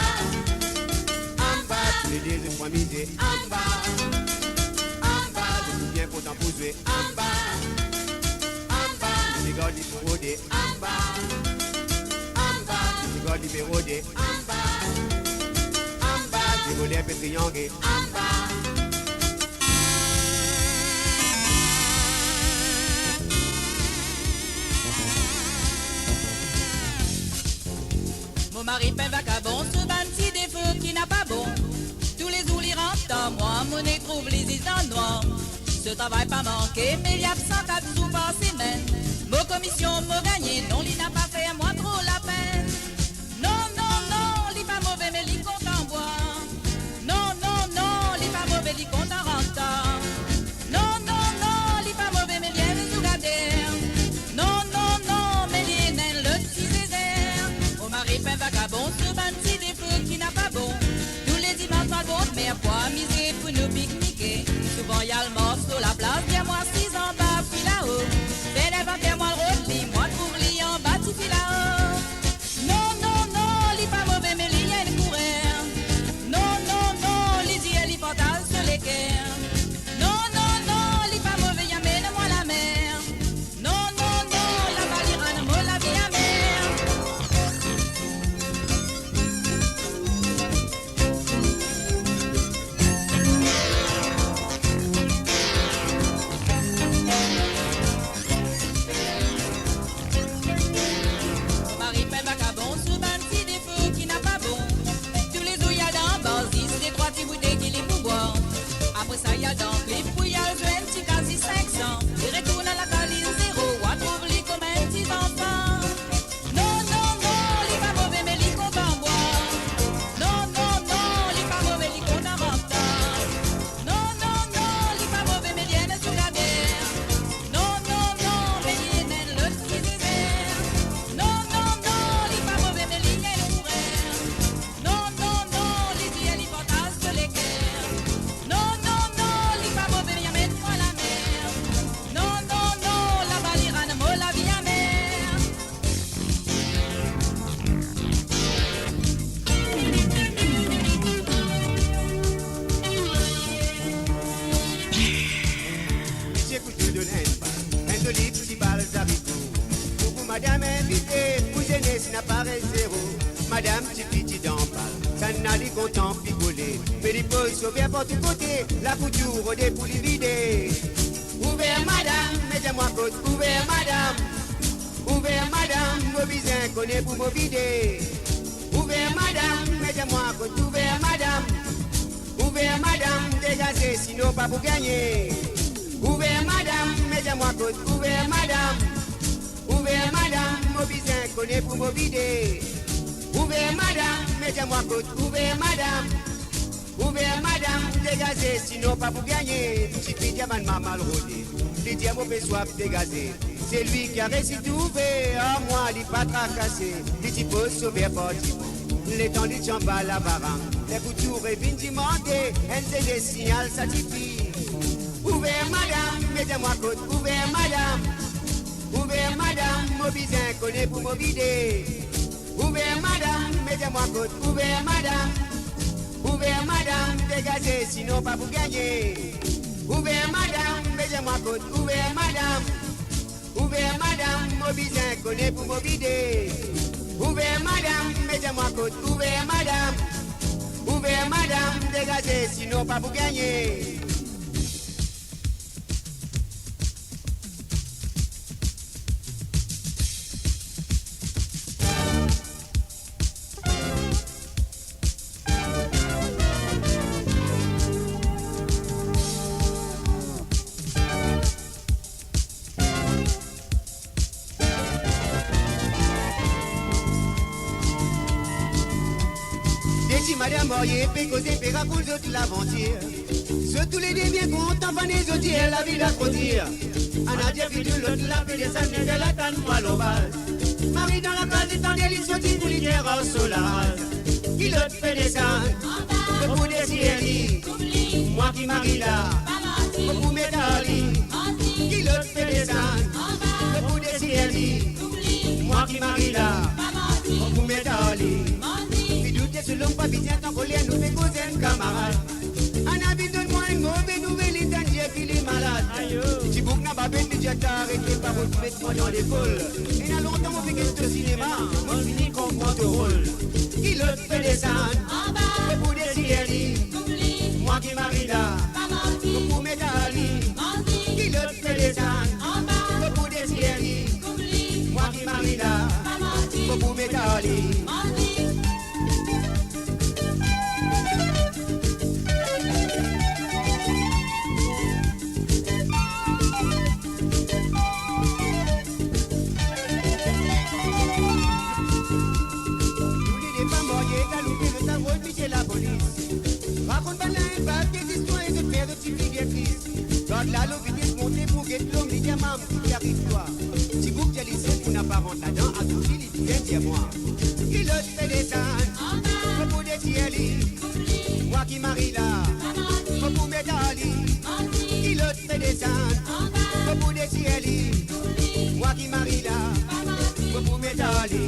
Anba, toulede zot pou amize anba. Anba, zot pou bien kontan pou zwe anba. Anba, piti gard li pou rode anba. Anba, piti gard li pe rode anba. Anba, de voler pe triange anba. Mo mari pa enn vakabon, so bann ti defo ki napa bon. Toulezour li rant dan mwa, mo ne trouv li zis dan nwar. So travay pa manke, me li absan kat zour par semenn. Mo komision mo gagne, non, li napa fer mwa tro lapenn. Non, non, non, li pa move, me li kontan bwar. Non, non, non, li pa move, li kontan rant tar. Non, non, non, li pa move, me li enn zougader. Non, non, non, me li ena enn lot ti zezer. Mo mari pa enn vakabon, so bann ti defo ki napa bon. Tou le dimans nou al bord mer pou amize, pou nou piknike. Souvan li al mars lor laplas, bien mwa asiz anba, pi lao. Fer enn vakans Madam invite, pou zenes na parey zero. Madam tifi ti dan bal, sannla li kontan pigole. Me li poz so ver partou kote, lakoutour rode pou li vide. Ouver madam, me dir mwa kot ouver madam. Ouver madam, mo bizin kone pou mo vide. Ouver madam, me dir mwa kot ouver madam. Ouver madam, degaze, sinon pa pou gagne. Ouver madam, me dir mwa kot ouver madam. Ouver madam, mo bizin kone pou mo vide. Ouver madam, me dir mwa kot ouver madam. Ouver madam, degaze, sinon pa pou gagne. Tifi dir bann mama al rode, li dir mo pe swaf, degaze. Selwi ki a resi trouve, ar mwa li pa trakase. Li ti poz so ver par divan, letan li ti anba labarang. Lakoutour revinn dimande, enn zenes signal sa tifi. Ouver madam, me dir mwa kot ouver madam. Ouver madam, mo bizin kone pou mo vide. Ouver madam, me dir mwa kot ouver madam. Ouver madam, degaze, sinon pa pou gagne. Ouver madam, me dir mwa kot ouver madam. Ouver madam, mo bizin kone pou mo vide. Ouver madam, me dir mwa kot ouver madam. Ouver madam, degaze, sinon pa pou gagne. De ti madam marye pe koze, pe rakont zot lavantir. Zot toulede bien kontan, fane zot dir lavi la tro dir. Ann al dir fidil, lot la pe desann, li dir al atann mwa lor baz. Mari dan lakaz, li tande li soti pou li dir ar so laraz. Kilot pe desann, mo pou desir li. Mwa ki mari la, mo pou met ar li. Kilot pe desann, mo pou desir li. Mwa ki mari la, mo pou met ar li. Li doute so long, pa bizin tan koler, nou pe koz enn kamarad. Ann al vinn donn mwa enn move nouvel, li tann dir ki li malad. Ayo. Ti boug naba bet, li dir, arete parol, met mwa dan lekol. Ena lontan mo pe get to sinema, mo fini konpran to rol. Kilot pe desann, mo pou desir li. Mwa ki mari la, mo pou met ar li. Kilot pe desann, mo pou desir li. Mwa ki mari la, mo pou met ar li. Toulede pa marye, galoupe zot avoy, pite lapolis. Rakont bann la enn bak de zistwar e zot fer zot tifi bien tris. Gard la lor vites, monte pou get lom, li dir, mam, ki ariv twa? Ti boug dir li, sef, ou napa rant ladan, akoz li, li bien dir mwa. Kilot pe desann, mo pou desir li. Mwa ki mari la, mo pou met ar li. Kilot pe desann, mo pou desir li. Mwa ki mari la, mo pou met ar li.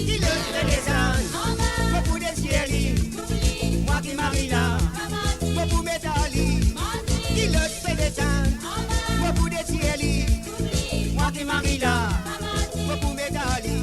Kilot pe desann, mo pou desir li. Mwa ki mari la, mo pou met ar li. Kilot pe desann, mo pou desir li. Mwa ki mari la, mo pou met ar li.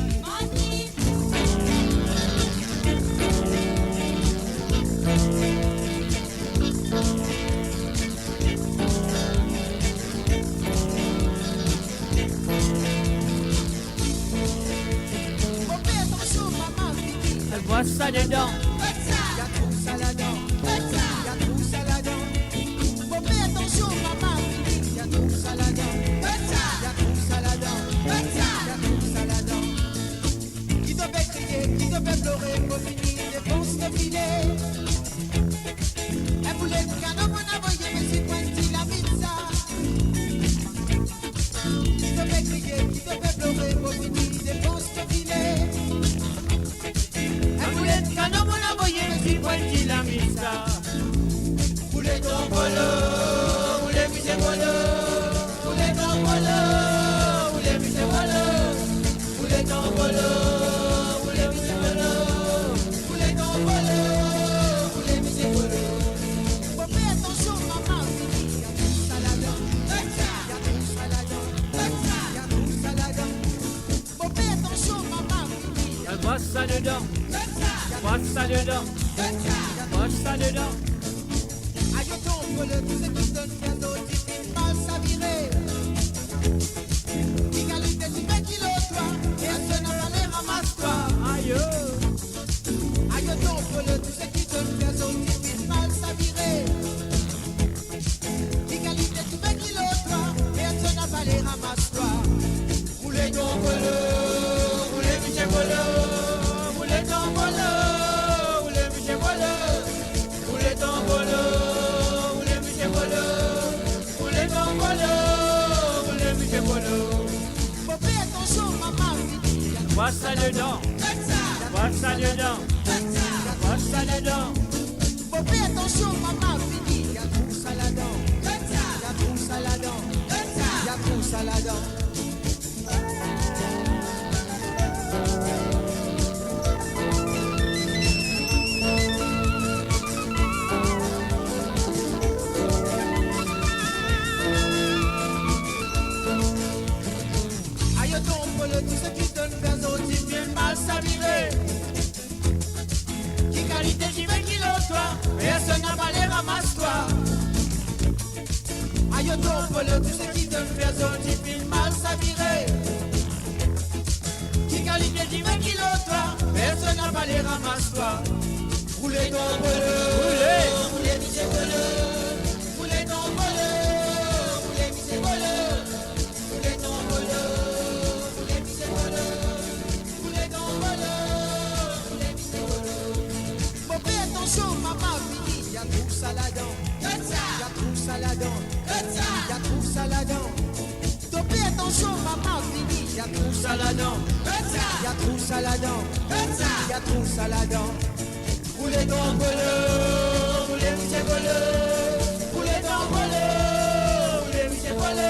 Mo fer atansion, mama fini. Al bwar sa dedan. Met sa. Ya trou sa ladan. Met sa. Ya trou sa ladan. Mo fer atansion, mama fini. Ya trou sa ladan. Met sa. Ya trou sa ladan. Met sa. Ya trou sa ladan. Ki to pe kriye, ki to pe plore, mo fini depans to file. Enn boulet kano monn avoye, me si pwin ti lamit sa. Ki to pe kriye, ki to pe plore, mo fini depans to file. Enn boulet kano monn avoye, me si pwin ti lamit sa. Boule tonbolo, boule pise bolo. Boule tonbolo, boule pise bolo. Boule tonbolo, boule pise bolo. Sa dedan, pas sa dedan, pas sa dedan. Ayo tonbolo, tou seki donn fer zot difinn mal savire. Ki kalite dife ki lor twa, personn napa le ramas twa. Ayo. Ayo tonbolo, tou seki donn fer zot difinn mal savire. Ki kalite dife ki lor twa, personn napa le ramas twa. Roule tonbolo, roule misie bolo, roule tonbolo, roule misie bolo, roule tonbolo, roule misie bolo, roule tonbolo, roule misie bolo. Mo pe atansion, mama fini. Pas sa dedan, pas sa dedan, pas sa dedan. Mo pe atansion, mama fini. Ya trou sa ladan, ya trou sa ladan, ya trou sa ladan. Ayo tonbolo, tou seki donn fer zot difinn mal savire. Ki kalite dife ki lor twa, personn napa le ramas twa. Ayo tonbolo, tou seki donn fer zot difinn mal savire. Ki kalite dife ki lor twa, personn napa le ramas twa. Roule tonbolo, roule, roule misie bolo, roule tonbolo, roule misie bolo. Mo pe atansion, mama fini, ya trou sa ladan, ya trou sa ladan, ya trou sa ladan. To pe atansion, mama fini, ya trou sa ladan, ya trou sa ladan, ya trou sa ladan. Roule tonbolo, roule misie bolo, roule tonbolo, roule misie bolo.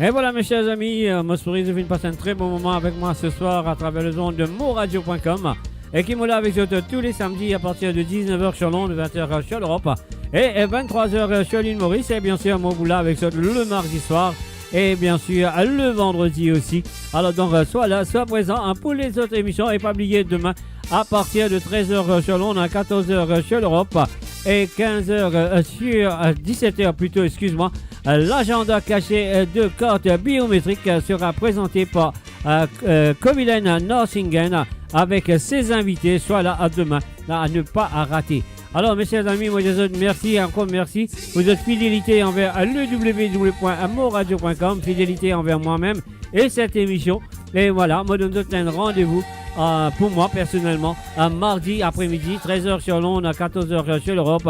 E vwala, mes chers amis, euh, mo espere zot finn pas enn tre bon moman avek mwa se swar atraver lezond de moradio point com. E ki mo la avek zot tou le samdi a partir de dix-neuf heures sur l'onde, vingt heures sur l'Europe. E, e vingt-trois heures sur l'île Maurice, e bien sir, mo pou la avek zot le mardi swar, e bien sir, le vandredi osi. Alor donk, euh, swa la, swa prezan, hein, pou lezot emision, e pa bliye, demin, a partir de treize heures sur l'onde, hein, quatorze heures sur l'Europe, e quinze heures, euh, sur, euh, dix-sept heures plutôt, excuse-moi, euh, l'agenda caché, euh, de cartes biométriques, euh, sera présenté par, euh, euh, Kovilen Narsinghen avec ses invités. Swa la, a demin, la, a ne pas rater. Alor, mes chers amis, mo dir zot mersi, ankor mersi pou zot fidelite anver le w w w point moradio point com, fidelite anver mwa mem e set emision. E vwala, mo donn zot enn randevou, euh, pou mwa personelman, euh, mardi apremidi, treize heures sur l'onde, quatorze heures sur l'Europe,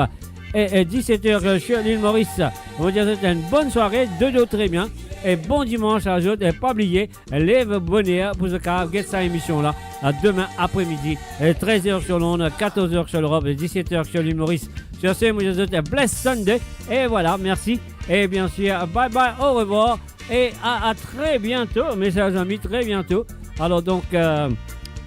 e, e dix-sept heures sur l'île Maurice. Mo dir zot enn bonn sware, dodo tre bien, e bon dimans a zot, e pa bliye, lev boner pou zot kapav get sa emision la, a, demin apremidi, euh, treize heures sur l'onde, quatorze heures sur l'Europe, dix-sept heures sur l'île Maurice. Sur ce, mo dir zot, euh, blessed Sunday. E vwala, mersi. E bien sir, bye bye, au revoir. E a, a très bientôt, mes chers amis, très bientôt. Alor donk, euh,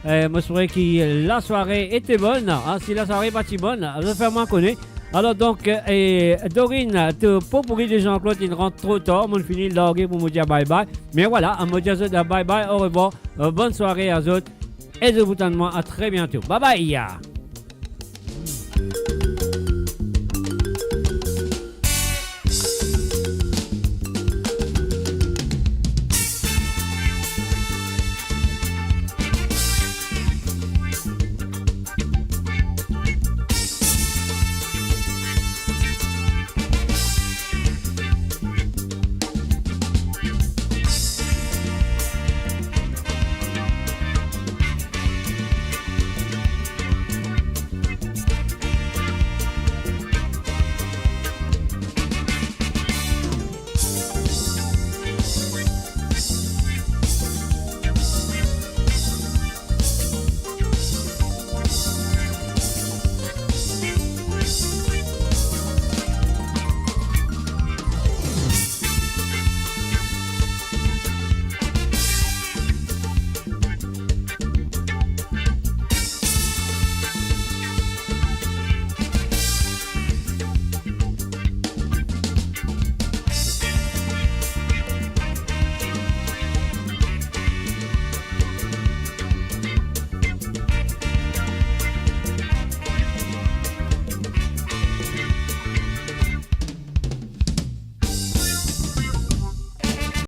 euh, mo espere ki lasware ete bonn. Ah, si lasware pa ti bonn, zot fer mwa kone. Alor donk, euh, e Dorine, to popouri de Jean-Claude, inn rant tro tar, mo'nn fini large pou mo dir bye bye. Me vwala, mo dir zot bye bye, au revoir, euh, bonn sware a zot, e zot pou tann mwa a tre biento. Bye bye!